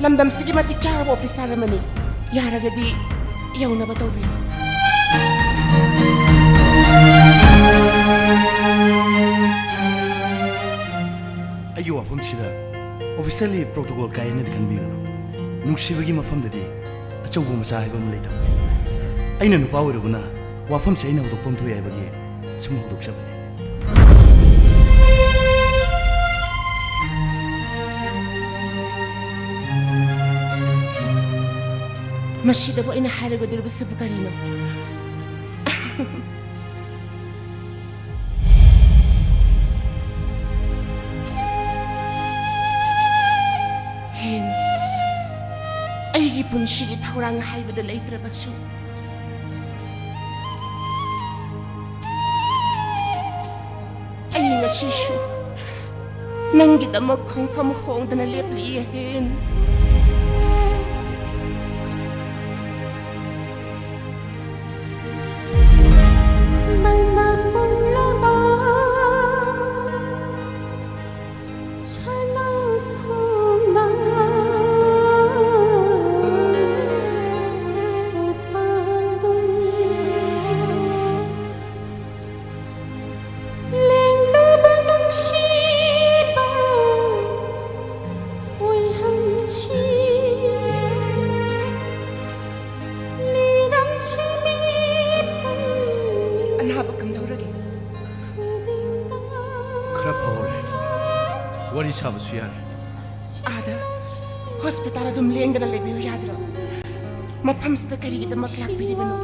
ꯂꯝꯗꯝꯁꯤꯒꯤ ꯃꯇꯤꯛ ꯆꯥꯔꯕ officer ꯑꯃꯅꯤ꯫ ꯌꯥꯔꯒꯗꯤ ꯌꯧꯅꯕ ꯇꯧꯕꯤꯌꯨ꯫ ꯑꯩꯒꯤ ꯋꯥꯐꯝꯁꯤꯗ officially protocol ꯀꯥꯏ ꯍꯥꯏꯅꯗꯤ ꯈꯟꯕꯤꯒꯅꯨ꯫ ꯅꯨꯡꯁꯤꯕꯒꯤ ꯃꯐꯝꯗꯗꯤ ꯑꯆꯧꯕ ꯃꯆꯥ ꯍꯥꯏꯕ ꯑꯃ ꯂꯩꯇꯕꯅꯤ꯫ ꯑꯩꯅ ꯅꯨꯄꯥ ꯑꯣꯏꯔꯨꯕꯅ ꯋꯥꯐꯝꯁꯦ ꯑꯩꯅ ꯍꯧꯗꯣꯛꯐꯝ ꯊꯣꯛꯏ ꯍꯥꯏꯕꯒꯤ ꯁꯨꯝ ꯍꯧꯗꯣꯛꯆꯕꯅꯤ꯫ ꯃꯁꯤꯗꯕꯨ ꯑꯩꯅ ꯍꯥꯏꯔꯒꯗꯧꯔꯤꯕꯁꯤꯕꯨ ꯀꯔꯤꯅꯣ? ꯍꯦꯟ, ꯑꯩꯒꯤ ꯄꯨꯟꯁꯤꯒꯤ ꯊꯧꯔꯥꯡ ꯍꯥꯏꯕꯗꯨ ꯂꯩꯇ꯭ꯔꯕꯁꯨ, ꯑꯩ ꯉꯁꯤꯁꯨ ꯅꯪꯒꯤꯗꯃꯛ ꯈꯣꯡꯐꯝ ꯍꯣꯡꯗꯅ ꯂꯦꯞꯂꯤ, ꯍꯦꯟ꯫ ꯃꯩꯅꯥ ꯄꯨꯝꯂꯕ ꯁꯅꯥ ꯈꯣꯡꯅ ꯎꯄꯥꯜꯗꯨꯅ ꯂꯦꯡꯗꯕ ꯅꯨꯡꯁꯤꯕ ꯑꯣꯏꯍꯟꯁꯤ꯫ ꯂꯤꯔꯝꯁꯤ ꯃꯤꯄꯨꯝ ꯑꯅꯥꯕ ꯀꯝꯗꯧꯔꯒꯦ? ꯈꯨꯗꯤꯡꯗ ꯈꯔ ꯐꯍꯧꯔꯦ꯫ ꯋꯥꯔꯤ ꯁꯥꯕꯁꯨ ꯌꯥꯔꯦ꯫ ꯑꯥꯗ hospital ꯑꯗꯨꯝ ꯂꯦꯡꯗꯅ ꯂꯩꯕꯤꯌꯨ ꯌꯥꯗ꯭ꯔꯣ? ꯃꯐꯝꯁꯤꯗ ꯀꯔꯤꯒꯤꯗꯃꯛ ꯂꯥꯛꯄꯤꯔꯤꯕꯅꯣ?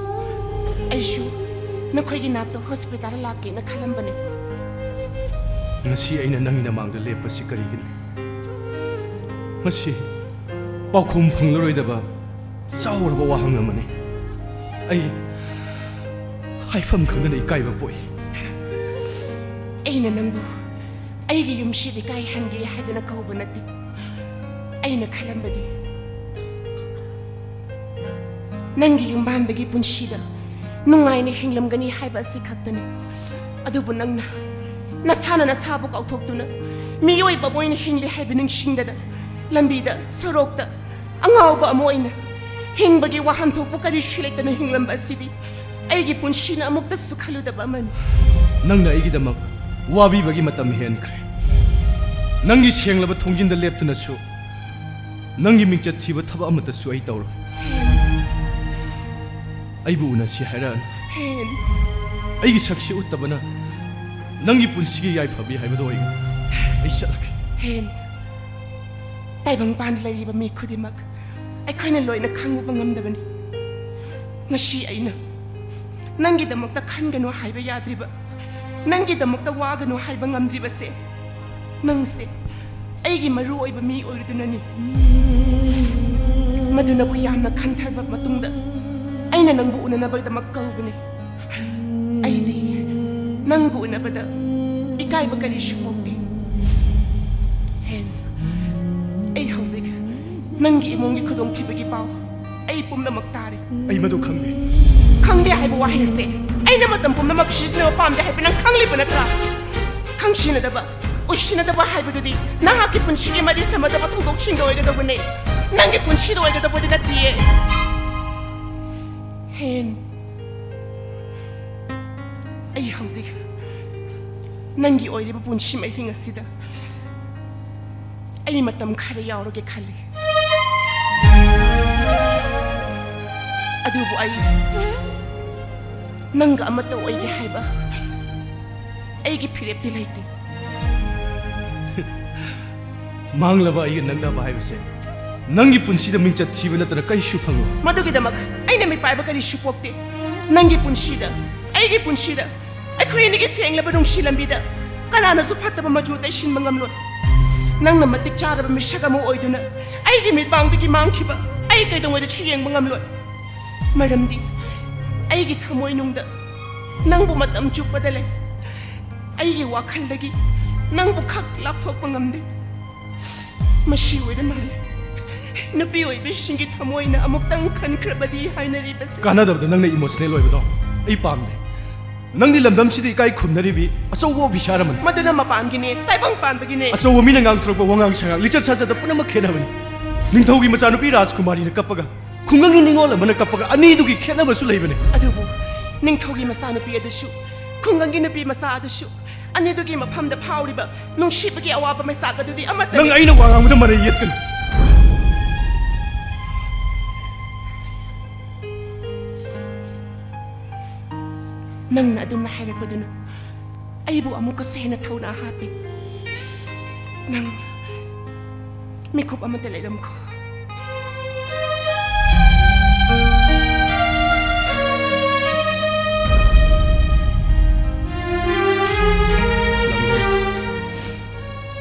ꯑꯩꯁꯨ ꯅꯈꯣꯏꯒꯤ ꯅꯥꯛꯇ hospital ꯂꯥꯛꯀꯦꯅ ꯈꯜꯂꯝꯕꯅꯦ꯫ ꯉꯁꯤ ꯑꯩꯅ ꯅꯪꯒꯤ ꯅꯃꯥꯡꯗ ꯂꯦꯞꯄꯁꯤ ꯀꯔꯤꯒꯤꯅꯣ? ꯃꯁꯤ ꯄꯥꯎꯈꯨꯝ ꯐꯪꯂꯔꯣꯏꯗꯕ ꯆꯥꯎꯔꯕ ꯋꯥꯍꯪ ꯑꯃꯅꯤ꯫ ꯑꯩ ꯍꯥꯏꯐꯝ ꯈꯪꯗꯅ ꯏꯀꯥꯏꯕ ꯄꯣꯛꯏ꯫ ꯑꯩꯅ ꯅꯪꯕꯨ ꯑꯩꯒꯤ ꯌꯨꯝꯁꯤꯗ ꯏꯀꯥꯏꯍꯟꯒꯦ ꯍꯥꯏꯗꯅ ꯀꯧꯕ ꯅꯠꯇꯦ꯫ ꯑꯩꯅ ꯈꯜꯂꯝꯕꯗꯤ ꯅꯪꯒꯤ ꯌꯨꯝꯕꯥꯟꯕꯒꯤ ꯄꯨꯟꯁꯤꯗ ꯅꯨꯡꯉꯥꯏꯅ ꯍꯤꯡꯂꯝꯒꯅꯤ ꯍꯥꯏꯕ ꯑꯁꯤ ꯈꯛꯇꯅꯤ꯫ ꯑꯗꯨꯕꯨ ꯅꯪꯅ ꯅꯁꯥꯅ ꯅꯁꯥꯕꯨ ꯀꯥꯎꯊꯣꯛꯇꯨꯅ ꯃꯤꯑꯣꯏꯕ ꯑꯃ ꯑꯣꯏꯅ ꯍꯤꯡꯂꯤ ꯍꯥꯏꯕ ꯅꯤꯡꯁꯤꯡꯗꯅ ꯂꯝꯕꯤꯗ, ꯁꯣꯔꯣꯛꯇ ꯑꯉꯥꯎꯕ ꯑꯃ ꯑꯣꯏꯅ ꯍꯤꯡꯕꯒꯤ ꯋꯥꯍꯟꯊꯣꯛꯄꯨ ꯀꯔꯤꯁꯨ ꯂꯩꯇꯅ ꯍꯤꯡꯂꯝꯕ ꯑꯁꯤꯗꯤ ꯑꯩꯒꯤ ꯄꯨꯟꯁꯤꯅ ꯑꯃꯨꯛꯇꯁꯨ ꯈꯜꯂꯨꯗꯕ ꯑꯃꯅꯤ꯫ ꯅꯪꯅ ꯑꯩꯒꯤꯗꯃꯛ ꯋꯥꯕꯤꯕꯒꯤ ꯃꯇꯝ ꯍꯦꯟꯈ꯭ꯔꯦ꯫ ꯅꯪꯒꯤ ꯁꯦꯡꯂꯕ ꯊꯣꯡꯖꯤꯟꯗ ꯂꯦꯞꯇꯨꯅꯁꯨ ꯅꯪꯒꯤ ꯃꯤꯡꯆꯠ ꯊꯤꯕ ꯊꯕꯛ ꯑꯃꯠꯇꯁꯨ ꯑꯩ ꯇꯧꯔꯣꯏ꯫ ꯑꯩꯕꯨ ꯎꯅꯁꯤ ꯍꯥꯏꯔꯛꯑꯅꯨ꯫ ꯍꯦꯟ꯫ ꯑꯩꯒꯤ ꯁꯛꯁꯤ ꯎꯠꯇꯕꯅ ꯅꯪꯒꯤ ꯄꯨꯟꯁꯤꯒꯤ ꯌꯥꯏꯐꯕꯤ ꯍꯥꯏꯕꯗꯣ ꯑꯣꯏꯒꯅꯤ꯫ ꯑꯩ ꯆꯠꯂꯒꯦ꯫ ꯍꯦꯟ꯫ ꯇꯥꯏꯕꯪꯄꯥꯟꯗ ꯂꯩꯔꯤꯕ ꯃꯤ ꯈꯨꯗꯤꯡꯃꯛ ꯑꯩꯈꯣꯏꯅ ꯂꯣꯏꯅ ꯈꯪꯉꯨꯕ ꯉꯝꯗꯕꯅꯤ꯫ ꯉꯁꯤ ꯑꯩꯅ ꯅꯪꯒꯤꯗꯃꯛꯇ ꯈꯟꯒꯅꯨ ꯍꯥꯏꯕ ꯌꯥꯗ꯭ꯔꯤꯕ, ꯅꯪꯒꯤꯗꯃꯛꯇ ꯋꯥꯒꯅꯨ ꯍꯥꯏꯕ ꯉꯝꯗ꯭ꯔꯤꯕꯁꯦ ꯅꯪꯁꯦ ꯑꯩꯒꯤ ꯃꯔꯨ ꯑꯣꯏꯕ ꯃꯤ ꯑꯣꯏꯔꯨꯗꯨꯅꯅꯤ꯫ ꯃꯗꯨꯅꯕꯨ ꯌꯥꯝꯅ ꯈꯟꯊꯔꯕ ꯃꯇꯨꯡꯗ ꯑꯩꯅ ꯅꯪꯕꯨ ꯎꯅꯅꯕꯒꯤꯗꯃꯛ ꯀꯧꯕꯅꯤ꯫ ꯑꯩꯗꯤ ꯅꯪꯕꯨ ꯎꯅꯕꯗ ꯏꯀꯥꯏꯕ ꯀꯔꯤꯁꯨ ꯄꯣꯛꯇꯦ꯫ ꯍꯦꯟ, ꯑꯩ ꯍꯧꯖꯤꯛ ꯅꯪꯒꯤ ꯏꯃꯨꯡꯒꯤ ꯈꯨꯗꯣꯡꯊꯤꯕꯒꯤ ꯄꯥꯎ ꯑꯩ ꯄꯨꯝꯅꯃꯛ ꯇꯥꯔꯦ꯫ ꯑꯩ ꯃꯗꯨ ꯈꯪꯗꯦ꯫ ꯈꯪꯗꯦ ꯍꯥꯏꯕ ꯋꯥꯍꯩ ꯑꯁꯦ ꯑꯩꯅ ꯃꯇꯝ ꯄꯨꯝꯅꯃꯛ ꯁꯤꯖꯤꯟꯅꯕ ꯄꯥꯝꯗꯦ ꯍꯥꯏꯕ ꯅꯪ ꯈꯪꯂꯤꯕ ꯅꯠꯇ꯭ꯔꯥ? ꯈꯪꯁꯤꯟꯅꯗꯕ, ꯎꯁꯤꯟꯅꯗꯕ ꯍꯥꯏꯕꯗꯨꯗꯤ ꯅꯍꯥꯛꯀꯤ ꯄꯨꯟꯁꯤꯒꯤ ꯃꯔꯤ ꯁꯝꯅꯗꯕ ꯊꯧꯗꯣꯛꯁꯤꯡꯗ ꯑꯣꯏꯒꯗꯧꯕꯅꯦ꯫ ꯅꯪꯒꯤ ꯄꯨꯟꯁꯤꯗ ꯑꯣꯏꯒꯗꯧꯕꯗꯤ ꯅꯠꯇꯤꯌꯦ꯫ ꯍꯦꯟ, ꯑꯩ ꯍꯧꯖꯤꯛ ꯅꯪꯒꯤ ꯑꯣꯏꯔꯤꯕ ꯄꯨꯟꯁꯤ ꯃꯍꯤꯡ ꯑꯁꯤꯗ ꯑꯩ ꯃꯇꯝ ꯈꯔ ꯌꯥꯎꯔꯒꯦ ꯈꯜꯂꯤ꯫ ꯑꯗꯨꯕꯨ ꯑꯩ ꯅꯪꯒ ꯑꯃꯠꯇ ꯑꯣꯏꯒꯦ ꯍꯥꯏꯕ ꯑꯩꯒꯤ ꯐꯤꯔꯦꯞꯇꯤ ꯂꯩꯇꯦ꯫ ꯃꯥꯡꯂꯕ ꯑꯩꯒ ꯅꯛꯅꯕ ꯍꯥꯏꯕꯁꯦ ꯅꯪꯒꯤ ꯄꯨꯟꯁꯤꯗ ꯃꯤꯡꯆꯠ ꯊꯤꯕ ꯅꯠꯇꯅ ꯀꯔꯤꯁꯨ ꯐꯪꯂꯣꯏ꯫ ꯃꯗꯨꯒꯤꯗꯃꯛ ꯑꯩꯅ ꯃꯤꯄꯥꯏꯕ ꯀꯔꯤꯁꯨ ꯄꯣꯛꯇꯦ꯫ ꯅꯪꯒꯤ ꯄꯨꯟꯁꯤꯗ, ꯑꯩꯒꯤ ꯄꯨꯟꯁꯤꯗ, ꯑꯩꯈꯣꯏ ꯑꯅꯤꯒꯤ ꯁꯦꯡꯂꯕ ꯅꯨꯡꯁꯤ ꯂꯝꯕꯤꯗ ꯀꯅꯥꯅꯁꯨ ꯐꯠꯇꯕ ꯃꯆꯨ ꯇꯩꯁꯤꯟꯕ ꯉꯝꯂꯣꯏ꯫ ꯅꯪꯅ ꯃꯇꯤꯛ ꯆꯥꯔꯕ ꯃꯤꯁꯛ ꯑꯃ ꯑꯣꯏꯗꯨꯅ ꯑꯩꯒꯤ ꯃꯤꯠꯃꯥꯡꯗꯒꯤ ꯃꯥꯡꯈꯤꯕ ꯑꯩ ꯀꯩꯗꯧꯉꯩꯗꯁꯨ ꯌꯦꯡꯕ ꯉꯝꯂꯣꯏ꯫ ꯃꯔꯝꯗꯤ ꯑꯩꯒꯤ ꯊꯃꯣꯏꯅꯨꯡꯗ ꯅꯪꯕꯨ ꯃꯇꯝ ꯆꯨꯞꯄꯗ ꯂꯩ꯫ ꯑꯩꯒꯤ ꯋꯥꯈꯜꯗꯒꯤ ꯅꯪꯕꯨ ꯈꯛ ꯂꯥꯞꯊꯣꯛꯄ ꯉꯝꯗꯦ꯫ ꯃꯁꯤ ꯑꯣꯏꯔ ꯃꯥꯜꯂꯦ ꯅꯨꯄꯤ ꯑꯣꯏꯕꯤꯁꯤꯡꯒꯤ ꯊꯃꯣꯏꯅ ꯑꯃꯨꯛꯇꯪ ꯈꯟꯈ꯭ꯔꯕꯗꯤ ꯍꯥꯏꯅꯔꯤꯕꯁꯦ꯫ ꯀꯥꯟꯅꯗꯕꯗ ꯅꯪꯅ ꯏꯃꯣꯁꯅꯦꯜ ꯑꯣꯏꯕꯗꯣ ꯑꯩ ꯄꯥꯝꯗꯦ꯫ ꯅꯪꯗꯤ ꯂꯝꯗꯝꯁꯤꯗ ꯏꯀꯥꯏ ꯈꯨꯝꯅꯔꯤꯕꯤ ꯑꯆꯧꯕ ꯑꯣꯐꯤꯁꯥꯔ ꯑꯃꯅꯤ꯫ ꯃꯗꯨꯅ ꯃꯄꯥꯟꯒꯤꯅꯦ, ꯇꯥꯏꯕꯪ ꯄꯥꯟꯕꯒꯤꯅꯦ꯫ ꯑꯆꯧꯕ ꯃꯤꯅ ꯉꯥꯡꯊꯣꯔꯛꯄ ꯋꯥꯉꯥꯡ ꯁꯉꯥꯡ, ꯂꯤꯆꯠ ꯁꯥꯖꯠꯇ ꯄꯨꯝꯅꯃꯛ ꯈꯦꯠꯅꯕꯅꯤ꯫ ꯅꯤꯡꯊꯧꯒꯤ ꯃꯆꯥꯅꯨꯄꯤ ꯔꯥꯖꯀꯨꯃꯥꯔꯤꯅ ꯀꯞꯄꯒ, ꯈꯨꯡꯒꯪꯒꯤ ꯅꯤꯉꯣꯜ ꯑꯃꯅ ꯀꯞꯄꯒ, ꯑꯅꯤꯗꯨꯒꯤ ꯈꯦꯠꯅꯕꯁꯨ ꯂꯩꯕꯅꯤ꯫ ꯑꯗꯨꯕꯨ ꯅꯤꯡꯊꯧꯒꯤ ꯃꯆꯥꯅꯨꯄꯤ ꯑꯗꯨꯁꯨ, ꯈꯨꯡꯒꯪꯒꯤ ꯅꯨꯄꯤ ꯃꯆꯥ ꯑꯗꯨꯁꯨ, ꯑꯅꯤꯗꯨꯒꯤ ꯃꯐꯝꯗ ꯐꯥꯎꯔꯤꯕ ꯅꯨꯡꯁꯤꯕꯒꯤ ꯑꯋꯥꯕ ꯃꯩꯆꯥꯛ ꯑꯗꯨꯗꯤ ꯑꯃꯠꯇꯅꯤ꯫ ꯅꯪ ꯑꯩꯅ ꯋꯥ ꯉꯥꯡꯕꯗ ꯃꯔꯩ ꯌꯦꯠꯀꯅꯨ꯫ ꯅꯪꯅ ꯑꯗꯨꯝꯅ ꯍꯥꯏꯔꯛꯄꯗꯨꯅ ꯑꯩꯕꯨ ꯑꯃꯨꯛꯀꯁꯨ ꯍꯦꯟꯅ ꯊꯧꯅꯥ ꯍꯥꯞꯄꯤ꯫ ꯅꯪ ꯃꯤꯀꯨꯞ ꯑꯃꯇ ꯂꯩꯔꯝꯈꯣ꯫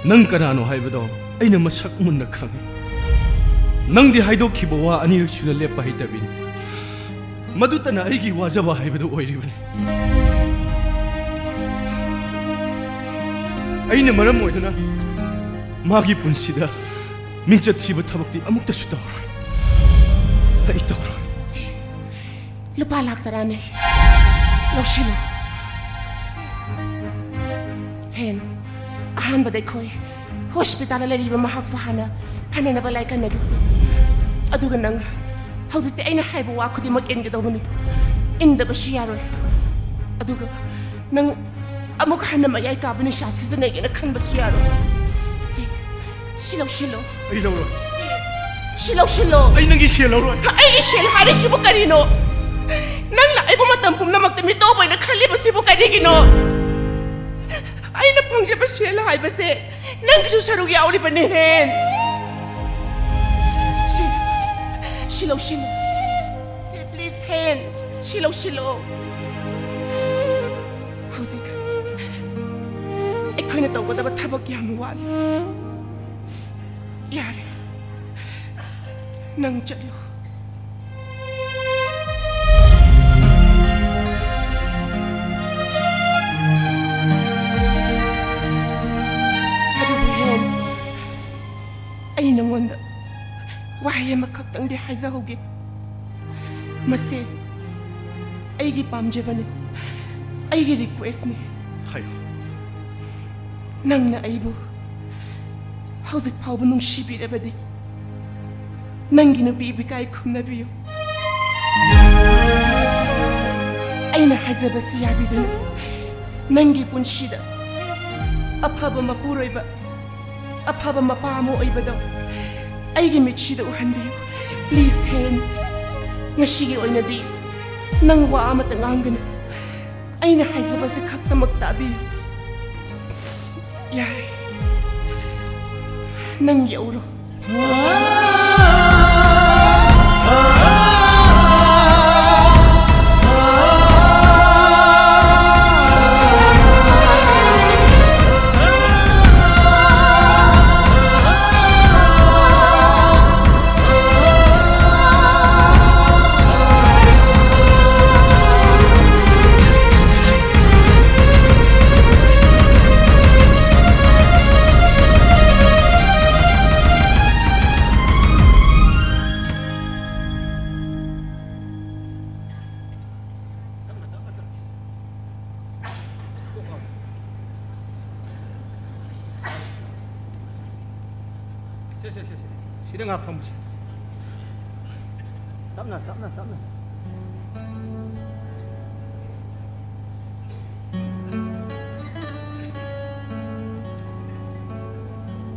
ꯅꯪ ꯀꯅꯥꯅꯣ ꯍꯥꯏꯕꯗꯣ ꯑꯩꯅ ꯃꯁꯛ ꯃꯨꯟꯅ ꯈꯪꯏ꯫ ꯅꯪꯗꯤ ꯍꯥꯏꯗꯣꯛꯈꯤꯕ ꯋꯥ ꯑꯅꯤꯔꯛ ꯁꯨꯅ ꯂꯦꯞꯄ ꯍꯩꯇꯕꯤꯅꯤ꯫ ꯃꯗꯨꯇꯅ ꯑꯩꯒꯤ ꯋꯥꯖꯕ ꯍꯥꯏꯕꯗꯨ ꯑꯣꯏꯔꯤꯕꯅꯤ꯫ ꯑꯩꯅ ꯃꯔꯝ ꯑꯣꯏꯗꯨꯅ ꯃꯥꯒꯤ ꯄꯨꯟꯁꯤꯗ ꯃꯤꯡꯆꯠ ꯊꯤꯕ ꯊꯕꯛꯇꯤ ꯑꯃꯨꯛꯇꯁꯨ ꯇꯧꯔꯣꯏ꯫ ꯑꯩ ꯇꯧꯔꯣꯏ꯫ ꯁꯦ, ꯂꯨꯄꯥ ꯂꯥꯛ ꯇꯔꯥꯅꯤ꯫ ꯂꯧꯁꯤꯜꯂꯨ꯫ ꯍꯦꯟ, ꯑꯍꯥꯟꯕꯗ ꯑꯩꯈꯣꯏ ꯍꯣꯁꯄꯤꯇꯥꯜꯗ ꯂꯩꯔꯤꯕ ꯃꯍꯥꯛꯄꯨ ꯍꯥꯟꯅ ꯐꯅꯅꯕ ꯂꯥꯏ ꯀꯟꯅꯈꯤꯁꯤ꯫ ꯑꯗꯨꯒ ꯅꯪ ꯍꯧꯖꯤꯛꯇꯤ ꯑꯩꯅ ꯍꯥꯏꯕ ꯋꯥ ꯈꯨꯗꯤꯡꯃꯛ ꯏꯟꯒꯗꯧꯕꯅꯤ꯫ ꯏꯟꯗꯕꯁꯨ ꯌꯥꯔꯣꯏ꯫ ꯑꯗꯨꯒ ꯅꯪ ꯑꯃꯨꯛ ꯍꯟꯅ ꯃꯌꯥꯏ ꯀꯥꯕ ꯅꯤꯁꯥ ꯁꯤꯖꯤꯟꯅꯒꯦꯅ ꯈꯟꯕꯁꯨ ꯌꯥꯔꯣꯏ꯫ ꯁꯤ, ꯁꯤ ꯂꯧꯁꯤꯜꯂꯣ꯫ ꯑꯩ ꯂꯧꯔꯣꯏ꯫ ꯁꯤ ꯂꯧꯁꯤꯜꯂꯣ꯫ ꯑꯩ ꯅꯪꯒꯤ ꯁꯦꯜ ꯂꯧꯔꯣꯏ꯫ ꯑꯩꯒꯤ ꯁꯦꯜ ꯍꯥꯏꯔꯤꯁꯤꯕꯨ ꯀꯔꯤꯅꯣ? ꯅꯪꯅ ꯑꯩꯕꯨ ꯃꯇꯝ ꯄꯨꯝꯅꯃꯛꯇ ꯃꯤꯇꯣꯞ ꯑꯣꯏꯅ ꯈꯜꯂꯤꯕꯁꯤꯕꯨ ꯀꯔꯤꯒꯤꯅꯣ? ꯑꯩꯅ ꯐꯪꯖꯕ ꯁꯦꯜ ꯍꯥꯏꯕꯁꯦ ꯅꯪꯒꯤꯁꯨ ꯁꯔꯨꯛ ꯌꯥꯎꯔꯤꯕꯅꯤ, ꯍꯦꯟ꯫ ꯁꯤ, ꯁꯤ ꯂꯧꯁꯤꯜꯂꯨ꯫ ꯁꯤ, ꯄ꯭ꯂꯤꯖ, ꯍꯦꯟ꯫ ꯁꯤ ꯂꯧꯁꯤꯜꯂꯣ꯫ ꯍꯧꯖꯤꯛ ꯑꯩꯈꯣꯏꯅ ꯇꯧꯒꯗꯕ ꯊꯕꯛ ꯌꯥꯝ ꯋꯥꯠꯂꯤ꯫ ꯌꯥꯔꯦ, ꯅꯪ ꯆꯠꯂꯣ꯫ ꯑꯗꯨꯕꯨ ꯍꯦꯟ, ꯑꯩ ꯅꯉꯣꯟꯗ ꯋꯥꯍꯩ ꯑꯃꯈꯛꯇꯪꯗꯤ ꯍꯥꯏꯖꯍꯧꯒꯦ꯫ ꯃꯁꯦ ꯑꯩꯒꯤ ꯄꯥꯝꯖꯕꯅꯤ, ꯑꯩꯒꯤ ꯔꯤꯀ꯭ꯋꯦꯁꯅꯤ꯫ ꯍꯥꯏꯌꯨ꯫ ꯅꯪꯅ ꯑꯩꯕꯨ ꯍꯧꯖꯤꯛ ꯐꯥꯎꯕ ꯅꯨꯡꯁꯤꯕꯤꯔꯕꯗꯤ, ꯅꯪꯒꯤ ꯅꯨꯄꯤ ꯏꯕꯤꯀꯥꯏ ꯈꯨꯝꯅꯕꯤꯌꯨ꯫ ꯑꯩꯅ ꯍꯥꯏꯖꯕꯁꯤ ꯌꯥꯕꯤꯗꯨꯅ, ꯅꯪꯒꯤ ꯄꯨꯟꯁꯤꯗ ꯑꯐꯕ ꯃꯄꯨꯔꯣꯏꯕ, ꯑꯐꯕ ꯃꯄꯥ ꯑꯃ ꯑꯣꯏꯕꯗꯣ ꯑꯩꯒꯤ ꯃꯤꯠꯁꯤꯗ ꯎꯍꯟꯕꯤꯌꯨ꯫ ꯄ꯭ꯂꯤꯖ ꯍꯦꯟ, ꯉꯁꯤꯒꯤ ꯑꯣꯏꯅꯗꯤ ꯅꯪ ꯋꯥ ꯑꯃꯇ ꯉꯥꯡꯒꯅꯨ꯫ ꯑꯩꯅ ꯍꯥꯏꯖꯕꯁꯦ ꯈꯛꯇꯃꯛ ꯇꯥꯕꯤꯌꯨ꯫ ꯌꯥꯔꯦ, ꯅꯪ ꯌꯧꯔꯣ꯫ ꯁꯦ, ꯁꯦ, ꯁꯦ, ꯁꯦ꯫ ꯁꯤꯗ ꯉꯥꯏꯍꯥꯛ ꯐꯝꯁꯤ꯫ ꯇꯞꯅ, ꯇꯞꯅ, ꯇꯞꯅ꯫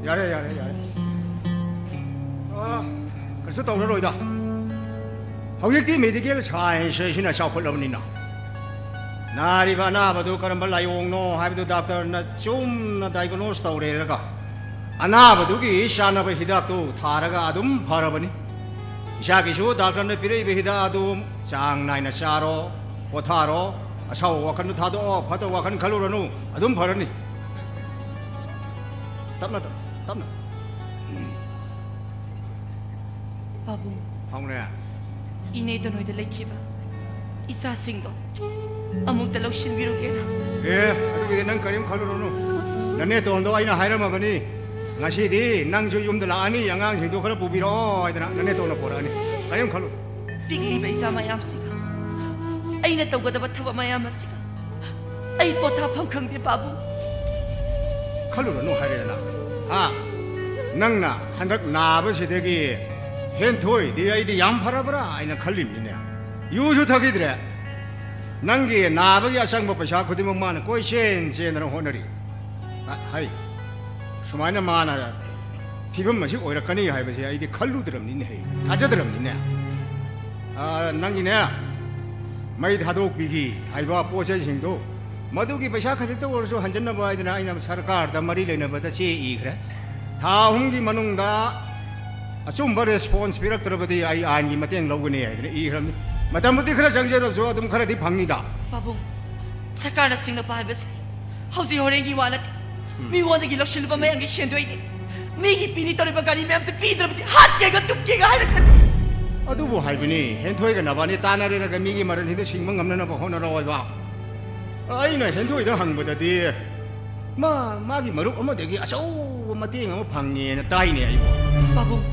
ꯌꯥꯔꯦ, ꯌꯥꯔꯦ, ꯌꯥꯔꯦ꯫ ꯑꯥ, ꯀꯩꯁꯨ ꯇꯧꯔꯔꯣꯏꯗ꯫ ꯍꯧꯖꯤꯛꯇꯤ ꯃꯦꯗꯤꯀꯦꯜ ꯁꯥꯏꯟꯁ ꯍꯥꯏꯁꯤꯅ ꯆꯥꯎꯈꯠꯂꯕꯅꯤꯅ, ꯅꯥꯔꯤꯕ ꯑꯅꯥꯕꯗꯨ ꯀꯔꯝꯕ ꯂꯥꯏꯑꯣꯡꯅꯣ ꯍꯥꯏꯕꯗꯨ ꯗꯥꯛꯇꯔꯅ ꯆꯨꯝꯅ ꯗꯥꯏꯒꯅꯣꯁ ꯇꯧꯔꯦꯔꯒ, ꯑꯅꯥꯕꯗꯨꯒꯤ ꯆꯥꯟꯅꯕ ꯍꯤꯗꯥꯛꯇꯨ ꯊꯥꯔꯒ ꯑꯗꯨꯝ ꯐꯔꯕꯅꯤ꯫ ꯏꯁꯥꯒꯤꯁꯨ ꯗꯥꯛꯇꯔꯅ ꯄꯤꯔꯛꯏꯕ ꯍꯤꯗꯥꯛ ꯑꯗꯨ ꯆꯥꯡ ꯅꯥꯏꯅ ꯆꯥꯔꯣ, ꯄꯣꯊꯥꯔꯣ, ꯑꯁꯥꯎꯕ ꯋꯥꯈꯜꯗꯨ ꯊꯥꯗꯣꯛꯑꯣ, ꯐꯠꯇꯕ ꯋꯥꯈꯜ ꯈꯜꯂꯨꯔꯅꯨ, ꯑꯗꯨꯝ ꯐꯔꯅꯤ꯫ ꯇꯞꯅ ꯇꯞ- ꯇꯞꯅ꯫ ꯄꯥꯕꯨꯡ, ꯍꯥꯎꯅꯦ꯫ ꯏꯅꯦꯗ ꯅꯣꯏꯗ ꯂꯩꯈꯤꯕ ꯏꯆꯥꯁꯤꯡꯗꯣ ꯑꯃꯨꯛꯇ ꯂꯧꯁꯤꯟꯕꯤꯔꯨꯒꯦꯔꯥ? ꯑꯦ, ꯑꯗꯨꯒꯤꯗꯤ ꯅꯪ ꯀꯔꯤꯝ ꯈꯜꯂꯨꯔꯅꯨ꯫ ꯅꯅꯦꯇꯣꯟꯗꯣ ꯑꯩꯅ ꯍꯥꯏꯔꯝꯃꯕꯅꯤ, ꯉꯁꯤꯗꯤ ꯅꯪꯁꯨ ꯌꯨꯝꯗ ꯂꯥꯛꯑꯅꯤ, ꯑꯉꯥꯡꯁꯤꯡꯗꯣ ꯈꯔ ꯄꯨꯕꯤꯔꯛꯑꯣ ꯍꯥꯏꯗꯅ ꯅꯅꯦꯇꯣꯟꯅ ꯄꯣꯔꯛꯑꯅꯤ꯫ ꯀꯔꯤꯝ ꯈꯜꯂꯨ꯫ ꯄꯤꯛꯂꯤꯕ ꯏꯆꯥ ꯃꯌꯥꯝꯁꯤꯒ ꯑꯩꯅ ꯇꯧꯒꯗꯕ ꯊꯕꯛ ꯃꯌꯥꯝ ꯑꯁꯤꯒ ꯑꯩ ꯄꯣꯊꯥꯐꯝ ꯈꯪꯗꯦ, ꯄꯥꯕꯨꯡ꯫ ꯈꯜꯂꯨꯔꯅꯨ ꯍꯥꯏꯔꯦꯗꯅ꯫ ꯍꯥ? ꯅꯪꯅ ꯍꯟꯗꯛ ꯅꯥꯕꯁꯤꯗꯒꯤ ꯍꯦꯟꯊꯣꯏꯗꯤ ꯑꯩꯗꯤ ꯌꯥꯝ ꯐꯔꯕ꯭ꯔꯥ ꯍꯥꯏꯅ ꯈꯜꯂꯤꯕꯅꯤꯅꯦ꯫ ꯌꯨꯁꯨ ꯊꯛꯈꯤꯗ꯭ꯔꯦ꯫ ꯅꯪꯒꯤ ꯅꯥꯕꯒꯤ ꯑꯆꯪꯕ ꯄꯩꯁꯥ ꯈꯨꯗꯤꯡꯃꯛ ꯃꯥꯅ ꯀꯣꯏ ꯆꯦꯟ ꯆꯦꯟꯗꯅ ꯍꯣꯠꯅꯔꯤ꯫ ꯑ, ꯍꯩ, ꯁꯨꯃꯥꯏꯅ ꯃꯥꯅ ꯐꯤꯕꯝ ꯑꯁꯤ ꯑꯣꯏꯔꯛꯀꯅꯤ ꯍꯥꯏꯕꯁꯦ ꯑꯩꯗꯤ ꯈꯜꯂꯨꯗ꯭ꯔꯕꯅꯤꯅꯦ, ꯍꯩ, ꯊꯥꯖꯗ꯭ꯔꯕꯅꯤꯅꯦ꯫ ꯑ, ꯅꯪꯒꯤꯅꯦ, ꯃꯩ ꯊꯥꯗꯣꯛꯄꯤꯒꯤ ꯍꯥꯏꯕ ꯄꯣꯠ ꯆꯩꯁꯤꯡꯗꯣ, ꯃꯗꯨꯒꯤ ꯄꯩꯁꯥ ꯈꯖꯤꯛꯇ ꯑꯣꯏꯔꯁꯨ ꯍꯟꯖꯤꯟꯅꯕ ꯍꯥꯏꯗꯅ ꯑꯩꯅ ꯁꯔꯀꯥꯔꯗ ꯃꯔꯤ ꯂꯩꯅꯕꯗ ꯆꯦ ꯏꯈ꯭ꯔꯦ꯫ ꯊꯥ ꯑꯍꯨꯝꯒꯤ ꯃꯅꯨꯡꯗ ꯑꯆꯨꯝꯕ response ꯄꯤꯔꯛꯇ꯭ꯔꯕꯗꯤ ꯑꯩ ꯑꯥꯏꯟꯒꯤ ꯃꯇꯦꯡ ꯂꯧꯒꯅꯤ ꯍꯥꯏꯗꯅ ꯏꯈ꯭ꯔꯕꯅꯤ꯫ ꯃꯇꯝꯕꯨꯗꯤ ꯈꯔ ꯆꯪꯖꯔꯕꯁꯨ ꯑꯗꯨꯝ ꯈꯔꯗꯤ ꯐꯪꯅꯤꯗ꯫ ꯄꯥꯕꯨꯡ, ꯁꯔꯀꯥꯔꯅ ꯁꯤꯡꯅꯕ ꯍꯥꯏꯕꯁꯤ ꯍꯧꯖꯤꯛ ꯍꯣꯔꯦꯟꯒꯤ ꯋꯥ ꯅꯠꯇꯦ꯫ ꯎꯝ꯫ ꯃꯤꯉꯣꯟꯗꯒꯤ ꯂꯧꯁꯤꯜꯂꯨꯕ ꯃꯌꯥꯝꯒꯤ ꯁꯦꯟꯗꯣꯏꯅꯤ꯫ ꯃꯤꯒꯤ ꯄꯤꯅꯤ ꯇꯧꯔꯤꯕ ꯒꯥꯔꯤ ꯃꯌꯥꯝꯁꯦ ꯄꯤꯗ꯭ꯔꯕꯗꯤ ꯍꯥꯠꯀꯦꯒ ꯇꯨꯞꯀꯦꯒ ꯍꯥꯏꯔꯛꯀꯅꯤ꯫ ꯑꯗꯨꯕꯨ ꯍꯥꯏꯕꯅꯤ, ꯍꯦꯟꯊꯣꯏꯒ ꯅꯕꯥꯅꯤ ꯇꯥꯟꯅꯔꯦꯔꯒ ꯃꯤꯒꯤ ꯃꯔꯜꯁꯤꯡꯗ ꯁꯤꯡꯕ ꯉꯝꯅꯅꯕ ꯍꯣꯠꯅꯔꯣ ꯍꯥꯏꯕ꯫ ꯑꯩꯅ ꯍꯦꯟꯊꯣꯏꯗ ꯍꯪꯕꯗꯗꯤ ꯃꯥ, ꯃꯥꯒꯤ ꯃꯔꯨꯞ ꯑꯃꯗꯒꯤ ꯑꯆꯧꯕ ꯃꯇꯦꯡ ꯑꯃ ꯐꯪꯉꯦꯅ ꯇꯥꯏꯅꯦ ꯑꯩꯕꯨ꯫ ꯄꯥꯕꯨꯡ,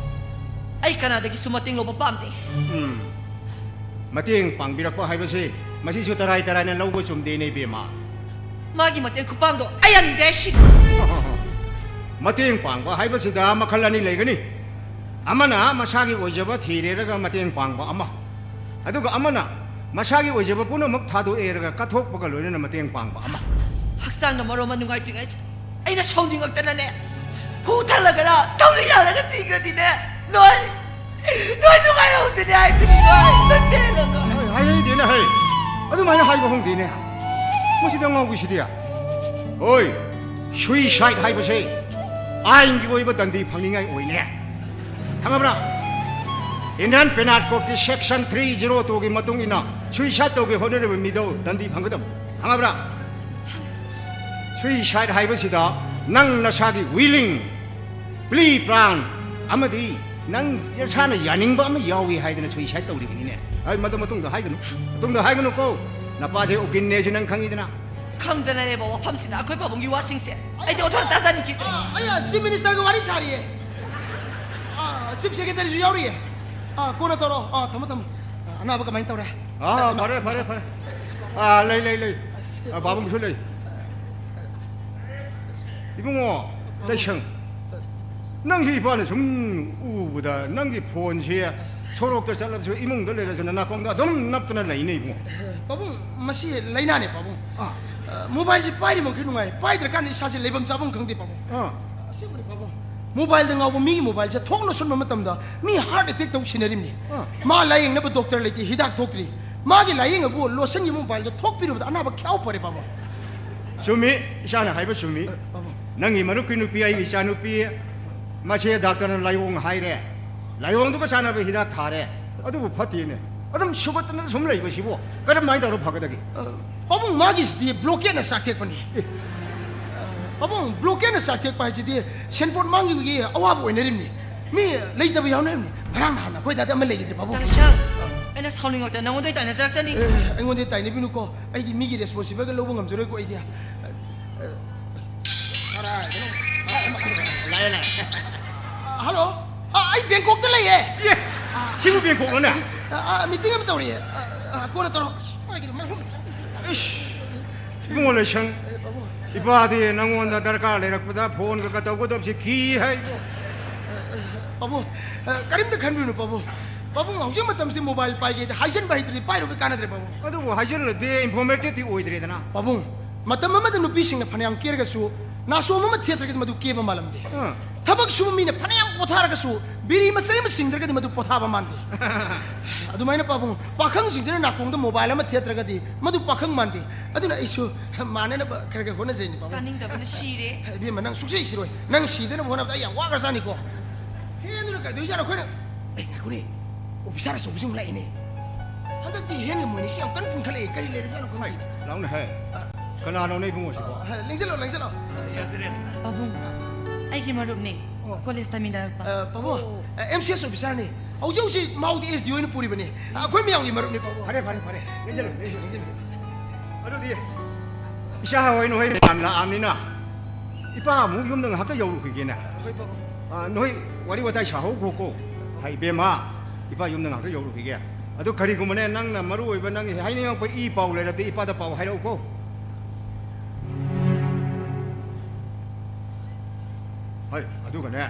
ꯑꯩ ꯀꯅꯥꯗꯒꯤꯁꯨ ꯃꯇꯦꯡ ꯂꯧꯕ ꯄꯥꯝꯗꯦ꯫ ꯎꯝ꯫ ꯃꯇꯦꯡ ꯄꯥꯡꯕꯤꯔꯛꯄ ꯍꯥꯏꯕꯁꯤ ꯃꯁꯤꯁꯨ ꯇꯔꯥꯏ ꯇꯔꯥꯏꯅ ꯂꯧꯕ ꯆꯨꯝꯗꯦꯅꯦ, ꯏꯕꯦꯝꯃ꯫ ꯃꯥꯒꯤ ꯃꯇꯦꯡ ꯈꯨꯄꯥꯡꯗꯣ ꯑꯩ ꯌꯥꯅꯤꯡꯗꯦ ꯍꯥꯏꯁꯤꯅꯤ꯫ ꯃꯇꯦꯡ ꯄꯥꯡꯕ ꯍꯥꯏꯕꯁꯤꯗ ꯃꯈꯜ ꯑꯅꯤ ꯂꯩꯒꯅꯤ꯫ ꯑꯃꯅ ꯃꯁꯥꯒꯤ ꯑꯣꯏꯖꯕ ꯊꯤꯔꯦꯔꯒ ꯃꯇꯦꯡ ꯄꯥꯡꯕ ꯑꯃ, ꯑꯗꯨꯒ ꯑꯃꯅ ꯃꯁꯥꯒꯤ ꯑꯣꯏꯖꯕ ꯄꯨꯝꯅꯃꯛ ꯊꯥꯗꯣꯛꯑꯦꯔꯒ ꯀꯠꯊꯣꯛꯄꯒ ꯂꯣꯏꯅꯅ ꯃꯇꯦꯡ ꯄꯥꯡꯕ ꯑꯃ꯫ ꯍꯛꯆꯥꯡꯅ ꯃꯔꯣꯟ ꯑꯃ ꯅꯨꯡꯉꯥꯏꯇ꯭ꯔꯤꯉꯩꯁꯤꯗ ꯑꯩꯅ ꯁꯥꯎꯅꯤꯡꯉꯛꯇꯅꯅꯦ, ꯍꯨ ꯊꯛꯂꯒꯔ ꯊꯧꯔꯤ ꯌꯥꯜꯂꯒ ꯁꯤꯈ꯭ꯔꯗꯤꯅꯦ, ꯅꯣꯏ, ꯅꯣꯏ ꯅꯨꯡꯉꯥꯏꯍꯧꯁꯤꯅꯦ ꯍꯥꯏꯁꯤꯅꯤ, ꯅꯣꯏ, ꯅꯣꯏ ꯄꯦꯜꯂꯣ, ꯅꯣꯏ꯫ ꯍꯥꯏ-, ꯍꯥꯏꯍꯩꯗꯦꯅꯦ, ꯍꯩ꯫ ꯑꯗꯨꯃꯥꯏꯅ ꯍꯥꯏꯕ ꯍꯧꯗꯦꯅꯦ꯫ ꯃꯁꯤꯗ ꯉꯥꯎꯕꯤꯁꯤꯗꯤ꯫ ꯍꯣꯏ, suicide ꯍꯥꯏꯕꯁꯦ ꯑꯥꯏꯟꯒꯤ ꯑꯣꯏꯕ ꯗꯟꯗꯤ ꯐꯪꯅꯤꯡꯉꯥꯏ ꯑꯣꯏꯅꯦ꯫ ꯈꯪꯉꯕ꯭ꯔꯥ? Indian Penal Code ꯀꯤ section three zero two ꯒꯤ ꯃꯇꯨꯡ ꯏꯟꯅ suicide ꯇꯧꯒꯦ ꯍꯣꯠꯅꯔꯤꯕ ꯃꯤꯗꯣ ꯗꯟꯗꯤ ꯐꯪꯒꯗꯕ꯫ ꯈꯪꯉꯕ꯭ꯔꯥ? Suicide ꯍꯥꯏꯕꯁꯤꯗ ꯅꯪ ꯅꯁꯥꯒꯤ willing, plea plan ꯑꯃꯗꯤ ꯅꯪ ꯅꯁꯥꯅ ꯌꯥꯅꯤꯡꯕ ꯑꯃ ꯌꯥꯎꯏ ꯍꯥꯏꯗꯅ suicide ꯇꯧꯔꯤꯕꯅꯤꯅꯦ꯫ ꯑꯩ ꯃꯗꯨ ꯃꯇꯨꯡꯗ ꯍꯥꯏꯒꯅꯨ, ꯃꯇꯨꯡꯗ ꯍꯥꯏꯒꯅꯨꯀꯣ꯫ ꯅꯄꯥꯁꯦ ꯎꯀꯤꯜꯅꯦꯁꯨ ꯅꯪ ꯈꯪꯉꯤꯗꯅ꯫ ꯈꯪꯗꯅꯅꯦꯕ ꯋꯥꯐꯝꯁꯤꯗ ꯑꯩꯈꯣꯏ ꯄꯥꯕꯨꯡꯒꯤ ꯋꯥꯁꯤꯡꯁꯦ꯫ ꯑꯩꯗꯤ ꯑꯣꯟꯊꯣꯛꯅ ꯇꯥꯖꯅꯤꯡꯈꯤꯗ꯭ꯔꯦ꯫ ꯑ, ꯑꯩ, ꯑ, Chief Ministerꯒ ꯋꯥꯔꯤ ꯁꯥꯔꯤꯌꯦ꯫ ꯑ, Chief Secretaryꯁꯨ ꯌꯥꯎꯔꯤꯌꯦ꯫ ꯑ, ꯀꯣꯟꯅ ꯇꯧꯔꯣ꯫ ꯑ, ꯊꯝꯃꯣ, ꯊꯝꯃꯣ꯫ ꯑ, ꯑꯅꯥꯕ ꯀꯃꯥꯏꯅ ꯇꯧꯔꯦ? ꯑꯥ, ꯐꯔꯦ, ꯐꯔꯦ, ꯐꯔꯦ꯫ ꯑꯥ, ꯂꯩ, ꯂꯩ, ꯂꯩ꯫ ꯑꯥ, ꯄꯥꯕꯨꯡꯁꯨ ꯂꯩ꯫ ꯏꯕꯨꯡꯉꯣ, ꯂꯩꯁꯪ꯫ ꯅꯪꯁꯤ ꯏꯄꯥꯅ ꯁꯨꯝ ꯎꯕꯗ ꯅꯪꯒꯤ phoneꯁꯦ ꯁꯣꯔꯣꯛꯇ ꯆꯠꯂꯕꯁꯨ ꯏꯃꯨꯡꯗ ꯂꯩꯔꯁꯨ ꯅꯅꯥꯀꯣꯡꯗ ꯑꯗꯨꯝ ꯅꯞꯇꯅ ꯂꯩꯅꯦ ꯏꯕꯨꯡꯉꯣ꯫ ꯄꯥꯕꯨꯡ, ꯃꯁꯤ ꯂꯥꯏꯅꯥꯅꯦ ꯄꯥꯕꯨꯡ꯫ ꯑꯥ꯫ ꯑ, mobileꯁꯤ ꯄꯥꯏꯔꯤ ꯃꯈꯩ ꯅꯨꯡꯉꯥꯏ, ꯄꯥꯏꯗ꯭ꯔꯀꯥꯟꯗ ꯏꯁꯥꯁꯦ ꯂꯩꯐꯝ ꯆꯥꯐꯝ ꯈꯪꯗꯦ ꯄꯥꯕꯨꯡ꯫ ꯑꯥ꯫ ꯑꯁꯦꯡꯕꯅꯤ ꯄꯥꯕꯨꯡ꯫ Mobileꯗ ꯉꯥꯎꯕ ꯃꯤꯒꯤ mobileꯁꯦ ꯊꯣꯡ ꯂꯣꯠꯁꯤꯟꯕ ꯃꯇꯝꯗ ꯃꯤ heart attack ꯇꯧ ꯁꯤꯟꯅꯔꯤꯕꯅꯤ꯫ ꯑꯥ꯫ ꯃꯥ ꯂꯥꯌꯦꯡꯅꯕ doctor ꯂꯩꯇꯦ, ꯍꯤꯗꯥꯛ ꯊꯣꯛꯇ꯭ꯔꯤ꯫ ꯃꯥꯒꯤ ꯂꯥꯌꯦꯡ ꯑꯕꯨ ꯂꯣꯠꯁꯤꯟꯒꯤ mobileꯗ ꯊꯣꯛꯄꯤꯔꯨꯕꯗ ꯑꯅꯥꯕ ꯈ꯭ꯌꯥꯎ ꯐꯔꯦ ꯄꯥꯕꯨꯡ꯫ ꯆꯨꯝꯃꯤ, ꯏꯆꯥꯅ ꯍꯥꯏꯕ ꯆꯨꯝꯃꯤ꯫ ꯑ, ꯄꯥꯕꯨꯡ꯫ ꯅꯪꯒꯤ ꯃꯔꯨꯞꯀꯤ ꯅꯨꯄꯤ, ꯑꯩꯒꯤ ꯏꯆꯥ ꯅꯨꯄꯤ, ꯃꯁꯦ doctorꯅ ꯂꯥꯏꯑꯣꯡ ꯍꯥꯏꯔꯦ, ꯂꯥꯏꯑꯣꯡꯗꯨꯒ ꯆꯥꯟꯅꯕ ꯍꯤꯗꯥꯛ ꯊꯥꯔꯦ, ꯑꯗꯨꯕꯨ ꯐꯠꯇꯦꯅꯦ꯫ ꯑꯗꯨꯝ ꯁꯨꯒꯠꯇꯅ ꯁꯨꯝ ꯂꯩꯕꯁꯤꯕꯨ ꯀꯔꯝꯍꯥꯏꯅ ꯇꯧꯔ ꯐꯒꯗꯒꯦ? ꯑ, ꯄꯥꯕꯨꯡ, ꯃꯥꯒꯤꯁꯤꯗꯤ blockade ꯆꯥꯛꯊꯦꯛꯄꯅꯤ꯫ ꯑꯦ꯫ ꯑ, ꯄꯥꯕꯨꯡ, blockade ꯆꯥꯛꯊꯦꯛꯄ ꯍꯥꯏꯁꯤꯗꯤ ꯁꯦꯟꯄꯣꯠ ꯃꯥꯡꯈꯤꯕꯒꯤ ꯑꯋꯥꯕ ꯑꯣꯏꯅꯔꯤꯕꯅꯤ꯫ ꯃꯤ ꯂꯩꯇꯕ ꯌꯥꯎꯅꯔꯤꯕꯅꯤ꯫ ꯉꯔꯥꯡ ꯅꯍꯥꯟ ꯑꯩꯈꯣꯏ ꯗꯥꯗ ꯑꯃ ꯂꯩꯈꯤꯗ꯭ꯔꯦ ꯄꯥꯕꯨꯡ꯫ ꯇꯥ ꯂꯩꯁꯪ, ꯑꯩꯅ ꯁꯥꯎꯅꯤꯡꯉꯛꯇꯅ ꯅꯉꯣꯟꯗ ꯑꯣꯏꯅ ꯇꯥꯏꯅꯖꯔꯛꯆꯅꯤ꯫ ꯑꯦ, ꯑꯩꯉꯣꯟꯗ ꯇꯥꯏꯅꯕꯤꯅꯨꯀꯣ꯫ ꯑꯩꯗꯤ ꯃꯤꯒꯤ responsible ꯂꯧꯕ ꯉꯝꯖꯔꯣꯏꯀꯣ ꯑꯩꯗꯤ꯫ ꯑ, ꯑ, ꯀꯔꯥꯏꯗꯅꯣ? ꯂꯥꯛꯑꯦ, ꯂꯥꯛꯑꯦ꯫ ꯍꯜꯂꯣ꯫ ꯑ, ꯑꯩ ꯕꯦꯡꯀꯣꯛꯇ ꯂꯩꯌꯦ꯫ ꯑꯦ, ꯁꯤꯕꯨ ꯕꯦꯡꯀꯣꯛꯂꯣꯅꯦ? ꯑ, ꯑ, meeting ꯑꯃ ꯇꯧꯔꯤꯌꯦ꯫ ꯑ, ꯑ, ꯀꯣꯟꯅ ꯇꯧꯔꯣ꯫ ꯑꯁ, ꯃꯥꯒꯤ ꯃꯔꯨꯞ ꯃꯆꯥ꯫ ꯏꯁ, ꯏꯕꯨꯡꯉꯣ ꯂꯩꯁꯪ, ꯑꯦ, ꯄꯥꯕꯨꯡ꯫ ꯏꯄꯥꯗꯤ ꯅꯪꯉꯣꯟꯗ ꯗꯔꯀꯥꯔ ꯂꯩꯔꯛꯄꯗ phoneꯒ ꯇꯧꯒꯗꯕꯁꯤ ꯀꯤ ꯍꯥꯏ꯫ ꯄꯥꯕꯨꯡ, ꯑ, ꯀꯔꯤꯝꯇ ꯈꯟꯕꯤꯒꯅꯨ ꯄꯥꯕꯨꯡ꯫ ꯄꯥꯕꯨꯡ, ꯍꯧꯖꯤꯛ ꯃꯇꯝꯁꯤꯗꯤ mobile ꯄꯥꯏꯒꯦꯗꯤ ꯍꯥꯏꯖꯟꯕ ꯍꯩꯇ꯭ꯔꯗꯤ ꯄꯥꯏꯔꯨꯕꯩ ꯀꯥꯟꯅꯗ꯭ꯔꯦ ꯄꯥꯕꯨꯡ꯫ ꯑꯗꯨꯕꯨ ꯍꯥꯏꯖꯜꯂꯗꯤ informativeꯇꯤ ꯑꯣꯏꯗ꯭ꯔꯦꯗꯅ꯫ ꯄꯥꯕꯨꯡ, ꯃꯇꯝ ꯑꯃꯗ ꯅꯨꯄꯤꯁꯤꯡꯅ ꯐꯅꯌꯥꯝ ꯀꯦꯔꯒꯁꯨ ꯅꯥꯆꯣꯝ ꯑꯃ ꯊꯦꯠꯇ꯭ꯔꯒꯗꯤ ꯃꯗꯨ ꯀꯦꯕ ꯃꯥꯜꯂꯝꯗꯦ꯫ ꯑꯥ꯫ ꯊꯕꯛ ꯁꯨꯕ ꯃꯤꯅ ꯐꯅꯌꯥꯝ ꯄꯣꯊꯥꯔꯒꯁꯨ ꯕꯤꯔꯤ ꯃꯆꯩ ꯑꯃ ꯆꯤꯡꯗ꯭ꯔꯒꯗꯤ ꯃꯗꯨ ꯄꯣꯊꯥꯕ ꯃꯥꯟꯗꯦ꯫ ꯑꯗꯨꯃꯥꯏꯅ ꯄꯥꯕꯨꯡ, ꯄꯥꯈꯪꯁꯤꯡꯁꯤꯅ ꯅꯥꯀꯣꯡꯗ mobile ꯑꯃ ꯊꯦꯠꯇ꯭ꯔꯒꯗꯤ ꯃꯗꯨ ꯄꯥꯈꯪ ꯃꯥꯟꯗꯦ꯫ ꯑꯗꯨꯅ ꯑꯩꯁꯨ ꯃꯥꯟꯅꯅꯕ ꯈꯔ ꯈꯔ ꯍꯣꯠꯅꯖꯩꯅꯤ ꯄꯥꯕꯨꯡ꯫ ꯇꯥꯅꯤꯡꯗꯕꯅ ꯁꯤꯔꯦ꯫ ꯏꯕꯦꯝꯃ, ꯅꯪ ꯁꯨꯡꯁꯤ ꯁꯤꯔꯣꯏ꯫ ꯅꯪ ꯁꯤꯗꯅꯕ ꯍꯣꯠꯅꯕꯗ ꯑꯩ ꯌꯥꯝ ꯋꯥꯈ꯭ꯔꯖꯥꯠꯅꯤꯀꯣ꯫ ꯍꯦ, ꯑꯗꯨꯅ ꯀꯩꯗꯧꯖꯥꯠꯅꯣ ꯑꯩꯈꯣꯏꯅ? ꯑꯦ, ꯉꯥꯏꯈꯣꯅꯦ, officer ꯑꯆꯧꯕꯁꯤꯡ ꯂꯥꯛꯏꯅꯦ꯫ ꯍꯟꯗꯛꯇꯤ ꯍꯦꯟꯒ ꯃꯣꯏꯅꯤꯁꯤ ꯌꯥꯝ ꯀꯟꯅ ꯄꯨꯟꯈꯠꯂꯛꯑꯦ꯫ ꯀꯔꯤ ꯂꯩꯔꯕꯖꯥꯠꯅꯣ ꯈꯪꯗꯦ꯫ ꯂꯥꯎꯅꯦ ꯍꯦ꯫ ꯑ, ꯀꯅꯥꯅꯣꯅꯦ ꯏꯕꯨꯡꯉꯣꯁꯤꯕꯣ? ꯑ, ꯂꯦꯡꯁꯤꯜꯂꯣ, ꯂꯦꯡꯁꯤꯜꯂꯣ꯫ ꯄꯥꯕꯨꯡ, ꯑꯩꯒꯤ ꯃꯔꯨꯞꯅꯦ꯫ ꯑꯣ꯫ ꯀꯣꯂꯦꯖ ꯇꯝꯃꯤꯟꯅꯔꯛꯄ꯫ ꯑ, ꯄꯥꯕꯨꯡ, ꯑ, ꯑꯦꯝ ꯁꯤ ꯑꯦꯁ ꯑꯣꯐꯤꯁꯥꯔꯅꯤ꯫ ꯍꯧꯖꯤꯛ ꯍꯧꯖꯤꯛ ꯃꯥꯎꯗꯤ ꯑꯦꯁ ꯗꯤ ꯑꯣꯏꯅ ꯄꯨꯔꯤꯕꯅꯤ꯫ ꯑ, ꯑꯩꯈꯣꯏ ꯃꯌꯥꯝꯒꯤ ꯃꯔꯨꯞꯅꯤ, ꯄꯥꯕꯨꯡ꯫ ꯐꯔꯦ, ꯐꯔꯦ, ꯐꯔꯦ꯫ ꯂꯦꯡꯁꯤꯜꯂꯣ, ꯂꯦꯡꯁꯤꯜꯂꯣ, ꯂꯦꯡꯁꯤꯜꯂꯣ꯫ ꯑꯗꯨꯗꯤ ꯏꯆꯥ ꯍꯣꯏ ꯅꯈꯣꯏ ꯃꯌꯥꯝ ꯂꯥꯛꯑꯕꯅꯤꯅ ꯏꯄꯥ ꯑꯃꯨꯛ ꯌꯨꯝꯗ ꯉꯥꯏꯍꯥꯛꯇ ꯌꯧꯔꯨꯈꯤꯒꯦꯅꯦ꯫ ꯍꯣꯏ, ꯄꯥꯕꯨꯡ꯫ ꯑ, ꯅꯈꯣꯏ ꯋꯥꯔꯤ ꯋꯥꯇꯥꯏ ꯁꯥꯍꯧꯈ꯭ꯔꯣꯀꯣ꯫ ꯍꯥꯏ, ꯏꯕꯦꯝꯃ, ꯏꯄꯥ ꯌꯨꯝꯗ ꯉꯥꯏꯍꯥꯛꯇ ꯌꯧꯔꯨꯈꯤꯒꯦ꯫ ꯑꯗꯨ ꯀꯔꯤꯒꯨꯝꯕꯅꯦ ꯅꯪꯅ ꯃꯔꯨ ꯑꯣꯏꯕ ꯅꯪꯒꯤ ꯍꯥꯏꯅꯤꯡꯉꯛꯄ ꯏ ꯄꯥꯎ ꯂꯩꯔꯕꯗꯤ ꯏꯄꯥꯗ ꯄꯥꯎ ꯍꯥꯏꯔꯛꯎꯀꯣ꯫ ꯍꯣꯏ, ꯑꯗꯨꯒꯅꯦ,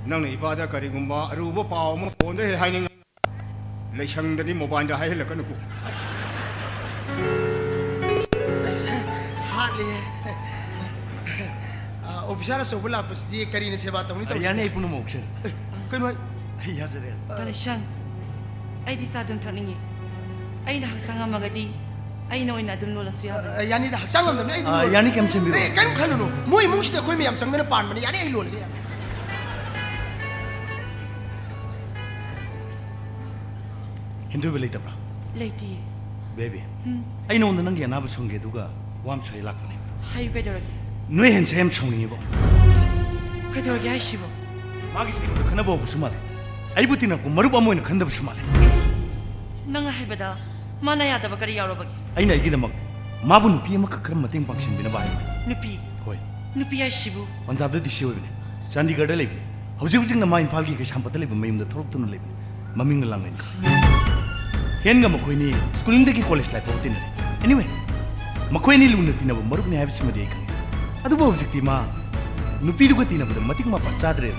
ꯅꯪꯅ ꯏꯄꯥꯗ ꯀꯔꯤꯒꯨꯝꯕ ꯑꯔꯨꯕ ꯄꯥꯎ ꯑꯃ ꯐꯣꯟꯗ ꯍꯦꯛ ꯍꯥꯏꯅꯤꯡ-, ꯂꯩꯁꯪꯗꯗꯤ ꯃꯣꯕꯥꯏꯜꯗ ꯍꯥꯏꯍꯜꯂꯛꯀꯅꯨꯀꯣ꯫ ꯑꯁ, ꯍꯥꯠꯂꯦ꯫ ꯑ, ꯑꯣꯐꯤꯁꯥꯔ ꯑꯆꯧꯕ ꯂꯥꯛꯄꯁꯤꯗꯤ ꯀꯔꯤꯅ ꯁꯦꯕꯥ ꯇꯧꯅꯤ ꯑ, ꯇꯧꯔꯤꯁꯦ? ꯌꯥꯅꯤ, ꯑꯩ ꯄꯨꯝꯅꯃꯛ ꯑꯣꯛꯆꯔꯦ꯫ ꯑꯦ, ꯀꯩꯅꯣ ꯍꯥꯏ-, ꯑꯩ ꯌꯥꯖꯔꯦ꯫ ꯇꯥꯂꯤꯁꯪ, ꯑꯩꯗꯤ ꯆꯥ ꯑꯗꯨꯝ ꯊꯛꯅꯤꯡꯉꯤ꯫ ꯑꯩꯅ ꯍꯛꯆꯥꯡ ꯉꯝꯃꯒꯗꯤ ꯑꯩꯅ ꯑꯣꯏꯅ ꯑꯗꯨꯝ ꯂꯣꯜꯂꯁꯨ ꯌꯥꯕꯅꯤ꯫ ꯑ, ꯌꯥꯅꯤꯗ, ꯍꯛꯆꯥꯡ ꯉꯝꯗꯕꯅꯤ, ꯑꯩ ꯑꯗꯨꯝ ꯑ, ꯂꯣꯜꯂꯒꯦ꯫ ꯌꯥꯅꯤ, ꯀꯩꯝ ꯁꯦꯝꯕꯤꯔꯨꯅꯨ꯫ ꯑꯦ, ꯀꯩꯝ ꯈꯜꯂꯨꯅꯨ, ꯃꯣꯏ ꯏꯃꯨꯡꯁꯤꯗ ꯑꯩꯈꯣꯏ ꯃꯌꯥꯝ ꯆꯪꯗꯅ ꯄꯥꯟꯕꯅꯤ, ꯌꯥꯅꯤ, ꯑꯩ ꯂꯣꯜꯂꯒꯦ, ꯌꯥꯅꯤ꯫ ꯍꯦꯟꯗꯣꯏꯕ ꯂꯩꯇꯕ꯭ꯔꯥ? ꯂꯩꯇꯤꯌꯦ꯫ ꯕꯦꯕꯤ, ꯎꯝ꯫ ꯑꯩ ꯅꯉꯣꯟꯗ ꯅꯪꯒꯤ ꯑꯅꯥꯕ ꯁꯪꯒꯦ ꯑꯗꯨꯒ ꯋꯥ ꯑꯃ ꯁꯥꯒꯦ ꯂꯥꯛꯄꯅꯦ꯫ ꯍꯥꯏꯌꯨ, ꯀꯩꯗꯧꯔꯒꯦ? ꯅꯣꯏ ꯍꯦꯟꯁꯦ ꯌꯥꯝ ꯁꯥꯎꯅꯤꯡꯉꯤꯕꯣ꯫ ꯀꯩꯗꯧꯔꯒꯦ ꯍꯥꯏꯁꯤꯕꯣ? ꯃꯥꯒꯤ ꯁꯥꯏꯀꯜꯗ ꯈꯟꯅꯕ ꯍꯧꯕꯁꯨ ꯃꯥꯜꯂꯦ꯫ ꯑꯩꯕꯨ ꯇꯤꯟꯅꯔꯛꯄ ꯃꯔꯨꯞ ꯑꯃ ꯑꯣꯏꯅ ꯈꯟꯗꯕꯁꯨ ꯃꯥꯜꯂꯦ꯫ ꯅꯪꯅ ꯍꯥꯏꯕꯗ ꯃꯥꯅ ꯌꯥꯗꯕ ꯀꯔꯤ ꯌꯥꯎꯔꯕꯒꯦ? ꯑꯩꯅ ꯑꯩꯒꯤꯗꯃꯛ ꯃꯥꯕꯨ ꯅꯨꯄꯤ ꯑꯃꯈꯛ ꯈꯔ ꯃꯇꯦꯡ ꯄꯥꯡꯁꯤꯟꯕꯤꯅꯕ ꯍꯥꯏꯕꯅꯤ꯫ ꯅꯨꯄꯤ? ꯍꯣꯏ꯫ ꯅꯨꯄꯤ ꯍꯥꯏꯁꯤꯕꯨ? ꯄꯟꯖꯥꯕꯇ ꯗꯤ ꯁꯤ ꯑꯣꯏꯕꯅꯤ꯫ ꯆꯥꯟꯗꯤꯒꯔꯗ ꯂꯩꯕꯅꯤ꯫ ꯍꯧꯖꯤꯛ ꯍꯧꯖꯤꯛꯅ ꯃꯥ ꯏꯝꯐꯥꯜꯒꯤ ꯀꯩꯁꯥꯝꯄꯥꯠꯇ ꯂꯩꯕ ꯃꯌꯨꯝꯗ ꯊꯣꯛꯂꯛꯇꯨꯅ ꯂꯩꯕꯅꯤ꯫ ꯃꯃꯤꯡꯅ ꯂꯥꯡꯂꯦꯟ ꯀꯧꯏ꯫ ꯍꯦꯟꯒ ꯃꯈꯣꯏꯅꯤ ꯁ꯭ꯀꯨꯂꯤꯡꯗꯒꯤ ꯀꯣꯂꯦꯖ ꯂꯥꯏꯐ ꯐꯥꯎꯕ ꯇꯤꯟꯅꯔꯦ꯫ ꯑꯦꯅꯤꯋꯦ, ꯃꯈꯣꯏ ꯑꯅꯤ ꯂꯨꯅ ꯇꯤꯟꯅꯕ ꯃꯔꯨꯞꯅꯤ ꯍꯥꯏꯕꯁꯤꯃꯗꯤ ꯑꯩ ꯈꯪꯉꯤ꯫ ꯑꯗꯨꯕꯨ ꯍꯧꯖꯤꯛꯇꯤ ꯃꯥ ꯅꯨꯄꯤꯗꯨꯒ ꯇꯤꯟꯅꯕꯗ ꯃꯇꯤꯛ ꯃꯄꯥ ꯆꯥꯗ꯭ꯔꯦ꯫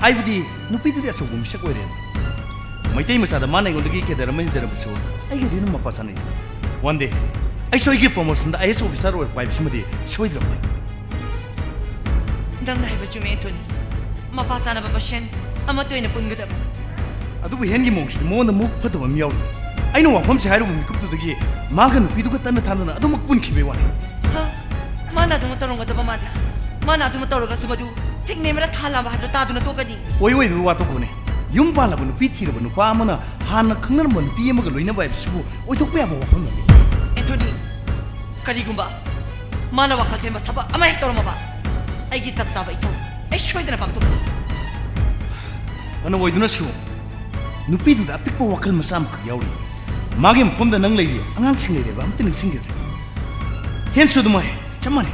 ꯍꯥꯏꯕꯗꯤ ꯅꯨꯄꯤꯗꯨꯗꯤ ꯑꯆꯧꯕ ꯃꯤꯁꯛ ꯑꯣꯏꯔꯦ꯫ ꯃꯩꯇꯩ ꯃꯆꯥꯗ ꯃꯥꯅ ꯑꯩꯉꯣꯟꯗꯒꯤ ꯀꯦꯗꯔ ꯑꯃ ꯍꯦꯟꯖꯔꯕꯁꯨ ꯑꯩꯒꯗꯤ ꯑꯗꯨꯝ ꯃꯄꯥ ꯆꯥꯅꯩ꯫ One day ꯑꯩꯁꯨ ꯑꯩꯒꯤ ꯄ꯭ꯔꯣꯃꯣꯁꯟꯗ ꯑꯥꯏ ꯑꯦꯁ ꯑꯣꯐꯤꯁꯥꯔ ꯑꯣꯏꯔꯛꯄ ꯍꯥꯏꯕꯁꯤꯃꯗꯤ ꯁꯣꯏꯗ꯭ꯔꯕꯅꯤ꯫ ꯅꯪꯅ ꯍꯥꯏꯕ ꯆꯨꯝꯃꯦ, ꯑꯦꯟꯊꯣꯅꯤ꯫ ꯃꯄꯥ ꯆꯥꯅꯕ ꯃꯁꯦꯟ ꯑꯃꯠꯇ ꯑꯣꯏꯅ ꯄꯨꯟꯒꯗꯕꯅꯤ꯫ ꯑꯗꯨꯕꯨ ꯍꯦꯟꯒꯤ ꯃꯑꯣꯡꯁꯤꯗꯤ ꯃꯉꯣꯟꯗ ꯃꯨꯛ ꯐꯠꯇꯕ ꯑꯃ ꯌꯥꯎꯔꯤ꯫ ꯑꯩꯅ ꯋꯥꯐꯝꯁꯦ ꯍꯥꯏꯔꯨꯕ ꯃꯤꯀꯨꯞꯇꯨꯗꯒꯤ ꯃꯥꯒ ꯅꯨꯄꯤꯗꯨꯒ ꯇꯠꯅ ꯊꯥꯗꯅ ꯑꯗꯨꯃꯛ ꯄꯨꯟꯈꯤꯕꯩ ꯋꯥꯅꯤ꯫ ꯍꯥ? ꯃꯥꯅ ꯑꯗꯨꯃꯛ ꯇꯧꯔꯝꯒꯗꯕ ꯃꯥꯜꯂꯤ꯫ ꯃꯥꯅ ꯑꯗꯨꯃꯛ ꯇꯧꯔꯒꯁꯨ ꯃꯗꯨ ꯊꯤꯡꯅꯦ ꯑꯃꯅ ꯊꯥ ꯂꯥꯝꯕ ꯍꯥꯏꯕꯗꯨ ꯇꯥꯗꯨꯅ ꯇꯣꯛꯀꯅꯤ꯫ ꯑꯣꯏ ꯑꯣꯏꯗꯕ ꯋꯥ ꯇꯣꯛꯈꯣꯅꯦ꯫ ꯌꯨꯝ ꯄꯥꯜꯂꯕ ꯅꯨꯄꯤ ꯊꯤꯔꯕ ꯅꯨꯄꯥ ꯑꯃꯅ ꯍꯥꯟꯅ ꯈꯪꯅꯔꯝꯕ ꯅꯨꯄꯤ ꯑꯃꯒ ꯂꯣꯏꯅꯕ ꯍꯥꯏꯕꯁꯤꯕꯨ ꯑꯣꯏꯊꯣꯛꯄ ꯌꯥꯕ ꯋꯥꯐꯝ ꯅꯠꯇꯦ꯫ ꯑꯦꯟꯊꯣꯅꯤ, ꯀꯔꯤꯒꯨꯝꯕ ꯃꯥꯅ ꯋꯥꯈꯜ ꯊꯦꯝꯕ ꯊꯕꯛ ꯑꯃ ꯍꯦꯛ ꯇꯧꯔꯝꯃꯕ, ꯑꯩꯒꯤ ꯆꯞ ꯆꯥꯕ ꯏꯊꯧ ꯑꯩ ꯁꯣꯏꯗꯅ ꯄꯥꯡꯊꯣꯛꯀꯅꯤ꯫ ꯐꯅ ꯑꯣꯏꯗꯨꯅꯁꯨ, ꯅꯨꯄꯤꯗꯨꯗ ꯑꯄꯤꯛꯄ ꯋꯥꯈꯜ ꯃꯆꯥ ꯑꯃꯈꯛ ꯌꯥꯎꯔꯤ꯫ ꯃꯥꯒꯤ ꯃꯐꯝꯗ ꯅꯪ ꯂꯩꯔꯤ, ꯑꯉꯥꯡꯁꯤꯡ ꯂꯩꯔꯦꯕ, ꯑꯝꯇ ꯅꯤꯡꯁꯤꯡꯈꯤꯗ꯭ꯔꯦ꯫ ꯍꯦꯟꯁꯨ ꯑꯗꯨꯃꯥꯏ ꯆꯞ ꯃꯥꯟꯅꯩ꯫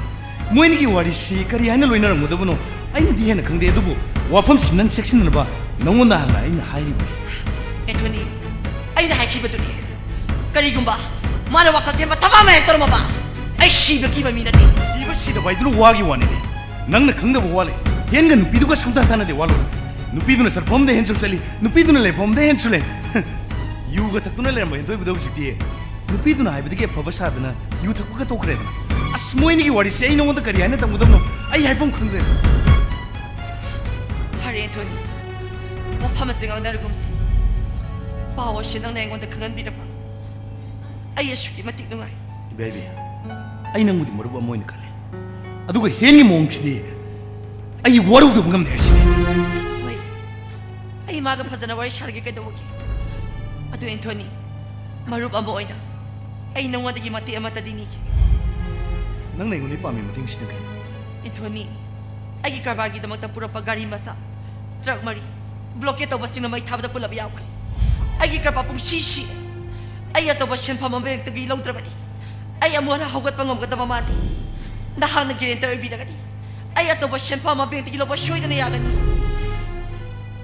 ꯃꯣꯏꯅꯤꯒꯤ ꯋꯥꯔꯤꯁꯤ ꯀꯔꯤ ꯍꯥꯏꯅ ꯂꯣꯏꯅꯔꯝꯒꯗꯕꯅꯣ ꯑꯩꯅꯗꯤ ꯍꯦꯟꯅ ꯈꯪꯗꯦ, ꯑꯗꯨꯕꯨ ꯋꯥꯐꯝꯁꯤ ꯅꯪ ꯆꯦꯛꯁꯤꯟꯅꯅꯕ ꯅꯪꯉꯣꯟꯗ ꯍꯥꯟꯅ ꯑꯩꯅ ꯍꯥꯏꯔꯤꯕꯅꯤ꯫ ꯑꯦꯟꯊꯣꯅꯤ, ꯑꯩꯅ ꯍꯥꯏꯈꯤꯕꯗꯨꯅꯤ, ꯀꯔꯤꯒꯨꯝꯕ ꯃꯥꯅ ꯋꯥꯈꯜ ꯊꯦꯝꯕ ꯊꯕꯛ ꯑꯃ ꯍꯦꯛ ꯇꯧꯔꯝꯃꯕ, ꯑꯩ ꯁꯤꯕ ꯀꯤꯕ ꯃꯤ ꯅꯠꯇꯦ꯫ ꯁꯤꯕ ꯁꯤꯗꯕ ꯍꯥꯏꯗꯨꯅ ꯋꯥꯒꯤ ꯋꯥꯅꯤꯅꯦ꯫ ꯅꯪꯅ ꯈꯪꯗꯕ ꯋꯥ ꯂꯩ꯫ ꯍꯦꯟꯒ ꯅꯨꯄꯤꯗꯨꯒ ꯁꯨꯡꯊꯥ ꯊꯥꯅꯗꯦ, ꯋꯥ ꯂꯣꯏꯔꯦ꯫ ꯅꯨꯄꯤꯗꯨꯅ ꯆꯠꯐꯝꯗ ꯍꯦꯟꯁꯨ ꯆꯠꯂꯤ, ꯅꯨꯄꯤꯗꯨꯅ ꯂꯩꯐꯝꯗ ꯍꯦꯟꯁꯨ ꯂꯩ꯫ ꯌꯨꯒ ꯊꯛꯇꯨꯅ ꯂꯩꯔꯝꯕ ꯍꯦꯟꯊꯣꯏꯕꯗꯣ ꯍꯧꯖꯤꯛꯇꯤ ꯅꯨꯄꯤꯗꯨꯅ ꯍꯥꯏꯕꯗꯒꯤ ꯑꯐꯕ ꯁꯥꯗꯅ ꯌꯨ ꯊꯛꯄꯒ ꯇꯣꯛꯈ꯭ꯔꯦꯗꯅ꯫ ꯑꯁ, ꯃꯣꯏꯅꯤꯒꯤ ꯋꯥꯔꯤꯁꯦ ꯑꯩ ꯅꯉꯣꯟꯗ ꯀꯔꯤ ꯍꯥꯏꯅ ꯇꯝꯒꯗꯕꯅꯣ? ꯑꯩ ꯍꯥꯏꯐꯝ ꯈꯪꯗ꯭ꯔꯦ꯫ ꯐꯔꯦ, ꯑꯦꯟꯊꯣꯅꯤ, ꯋꯥꯐꯝ ꯑꯁꯤ ꯉꯥꯡꯅꯔꯒꯨꯝꯁꯤ꯫ ꯄꯥꯎ ꯑꯁꯤ ꯅꯪꯅ ꯑꯩꯉꯣꯟꯗ ꯈꯪꯍꯟꯕꯤꯔꯕ ꯑꯩ ꯑꯁꯨꯛꯀꯤ ꯃꯇꯤꯛ ꯅꯨꯡꯉꯥꯏ꯫ ꯏꯕꯦꯕꯤ, ꯑꯩ ꯅꯪꯕꯨꯗꯤ ꯃꯔꯨꯞ ꯑꯃ ꯑꯣꯏꯅ ꯈꯜꯂꯦ, ꯑꯗꯨꯒ ꯍꯦꯟꯒꯤ ꯃꯑꯣꯡꯁꯤꯗꯤ ꯑꯩ ꯋꯥꯔꯧꯗꯕ ꯉꯝꯗꯦ ꯍꯥꯏꯁꯤꯅꯤ꯫ ꯍꯣꯏ, ꯑꯩ ꯃꯥꯒ ꯐꯖꯅ ꯋꯥꯔꯤ ꯁꯥꯔꯒꯦ, ꯀꯩꯗꯧꯕꯒꯦ? ꯑꯗꯨ ꯑꯦꯟꯊꯣꯅꯤ, ꯃꯔꯨꯞ ꯑꯃ ꯑꯣꯏꯅ ꯑꯩ ꯅꯉꯣꯟꯗꯒꯤ ꯃꯇꯦꯡ ꯑꯃꯠꯇꯗꯤ ꯅꯤꯒꯦ꯫ ꯅꯪꯅ ꯑꯩꯉꯣꯟꯗꯒꯤ ꯄꯥꯝꯃꯤ ꯃꯇꯦꯡꯁꯤꯅ ꯀꯩꯅꯣ? ꯑꯦꯟꯊꯣꯅꯤ, ꯑꯩꯒꯤ ꯀꯔꯕꯥꯔꯒꯤꯗꯃꯛꯇ ꯄꯨꯔꯛꯄ ꯒꯥꯔꯤ ꯃꯆꯥ, ꯇ꯭ꯔꯛ ꯃꯔꯤ, ꯕ꯭ꯂꯣꯀꯦꯠ ꯇꯧꯕꯁꯤꯡꯅ ꯃꯩ ꯊꯥꯕꯗ ꯄꯨꯜꯂꯕ ꯌꯥꯎꯈ꯭ꯔꯦ꯫ ꯑꯩꯒꯤ ꯀꯔꯕꯥꯔ ꯄꯨꯡꯁꯤ ꯁꯤ꯫ ꯑꯩ ꯑꯆꯧꯕ ꯁꯦꯟꯐꯝ ꯑꯃ ꯕꯦꯡꯛꯇꯒꯤ ꯂꯧꯗ꯭ꯔꯕꯗꯤ ꯑꯩ ꯑꯃꯨꯛ ꯍꯟꯅ ꯍꯧꯒꯠꯄ ꯉꯝꯒꯗꯕ ꯃꯥꯟꯗꯦ꯫ ꯅꯍꯥꯛꯅ ꯒꯦꯔꯦꯟꯇꯔ ꯑꯣꯏꯕꯤꯔꯒꯗꯤ ꯑꯩ ꯑꯆꯧꯕ ꯁꯦꯟꯐꯝ ꯑꯃ ꯕꯦꯡꯛꯇꯒꯤ ꯂꯧꯕ ꯁꯣꯏꯗꯅ ꯌꯥꯒꯅꯤ꯫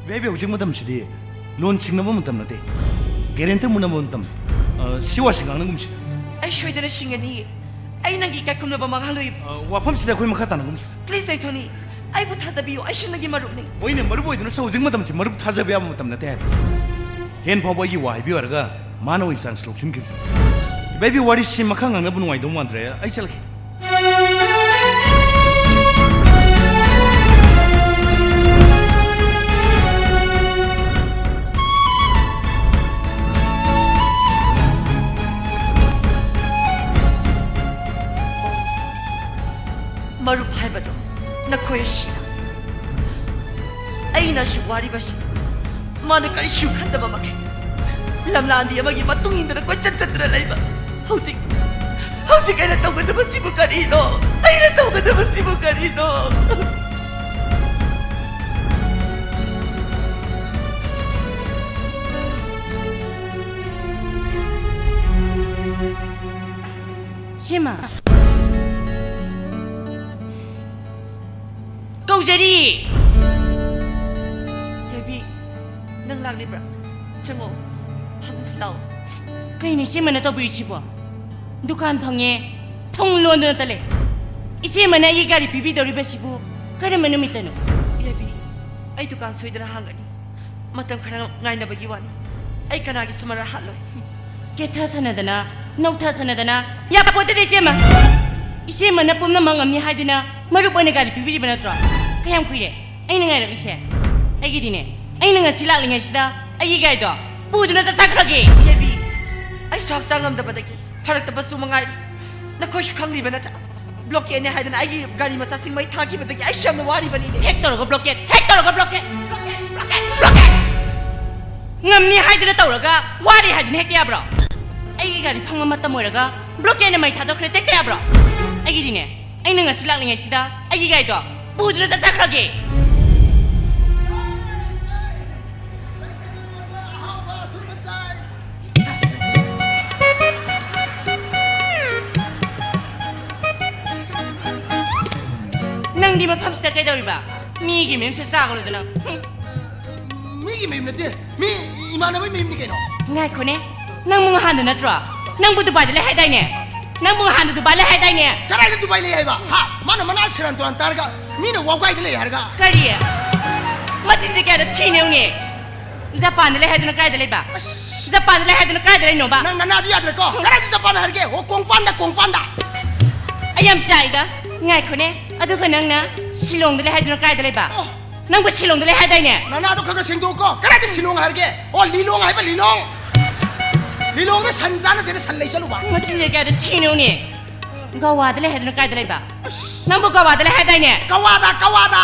ꯕꯦꯕꯤ, ꯍꯧꯖꯤꯛ ꯃꯇꯝꯁꯤꯗꯤ ꯂꯣꯟ ꯁꯤꯡꯅꯕ ꯃꯇꯝ ꯅꯠꯇꯦ, ꯒꯦꯔꯦꯟꯇꯔ ꯃꯨꯟꯅꯕ ꯃꯇꯝ꯫ ꯑ, ꯁꯤ ꯋꯥꯁꯤ ꯉꯥꯡꯅꯒꯨꯝꯁꯤ꯫ ꯑꯩ ꯁꯣꯏꯗꯅ ꯁꯤꯡꯒꯅꯤꯌꯦ꯫ ꯑꯩ ꯅꯪꯒꯤ ꯏꯀꯥꯏ ꯈꯨꯝꯅꯕ ꯃꯥꯡꯍꯜꯂꯣꯏꯕ꯫ ꯑ, ꯋꯥꯐꯝꯁꯤꯗ ꯑꯩꯈꯣꯏ ꯃꯈꯥ ꯇꯥꯅꯒꯨꯝꯁꯤ꯫ ꯄ꯭ꯂꯤꯖ, ꯑꯦꯟꯊꯣꯅꯤ, ꯑꯩꯕꯨ ꯊꯥꯖꯕꯤꯌꯨ, ꯑꯩꯁꯨ ꯅꯪꯒꯤ ꯃꯔꯨꯞꯅꯤ꯫ ꯍꯣꯏꯅꯦ, ꯃꯔꯨꯞ ꯑꯣꯏꯗꯨꯅꯁꯨ ꯍꯧꯖꯤꯛ ꯃꯇꯝꯁꯤ ꯃꯔꯨꯞ ꯊꯥꯖꯕ ꯌꯥꯕ ꯃꯇꯝ ꯅꯠꯇꯦ ꯍꯥꯏꯕ꯫ ꯍꯦꯟ ꯐꯥꯎꯕ ꯑꯩꯒꯤ ꯋꯥ ꯍꯥꯏꯕꯤꯌꯨ ꯍꯥꯏꯔꯒ ꯃꯥꯅ ꯑꯣꯏꯅ ꯆꯥꯟꯁ ꯂꯧꯁꯤꯟꯈꯤꯕꯁꯦ꯫ ꯏꯕꯥꯏꯕꯤ, ꯋꯥꯔꯤꯁꯤ ꯃꯈꯥ ꯉꯥꯡꯅꯕ ꯅꯨꯡꯉꯥꯏꯗꯧ ꯃꯥꯟꯗ꯭ꯔꯦ, ꯑꯩ ꯆꯠꯂꯒꯦ꯫ ꯃꯔꯨꯞ ꯍꯥꯏꯕꯗꯣ ꯅꯈꯣꯏ ꯑꯁꯤꯅ꯫ ꯑꯩꯅ ꯑꯁꯨꯛ ꯋꯥꯔꯤꯕꯁꯤ ꯃꯥꯅ ꯀꯔꯤꯁꯨ ꯈꯟꯗꯕ ꯃꯈꯩ ꯂꯝꯂꯥꯟꯕꯤ ꯑꯃꯒꯤ ꯃꯇꯨꯡ ꯏꯟꯗꯨꯅ ꯀꯣꯏꯆꯠ ꯆꯠꯇꯨꯅ ꯂꯩꯕ꯫ ꯍꯧꯖꯤꯛ, ꯍꯧꯖꯤꯛ ꯑꯩꯅ ꯇꯧꯒꯗꯕꯁꯤꯕꯨ ꯀꯔꯤꯅꯣ? ꯑꯩꯅ ꯇꯧꯒꯗꯕꯁꯤꯕꯨ ꯀꯔꯤꯅꯣ? ꯁꯤꯃ꯫ ꯀꯧꯖꯔꯤ꯫ ꯌꯥꯏꯕꯤ, ꯅꯪ ꯂꯥꯛꯂꯤꯕ꯭ꯔꯥ? ꯆꯪꯉꯣ, ꯐꯝꯁꯤ ꯂꯥꯛꯑꯣ꯫ ꯀꯩꯅꯣ ꯏꯆꯦꯃꯅ ꯇꯧꯕꯤꯔꯤꯁꯤꯕꯣ? ꯗꯨꯀꯥꯟ ꯐꯪꯉꯦ, ꯊꯣꯡ ꯂꯣꯟꯗꯨꯅꯇ ꯂꯩ꯫ ꯏꯆꯦꯃꯅ ꯑꯩꯒꯤ ꯒꯥꯔꯤ ꯄꯤꯕꯤꯗꯧꯔꯤꯕꯁꯤꯕꯨ ꯀꯔꯝꯕ ꯅꯨꯃꯤꯠꯇꯅꯣ? ꯌꯥꯏꯕꯤ, ꯑꯩ ꯗꯨꯀꯥꯟ ꯁꯣꯏꯗꯅ ꯍꯥꯡꯒꯅꯤ꯫ ꯃꯇꯝ ꯈꯔ ꯉꯥꯏꯅꯕꯒꯤ ꯋꯥꯅꯤ꯫ ꯑꯩ ꯀꯅꯥꯒꯤꯁꯨ ꯃꯔꯥ ꯍꯥꯠꯂꯣꯏ꯫ ꯀꯦꯊꯁꯅꯗꯅ, ꯅꯧꯊꯁꯅꯗꯅ, ꯌꯥꯄꯣꯠꯇꯦꯗ ꯏꯆꯦꯃ꯫ ꯏꯆꯦꯃꯅ ꯄꯨꯝꯅꯃꯛ ꯉꯝꯅꯤ ꯍꯥꯏꯗꯨꯅ ꯃꯔꯨꯞ ꯑꯣꯏꯅ ꯒꯥꯔꯤ ꯄꯤꯕꯤꯔꯤꯕ ꯅꯠꯇ꯭ꯔꯣ? ꯀꯌꯥꯝ ꯀꯨꯏꯔꯦ ꯑꯩꯅ ꯉꯥꯏꯔꯛꯂꯤꯁꯦ? ꯑꯩꯒꯤꯗꯤꯅꯦ, ꯑꯩꯅ ꯉꯁꯤ ꯂꯥꯛꯂꯤꯉꯩꯁꯤꯗ ꯑꯩꯒꯤ ꯒꯥꯔꯤꯗꯣ ꯄꯨꯗꯨꯅ ꯆꯠꯆꯈ꯭ꯔꯒꯦ꯫ ꯌꯥꯏꯕꯤ, ꯑꯩꯁꯨ ꯍꯛꯆꯥꯡ ꯉꯝꯗꯕꯗꯒꯤ ꯐꯔꯛꯇ ꯃꯆꯨ ꯃꯉꯥꯏꯔꯤ꯫ ꯅꯈꯣꯏꯁꯨ ꯈꯪꯂꯤꯕ ꯅꯠꯇ꯭ꯔꯥ? ꯕ꯭ꯂꯣꯀꯦꯠꯅꯦ ꯍꯥꯏꯗꯅ ꯑꯩꯒꯤ ꯒꯥꯔꯤ ꯃꯆꯥꯁꯤꯡ ꯃꯩ ꯊꯥꯈꯤꯕꯗꯒꯤ ꯑꯩꯁꯨ ꯌꯥꯝꯅ ꯋꯥꯔꯤꯕꯅꯤꯅꯦ꯫ ꯍꯦꯛ ꯇꯧꯔꯒ ꯕ꯭ꯂꯣꯀꯦꯠ, ꯍꯦꯛ ꯇꯧꯔꯒ ꯕ꯭ꯂꯣꯀꯦꯠ, ꯕ꯭ꯂꯣꯀꯦꯠ, ꯕ꯭ꯂꯣꯀꯦꯠ, ꯕ꯭ꯂꯣꯀꯦꯠ꯫ ꯉꯝꯅꯤ ꯍꯥꯏꯗꯨꯅ ꯇꯧꯔꯒ ꯋꯥꯔꯤ ꯍꯥꯏꯗꯨꯅ ꯍꯦꯛꯇ ꯌꯥꯕ꯭ꯔꯣ? ꯑꯩꯒꯤ ꯒꯥꯔꯤ ꯐꯪꯕ ꯃꯇꯝ ꯑꯣꯏꯔꯒ ꯕ꯭ꯂꯣꯀꯦꯠꯅ ꯃꯩ ꯊꯥꯗꯣꯛꯈ꯭ꯔꯦ ꯆꯠꯇ ꯌꯥꯕ꯭ꯔꯣ? ꯑꯩꯒꯤꯗꯤꯅꯦ, ꯑꯩꯅ ꯉꯁꯤ ꯂꯥꯛꯂꯤꯉꯩꯁꯤꯗ ꯑꯩꯒꯤ ꯒꯥꯔꯤꯗꯣ ꯄꯨꯗꯨꯅ ꯆꯠꯆꯈ꯭ꯔꯒꯦ꯫ ꯅꯪꯗꯤ ꯃꯐꯝꯁꯤꯗ ꯀꯩꯗꯧꯔꯤꯕ? ꯃꯤꯒꯤ ꯃꯌꯨꯝꯁꯤꯗ ꯆꯥꯒꯅꯨꯗꯅ꯫ ꯃꯤꯒꯤ ꯃꯌꯨꯝ ꯅꯠꯇꯦ, ꯃꯤ ꯏꯃꯥꯟꯅꯕꯒꯤ ꯃꯌꯨꯝꯅꯤ ꯀꯩꯅꯣ꯫ ꯉꯥꯏꯈꯣꯅꯦ, ꯅꯪꯕꯨ ꯉꯍꯥꯟꯗ ꯅꯠꯇ꯭ꯔꯣ? ꯅꯪꯕꯨ ꯗꯨꯕꯥꯏꯗ ꯂꯩ ꯍꯥꯏꯗꯥꯏꯅꯦ? ꯅꯪꯕꯨ ꯉꯍꯥꯟꯗ ꯗꯨꯕꯥꯏ ꯂꯩ ꯍꯥꯏꯗꯥꯏꯅꯦ? ꯀꯗꯥꯏꯗ ꯗꯨꯕꯥꯏ ꯂꯩ ꯍꯥꯏꯕ? ꯍꯥ? ꯃꯥꯅ ꯃꯅꯥ ꯁꯦꯔꯥꯟ ꯇꯨꯔꯥꯟ ꯇꯥꯔꯒ ꯃꯤꯅ ꯋꯥꯎꯒꯥꯏꯗ ꯂꯩ ꯍꯥꯏꯔꯒ꯫ ꯀꯔꯤ? ꯃꯆꯤꯟꯁꯦ ꯀꯌꯥꯗ ꯊꯤꯅꯦ ꯌꯦꯡꯉꯨꯅꯦ꯫ ꯖꯄꯥꯟꯗ ꯂꯩ ꯍꯥꯏꯗꯨꯅ ꯀꯥꯏꯗ ꯂꯩꯕ? ꯑꯁ꯫ ꯖꯄꯥꯟꯗ ꯂꯩ ꯍꯥꯏꯗꯨꯅ ꯀꯥꯏꯗ ꯂꯩꯅꯣꯕ? ꯅꯪ ꯅꯅꯥꯗꯨ ꯌꯥꯗ꯭ꯔꯦꯀꯣ? ꯀꯗꯥꯏꯗ ꯖꯄꯥꯟ ꯍꯥꯏꯔꯒꯦ? ꯑꯣ, ꯀꯣꯡꯄꯥꯟꯗ, ꯀꯣꯡꯄꯥꯟꯗ꯫ ꯑꯩ ꯌꯥꯝ ꯆꯥꯏꯗ꯫ ꯉꯥꯏꯈꯣꯅꯦ꯫ ꯑꯗꯨꯒ ꯅꯪꯅ ꯁꯤꯂꯣꯡꯗ ꯂꯩ ꯍꯥꯏꯗꯨꯅ ꯀꯥꯏꯗ ꯂꯩꯕ? ꯑꯣ꯫ ꯅꯪꯕꯨ ꯁꯤꯂꯣꯡꯗ ꯂꯩ ꯍꯥꯏꯗꯥꯏꯅꯦ? ꯅꯅꯥꯗꯣ ꯈꯔ ꯈꯔ ꯁꯦꯡꯗꯣꯛꯎꯀꯣ꯫ ꯀꯗꯥꯏꯗ ꯁꯤꯂꯣꯡ ꯍꯥꯏꯔꯒꯦ? ꯑꯣ, ꯂꯤꯂꯣꯡ ꯍꯥꯏꯕ, ꯂꯤꯂꯣꯡ꯫ ꯂꯤꯂꯣꯡꯗ ꯁꯟ ꯆꯥꯅꯁꯦꯅ ꯁꯟ ꯂꯩ ꯆꯠꯂꯨꯕ꯫ ꯃꯆꯤꯟꯁꯦ ꯀꯌꯥꯗ ꯊꯤꯅꯣꯅꯦ? ꯒꯋꯥꯗ ꯂꯩ ꯍꯥꯏꯗꯨꯅ ꯀꯥꯏꯗ ꯂꯩꯕ? ꯑꯁ꯫ ꯅꯪꯕꯨ ꯒꯋꯥꯗ ꯂꯩ ꯍꯥꯏꯗꯥꯏꯅꯦ? ꯒꯋꯥꯗ, ꯒꯋꯥꯗ꯫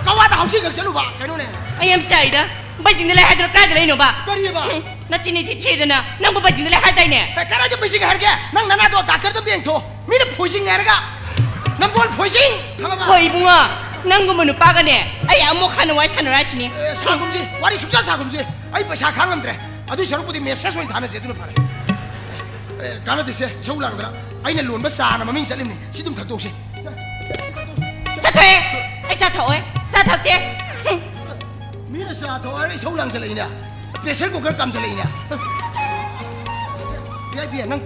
ꯒꯋꯥꯗ ꯍꯧꯁꯤ ꯈꯛ ꯆꯠꯂꯨꯕ꯫ ꯀꯩꯅꯣꯅꯦ? ꯑꯩ ꯌꯥꯝ ꯆꯥꯏꯗ꯫ ꯕꯩꯖꯤꯡꯗ ꯂꯩ ꯍꯥꯏꯗꯨꯅ ꯀꯗꯥꯏꯗ ꯂꯩꯅꯣꯕ? ꯀꯔꯤꯕ? ꯎꯝ, ꯅꯆꯤꯟ ꯅꯊꯤ ꯊꯤꯗꯅ ꯅꯪꯕꯨ ꯕꯩꯖꯤꯡꯗ ꯂꯩ ꯍꯥꯏꯗꯥꯏꯅꯦ? ꯑꯦ, ꯀꯗꯥꯏꯗ ꯕꯩꯖꯤꯡ ꯍꯥꯏꯔꯒꯦ? ꯅꯪ ꯅꯅꯥꯗꯣ ꯗꯥꯛꯇꯔꯗ ꯑꯝꯇ ꯌꯦꯡꯊꯣꯛꯑꯣ꯫ ꯃꯤꯅ ꯐꯣꯏꯖꯤꯡ ꯍꯥꯏꯔꯒ ꯅꯝꯕꯣꯜ ꯐꯣꯏꯖꯤꯡ, ꯈꯪꯉꯕ? ꯍꯣꯏ ꯏꯕꯨꯡꯉꯣ, ꯅꯪꯒꯨꯝꯕ ꯅꯨꯄꯥꯒꯅꯦ ꯑꯩ ꯑꯃꯨꯛ ꯍꯟꯅ ꯋꯥꯔꯤ ꯁꯥꯟꯅꯔꯣꯏ ꯍꯥꯏꯁꯤꯅꯤ꯫ ꯑꯦ, ꯁꯥꯒꯨꯝꯁꯤ, ꯋꯥꯔꯤ ꯁꯨꯡꯁꯥ ꯁꯥꯒꯨꯝꯁꯤ꯫ ꯑꯩ ꯄꯩꯁꯥ ꯈꯥꯡ ꯉꯝꯗ꯭ꯔꯦ꯫ ꯑꯗꯨꯏ ꯁꯔꯨꯛꯄꯨꯗꯤ ꯃꯦꯁꯦꯖ ꯑꯣꯏꯅ ꯊꯥꯅꯁꯦ, ꯑꯗꯨꯅ ꯐꯔꯦ꯫ ꯑꯦ, ꯀꯥꯟꯅꯗꯦꯁꯦ, ꯏꯁꯧ ꯂꯥꯡꯗꯅ꯫ ꯑꯩꯅ ꯂꯣꯟꯕ ꯆꯥꯅ ꯃꯃꯤꯡ ꯆꯠꯂꯤꯕꯅꯤ꯫ ꯁꯤ ꯑꯗꯨꯝ ꯊꯛꯇꯣꯛꯁꯤ꯫ ꯆꯠꯊꯣꯛꯑꯦ꯫ ꯑꯩ ꯆꯥ ꯊꯛꯑꯣꯏ꯫ ꯆꯥ ꯊꯛꯇꯦ꯫ ꯍꯨꯝ꯫ ꯃꯤꯅ ꯆꯥ ꯊꯛꯑꯣ ꯍꯥꯏꯔ ꯏꯁꯧ ꯂꯥꯡꯁꯜꯂꯛꯏꯅꯦ꯫ ꯄ꯭ꯔꯦꯁꯔ ꯀꯨꯀꯔ ꯀꯥꯝꯁꯜꯂꯛꯏꯅꯦ꯫ ꯚꯤ ꯑꯥꯏ ꯄꯤ, ꯅꯪ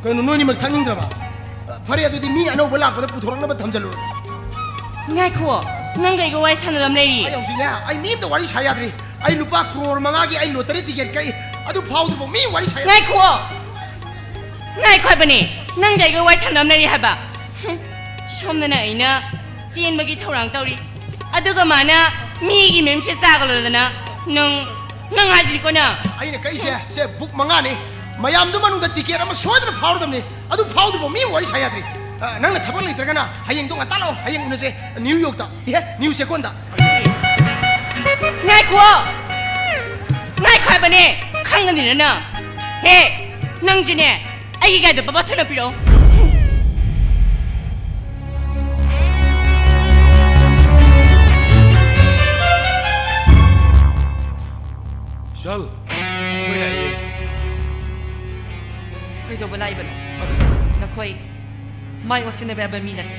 ꯀꯩꯅꯣ, ꯅꯣꯏꯅꯤꯃꯛ ꯊꯛꯅꯤꯡꯗ꯭ꯔꯕ? ꯐꯔꯦ, ꯑꯗꯨꯗꯤ ꯃꯤ ꯑꯅꯧꯕ ꯂꯥꯛꯄꯗ ꯄꯨꯊꯣꯔꯛꯅꯕ ꯊꯝꯖꯜꯂꯨꯔꯣ꯫ ꯉꯥꯏꯈꯣ, ꯅꯪꯒ ꯑꯩꯒ ꯋꯥꯔꯤ ꯁꯥꯟꯅꯗꯕ ꯂꯩꯔꯤ꯫ ꯑꯩ ꯍꯧꯖꯤꯛꯅꯦ, ꯑꯩ ꯃꯤ ꯑꯝꯇ ꯋꯥꯔꯤ ꯁꯥ ꯌꯥꯗ꯭ꯔꯤ꯫ ꯑꯩ ꯂꯨꯄꯥ ꯀ꯭ꯔꯣꯔ ꯃꯉꯥꯒꯤ ꯑꯩ ꯂꯣꯇꯔꯤ ꯇꯤꯀꯦꯠ ꯀꯛꯏ꯫ ꯑꯗꯨ ꯐꯥꯎꯗ꯭ꯔꯤꯐꯥꯎ ꯃꯤ ꯋꯥꯔꯤ ꯁꯥ ꯌꯥꯗ꯭ꯔꯤ꯫ ꯉꯥꯏꯈꯣ! ꯉꯥꯏꯈꯣ ꯍꯥꯏꯕꯅꯦ, ꯅꯪꯒ ꯑꯩꯒ ꯋꯥꯔꯤ ꯁꯥꯟꯅꯕ ꯂꯩꯔꯤ ꯍꯥꯏꯕ꯫ ꯍꯨꯝ, ꯁꯣꯝꯗꯅ ꯑꯩꯅ ꯆꯦꯟꯕꯒꯤ ꯊꯧꯔꯥꯡ ꯇꯧꯔꯤ, ꯑꯗꯨꯒ ꯃꯥꯅ ꯃꯤꯒꯤ ꯃꯌꯨꯝꯁꯦ ꯆꯥꯒ ꯂꯣꯟꯗꯅ ꯅꯪ, ꯅꯪ ꯍꯥꯏꯁꯤꯀꯣ ꯅꯪ꯫ ꯑꯩꯅ ꯀꯛꯏꯁꯦ, ꯁꯦ, ꯕꯨꯛ ꯃꯉꯥꯅꯤ꯫ ꯃꯌꯥꯝꯗꯨ ꯃꯅꯨꯡꯗ ꯇꯤꯀꯦꯠ ꯑꯃ ꯁꯣꯏꯗꯅ ꯐꯥꯎꯔꯗꯕꯅꯤ꯫ ꯑꯗꯨ ꯐꯥꯎꯗ꯭ꯔꯤꯐꯥꯎ ꯃꯤ ꯋꯥꯔꯤ ꯁꯥ ꯌꯥꯗ꯭ꯔꯤ꯫ ꯑ, ꯅꯪꯅ ꯊꯕꯛ ꯂꯩꯇ꯭ꯔꯒꯅ ꯍꯌꯦꯡꯗꯣ ꯉꯟꯇꯥ ꯂꯥꯛꯑꯣ, ꯍꯌꯦꯡ ꯎꯅꯁꯦ ꯅ꯭ꯌꯨ ꯌꯣꯔꯛꯇ꯫ ꯏꯍꯦ, ꯅ꯭ꯌꯨ ꯆꯦꯛꯀꯣꯟꯗ꯫ ꯉꯥꯏꯈꯣ! ꯉꯥꯏꯈꯣ ꯍꯥꯏꯕꯅꯦ! ꯈꯪꯒꯅꯤꯅ ꯅꯪ! ꯍꯦ! ꯅꯪꯁꯤꯅꯦ! ꯑꯩꯒꯤ ꯒꯥꯔꯤꯗꯣ ꯕꯕꯥ ꯊꯨꯅ ꯄꯤꯔꯛꯑꯣ꯫ ꯆꯜ, ꯑꯩꯈꯣꯏ ꯂꯥꯛꯑꯦ꯫ ꯀꯩꯗꯧꯕ ꯂꯥꯛꯏꯕꯅꯣ? ꯅꯈꯣꯏ ꯃꯥꯏ ꯑꯣꯟꯁꯤꯟꯅꯕ ꯌꯥꯕ ꯃꯤ ꯅꯠꯇꯦ꯫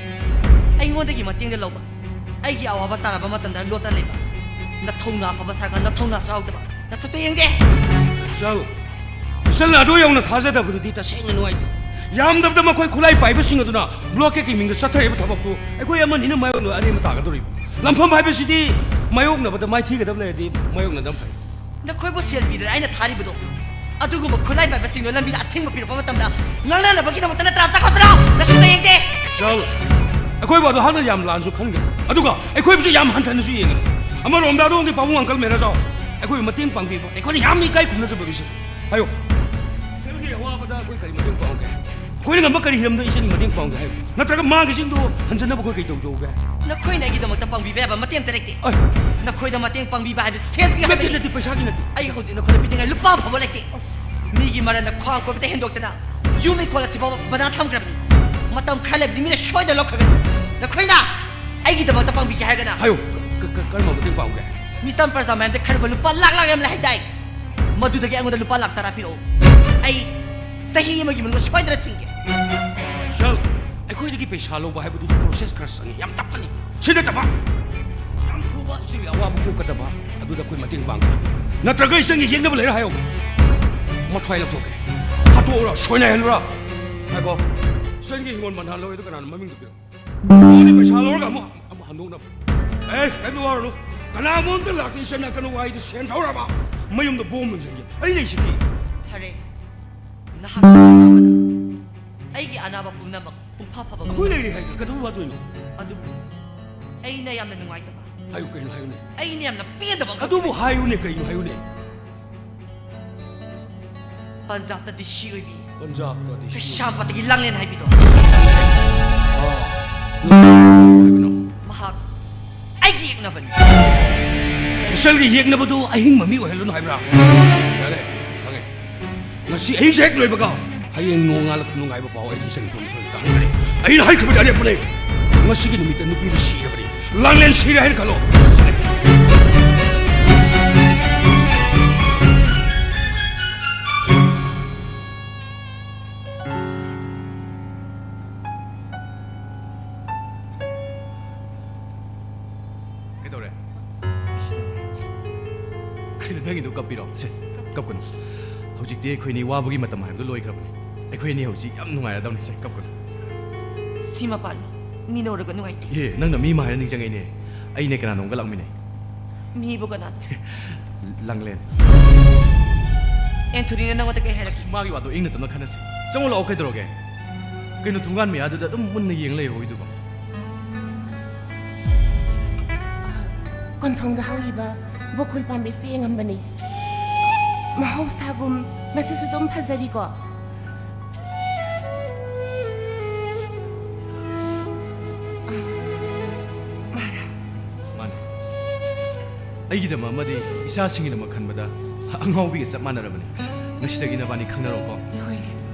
ꯑꯩꯉꯣꯟꯗꯒꯤ ꯃꯇꯦꯡꯗ ꯂꯧꯕ, ꯑꯩꯒꯤ ꯑꯋꯥꯕ ꯇꯥꯔꯕ ꯃꯇꯝꯗ ꯂꯣꯠꯇ ꯂꯩꯕ, ꯅꯊꯧꯅꯥ ꯐꯕ ꯁꯥꯔꯒ ꯅꯊꯧꯅꯥꯁꯨ ꯌꯥꯎꯗꯕ, ꯅꯁꯛꯇ ꯌꯦꯡꯗꯦ꯫ ꯏꯆꯜ, ꯏꯆꯜ, ꯑꯗꯨ ꯌꯧꯅ ꯊꯥꯖꯗꯕꯗꯨꯗꯤ ꯇꯁꯦꯡꯅ ꯅꯨꯡꯉꯥꯏꯇꯦ꯫ ꯌꯥꯝꯗꯕꯗ ꯃꯈꯣꯏ ꯈꯨꯠꯂꯥꯏ ꯄꯥꯏꯕꯁꯤꯡ ꯑꯗꯨꯅ ꯕ꯭ꯂꯣꯀꯦꯠꯀꯤ ꯃꯤꯡꯗ ꯆꯠꯊꯔꯤꯕ ꯊꯕꯛꯇꯨ ꯑꯩꯈꯣꯏ ꯑꯃꯅꯤꯅ ꯃꯥꯌꯣꯛꯅꯕ ꯑꯔꯦꯝꯕ ꯇꯥꯒꯗꯧꯔꯤꯕ꯫ ꯂꯝꯐꯝ ꯍꯥꯏꯕꯁꯤꯗꯤ ꯃꯥꯌꯣꯛꯅꯕꯗ ꯃꯥꯏꯊꯤꯒꯗꯕ ꯂꯩꯔꯗꯤ ꯃꯥꯌꯣꯛꯅꯗꯕ ꯐꯩ꯫ ꯅꯈꯣꯏꯕꯨ ꯁꯦꯜ ꯄꯤꯗꯅ ꯑꯩꯅ ꯊꯥꯔꯤꯕꯗꯣ, ꯑꯗꯨꯒꯨꯝꯕ ꯈꯨꯠꯂꯥꯏ ꯄꯥꯏꯕꯁꯤꯡꯗꯣ ꯂꯝꯕꯤꯗ ꯑꯊꯤꯡꯕ ꯄꯤꯔꯛꯄ ꯃꯇꯝꯗ ꯉꯥꯡꯅꯅꯕꯒꯤꯗꯃꯛꯇ ꯅꯠꯇ꯭ꯔꯥ? ꯆꯠꯈꯣ ꯆꯠꯂꯣ! ꯅꯁꯨꯛꯇ ꯌꯦꯡꯗꯦ! ꯆꯠꯂꯣ! ꯑꯩꯈꯣꯏꯕꯨ ꯑꯗꯨ ꯍꯥꯛꯅ ꯌꯥꯝ ꯂꯥꯟꯅꯁꯨ ꯈꯟꯒꯅꯨ꯫ ꯑꯗꯨꯒ ꯑꯩꯈꯣꯏꯕꯨꯁꯨ ꯌꯥꯝ ꯍꯟꯊꯅꯁꯨ ꯌꯦꯡꯒꯅꯨ꯫ ꯑꯃꯔꯣꯝꯗ ꯑꯗꯣꯝꯒꯤ ꯄꯥꯕꯨꯡ ꯑꯪꯀꯜ ꯃꯦꯅꯦꯖꯔ ꯑꯩꯈꯣꯏꯕꯨ ꯃꯇꯦꯡ ꯄꯥꯡꯕꯤꯕ ꯑꯩꯈꯣꯏꯅ ꯌꯥꯝꯅ ꯏꯀꯥꯏ ꯈꯨꯝꯅꯖꯕ ꯃꯤꯁꯛꯅꯤ꯫ ꯍꯥꯏꯌꯣ꯫ ꯏꯆꯟꯒꯤ ꯑꯋꯥꯕꯗ ꯑꯩꯈꯣꯏ ꯀꯔꯤ ꯃꯇꯦꯡ ꯄꯥꯡꯉꯨꯒꯦ? ꯑꯩꯈꯣꯏꯅ ꯉꯝꯕ ꯀꯔꯤ ꯍꯤꯔꯝꯗ ꯏꯆꯟꯒꯤ ꯃꯇꯦꯡ ꯄꯥꯡꯉꯨꯒꯦ ꯍꯥꯏꯌꯨ? ꯅꯠꯇ꯭ꯔꯒ ꯃꯥꯒꯤꯁꯤꯡꯗꯣ ꯍꯟꯖꯅꯕ ꯑꯩꯈꯣꯏ ꯀꯩ ꯇꯧꯖꯧꯒꯦ? ꯅꯈꯣꯏꯅ ꯑꯩꯒꯤꯗꯃꯛꯇ ꯄꯥꯡꯕꯤꯕ ꯌꯥꯕ ꯃꯇꯦꯡ ꯑꯝꯇ ꯂꯩꯇꯦ꯫ ꯑꯩ, ꯅꯈꯣꯏꯗ ꯃꯇꯦꯡ ꯄꯥꯡꯕꯤꯕ ꯍꯥꯏꯕꯁꯤ ꯁꯦꯜ ꯄꯤ ꯅꯠꯇꯦ, ꯍꯥꯏꯕꯅꯤ꯫ ꯅꯠꯇꯦ, ꯄꯩꯁꯥꯒꯤ ꯅꯠꯇꯦ꯫ ꯑꯩ ꯍꯧꯖꯤꯛ ꯅꯈꯣꯏꯗ ꯄꯤꯅꯤꯡꯉꯥꯏ ꯂꯨꯄꯥ ꯑꯃ ꯐꯥꯎꯕ ꯂꯩꯇꯦ꯫ ꯃꯤꯒꯤ ꯃꯔꯟꯗ ꯈ꯭ꯋꯥꯡ ꯀꯣꯏꯕꯗ ꯍꯦꯟꯗꯣꯛꯇꯅ ꯌꯨꯝ ꯏꯪꯈꯣꯜ ꯑꯁꯤꯐꯥꯎꯕ ꯕꯟꯗꯥꯟ ꯊꯝꯈ꯭ꯔꯕꯅꯤ꯫ ꯃꯇꯝ ꯈꯔ ꯂꯩꯕꯗꯤ ꯃꯤꯅ ꯁꯣꯏꯗꯅ ꯂꯧꯈ꯭ꯔꯒꯅꯤ꯫ ꯅꯈꯣꯏꯅ ꯑꯩꯒꯤꯗꯃꯛꯇ ꯄꯥꯡꯕꯤꯒꯦ ꯍꯥꯏꯔꯒꯅ ꯍꯥꯏꯌꯨ꯫ ꯀ-, ꯀ-, ꯀ-, ꯀꯔꯝꯕ ꯃꯇꯦꯡ ꯄꯥꯡꯒꯦ? ꯃꯤꯆꯝ ꯄ꯭ꯔꯖꯥ ꯃꯌꯥꯝꯗ ꯈꯟꯕ ꯂꯨꯄꯥ ꯂꯥꯛ ꯂꯥꯛ ꯌꯥꯝ ꯂꯩ ꯍꯥꯏꯗꯥꯏ? ꯃꯗꯨꯗꯒꯤ ꯑꯩꯉꯣꯟꯗ ꯂꯨꯄꯥ ꯂꯥꯛ ꯇꯔꯥ ꯄꯤꯔꯛꯎ꯫ ꯑꯩ ꯆꯍꯤ ꯑꯃꯒꯤ ꯃꯅꯨꯡꯗ ꯁꯣꯏꯗꯅ ꯁꯤꯡꯒꯦ꯫ ꯁꯔ, ꯑꯩꯈꯣꯏꯗꯒꯤ ꯄꯩꯁꯥ ꯂꯧꯕ ꯍꯥꯏꯕꯗꯨꯗꯤ ꯄ꯭ꯔꯣꯁꯦꯁ ꯈꯔ ꯆꯪꯉꯤ꯫ ꯌꯥꯝ ꯇꯞꯄꯅꯤ꯫ ꯁꯤ ꯅꯠꯇꯕ, ꯌꯥꯝ ꯊꯨꯕ ꯏꯆꯟꯒꯤ ꯑꯋꯥꯕ ꯀꯣꯛꯀꯗꯕ, ꯑꯗꯨꯗ ꯑꯩꯈꯣꯏ ꯃꯇꯦꯡ ꯄꯥꯡꯒꯦ꯫ ꯅꯠꯇ꯭ꯔꯒ ꯏꯆꯟꯒꯤ ꯌꯦꯛꯅꯕ ꯂꯩꯔ ꯍꯥꯏꯌꯣ꯫ ꯃꯊ꯭ꯋꯥꯏ ꯂꯧꯊꯣꯛꯀꯦ꯫ ꯍꯥꯠꯇꯣꯛꯎꯔꯥ? ꯁꯣꯏꯅꯥꯏꯍꯜꯂꯨꯔꯥ? ꯉꯥꯏꯈꯣ꯫ ꯏꯆꯟꯒꯤ ꯍꯤꯡꯒꯣꯜ ꯃꯟꯊꯥ ꯂꯧꯔꯦꯗꯣ ꯀꯅꯥꯅꯣ? ꯃꯃꯤꯡꯗꯣ ꯄꯤꯔꯛꯑꯣ꯫ ꯃꯉꯣꯟꯗ ꯄꯩꯁꯥ ꯂꯧꯔꯒ ꯑꯃꯨꯛ, ꯑꯃꯨꯛ ꯍꯟꯗꯣꯛꯅꯕ꯫ ꯑꯦ, ꯀꯩꯝꯇ ꯋꯥꯔꯨꯅꯨ꯫ ꯀꯅꯥꯒꯨꯝꯕ ꯑꯝꯇ ꯂꯥꯛꯇꯦ, ꯏꯆꯟ ꯅꯥꯀꯟ ꯋꯥꯏꯗ ꯁꯦꯟ ꯊꯧꯔꯕ꯫ ꯃꯌꯨꯝꯗ ꯕꯣꯝ ꯂꯪꯁꯤꯟꯒꯦ꯫ ꯑꯩ ꯂꯩꯁꯤꯗꯤ꯫ ꯐꯔꯦ꯫ ꯅꯍꯥꯛꯀꯤ ꯑꯅꯥꯕꯗ ꯑꯩꯒꯤ ꯑꯅꯥꯕ ꯄꯨꯝꯅꯃꯛ ꯄꯨꯡꯐꯥ ꯐꯕ ꯑꯩꯈꯣꯏ ꯉꯝꯒꯅꯤ꯫ ꯂꯩꯔꯤ ꯍꯥꯏꯗꯅ ꯀꯩꯗꯧꯕꯩ ꯋꯥꯗꯣꯏꯅꯣ? ꯑꯗꯨꯕꯨ ꯑꯩꯅ ꯌꯥꯝꯅ ꯅꯨꯡꯉꯥꯏꯇꯕ, ꯍꯥꯏꯌꯨ, ꯀꯩꯅꯣ ꯍꯥꯏꯌꯨꯅꯦ? ꯑꯩꯅ ꯌꯥꯝꯅ ꯄꯦꯟꯗꯕ ꯑꯃꯈꯛ ꯑꯗꯨꯕꯨ ꯂꯩ꯫ ꯍꯥꯏꯌꯨꯅꯦ, ꯀꯩꯅꯣ ꯍꯥꯏꯌꯨꯅꯦ? ꯄꯟꯖꯥꯕꯇ ꯗꯤ ꯁꯤ ꯑꯣꯏꯕꯤ ꯄꯟꯖꯥꯕꯇ ꯗꯤ ꯁꯤ ꯀꯩꯁꯥꯝꯄꯥꯠꯇꯒꯤ ꯂꯥꯡꯂꯦꯟ ꯍꯥꯏꯕꯤꯗꯣ꯫ ꯑꯥ, ꯀꯩꯅꯣ? ꯃꯍꯥꯛ ꯑꯩꯒꯤ ꯌꯦꯛꯅꯕꯅꯤ꯫ ꯏꯆꯜꯒꯤ ꯌꯦꯛꯅꯕꯗꯨ ꯑꯍꯤꯡꯕ ꯃꯤ ꯑꯣꯏꯍꯜꯂꯨꯅꯨ ꯍꯥꯏꯕ꯭ꯔꯥ? ꯌꯥꯔꯦ, ꯈꯪꯉꯦ꯫ ꯉꯁꯤ ꯑꯍꯤꯡꯁꯦ ꯍꯦꯛ ꯂꯣꯏꯕꯒ ꯍꯌꯦꯡ ꯅꯣꯡꯉꯥꯜꯂꯛ ꯅꯨꯡꯉꯥꯏꯕ ꯄꯥꯎ ꯑꯩꯒꯤ ꯏꯆꯟ ꯏꯇꯣꯝ ꯁꯣꯏꯗꯅ ꯇꯥꯍꯟꯒꯅꯤ꯫ ꯑꯩꯅ ꯍꯥꯏꯈꯤꯕꯗꯤ ꯑꯔꯦꯞꯄꯅꯦ꯫ ꯉꯁꯤꯒꯤ ꯅꯨꯃꯤꯠꯇ ꯅꯨꯄꯤꯗꯨ ꯁꯤꯔꯕꯅꯤ꯫ ꯂꯥꯡꯂꯦꯟ ꯁꯤꯔꯦ ꯍꯥꯏꯅ ꯈꯜꯂꯣ꯫ ꯀꯩꯗꯧꯔꯦ? ꯀꯩꯅꯣ ꯅꯪꯒꯤꯗꯣ ꯀꯞꯄꯤꯔꯣ? ꯁꯦ, ꯀꯞꯀꯅꯨ꯫ ꯍꯧꯖꯤꯛꯇꯤ ꯑꯩꯈꯣꯏꯅꯤ ꯋꯥꯕꯒꯤ ꯃꯇꯝ ꯍꯥꯏꯕꯗꯣ ꯂꯣꯏꯈ꯭ꯔꯕꯅꯤ꯫ ꯑꯩꯈꯣꯏ ꯑꯅꯤ ꯍꯧꯖꯤꯛ ꯌꯥꯝ ꯅꯨꯡꯉꯥꯏꯔꯗꯧꯅꯤ꯫ ꯁꯦ, ꯀꯞꯀꯅꯨ꯫ ꯁꯤ ꯃꯄꯥꯟ ꯃꯤꯅ ꯎꯔꯒ ꯅꯨꯡꯉꯥꯏꯇꯦ꯫ ꯑꯦ, ꯅꯪꯅ ꯃꯤ ꯑꯃ ꯍꯥꯏꯔ ꯅꯤꯡꯁꯤꯡꯉꯛꯏꯅꯦ꯫ ꯑꯩꯅꯦ ꯀꯅꯥꯅꯣꯝꯒ ꯂꯥꯛꯃꯤꯟꯅꯩ꯫ ꯃꯤꯕꯨ ꯀꯅꯥꯅꯣ? ꯂꯥꯡꯂꯦꯟ꯫ ꯑꯦꯟꯊꯣꯅꯤꯅ ꯅꯪꯉꯣꯟꯗ ꯀꯩ ꯍꯥꯏꯔꯛꯀꯦ? ꯑꯁ, ꯃꯥꯒꯤ ꯋꯥꯗꯣ ꯏꯪꯅ ꯇꯞꯅ ꯈꯟꯅꯁꯤ꯫ ꯆꯪꯉꯣ ꯂꯥꯛꯑꯣ, ꯀꯩꯗꯧꯔꯒꯦ? ꯀꯩꯅꯣ, ꯊꯣꯡꯒꯥꯟ ꯃꯌꯥꯗꯨꯗ ꯑꯗꯨꯝ ꯃꯨꯟꯅ ꯌꯦꯡ ꯂꯩꯍꯧꯔꯤꯗꯨꯕꯣ? ꯀꯣꯟꯊꯣꯡꯗ ꯍꯧꯔꯤꯕ ꯕꯣꯀꯨꯜ ꯄꯥꯝꯕꯤꯁꯤ ꯌꯦꯡꯉꯝꯕꯅꯤ꯫ ꯃꯍꯧꯁꯥꯒꯨꯝ ꯉꯁꯤꯁꯨ ꯑꯗꯨꯝ ꯐꯖꯔꯤꯀꯣ꯫ ꯑ, ꯃꯥꯔꯥ? ꯃꯥꯅꯦ꯫ ꯑꯩꯒꯤꯗꯃꯛ ꯑꯃꯗꯤ ꯏꯆꯥꯁꯤꯡꯒꯤꯗꯃꯛ ꯈꯟꯕꯗ ꯑꯉꯥꯎꯕꯤꯒ ꯆꯞ ꯃꯥꯟꯅꯔꯕꯅꯤ꯫ ꯉꯁꯤꯗꯒꯤ ꯅꯕꯥꯅꯤ ꯈꯪꯅꯔꯣꯀꯣ꯫ ꯍꯣꯏ꯫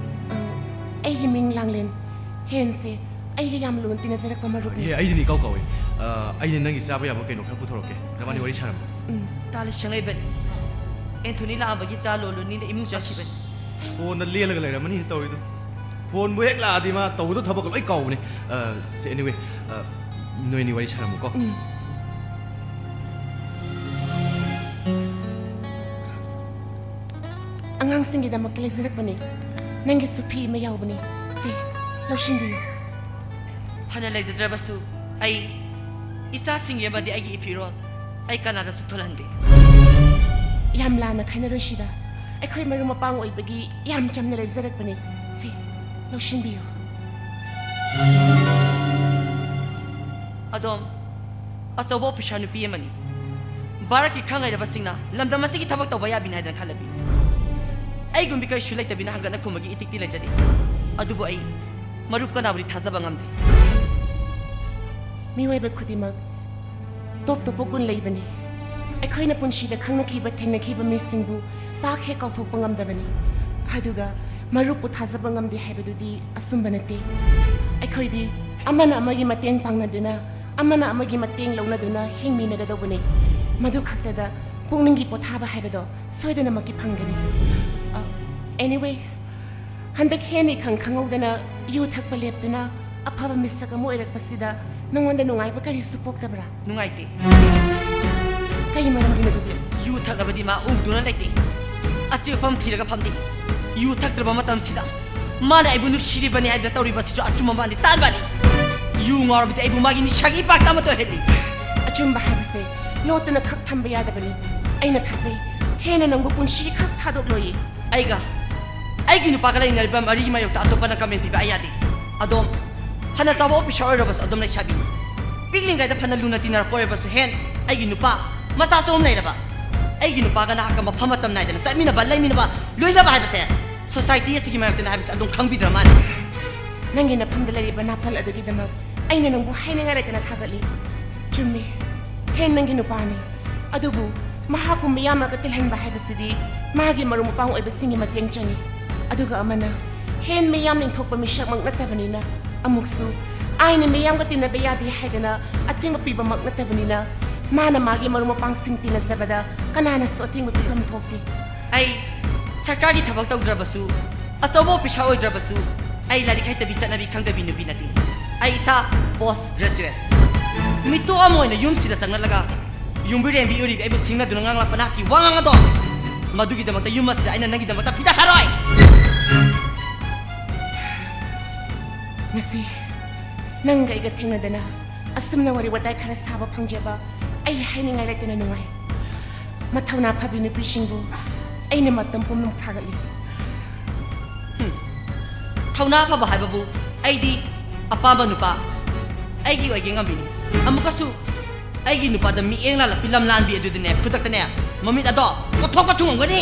ꯑ, ꯑꯩꯒꯤ ꯃꯤꯡ ꯂꯥꯡꯂꯦꯟ꯫ ꯍꯦꯟꯁꯦ ꯑꯩꯒ ꯌꯥꯝ ꯂꯨꯅ ꯇꯤꯟꯅꯖꯔꯛꯄ ꯃꯔꯨꯞꯅꯤ꯫ ꯑꯦ, ꯑꯩꯗꯤ ꯏꯀꯥꯎ ꯀꯥꯎꯏ꯫ ꯑ, ꯑꯩꯅ ꯅꯪꯒꯤ ꯆꯥꯕ ꯌꯥꯕ ꯀꯩꯅꯣ ꯈꯔ ꯄꯨꯊꯣꯔꯛꯀꯦ꯫ ꯅꯕꯥꯅꯤ ꯋꯥꯔꯤ ꯁꯥꯔꯝꯃꯣ꯫ ꯎꯝ꯫ ꯇꯥꯂꯤ ꯁꯪꯂꯩꯕꯟ꯫ ꯑꯦꯟꯊꯣꯅꯤ ꯂꯥꯛꯑꯝꯕꯒꯤ ꯆꯥ ꯂꯣꯜꯂꯨꯅꯤꯅ ꯏꯃꯨꯡ ꯆꯠꯈꯤꯕꯅꯤ꯫ ꯐꯣꯟꯗ ꯂꯦꯜꯂꯒ ꯂꯩꯔꯝꯃꯅꯤ ꯇꯧꯔꯤꯗꯣ꯫ ꯐꯣꯟꯕꯨ ꯍꯦꯛ ꯂꯥꯛꯑꯗꯤ ꯃꯥ ꯇꯧꯒꯗꯧ ꯊꯕꯛꯀ ꯂꯣꯏ ꯀꯥꯎꯕꯅꯦ꯫ ꯑ, ꯁꯦ, anyway, ꯑ, ꯅꯣꯏꯅꯤ ꯋꯥꯔꯤ ꯁꯥꯔꯝꯃꯨꯀꯣ꯫ ꯎꯝ꯫ ꯑꯉꯥꯡꯁꯤꯡꯒꯤꯗꯃꯛꯇ ꯂꯩꯖꯔꯛꯄꯅꯤ꯫ ꯅꯪꯒꯤꯁꯨ ꯐꯤ ꯑꯃ ꯌꯥꯎꯕꯅꯤ꯫ ꯁꯤ, ꯂꯧꯁꯤꯟꯕꯤꯌꯨ꯫ ꯐꯅ ꯂꯩꯖꯗ꯭ꯔꯕꯁꯨ ꯑꯩ ꯏꯆꯥꯁꯤꯡꯒꯤ ꯑꯃꯗꯤ ꯑꯩꯒꯤ ꯏꯐꯤꯔꯣꯜ ꯑꯩ ꯀꯅꯥꯗꯁꯨ ꯊꯣꯜꯍꯟꯗꯦ꯫ ꯌꯥꯝ ꯂꯥꯟꯅ ꯈꯥꯏꯅꯔꯣꯏꯁꯤꯗ꯫ ꯑꯩꯈꯣꯏ ꯃꯔꯨꯞ ꯃꯄꯥꯡ ꯑꯣꯏꯕꯒꯤ ꯌꯥꯝ ꯆꯝꯅ ꯂꯩꯖꯔꯛꯄꯅꯤ꯫ ꯁꯤ, ꯂꯧꯁꯤꯟꯕꯤꯌꯨ꯫ ꯑꯗꯣꯝ ꯑꯆꯧꯕ ꯑꯣꯐꯤꯁꯥꯔ ꯅꯨꯄꯤ ꯑꯃꯅꯤ꯫ ꯚꯥꯔꯠꯀꯤ ꯈꯪ ꯍꯩꯔꯕꯁꯤꯡꯅ ꯂꯝꯗꯝ ꯑꯁꯤꯒꯤ ꯊꯕꯛ ꯇꯧꯕ ꯌꯥꯕꯤꯅꯤ ꯍꯥꯏꯗꯅ ꯈꯜꯂꯕꯤ꯫ ꯑꯩꯒꯨꯝꯕꯤ ꯀꯔꯤꯁꯨ ꯂꯩꯇꯕꯤꯅ ꯍꯪꯒꯠꯅ ꯈꯨꯝꯕꯒꯤ ꯏꯇꯤꯛꯇꯤ ꯂꯩꯖꯗꯦ꯫ ꯑꯗꯨꯕꯨ ꯑꯩ ꯃꯔꯨꯞ ꯀꯅꯥꯕꯨꯗꯤ ꯊꯥꯖꯕ ꯉꯝꯗꯦ꯫ ꯃꯤꯑꯣꯏꯕ ꯈꯨꯗꯤꯡꯃꯛ ꯇꯣꯞ ꯇꯣꯞꯄ ꯒꯨꯟ ꯂꯩꯕꯅꯤ꯫ ꯑꯩꯈꯣꯏꯅ ꯄꯨꯟꯁꯤꯗ ꯈꯪꯅꯈꯤꯕ, ꯊꯦꯡꯅꯈꯤꯕ ꯃꯤꯁꯤꯡꯕꯨ ꯄꯥꯛ ꯍꯦꯛ ꯀꯥꯎꯊꯣꯛꯄ ꯉꯝꯗꯕꯅꯤ꯫ ꯑꯗꯨꯒ ꯃꯔꯨꯞꯄꯨ ꯊꯥꯖꯕ ꯉꯝꯗꯦ ꯍꯥꯏꯕꯗꯨꯗꯤ ꯑꯆꯨꯝꯕ ꯅꯠꯇꯦ꯫ ꯑꯩꯈꯣꯏꯗꯤ ꯑꯃꯅ ꯑꯃꯒꯤ ꯃꯇꯦꯡ ꯄꯥꯡꯅꯗꯨꯅ, ꯑꯃꯅ ꯑꯃꯒꯤ ꯃꯇꯦꯡ ꯂꯧꯅꯗꯨꯅ ꯍꯤꯡꯃꯤꯟꯅꯒꯗꯧꯕꯅꯤ꯫ ꯃꯗꯨ ꯈꯛꯇꯗ ꯄꯨꯛꯅꯤꯡꯒꯤ ꯄꯣꯊꯥꯕ ꯍꯥꯏꯕꯗꯣ ꯁꯣꯏꯗꯅꯃꯛꯀꯤ ꯐꯪꯒꯅꯤ꯫ ꯑ, anyway, ꯍꯟꯗꯛ ꯍꯦꯟꯅ ꯏꯈꯪ ꯈꯪꯍꯧꯗꯅ ꯌꯨ ꯊꯛꯄ ꯂꯦꯞꯇꯨꯅ ꯑꯐꯕ ꯃꯤꯁꯛ ꯑꯃ ꯑꯣꯏꯔꯛꯄꯁꯤꯗ ꯅꯉꯣꯟꯗ ꯅꯨꯡꯉꯥꯏꯕ ꯀꯔꯤꯁꯨ ꯄꯣꯛꯇꯕ꯭ꯔꯥ? ꯅꯨꯡꯉꯥꯏꯇꯦ꯫ ꯀꯔꯤ ꯃꯔꯝꯒꯤꯅꯣ ꯑꯗꯨꯗꯤ? ꯌꯨ ꯊꯛꯂꯕꯗꯤ ꯃꯥ ꯎꯗꯨꯅ ꯂꯩꯇꯦ꯫ ꯑꯆꯦꯛꯄ ꯑꯃ ꯊꯤꯔꯒ ꯐꯝꯗꯦ꯫ ꯌꯨ ꯊꯛꯇ꯭ꯔꯕ ꯃꯇꯝꯁꯤꯗ ꯃꯥꯅ ꯑꯩꯕꯨ ꯅꯨꯡꯁꯤꯔꯤꯕꯅꯤ ꯍꯥꯏꯗꯅ ꯇꯧꯔꯤꯕꯁꯤꯁꯨ ꯑꯆꯨꯝꯕ ꯃꯥꯜꯂꯤ, ꯇꯥꯟꯕꯅꯤ꯫ ꯌꯨ ꯉꯥꯎꯔꯕꯗꯤ ꯑꯩꯕꯨ ꯃꯥꯒꯤ ꯅꯤꯁꯥꯒꯤ ꯏꯄꯥꯛꯇ ꯑꯃꯠꯇ ꯑꯣꯏꯍꯜꯂꯤ꯫ ꯑꯆꯨꯝꯕ ꯍꯥꯏꯕꯁꯦ ꯂꯣꯠꯇꯨꯅ ꯈꯛ ꯊꯝꯕ ꯌꯥꯗꯕꯅꯤ꯫ ꯑꯩꯅ ꯊꯥꯖꯩ, ꯍꯦꯟꯅ ꯅꯪꯕꯨ ꯄꯨꯟꯁꯤ ꯈꯛ ꯊꯥꯗꯣꯛꯂꯣꯏꯌꯦ꯫ ꯑꯩꯒ ꯑꯩꯒꯤ ꯅꯨꯄꯥꯒ ꯂꯩꯅꯔꯤꯕ ꯃꯔꯤꯒꯤ ꯃꯥꯌꯣꯛꯇ ꯑꯇꯣꯞꯄꯅ ꯀꯃꯦꯟ ꯄꯤꯕ ꯑꯩ ꯌꯥꯗꯦ꯫ ꯑꯗꯣꯝ ꯐꯅ ꯆꯥꯎꯕ ꯑꯣꯐꯤꯁꯥꯔ ꯑꯣꯏꯔꯕꯁꯨ ꯑꯗꯨꯝ ꯂꯩꯁꯥꯕꯤꯅꯤ꯫ ꯄꯤꯛꯂꯤꯉꯩꯗ ꯐꯅ ꯂꯨꯅ ꯇꯤꯟꯅꯔꯛꯄ ꯑꯣꯏꯔꯕꯁꯨ ꯍꯦꯟ ꯑꯩꯒꯤ ꯅꯨꯄꯥ ꯃꯆꯥꯁꯨ ꯑꯍꯨꯝ ꯂꯩꯔꯕ꯫ ꯑꯩꯒꯤ ꯅꯨꯄꯥꯒ ꯅꯍꯥꯛꯀ ꯃꯐꯝ ꯃꯇꯝ ꯅꯥꯏꯗꯅ ꯆꯠꯃꯤꯟꯅꯕ, ꯂꯩꯃꯤꯟꯅꯕ, ꯂꯣꯏꯅꯕ ꯍꯥꯏꯕꯁꯦ ꯁꯣꯁꯥꯏꯇꯤ ꯑꯁꯤꯒꯤ ꯃꯔꯛꯇꯅ ꯍꯥꯏꯕꯁꯦ ꯑꯗꯨꯝ ꯈꯪꯕꯤꯗ꯭ꯔ ꯃꯥꯜꯂꯦ꯫ ꯅꯪꯒꯤ ꯅꯐꯝꯗ ꯂꯩꯔꯤꯕ ꯅꯥꯄꯜ ꯑꯗꯨꯒꯤꯗꯃꯛ ꯑꯩꯅ ꯅꯪꯕꯨ ꯍꯥꯏꯅꯤꯡꯉꯥꯏ ꯂꯩꯇꯅ ꯊꯥꯒꯠꯂꯤ꯫ ꯆꯨꯝꯃꯤ, ꯍꯦꯟ ꯅꯪꯒꯤ ꯅꯨꯄꯥꯅꯤ꯫ ꯑꯗꯨꯕꯨ ꯃꯍꯥꯛꯄꯨ ꯃꯤꯌꯥꯝ ꯃꯔꯛꯇ ꯇꯤꯜꯍꯟꯕ ꯍꯥꯏꯕꯁꯤꯗꯤ ꯃꯥꯒꯤ ꯃꯔꯨꯞ ꯃꯄꯥꯡ ꯑꯣꯏꯕꯁꯤꯡꯒꯤ ꯃꯇꯦꯡ ꯆꯪꯏ꯫ ꯑꯗꯨꯒ ꯑꯃꯅ, ꯍꯦꯟ ꯃꯤꯌꯥꯝꯅ ꯏꯟꯊꯣꯛꯄ ꯃꯤꯁꯛꯃꯛ ꯅꯠꯇꯕꯅꯤꯅ, ꯑꯃꯨꯛꯁꯨ ꯑꯩꯅ ꯃꯤꯌꯥꯝꯒ ꯇꯤꯟꯅꯕ ꯌꯥꯗꯦ ꯍꯥꯏꯗꯅ ꯑꯊꯤꯡꯕ ꯄꯤꯕꯃꯛ ꯅꯠꯇꯕꯅꯤꯅ, ꯃꯥꯅ ꯃꯥꯒꯤ ꯃꯔꯨꯞ ꯃꯄꯥꯡꯁꯤꯡ ꯇꯤꯟꯅꯖꯕꯗ ꯀꯅꯥꯅꯁꯨ ꯑꯊꯤꯡꯕ ꯄꯤꯐꯝ ꯊꯣꯛꯇꯦ꯫ ꯑꯩ ꯁꯔꯀꯥꯔꯒꯤ ꯊꯕꯛ ꯇꯧꯗ꯭ꯔꯕꯁꯨ, ꯑꯆꯧꯕ ꯑꯣꯐꯤꯁꯥꯔ ꯑꯣꯏꯗ꯭ꯔꯕꯁꯨ, ꯑꯩ ꯂꯥꯏꯔꯤꯛ ꯍꯩꯇꯕꯤ ꯆꯠꯅꯕꯤ ꯈꯪꯗꯕꯤ ꯅꯨꯄꯤ ꯅꯠꯇꯦ꯫ ꯑꯩ ꯏꯁꯥ ꯄꯣꯁ ꯒ꯭ꯔꯦꯖꯨꯑꯦꯠ, ꯃꯤꯇꯣꯞ ꯑꯃ ꯑꯣꯏꯅ ꯌꯨꯝꯁꯤꯗ ꯆꯪꯂꯛꯂꯒ ꯌꯨꯝꯕꯤꯔꯦꯝꯕꯤ ꯑꯣꯏꯔꯤꯕꯤ ꯑꯩꯕꯨ ꯁꯤꯡꯅꯗꯨꯅ ꯉꯥꯡꯂꯛꯄ ꯅꯍꯥꯛꯀꯤ ꯋꯥꯉꯥꯡ ꯑꯗꯣ, ꯃꯗꯨꯒꯤꯗꯃꯛꯇ ꯌꯨꯝ ꯑꯁꯤꯗ ꯑꯩꯅ ꯅꯪꯒꯤꯗꯃꯛꯇ ꯐꯤꯗꯥ ꯊꯥꯔꯣꯏ꯫ ꯉꯁꯤ ꯅꯪꯒ ꯑꯩꯒ ꯊꯦꯡꯅꯗꯅ ꯑꯁꯨꯝꯅ ꯋꯥꯔꯤ ꯋꯥꯇꯥꯏ ꯈꯔ ꯁꯥꯕ ꯐꯪꯖꯕ ꯑꯩ ꯍꯥꯏꯅꯤꯡꯉꯥꯏ ꯂꯩꯇꯅ ꯅꯨꯡꯉꯥꯏ꯫ ꯃꯊꯧꯅꯥ ꯐꯕꯤ ꯅꯨꯄꯤꯁꯤꯡꯕꯨ ꯑꯩꯅ ꯃꯇꯝ ꯄꯨꯝꯅꯃꯛ ꯊꯥꯒꯠꯂꯤ꯫ ꯍꯨꯝ꯫ ꯊꯧꯅꯥ ꯐꯕ ꯍꯥꯏꯕꯕꯨ ꯑꯩꯗꯤ ꯑꯄꯥꯝꯕ ꯅꯨꯄꯥ ꯑꯩꯒꯤ ꯑꯣꯏꯒꯦ ꯉꯝꯃꯤꯅꯤ꯫ ꯑꯃꯨꯛꯀꯁꯨ ꯑꯩꯒꯤ ꯅꯨꯄꯥꯗ ꯃꯤꯠꯌꯦꯡ ꯂꯥꯜꯂꯛꯄꯤ ꯂꯝꯂꯥꯟꯕꯤ ꯑꯗꯨꯗꯅꯦ, ꯈꯨꯗꯛꯇꯅꯦ ꯃꯃꯤꯠ ꯑꯗꯣ ꯀꯣꯠꯊꯣꯛꯄꯁꯨ ꯉꯝꯒꯅꯤ꯫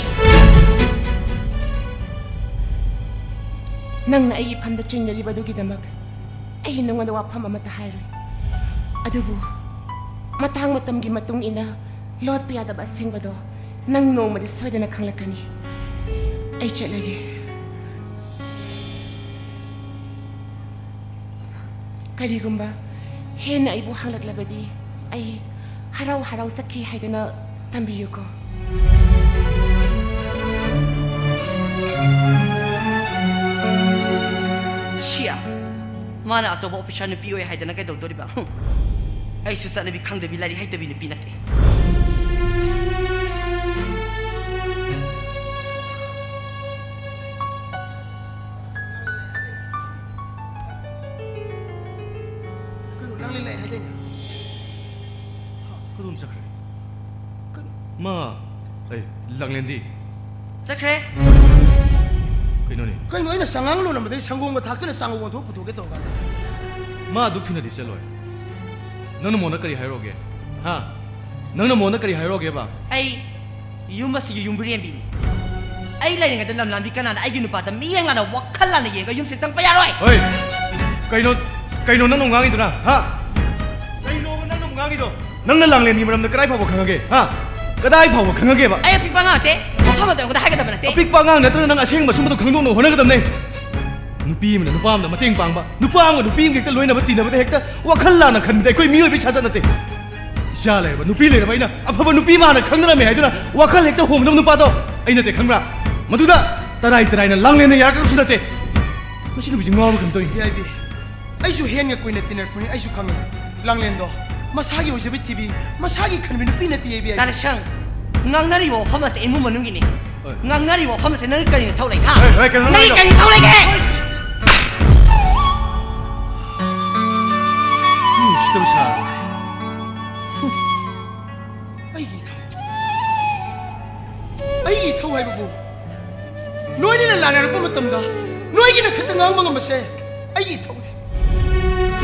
ꯅꯪꯅ ꯑꯩꯒꯤ ꯐꯝꯗ ꯆꯤꯡꯅꯔꯤꯕ ꯑꯗꯨꯒꯤꯗꯃꯛ ꯑꯩ ꯅꯉꯣꯟꯗ ꯋꯥꯐꯝ ꯑꯃꯠꯇ ꯍꯥꯏꯔꯣꯏ꯫ ꯑꯗꯨꯕꯨ ꯃꯇꯥꯡ ꯃꯇꯝꯒꯤ ꯃꯇꯨꯡ ꯏꯟꯅ ꯂꯣꯠꯄ ꯌꯥꯗꯕ ꯑꯁꯦꯡꯕꯗꯣ ꯅꯪ ꯅꯣꯡꯃꯗꯤ ꯁꯣꯏꯗꯅ ꯈꯪꯂꯛꯀꯅꯤ꯫ ꯑꯩ ꯆꯠꯂꯒꯦ꯫ ꯀꯔꯤꯒꯨꯝꯕ ꯍꯦꯟꯅ ꯑꯩꯕꯨ ꯍꯪꯂꯛꯂꯕꯗꯤ ꯑꯩ ꯍꯔꯥꯎ ꯍꯔꯥꯎ ꯆꯠꯈꯤ ꯍꯥꯏꯗꯅ ꯇꯝꯕꯤꯌꯨꯀꯣ꯫ ꯁꯤꯌꯥ, ꯃꯥꯅ ꯑꯆꯧꯕ ꯑꯣꯐꯤꯁꯥꯔ ꯅꯨꯄꯤ ꯑꯣꯏ ꯍꯥꯏꯗꯅ ꯀꯩꯗꯧꯗꯣꯔꯤꯕ? ꯍꯨꯝ꯫ ꯑꯩꯁꯨ ꯆꯠꯅꯕꯤ ꯈꯪꯗꯕꯤ, ꯂꯥꯏꯔꯤꯛ ꯍꯩꯇꯕꯤ ꯅꯨꯄꯤ ꯅꯠꯇꯦ꯫ ꯀꯩꯅꯣ, ꯂꯥꯡꯂꯦꯟ ꯂꯥꯛꯑꯦ ꯍꯥꯏꯗꯥꯏꯅꯦ? ꯍꯥ, ꯀꯗꯣꯝ ꯆꯠꯈ꯭ꯔꯦ? ꯀꯩꯅꯣ? ꯃꯥ, ꯑꯩ, ꯂꯥꯡꯂꯦꯟꯗꯤ? ꯆꯠꯈ꯭ꯔꯦ꯫ ꯀꯩꯅꯣꯅꯦ? ꯀꯩꯅꯣ, ꯑꯩꯅ ꯆꯉꯥꯡ ꯂꯣꯜꯂꯝꯕꯗꯒꯤ ꯁꯪꯒꯣꯝꯒ ꯊꯥꯛꯆꯜꯂ ꯆꯥꯉꯧ ꯑꯣꯟꯊꯣꯛ ꯄꯨꯊꯣꯛꯀꯦ ꯇꯧꯔꯀꯥꯟꯗ꯫ ꯃꯥ ꯑꯗꯨꯛ ꯊꯨꯅꯗꯤ ꯆꯠꯂꯣꯏ꯫ ꯅꯪꯅ ꯃꯉꯣꯟꯗ ꯀꯔꯤ ꯍꯥꯏꯔꯨꯔꯒꯦ? ꯍꯥ? ꯅꯪꯅ ꯃꯉꯣꯟꯗ ꯀꯔꯤ ꯍꯥꯏꯔꯨꯔꯒꯦꯕ? ꯑꯩ ꯌꯨꯝ ꯑꯁꯤꯒꯤ ꯌꯨꯝꯕꯤꯔꯦꯝꯕꯤꯅꯤ꯫ ꯑꯩ ꯂꯩꯔꯤꯉꯩꯗ ꯂꯝꯂꯥꯟꯕꯤ ꯀꯅꯥꯅ ꯑꯩꯒꯤ ꯅꯨꯄꯥꯗ ꯃꯤꯠꯌꯦꯡ ꯂꯥꯟꯅ, ꯋꯥꯈꯜ ꯂꯥꯟꯅ ꯌꯦꯡꯉꯒ ꯌꯨꯝꯁꯤꯗ ꯆꯪꯕ ꯌꯥꯔꯣꯏ꯫ ꯍꯣꯏ, ꯀꯩꯅꯣ, ꯀꯩꯅꯣ ꯅꯪꯅ ꯉꯥꯡꯉꯤꯗꯨꯅ, ꯍꯥ? ꯀꯩꯅꯣꯕ ꯅꯪꯅ ꯉꯥꯡꯉꯤꯗꯣ? ꯅꯪꯅ ꯂꯥꯡꯂꯦꯟꯒꯤ ꯃꯔꯝꯗ ꯀꯗꯥꯏ ꯐꯥꯎꯕ ꯈꯪꯉꯒꯦ? ꯍꯥ? ꯀꯗꯥꯏ ꯐꯥꯎꯕ ꯈꯪꯉꯒꯦꯕ? ꯑꯩ ꯑꯄꯤꯛꯄ ꯑꯉꯥꯡ ꯅꯠꯇꯦ꯫ ꯃꯐꯝ ꯑꯃꯗ ꯑꯩꯉꯣꯟꯗ ꯍꯥꯏꯒꯗꯕ ꯅꯠꯇꯦ꯫ ꯑꯄꯤꯛꯄ ꯑꯉꯥꯡ ꯅꯠꯇ꯭ꯔꯒ ꯅꯪ ꯑꯁꯦꯡꯕ ꯑꯆꯨꯝꯕꯗꯣ ꯈꯪꯗꯣꯛꯅꯕ ꯍꯣꯠꯅꯒꯗꯕꯅꯦ꯫ ꯅꯨꯄꯤ ꯑꯃꯅ ꯅꯨꯄꯥ ꯑꯃꯗ ꯃꯇꯦꯡ ꯄꯥꯡꯕ, ꯅꯨꯄꯥ ꯑꯃꯒ ꯅꯨꯄꯤ ꯑꯃꯒ ꯍꯦꯛꯇ ꯂꯣꯏꯅꯕ ꯇꯤꯟꯅꯕꯗ ꯍꯦꯛꯇ ꯋꯥꯈꯜ ꯂꯥꯟꯅ ꯈꯟꯕꯗ ꯑꯩꯈꯣꯏ ꯃꯤꯑꯣꯏꯕꯒꯤ ꯁꯥꯖꯠ ꯅꯠꯇꯦ꯫ ꯏꯆꯥ ꯂꯩꯔꯕ, ꯅꯨꯄꯤ ꯂꯩꯔꯕ ꯑꯩꯅ ꯑꯐꯕ ꯅꯨꯄꯤ ꯑꯃ ꯍꯥꯟꯅ ꯈꯪꯅꯔꯝꯃꯦ ꯍꯥꯏꯗꯨꯅ ꯋꯥꯈꯜ ꯍꯦꯛꯇ ꯍꯣꯡꯗꯕ ꯅꯨꯄꯥꯗꯣ ꯑꯩ ꯅꯠꯇꯦ, ꯈꯪꯕ꯭ꯔꯥ? ꯃꯗꯨꯗ ꯇꯔꯥꯏ ꯇꯔꯥꯏꯅ ꯂꯥꯡꯂꯦꯟꯅ ꯌꯥꯔꯛꯀꯗꯕꯁꯨ ꯅꯠꯇꯦ꯫ ꯃꯁꯤ ꯅꯨꯄꯤꯁꯤ ꯉꯥꯎꯔꯕ ꯀꯩꯅꯣꯝ ꯇꯧꯏ꯫ ꯌꯥꯏꯕꯤ, ꯑꯩꯁꯨ ꯍꯦꯟꯒ ꯀꯨꯏꯅ ꯇꯤꯟꯅꯔꯛꯄꯅꯤ, ꯑꯩꯁꯨ ꯈꯪꯉꯦ꯫ ꯂꯥꯡꯂꯦꯟꯗꯣ ꯃꯁꯥꯒꯤ ꯑꯣꯏꯖꯕ ꯊꯤꯕꯤ, ꯃꯁꯥꯒꯤ ꯈꯟꯕꯤ ꯅꯨꯄꯤ ꯅꯠꯇꯦ, ꯌꯥꯏꯕꯤ꯫ ꯗꯥ ꯂꯩꯁꯪ, ꯉꯥꯡꯅꯔꯤꯕ ꯋꯥꯐꯝ ꯑꯁꯦ ꯏꯃꯨꯡ ꯃꯅꯨꯡꯒꯤꯅꯤ꯫ ꯍꯣꯏ꯫ ꯉꯥꯡꯅꯔꯤꯕ ꯋꯥꯐꯝ ꯑꯁꯦ ꯅꯪꯒꯤ ꯀꯔꯤ ꯅꯊꯧ ꯂꯩ, ꯍꯥ? ꯍꯣꯏ, ꯍꯣꯏ, ꯀꯩꯅꯣ ꯅꯪꯒꯤ ꯅꯪꯒꯤꯗꯣ? ꯀꯔꯤ ꯅꯊꯧ ꯂꯩꯒꯦ? ꯃꯤ ꯎꯁꯤꯠꯇꯕ ꯁꯥꯔꯦ꯫ ꯑꯩꯒꯤ ꯏꯊꯧ, ꯑꯩꯒꯤ ꯏꯊꯧ ꯍꯥꯏꯕꯕꯨ ꯅꯣꯏꯅ ꯂꯥꯟꯅꯔꯛꯄ ꯃꯇꯝꯗ ꯅꯣꯏꯒꯤ ꯅꯊꯛꯇ ꯉꯥꯡꯕ ꯉꯝꯕꯁꯦ ꯑꯩꯒꯤ ꯏꯊꯧꯅꯤ꯫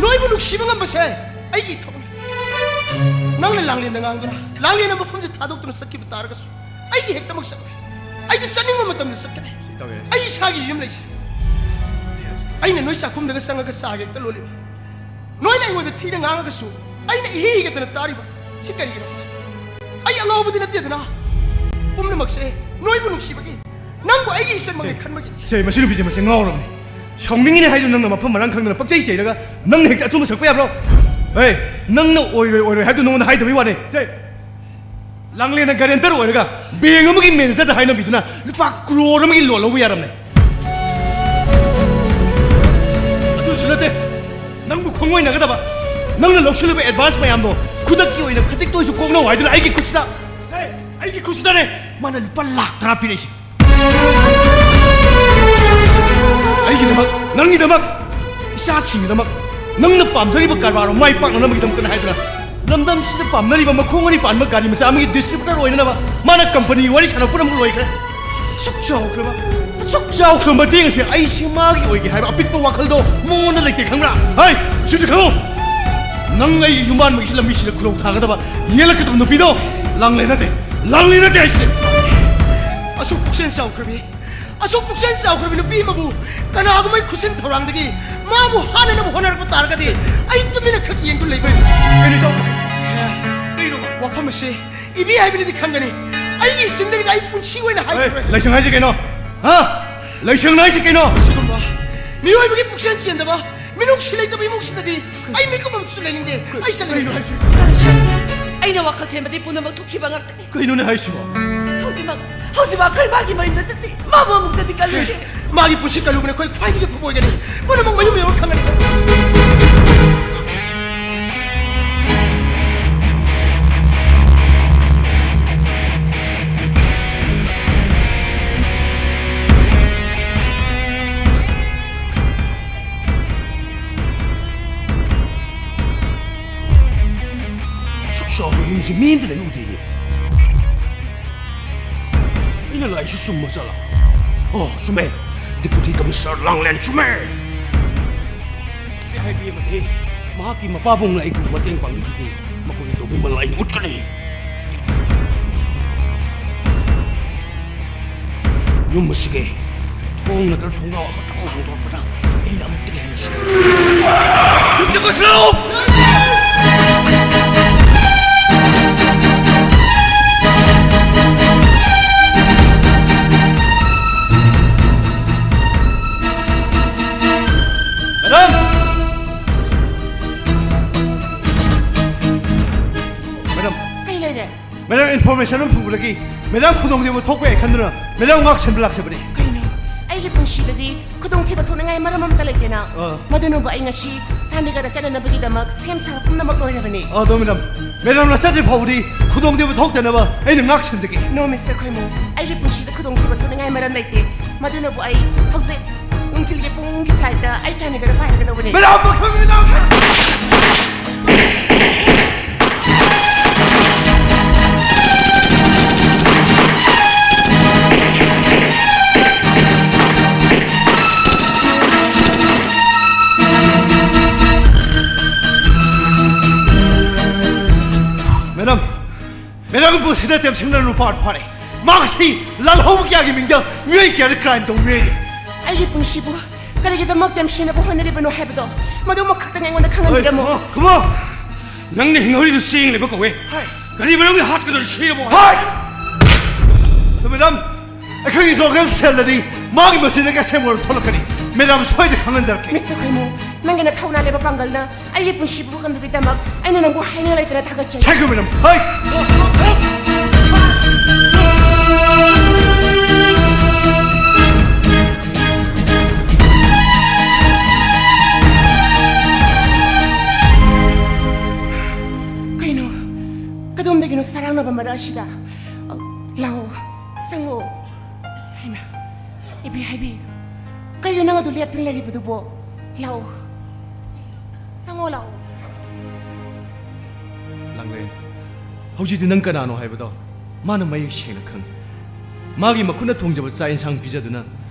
ꯅꯣꯏꯕꯨ ꯅꯨꯡꯁꯤꯕ ꯉꯝꯕꯁꯦ ꯑꯩꯒꯤ ꯏꯊꯧꯅꯤ꯫ ꯅꯪꯅ ꯂꯥꯡꯂꯦꯟꯗ ꯉꯥꯡꯗꯨꯅ ꯂꯥꯡꯂꯦꯟꯅ ꯃꯐꯝꯁꯦ ꯊꯥꯗꯣꯛꯇꯨꯅ ꯆꯠꯈꯤꯕ ꯇꯥꯔꯒꯁꯨ ꯑꯩꯗꯤ ꯍꯦꯛꯇꯃꯛ ꯆꯠꯂꯣꯏ꯫ ꯑꯩꯗꯤ ꯆꯠꯅꯤꯡꯕ ꯃꯇꯝꯗ ꯆꯠꯀꯅꯤ꯫ ꯁꯤ ꯇꯧꯋꯦ꯫ ꯑꯩ ꯏꯁꯥꯒꯤ ꯌꯨꯝ ꯂꯩꯖꯩ꯫ ꯑꯩꯅ ꯅꯣꯏ ꯆꯥꯛꯈꯨꯝꯗꯒ ꯆꯪꯉꯒ ꯆꯥꯒ ꯍꯦꯛꯇ ꯂꯣꯜꯂꯤꯕ, ꯅꯣꯏꯅ ꯑꯩꯉꯣꯟꯗ ꯊꯤꯅ ꯉꯥꯡꯉꯒꯁꯨ ꯑꯩꯅ ꯏꯍꯤ ꯍꯤꯒꯠꯇꯅ ꯇꯥꯔꯤꯕ ꯁꯤ ꯀꯔꯤꯒꯤꯅꯣ? ꯑꯩ ꯑꯉꯥꯎꯕꯗꯤ ꯅꯠꯇꯦꯗꯅ꯫ ꯄꯨꯝꯅꯃꯛꯁꯦ ꯅꯣꯏꯕꯨ ꯅꯨꯡꯁꯤꯕꯒꯤ, ꯅꯪꯕꯨ ꯑꯩꯒꯤ ꯏꯆꯟꯃꯛꯅꯤ ꯁꯦ, ꯈꯟꯕꯒꯤ꯫ ꯁꯦ, ꯃꯁꯤ ꯅꯨꯄꯤꯁꯦ ꯃꯁꯤ ꯉꯥꯎꯔꯕꯅꯤ꯫ ꯁꯥꯎꯅꯤꯡꯉꯤꯅꯦ ꯍꯥꯏꯗꯨꯅ ꯅꯪꯅ ꯃꯐꯝ ꯃꯔꯥꯡ ꯈꯪꯗꯅ ꯄꯛꯆꯩ ꯆꯩꯔꯒ ꯅꯪꯅ ꯍꯦꯛꯇ ꯑꯆꯨꯝꯕ ꯁꯛꯄ ꯌꯥꯕ꯭ꯔꯣ? ꯍꯦ, ꯅꯪꯅ ꯑꯣꯏꯔꯣꯏ ꯑꯣꯏꯔꯣꯏ ꯍꯥꯏꯕꯗꯨ ꯅꯉꯣꯟꯗ ꯍꯥꯏꯗꯕꯩ ꯋꯥꯅꯤ꯫ ꯁꯦ, ꯂꯥꯡꯂꯦꯟꯅ ꯒꯥꯔꯦꯟꯇꯔ ꯑꯣꯏꯔꯒ ꯕꯦꯡ ꯑꯃꯒꯤ ꯃꯦꯅꯦꯖꯔꯗ ꯍꯥꯏꯅꯕꯤꯗꯨꯅ ꯂꯨꯄꯥ ꯀ꯭ꯔꯣꯔ ꯑꯃꯒꯤ ꯂꯣꯟ ꯂꯧꯕ ꯌꯥꯔꯝꯃꯦ꯫ ꯑꯗꯨꯁꯨ ꯅꯠꯇꯦ, ꯅꯪꯕꯨ ꯈꯣꯡꯑꯣꯏꯅꯒꯗꯕ, ꯅꯪꯅ ꯂꯧꯁꯤꯜꯂꯤꯕ ꯑꯦꯗꯚꯥꯟꯁ ꯃꯌꯥꯝꯗꯣ ꯈꯨꯗꯛꯀꯤ ꯑꯣꯏꯅ ꯈꯖꯤꯛꯇ ꯑꯣꯏꯁꯨ ꯀꯣꯛꯅꯧ ꯍꯥꯏꯗꯨꯅ ꯑꯩꯒꯤ ꯈꯨꯠꯁꯤꯗ, ꯍꯦ, ꯑꯩꯒꯤ ꯈꯨꯠꯁꯤꯗꯅꯦ ꯃꯥꯅ ꯂꯨꯄꯥ ꯂꯥꯛ ꯇꯔꯥ ꯄꯤꯔꯛꯏꯁꯦ꯫ ꯑꯩꯒꯤꯗꯃꯛ, ꯅꯪꯒꯤꯗꯃꯛ, ꯏꯆꯥꯁꯤꯡꯒꯤꯗꯃꯛ, ꯅꯪꯅ ꯄꯥꯝꯖꯔꯤꯕ ꯀꯔꯕꯥꯔ ꯃꯥꯏ ꯄꯥꯛꯅꯅꯕꯒꯤꯗꯃꯛꯇꯅꯦ ꯍꯥꯏꯗꯨꯅ ꯂꯝꯗꯝꯁꯤꯗ ꯄꯥꯝꯅꯔꯤꯕ ꯃꯈꯣꯡ ꯑꯅꯤ ꯄꯥꯟꯕ ꯒꯥꯔꯤ ꯃꯆꯥ ꯑꯃꯒꯤ ꯗꯤꯁꯇ꯭ꯔꯤꯕ꯭ꯌꯨꯇꯔ ꯑꯣꯏꯅꯅꯕ ꯃꯥꯅ ꯀꯝꯄꯅꯤ ꯋꯥꯔꯤ ꯁꯥꯟꯅꯕ ꯄꯨꯝꯅꯃꯛ ꯂꯣꯏꯈ꯭ꯔꯦ꯫ ꯑꯁꯨꯛ ꯆꯥꯎꯈ꯭ꯔꯕ, ꯑꯁꯨꯛ ꯆꯥꯎꯈ꯭ꯔꯕ ꯃꯇꯦꯡ ꯑꯁꯤ ꯑꯩꯁꯤ ꯃꯥꯒꯤ ꯑꯣꯏꯒꯦ ꯍꯥꯏꯕ ꯑꯄꯤꯛꯄ ꯋꯥꯈꯜꯗꯣ ꯃꯉꯣꯟꯗ ꯂꯩꯇꯦ, ꯈꯪꯕ꯭ꯔꯥ? ꯍꯩ, ꯁꯤꯁꯨ ꯈꯪꯉꯨ꯫ ꯅꯪ ꯑꯩꯒꯤ ꯌꯨꯝꯕꯥꯟꯕꯒꯤ ꯂꯝꯕꯤꯁꯤꯗ ꯈꯨꯗꯣꯡ ꯊꯥꯒꯗꯕ ꯌꯦꯜꯂꯛꯀꯗꯕ ꯅꯨꯄꯤꯗꯣ ꯂꯥꯡꯂꯦꯟ ꯅꯠꯇꯦ, ꯂꯥꯡꯂꯦꯟ ꯅꯠꯇꯦ ꯍꯥꯏꯁꯤꯅꯦ꯫ ꯑꯁꯨꯛ ꯄꯨꯛꯆꯦꯜ ꯆꯥꯎꯈ꯭ꯔꯕꯤ, ꯑꯁꯨꯛ ꯄꯨꯛꯆꯦꯜ ꯆꯥꯎꯈ꯭ꯔꯕꯤ ꯅꯨꯄꯤ ꯑꯃꯕꯨ ꯀꯅꯥꯒꯨꯝꯕ ꯈꯨꯠꯁꯤꯟ ꯊꯧꯔꯥꯡꯗꯒꯤ ꯃꯥꯕꯨ ꯍꯥꯠꯅꯅꯕ ꯍꯣꯠꯅꯔꯛꯄ ꯇꯥꯔꯒꯗꯤ ꯑꯩ ꯇꯨꯃꯤꯟꯅ ꯈꯛ ꯌꯦꯡꯗꯨꯅ ꯂꯩꯕ ꯀꯩꯅꯣ ꯇꯧ? ꯋꯥꯐꯝ ꯑꯁꯤ ꯏꯕꯤ ꯍꯥꯏꯕꯅꯗꯤ ꯈꯪꯒꯅꯤ꯫ ꯑꯩꯒꯤ ꯏꯆꯤꯟꯗꯒꯤꯗꯤ ꯑꯩ ꯄꯨꯟꯁꯤ ꯑꯣꯏꯅ ꯍꯥꯏꯈꯤꯔꯣꯏ꯫ ꯂꯩꯁꯪ ꯍꯥꯏꯁꯤ ꯀꯩꯅꯣ? ꯍꯥ? ꯂꯩꯁꯪ ꯍꯥꯏꯁꯤ ꯀꯩꯅꯣ? ꯁꯤꯒꯨꯝꯕ ꯃꯤꯑꯣꯏꯕꯒꯤ ꯄꯨꯛꯆꯦꯜ ꯆꯦꯟꯗꯕ, ꯃꯤꯅꯨꯡꯁꯤ ꯂꯩꯇꯕ ꯏꯃꯨꯡꯁꯤꯗꯗꯤ ꯑꯩ ꯃꯤꯀꯨꯞ ꯑꯃꯁꯨ ꯂꯩꯅꯤꯡꯗꯦ꯫ ꯑꯩ ꯆꯠꯂꯒꯦ꯫ ꯀꯔꯤꯅꯣ ꯍꯥꯏꯁꯤ? ꯑꯩꯅ ꯋꯥꯈꯜ ꯊꯦꯝꯕꯗꯤ ꯄꯨꯝꯅꯃꯛ ꯊꯣꯛꯈꯤꯕ ꯉꯥꯛꯇꯅꯤ꯫ ꯀꯩꯅꯣꯅꯦ ꯍꯥꯏꯁꯤꯕꯣ? ꯍꯧꯖꯤꯛꯃꯛ, ꯍꯧꯖꯤꯛꯃꯛ ꯑꯩꯈꯣꯏ ꯃꯥꯒꯤ ꯃꯌꯨꯝꯗ ꯆꯠꯁꯤ꯫ ꯃꯥꯕꯨ ꯑꯃꯨꯛꯇꯗꯤ ꯀꯜꯂꯨꯁꯤ꯫ ꯃꯥꯒꯤ ꯄꯨꯟꯁꯤ ꯀꯜꯂꯨꯕꯅ ꯑꯩꯈꯣꯏ ꯈ꯭ꯋꯥꯏꯗꯒꯤ ꯐꯕ ꯑꯣꯏꯒꯅꯤ꯫ ꯄꯨꯝꯅꯃꯛ ꯃꯌꯨꯝ ꯌꯧꯔ ꯈꯪꯒꯅꯤ꯫ ꯑꯁꯨꯛ ꯆꯥꯎꯕ ꯌꯨꯝꯁꯤ ꯃꯤ ꯑꯝꯇ ꯂꯩꯍꯧꯗꯦꯅꯦ꯫ ꯑꯩꯅ ꯂꯥꯛꯏꯁꯤ ꯆꯨꯝꯕ ꯖꯥꯠꯂꯥ? ꯑꯣ, ꯆꯨꯝꯃꯦ꯫ Deputy Commissioner ꯂꯥꯡꯂꯦꯟ ꯆꯨꯝꯃꯦ꯫ ꯑꯩ ꯍꯥꯏꯕꯤꯕꯅꯤ, ꯃꯍꯥꯛꯀꯤ ꯃꯄꯥꯕꯨꯡꯅ ꯑꯩꯕꯨ ꯃꯇꯦꯡ ꯄꯥꯡꯕꯤꯈꯤꯗꯦ꯫ ꯃꯈꯣꯏꯒꯤ ꯇꯧꯕꯤꯃꯜ ꯑꯩ ꯎꯠꯀꯅꯤ꯫ ꯌꯨꯝ ꯑꯁꯤꯒꯤ ꯊꯣꯡ ꯅꯠꯇ꯭ꯔ ꯊꯣꯡꯅꯥꯎ ꯑꯃꯇꯪ ꯍꯥꯡꯗꯣꯔꯛꯄꯗ ꯑꯩꯅ ꯑꯃꯨꯛꯇꯒꯤ ꯍꯦꯟꯅ ꯁꯣꯛ꯫ ꯌꯨꯝꯁꯤ ꯀꯣꯏꯁꯤꯜꯂꯛꯎ! ꯃꯦꯗꯥꯝ! ꯃꯦꯗꯥꯝ! ꯀꯩ ꯂꯩꯔꯦ? ꯃꯦꯗꯥꯝ, information ꯑꯃ ꯐꯪꯕꯗꯒꯤ ꯃꯦꯗꯥꯝ ꯈꯨꯗꯣꯡꯊꯤꯕ ꯊꯣꯛꯄ ꯌꯥꯏ ꯈꯟꯗꯨꯅ ꯃꯦꯗꯥꯝ ꯉꯥꯛ ꯁꯦꯟꯕ ꯂꯥꯛꯆꯕꯅꯤ꯫ ꯀꯩꯅꯣ? ꯑꯩꯒꯤ ꯄꯨꯟꯁꯤꯗꯗꯤ ꯈꯨꯗꯣꯡꯊꯤꯕ ꯊꯣꯛꯅꯤꯡꯉꯥꯏ ꯃꯔꯝ ꯑꯝꯇ ꯂꯩꯇꯦꯅ꯫ ꯑꯥ꯫ ꯃꯗꯨꯅꯕꯨ ꯑꯩ ꯉꯁꯤ ꯆꯥꯟꯗꯤꯒꯔꯗ ꯆꯠꯅꯅꯕꯒꯤꯗꯃꯛ ꯁꯦꯝ ꯁꯥꯕ ꯄꯨꯝꯅꯃꯛ ꯂꯣꯏꯔꯕꯅꯤ꯫ ꯑꯗꯣ ꯃꯦꯗꯥꯝ, ꯃꯦꯗꯥꯝꯅ ꯆꯠꯇ꯭ꯔꯤ ꯐꯥꯎꯕꯗꯤ ꯈꯨꯗꯣꯡꯊꯤꯕ ꯊꯣꯛꯇꯅꯕ ꯑꯩꯅ ꯉꯥꯛ ꯁꯦꯟꯖꯒꯦ꯫ No, Mister ꯈꯣꯏꯃꯨ, ꯑꯩꯒꯤ ꯄꯨꯟꯁꯤꯗ ꯈꯨꯗꯣꯡꯊꯤꯕ ꯊꯣꯛꯅꯤꯡꯉꯥꯏ ꯃꯔꯝ ꯂꯩꯇꯦ꯫ ꯃꯗꯨꯅꯕꯨ ꯑꯩ ꯍꯧꯖꯤꯛ ꯅꯨꯡꯊꯤꯜꯒꯤ ꯄꯨꯡꯒꯤ flightꯇ ꯑꯩ ꯆꯥꯟꯗꯤꯒꯔꯗ ꯄꯥꯏꯔꯒꯗꯧꯕꯅꯤ꯫ Madam, madam! ꯃꯦꯗꯥꯝ, ꯃꯦꯗꯥꯝꯒꯤ ꯄꯨꯟꯁꯤꯗ ꯇꯦꯝꯁꯤꯡꯅ ꯅꯨꯄꯥ ꯐꯥꯔꯦ꯫ ꯃꯥ ꯉꯁꯤ ꯂꯥꯜꯍꯧꯕ ꯀꯌꯥꯒꯤ ꯃꯤꯡꯗ ꯃꯤꯑꯣꯏ ꯀꯌꯥꯗ crime ꯇꯧꯕ ꯃꯤꯑꯣꯏꯅꯤ꯫ ꯑꯩꯒꯤ ꯄꯨꯟꯁꯤꯕꯨ ꯀꯔꯤꯒꯤꯗꯃꯛ ꯇꯦꯝꯁꯤꯡꯅꯕꯨ ꯍꯣꯠꯅꯔꯤꯕꯅꯣ ꯍꯥꯏꯕꯗꯣ ꯃꯗꯨꯃꯈꯛꯇꯪ ꯑꯩꯉꯣꯟꯗ ꯈꯪꯍꯟꯕꯤꯔꯝꯃꯨ꯫ ꯈꯨꯃꯣ, ꯈꯨꯃꯣ꯫ ꯅꯪꯅ ꯍꯤꯡꯍꯧꯔꯤꯗꯨ ꯆꯦꯡ ꯂꯩꯕ ꯀꯧꯋꯦ꯫ ꯍꯥꯏ꯫ ꯀꯔꯤ ꯃꯔꯝꯒꯤ ꯍꯥꯠꯀꯗꯧꯔꯤ ꯁꯤꯕꯣ? ꯍꯥꯏ! ꯑꯗꯣ ꯃꯦꯗꯥꯝ, ꯑꯩꯈꯣꯏꯒꯤ ꯗ꯭ꯔꯣꯒꯦꯜ ꯁꯦꯜꯗꯗꯤ ꯃꯥꯒꯤ ꯃꯆꯤꯟꯗꯒꯤ ꯑꯁꯦꯡꯕ ꯋꯥꯔꯣꯜ ꯊꯣꯛꯂꯛꯀꯅꯤ꯫ ꯃꯦꯗꯥꯝ ꯁꯣꯏꯗꯅ ꯈꯪꯍꯟꯖꯔꯛꯀꯦ꯫ ꯃꯤꯁꯇꯔ ꯈꯣꯏꯃꯨ, ꯅꯪꯒꯤ ꯅꯊꯧꯅꯥ ꯂꯩꯕ ꯄꯥꯡꯒꯜꯅ ꯑꯩꯒꯤ ꯄꯨꯟꯁꯤꯕꯨ ꯀꯟꯕꯤꯕꯒꯤꯗꯃꯛ ꯑꯩꯅ ꯅꯪꯕꯨ ꯍꯥꯏꯅꯤꯡꯉꯥꯏ ꯂꯩꯇꯅ ꯊꯥꯒꯠꯆꯔꯤ꯫ Thank you, madam. ꯍꯣꯏ꯫ ꯀꯩꯅꯣ? ꯀꯗꯣꯝꯗꯒꯤꯅꯣ ꯁꯔꯥꯡꯅꯕ ꯃꯔꯛ ꯑꯁꯤꯗ? ꯂꯥꯛꯑꯣ, ꯆꯪꯉꯛꯑꯣ꯫ ꯍꯩꯃꯥ, ꯏꯕꯦ ꯍꯥꯏꯕꯤ, ꯀꯩꯅꯣ ꯅꯪ ꯑꯗꯨ ꯂꯦꯞꯇꯅ ꯂꯩꯔꯤꯕꯗꯨꯕꯣ? ꯂꯥꯛꯑꯣ, ꯆꯪꯉꯣ ꯂꯥꯛꯑꯣ꯫ ꯂꯥꯡꯂꯦꯟ, ꯍꯧꯖꯤꯛꯇꯤ ꯅꯪ ꯀꯅꯥꯅꯣ ꯍꯥꯏꯕꯗꯣ ꯃꯥꯅ ꯃꯌꯦꯛ ꯁꯦꯡꯅ ꯈꯪꯉꯤ꯫ ꯃꯥꯒꯤ ꯃꯈꯨꯠꯅ ꯊꯣꯡꯖꯕ ꯆꯥꯛ ꯏꯟꯁꯥꯡ ꯄꯤꯖꯗꯨꯅ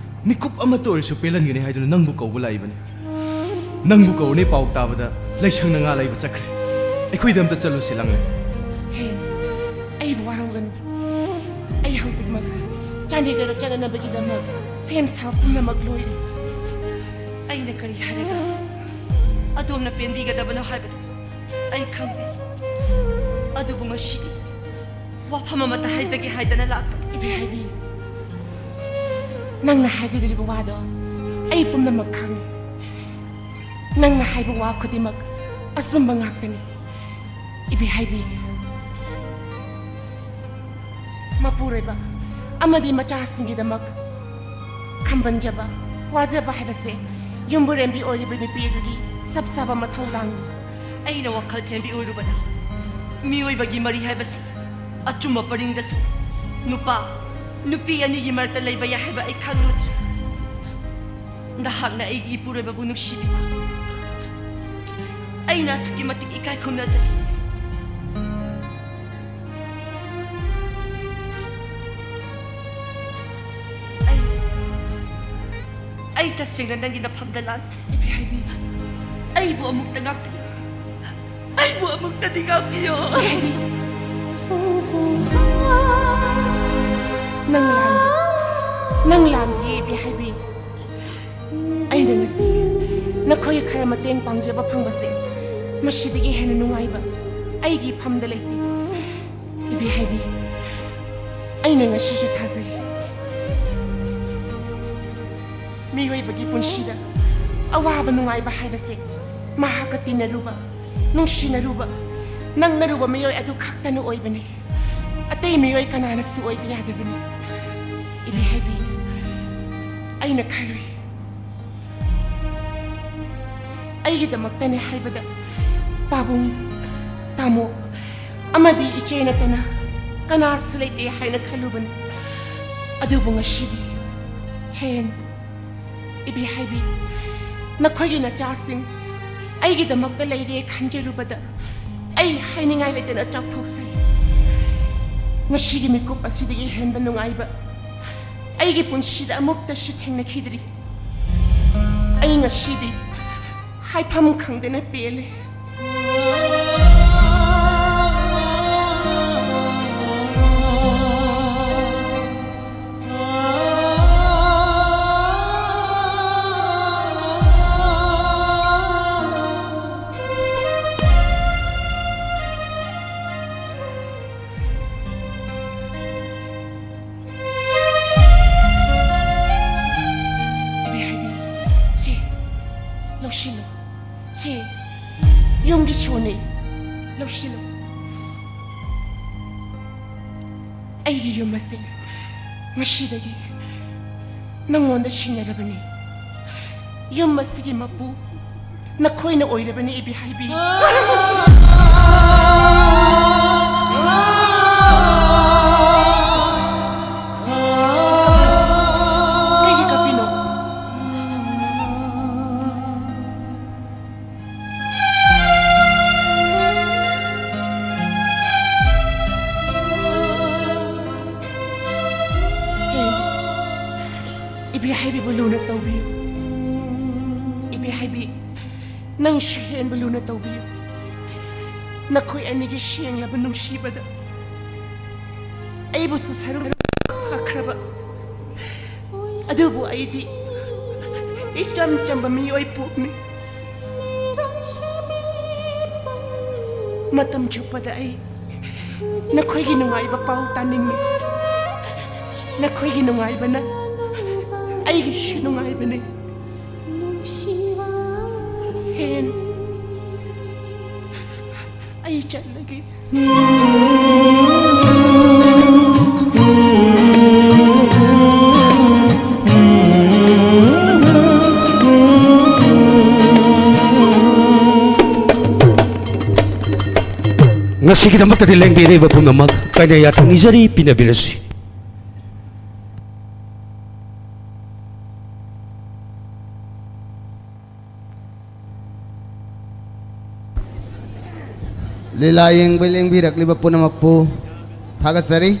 ꯃꯤꯀꯨꯞ ꯑꯃꯠꯇ ꯑꯣꯏꯔꯁꯨ ꯄꯦꯜꯍꯟꯒꯅꯤ ꯍꯥꯏꯗꯨꯅ ꯅꯪꯕꯨ ꯀꯧꯕ ꯂꯥꯛꯏꯕꯅꯤ꯫ ꯅꯪꯕꯨ ꯀꯧꯔꯅꯤ ꯄꯥꯎ ꯇꯥꯕꯗ ꯂꯩꯁꯪꯅ ꯉꯥ ꯂꯩꯕ ꯆꯠꯈ꯭ꯔꯦ꯫ ꯑꯩꯈꯣꯏꯗ ꯑꯝꯇ ꯆꯠꯂꯨꯁꯤ, ꯂꯥꯡꯂꯦꯟ꯫ ꯍꯦ, ꯑꯩꯕꯨ ꯋꯥꯔꯧꯒꯅꯨ꯫ ꯑꯩ ꯍꯧꯖꯤꯛꯃꯛ ꯆꯥꯟꯗꯤꯒꯔꯗ ꯆꯠꯅꯅꯕꯒꯤꯗꯃꯛ ꯁꯦꯝ ꯁꯥꯕ ꯄꯨꯝꯅꯃꯛ ꯂꯣꯏꯔꯦ꯫ ꯑꯩꯅ ꯀꯔꯤ ꯍꯥꯏꯔꯒ ꯑꯗꯣꯝꯅ ꯄꯦꯟꯕꯤꯒꯗꯕꯅꯣ ꯍꯥꯏꯕꯗꯨ ꯑꯩ ꯈꯪꯗꯦ꯫ ꯑꯗꯨꯕꯨ ꯉꯁꯤꯗꯤ ꯋꯥꯐꯝ ꯑꯃꯠꯇ ꯍꯥꯏꯖꯒꯦ ꯍꯥꯏꯗꯅ ꯂꯥꯛꯄꯅꯤ꯫ ꯏꯕꯦ ꯍꯥꯏꯕꯤ, ꯅꯪꯅ ꯍꯥꯏꯒꯗꯧꯔꯤꯕ ꯋꯥꯗꯣ ꯑꯩ ꯄꯨꯝꯅꯃꯛ ꯈꯪꯉꯤ꯫ ꯅꯪꯅ ꯍꯥꯏꯕ ꯋꯥ ꯈꯨꯗꯤꯡꯃꯛ ꯑꯆꯨꯝꯕ ꯉꯥꯛꯇꯅꯤ꯫ ꯏꯕꯦ ꯍꯥꯏꯕꯤ, ꯃꯄꯨꯔꯣꯏꯕ ꯑꯃꯗꯤ ꯃꯆꯥꯁꯤꯡꯒꯤꯗꯃꯛ ꯈꯝꯕꯟꯖꯕ, ꯋꯥꯖꯕ ꯍꯥꯏꯕꯁꯦ ꯌꯨꯝꯕꯨꯔꯦꯝꯕꯤ ꯑꯣꯏꯔꯤꯕ ꯅꯨꯄꯤ ꯑꯗꯨꯒꯤ ꯆꯞ ꯆꯥꯕ ꯃꯊꯧꯗꯥꯡꯅꯤ꯫ ꯑꯩꯅ ꯋꯥꯈꯜ ꯊꯦꯝꯕꯤ ꯑꯣꯏꯔꯨꯕꯗ ꯃꯤꯑꯣꯏꯕꯒꯤ ꯃꯔꯤ ꯍꯥꯏꯕꯁꯤ ꯑꯆꯨꯝꯕ ꯄꯔꯤꯡꯗꯁꯨ ꯅꯨꯄꯥ, ꯅꯨꯄꯤ ꯑꯅꯤꯒꯤ ꯃꯔꯛꯇ ꯂꯩꯕ ꯌꯥꯏ ꯍꯥꯏꯕ ꯑꯩ ꯈꯪꯂꯨꯗ꯭ꯔꯦ꯫ ꯅꯍꯥꯛꯅ ꯑꯩꯒꯤ ꯏꯄꯨꯔꯣꯏꯕꯕꯨ ꯅꯨꯡꯁꯤꯕꯤꯕ ꯑꯩꯅ ꯑꯁꯨꯛꯀꯤ ꯃꯇꯤꯛ ꯏꯀꯥꯏ ꯈꯨꯝꯅꯖꯩ꯫ ꯑꯩ, ꯑꯩ ꯇꯁꯦꯡꯅ ꯅꯪꯒꯤ ꯅꯐꯝꯗ ꯂꯥꯟꯈ꯭ꯔꯦ꯫ ꯏꯕꯦ ꯍꯥꯏꯕꯤ꯫ ꯑꯩꯕꯨ ꯑꯃꯨꯛꯇ ꯉꯥꯛꯄꯤꯌꯨ꯫ ꯑꯩꯕꯨ ꯑꯃꯨꯛꯇꯗꯤ ꯉꯥꯛꯄꯤꯌꯨ꯫ ꯏꯕꯦ ꯍꯥꯏꯕꯤ꯫ ꯅꯪ ꯂꯥꯟꯗꯦ꯫ ꯅꯪ ꯂꯥꯟꯗꯦ, ꯏꯕꯦ ꯍꯥꯏꯕꯤ꯫ ꯑꯩꯅ ꯉꯁꯤ ꯅꯈꯣꯏꯒꯤ ꯈꯔ ꯃꯇꯦꯡ ꯄꯥꯡꯖꯕ ꯐꯪꯕꯁꯦ ꯃꯁꯤꯗꯒꯤ ꯍꯦꯟꯅ ꯅꯨꯡꯉꯥꯏꯕ ꯑꯩꯒꯤ ꯏꯐꯝꯗ ꯂꯩꯇꯦ꯫ ꯏꯕꯦꯍꯩꯕꯤ, ꯑꯩꯅ ꯉꯁꯤꯁꯨ ꯊꯥꯖꯩ꯫ ꯃꯤꯑꯣꯏꯕꯒꯤ ꯄꯨꯟꯁꯤꯗ ꯑꯋꯥꯕ ꯅꯨꯡꯉꯥꯏꯕ ꯍꯥꯏꯕꯁꯦ ꯃꯍꯥꯛꯀ ꯇꯤꯟꯅꯔꯨꯕ, ꯅꯨꯡꯁꯤꯅꯔꯨꯕ, ꯅꯛꯅꯔꯨꯕ ꯃꯤꯑꯣꯏ ꯑꯗꯨ ꯈꯛꯇꯅ ꯑꯣꯏꯕꯅꯤ꯫ ꯑꯇꯩ ꯃꯤꯑꯣꯏ ꯀꯅꯥꯅꯁꯨ ꯑꯣꯏꯕ ꯌꯥꯗꯕꯅꯤ꯫ ꯏꯕꯦꯍꯩꯕꯤ, ꯑꯩꯅ ꯈꯜꯂꯨꯏ, ꯑꯩꯒꯤꯗꯃꯛꯇꯅꯦ ꯍꯥꯏꯕꯗ ꯄꯥꯕꯨꯡ, ꯇꯥꯃꯣ ꯑꯃꯗꯤ ꯏꯆꯦ ꯅꯠꯇꯅ ꯀꯅꯥꯁꯨ ꯂꯩꯇꯦ ꯍꯥꯏꯅ ꯈꯜꯂꯨꯕꯅꯤ꯫ ꯑꯗꯨꯕꯨ ꯉꯁꯤꯗꯤ ꯍꯦꯟ, ꯏꯕꯦꯍꯩꯕꯤ, ꯅꯈꯣꯏꯒꯤ ꯅꯆꯥꯁꯤꯡ ꯑꯩꯒꯤꯗꯃꯛꯇ ꯂꯩꯔꯦ ꯈꯟꯖꯔꯨꯕꯗ ꯑꯩ ꯍꯥꯏꯅꯤꯡꯉꯥꯏ ꯂꯩꯇꯅ ꯆꯥꯎꯊꯣꯛꯆꯩ꯫ ꯉꯁꯤꯒꯤ ꯃꯤꯀꯨꯞ ꯑꯁꯤꯗꯒꯤ ꯍꯦꯟꯕ ꯅꯨꯡꯉꯥꯏꯕ ꯑꯩꯒꯤ ꯄꯨꯟꯁꯤꯗ ꯑꯃꯨꯛꯇꯁꯨ ꯊꯦꯡꯅꯈꯤꯗ꯭ꯔꯤ꯫ ꯑꯩ ꯉꯁꯤꯗꯤ ꯍꯥꯏꯐꯝ ꯈꯪꯗꯅ ꯄꯦꯜꯂꯦ꯫ ꯏꯕꯦꯍꯩꯕꯤ, ꯁꯤ ꯂꯧꯁꯤꯜꯂꯨ꯫ ꯁꯤ ꯌꯨꯝꯒꯤ ꯁꯣꯅꯤ꯫ ꯂꯧꯁꯤꯜꯂꯨ꯫ ꯑꯩꯒꯤ ꯌꯨꯝ ꯑꯁꯤ ꯉꯁꯤꯗꯒꯤ ꯅꯪꯉꯣꯟꯗ ꯁꯤꯟꯅꯔꯕꯅꯤ꯫ ꯌꯨꯝ ꯑꯁꯤꯒꯤ ꯃꯄꯨ ꯅꯈꯣꯏꯅ ꯑꯣꯏꯔꯕꯅꯤ, ꯏꯕꯦꯍꯩꯕꯤ꯫ ꯀꯩꯒꯤ ꯀꯞꯄꯤꯅꯣ? ꯍꯦ, ꯏꯕꯦꯍꯩꯕꯤꯕꯨ ꯂꯨꯅ ꯇꯧꯕꯤꯌꯨ꯫ ꯏꯕꯦꯍꯩꯕꯤ, ꯅꯪꯁꯨ ꯍꯦꯟꯕ ꯂꯨꯅ ꯇꯧꯕꯤꯌꯨ꯫ ꯅꯈꯣꯏ ꯑꯅꯤꯒꯤ ꯁꯦꯡꯂꯕ ꯅꯨꯡꯁꯤꯕꯗ ꯑꯩꯕꯨꯁꯨ ꯁꯔꯨꯛ ꯐꯈ꯭ꯔꯕ꯫ ꯑꯗꯨꯕꯨ ꯑꯩꯗꯤ ꯏꯆꯝ ꯆꯝꯕ ꯃꯤꯑꯣꯏ ꯄꯣꯛꯅꯤ꯫ ꯃꯇꯝ ꯆꯨꯞꯄꯗ ꯑꯩ ꯅꯈꯣꯏꯒꯤ ꯅꯨꯡꯉꯥꯏꯕ ꯄꯥꯎ ꯇꯥꯅꯤꯡꯏ꯫ ꯅꯈꯣꯏꯒꯤ ꯅꯨꯡꯉꯥꯏꯕꯅ ꯑꯩꯒꯤꯁꯨ ꯅꯨꯡꯉꯥꯏꯕꯅꯤ꯫ ꯍꯦꯟ, ꯑꯩ ꯆꯠꯂꯒꯦ꯫ ꯉꯁꯤꯒꯤꯗꯃꯛꯇꯗꯤ ꯂꯦꯡꯕꯤꯔꯤꯕ ꯄꯨꯝꯅꯃꯛ ꯀꯥꯏꯅ ꯌꯥꯊꯪ ꯅꯤꯖꯔꯤ, ꯄꯤꯅꯕꯤꯔꯁꯤ꯫ ꯂꯤꯂꯥ ꯌꯦꯡꯕ ꯂꯦꯡꯕꯤꯔꯛꯂꯤꯕ ꯄꯨꯝꯅꯃꯛꯄꯨ ꯊꯥꯒꯠꯆꯔꯤ꯫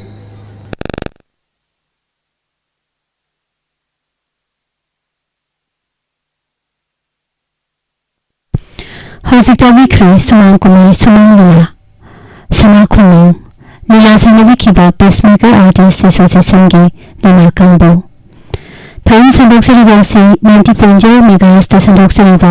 ꯍꯧꯖꯤꯛ ꯇꯥꯕꯤꯈ꯭ꯔꯦ ꯁꯨꯃꯥꯡ ꯀꯨꯝꯍꯩ ꯁꯨꯃꯥꯡ ꯂꯤꯂꯥ꯫ ꯁꯅꯥ ꯈꯣꯡꯅꯥꯡ꯫ ꯂꯤꯂꯥ ꯁꯥꯟꯅꯕꯤꯈꯤꯕ Peacemaker Artist Associationꯒꯤ ꯂꯤꯂꯥ ꯀꯥꯡꯕꯨ꯫ ꯊꯧꯔꯝ ꯁꯟꯗꯣꯛꯆꯔꯤꯕ ꯑꯁꯤ ninety point zero megahertzꯇ ꯁꯟꯗꯣꯛꯆꯔꯤꯕ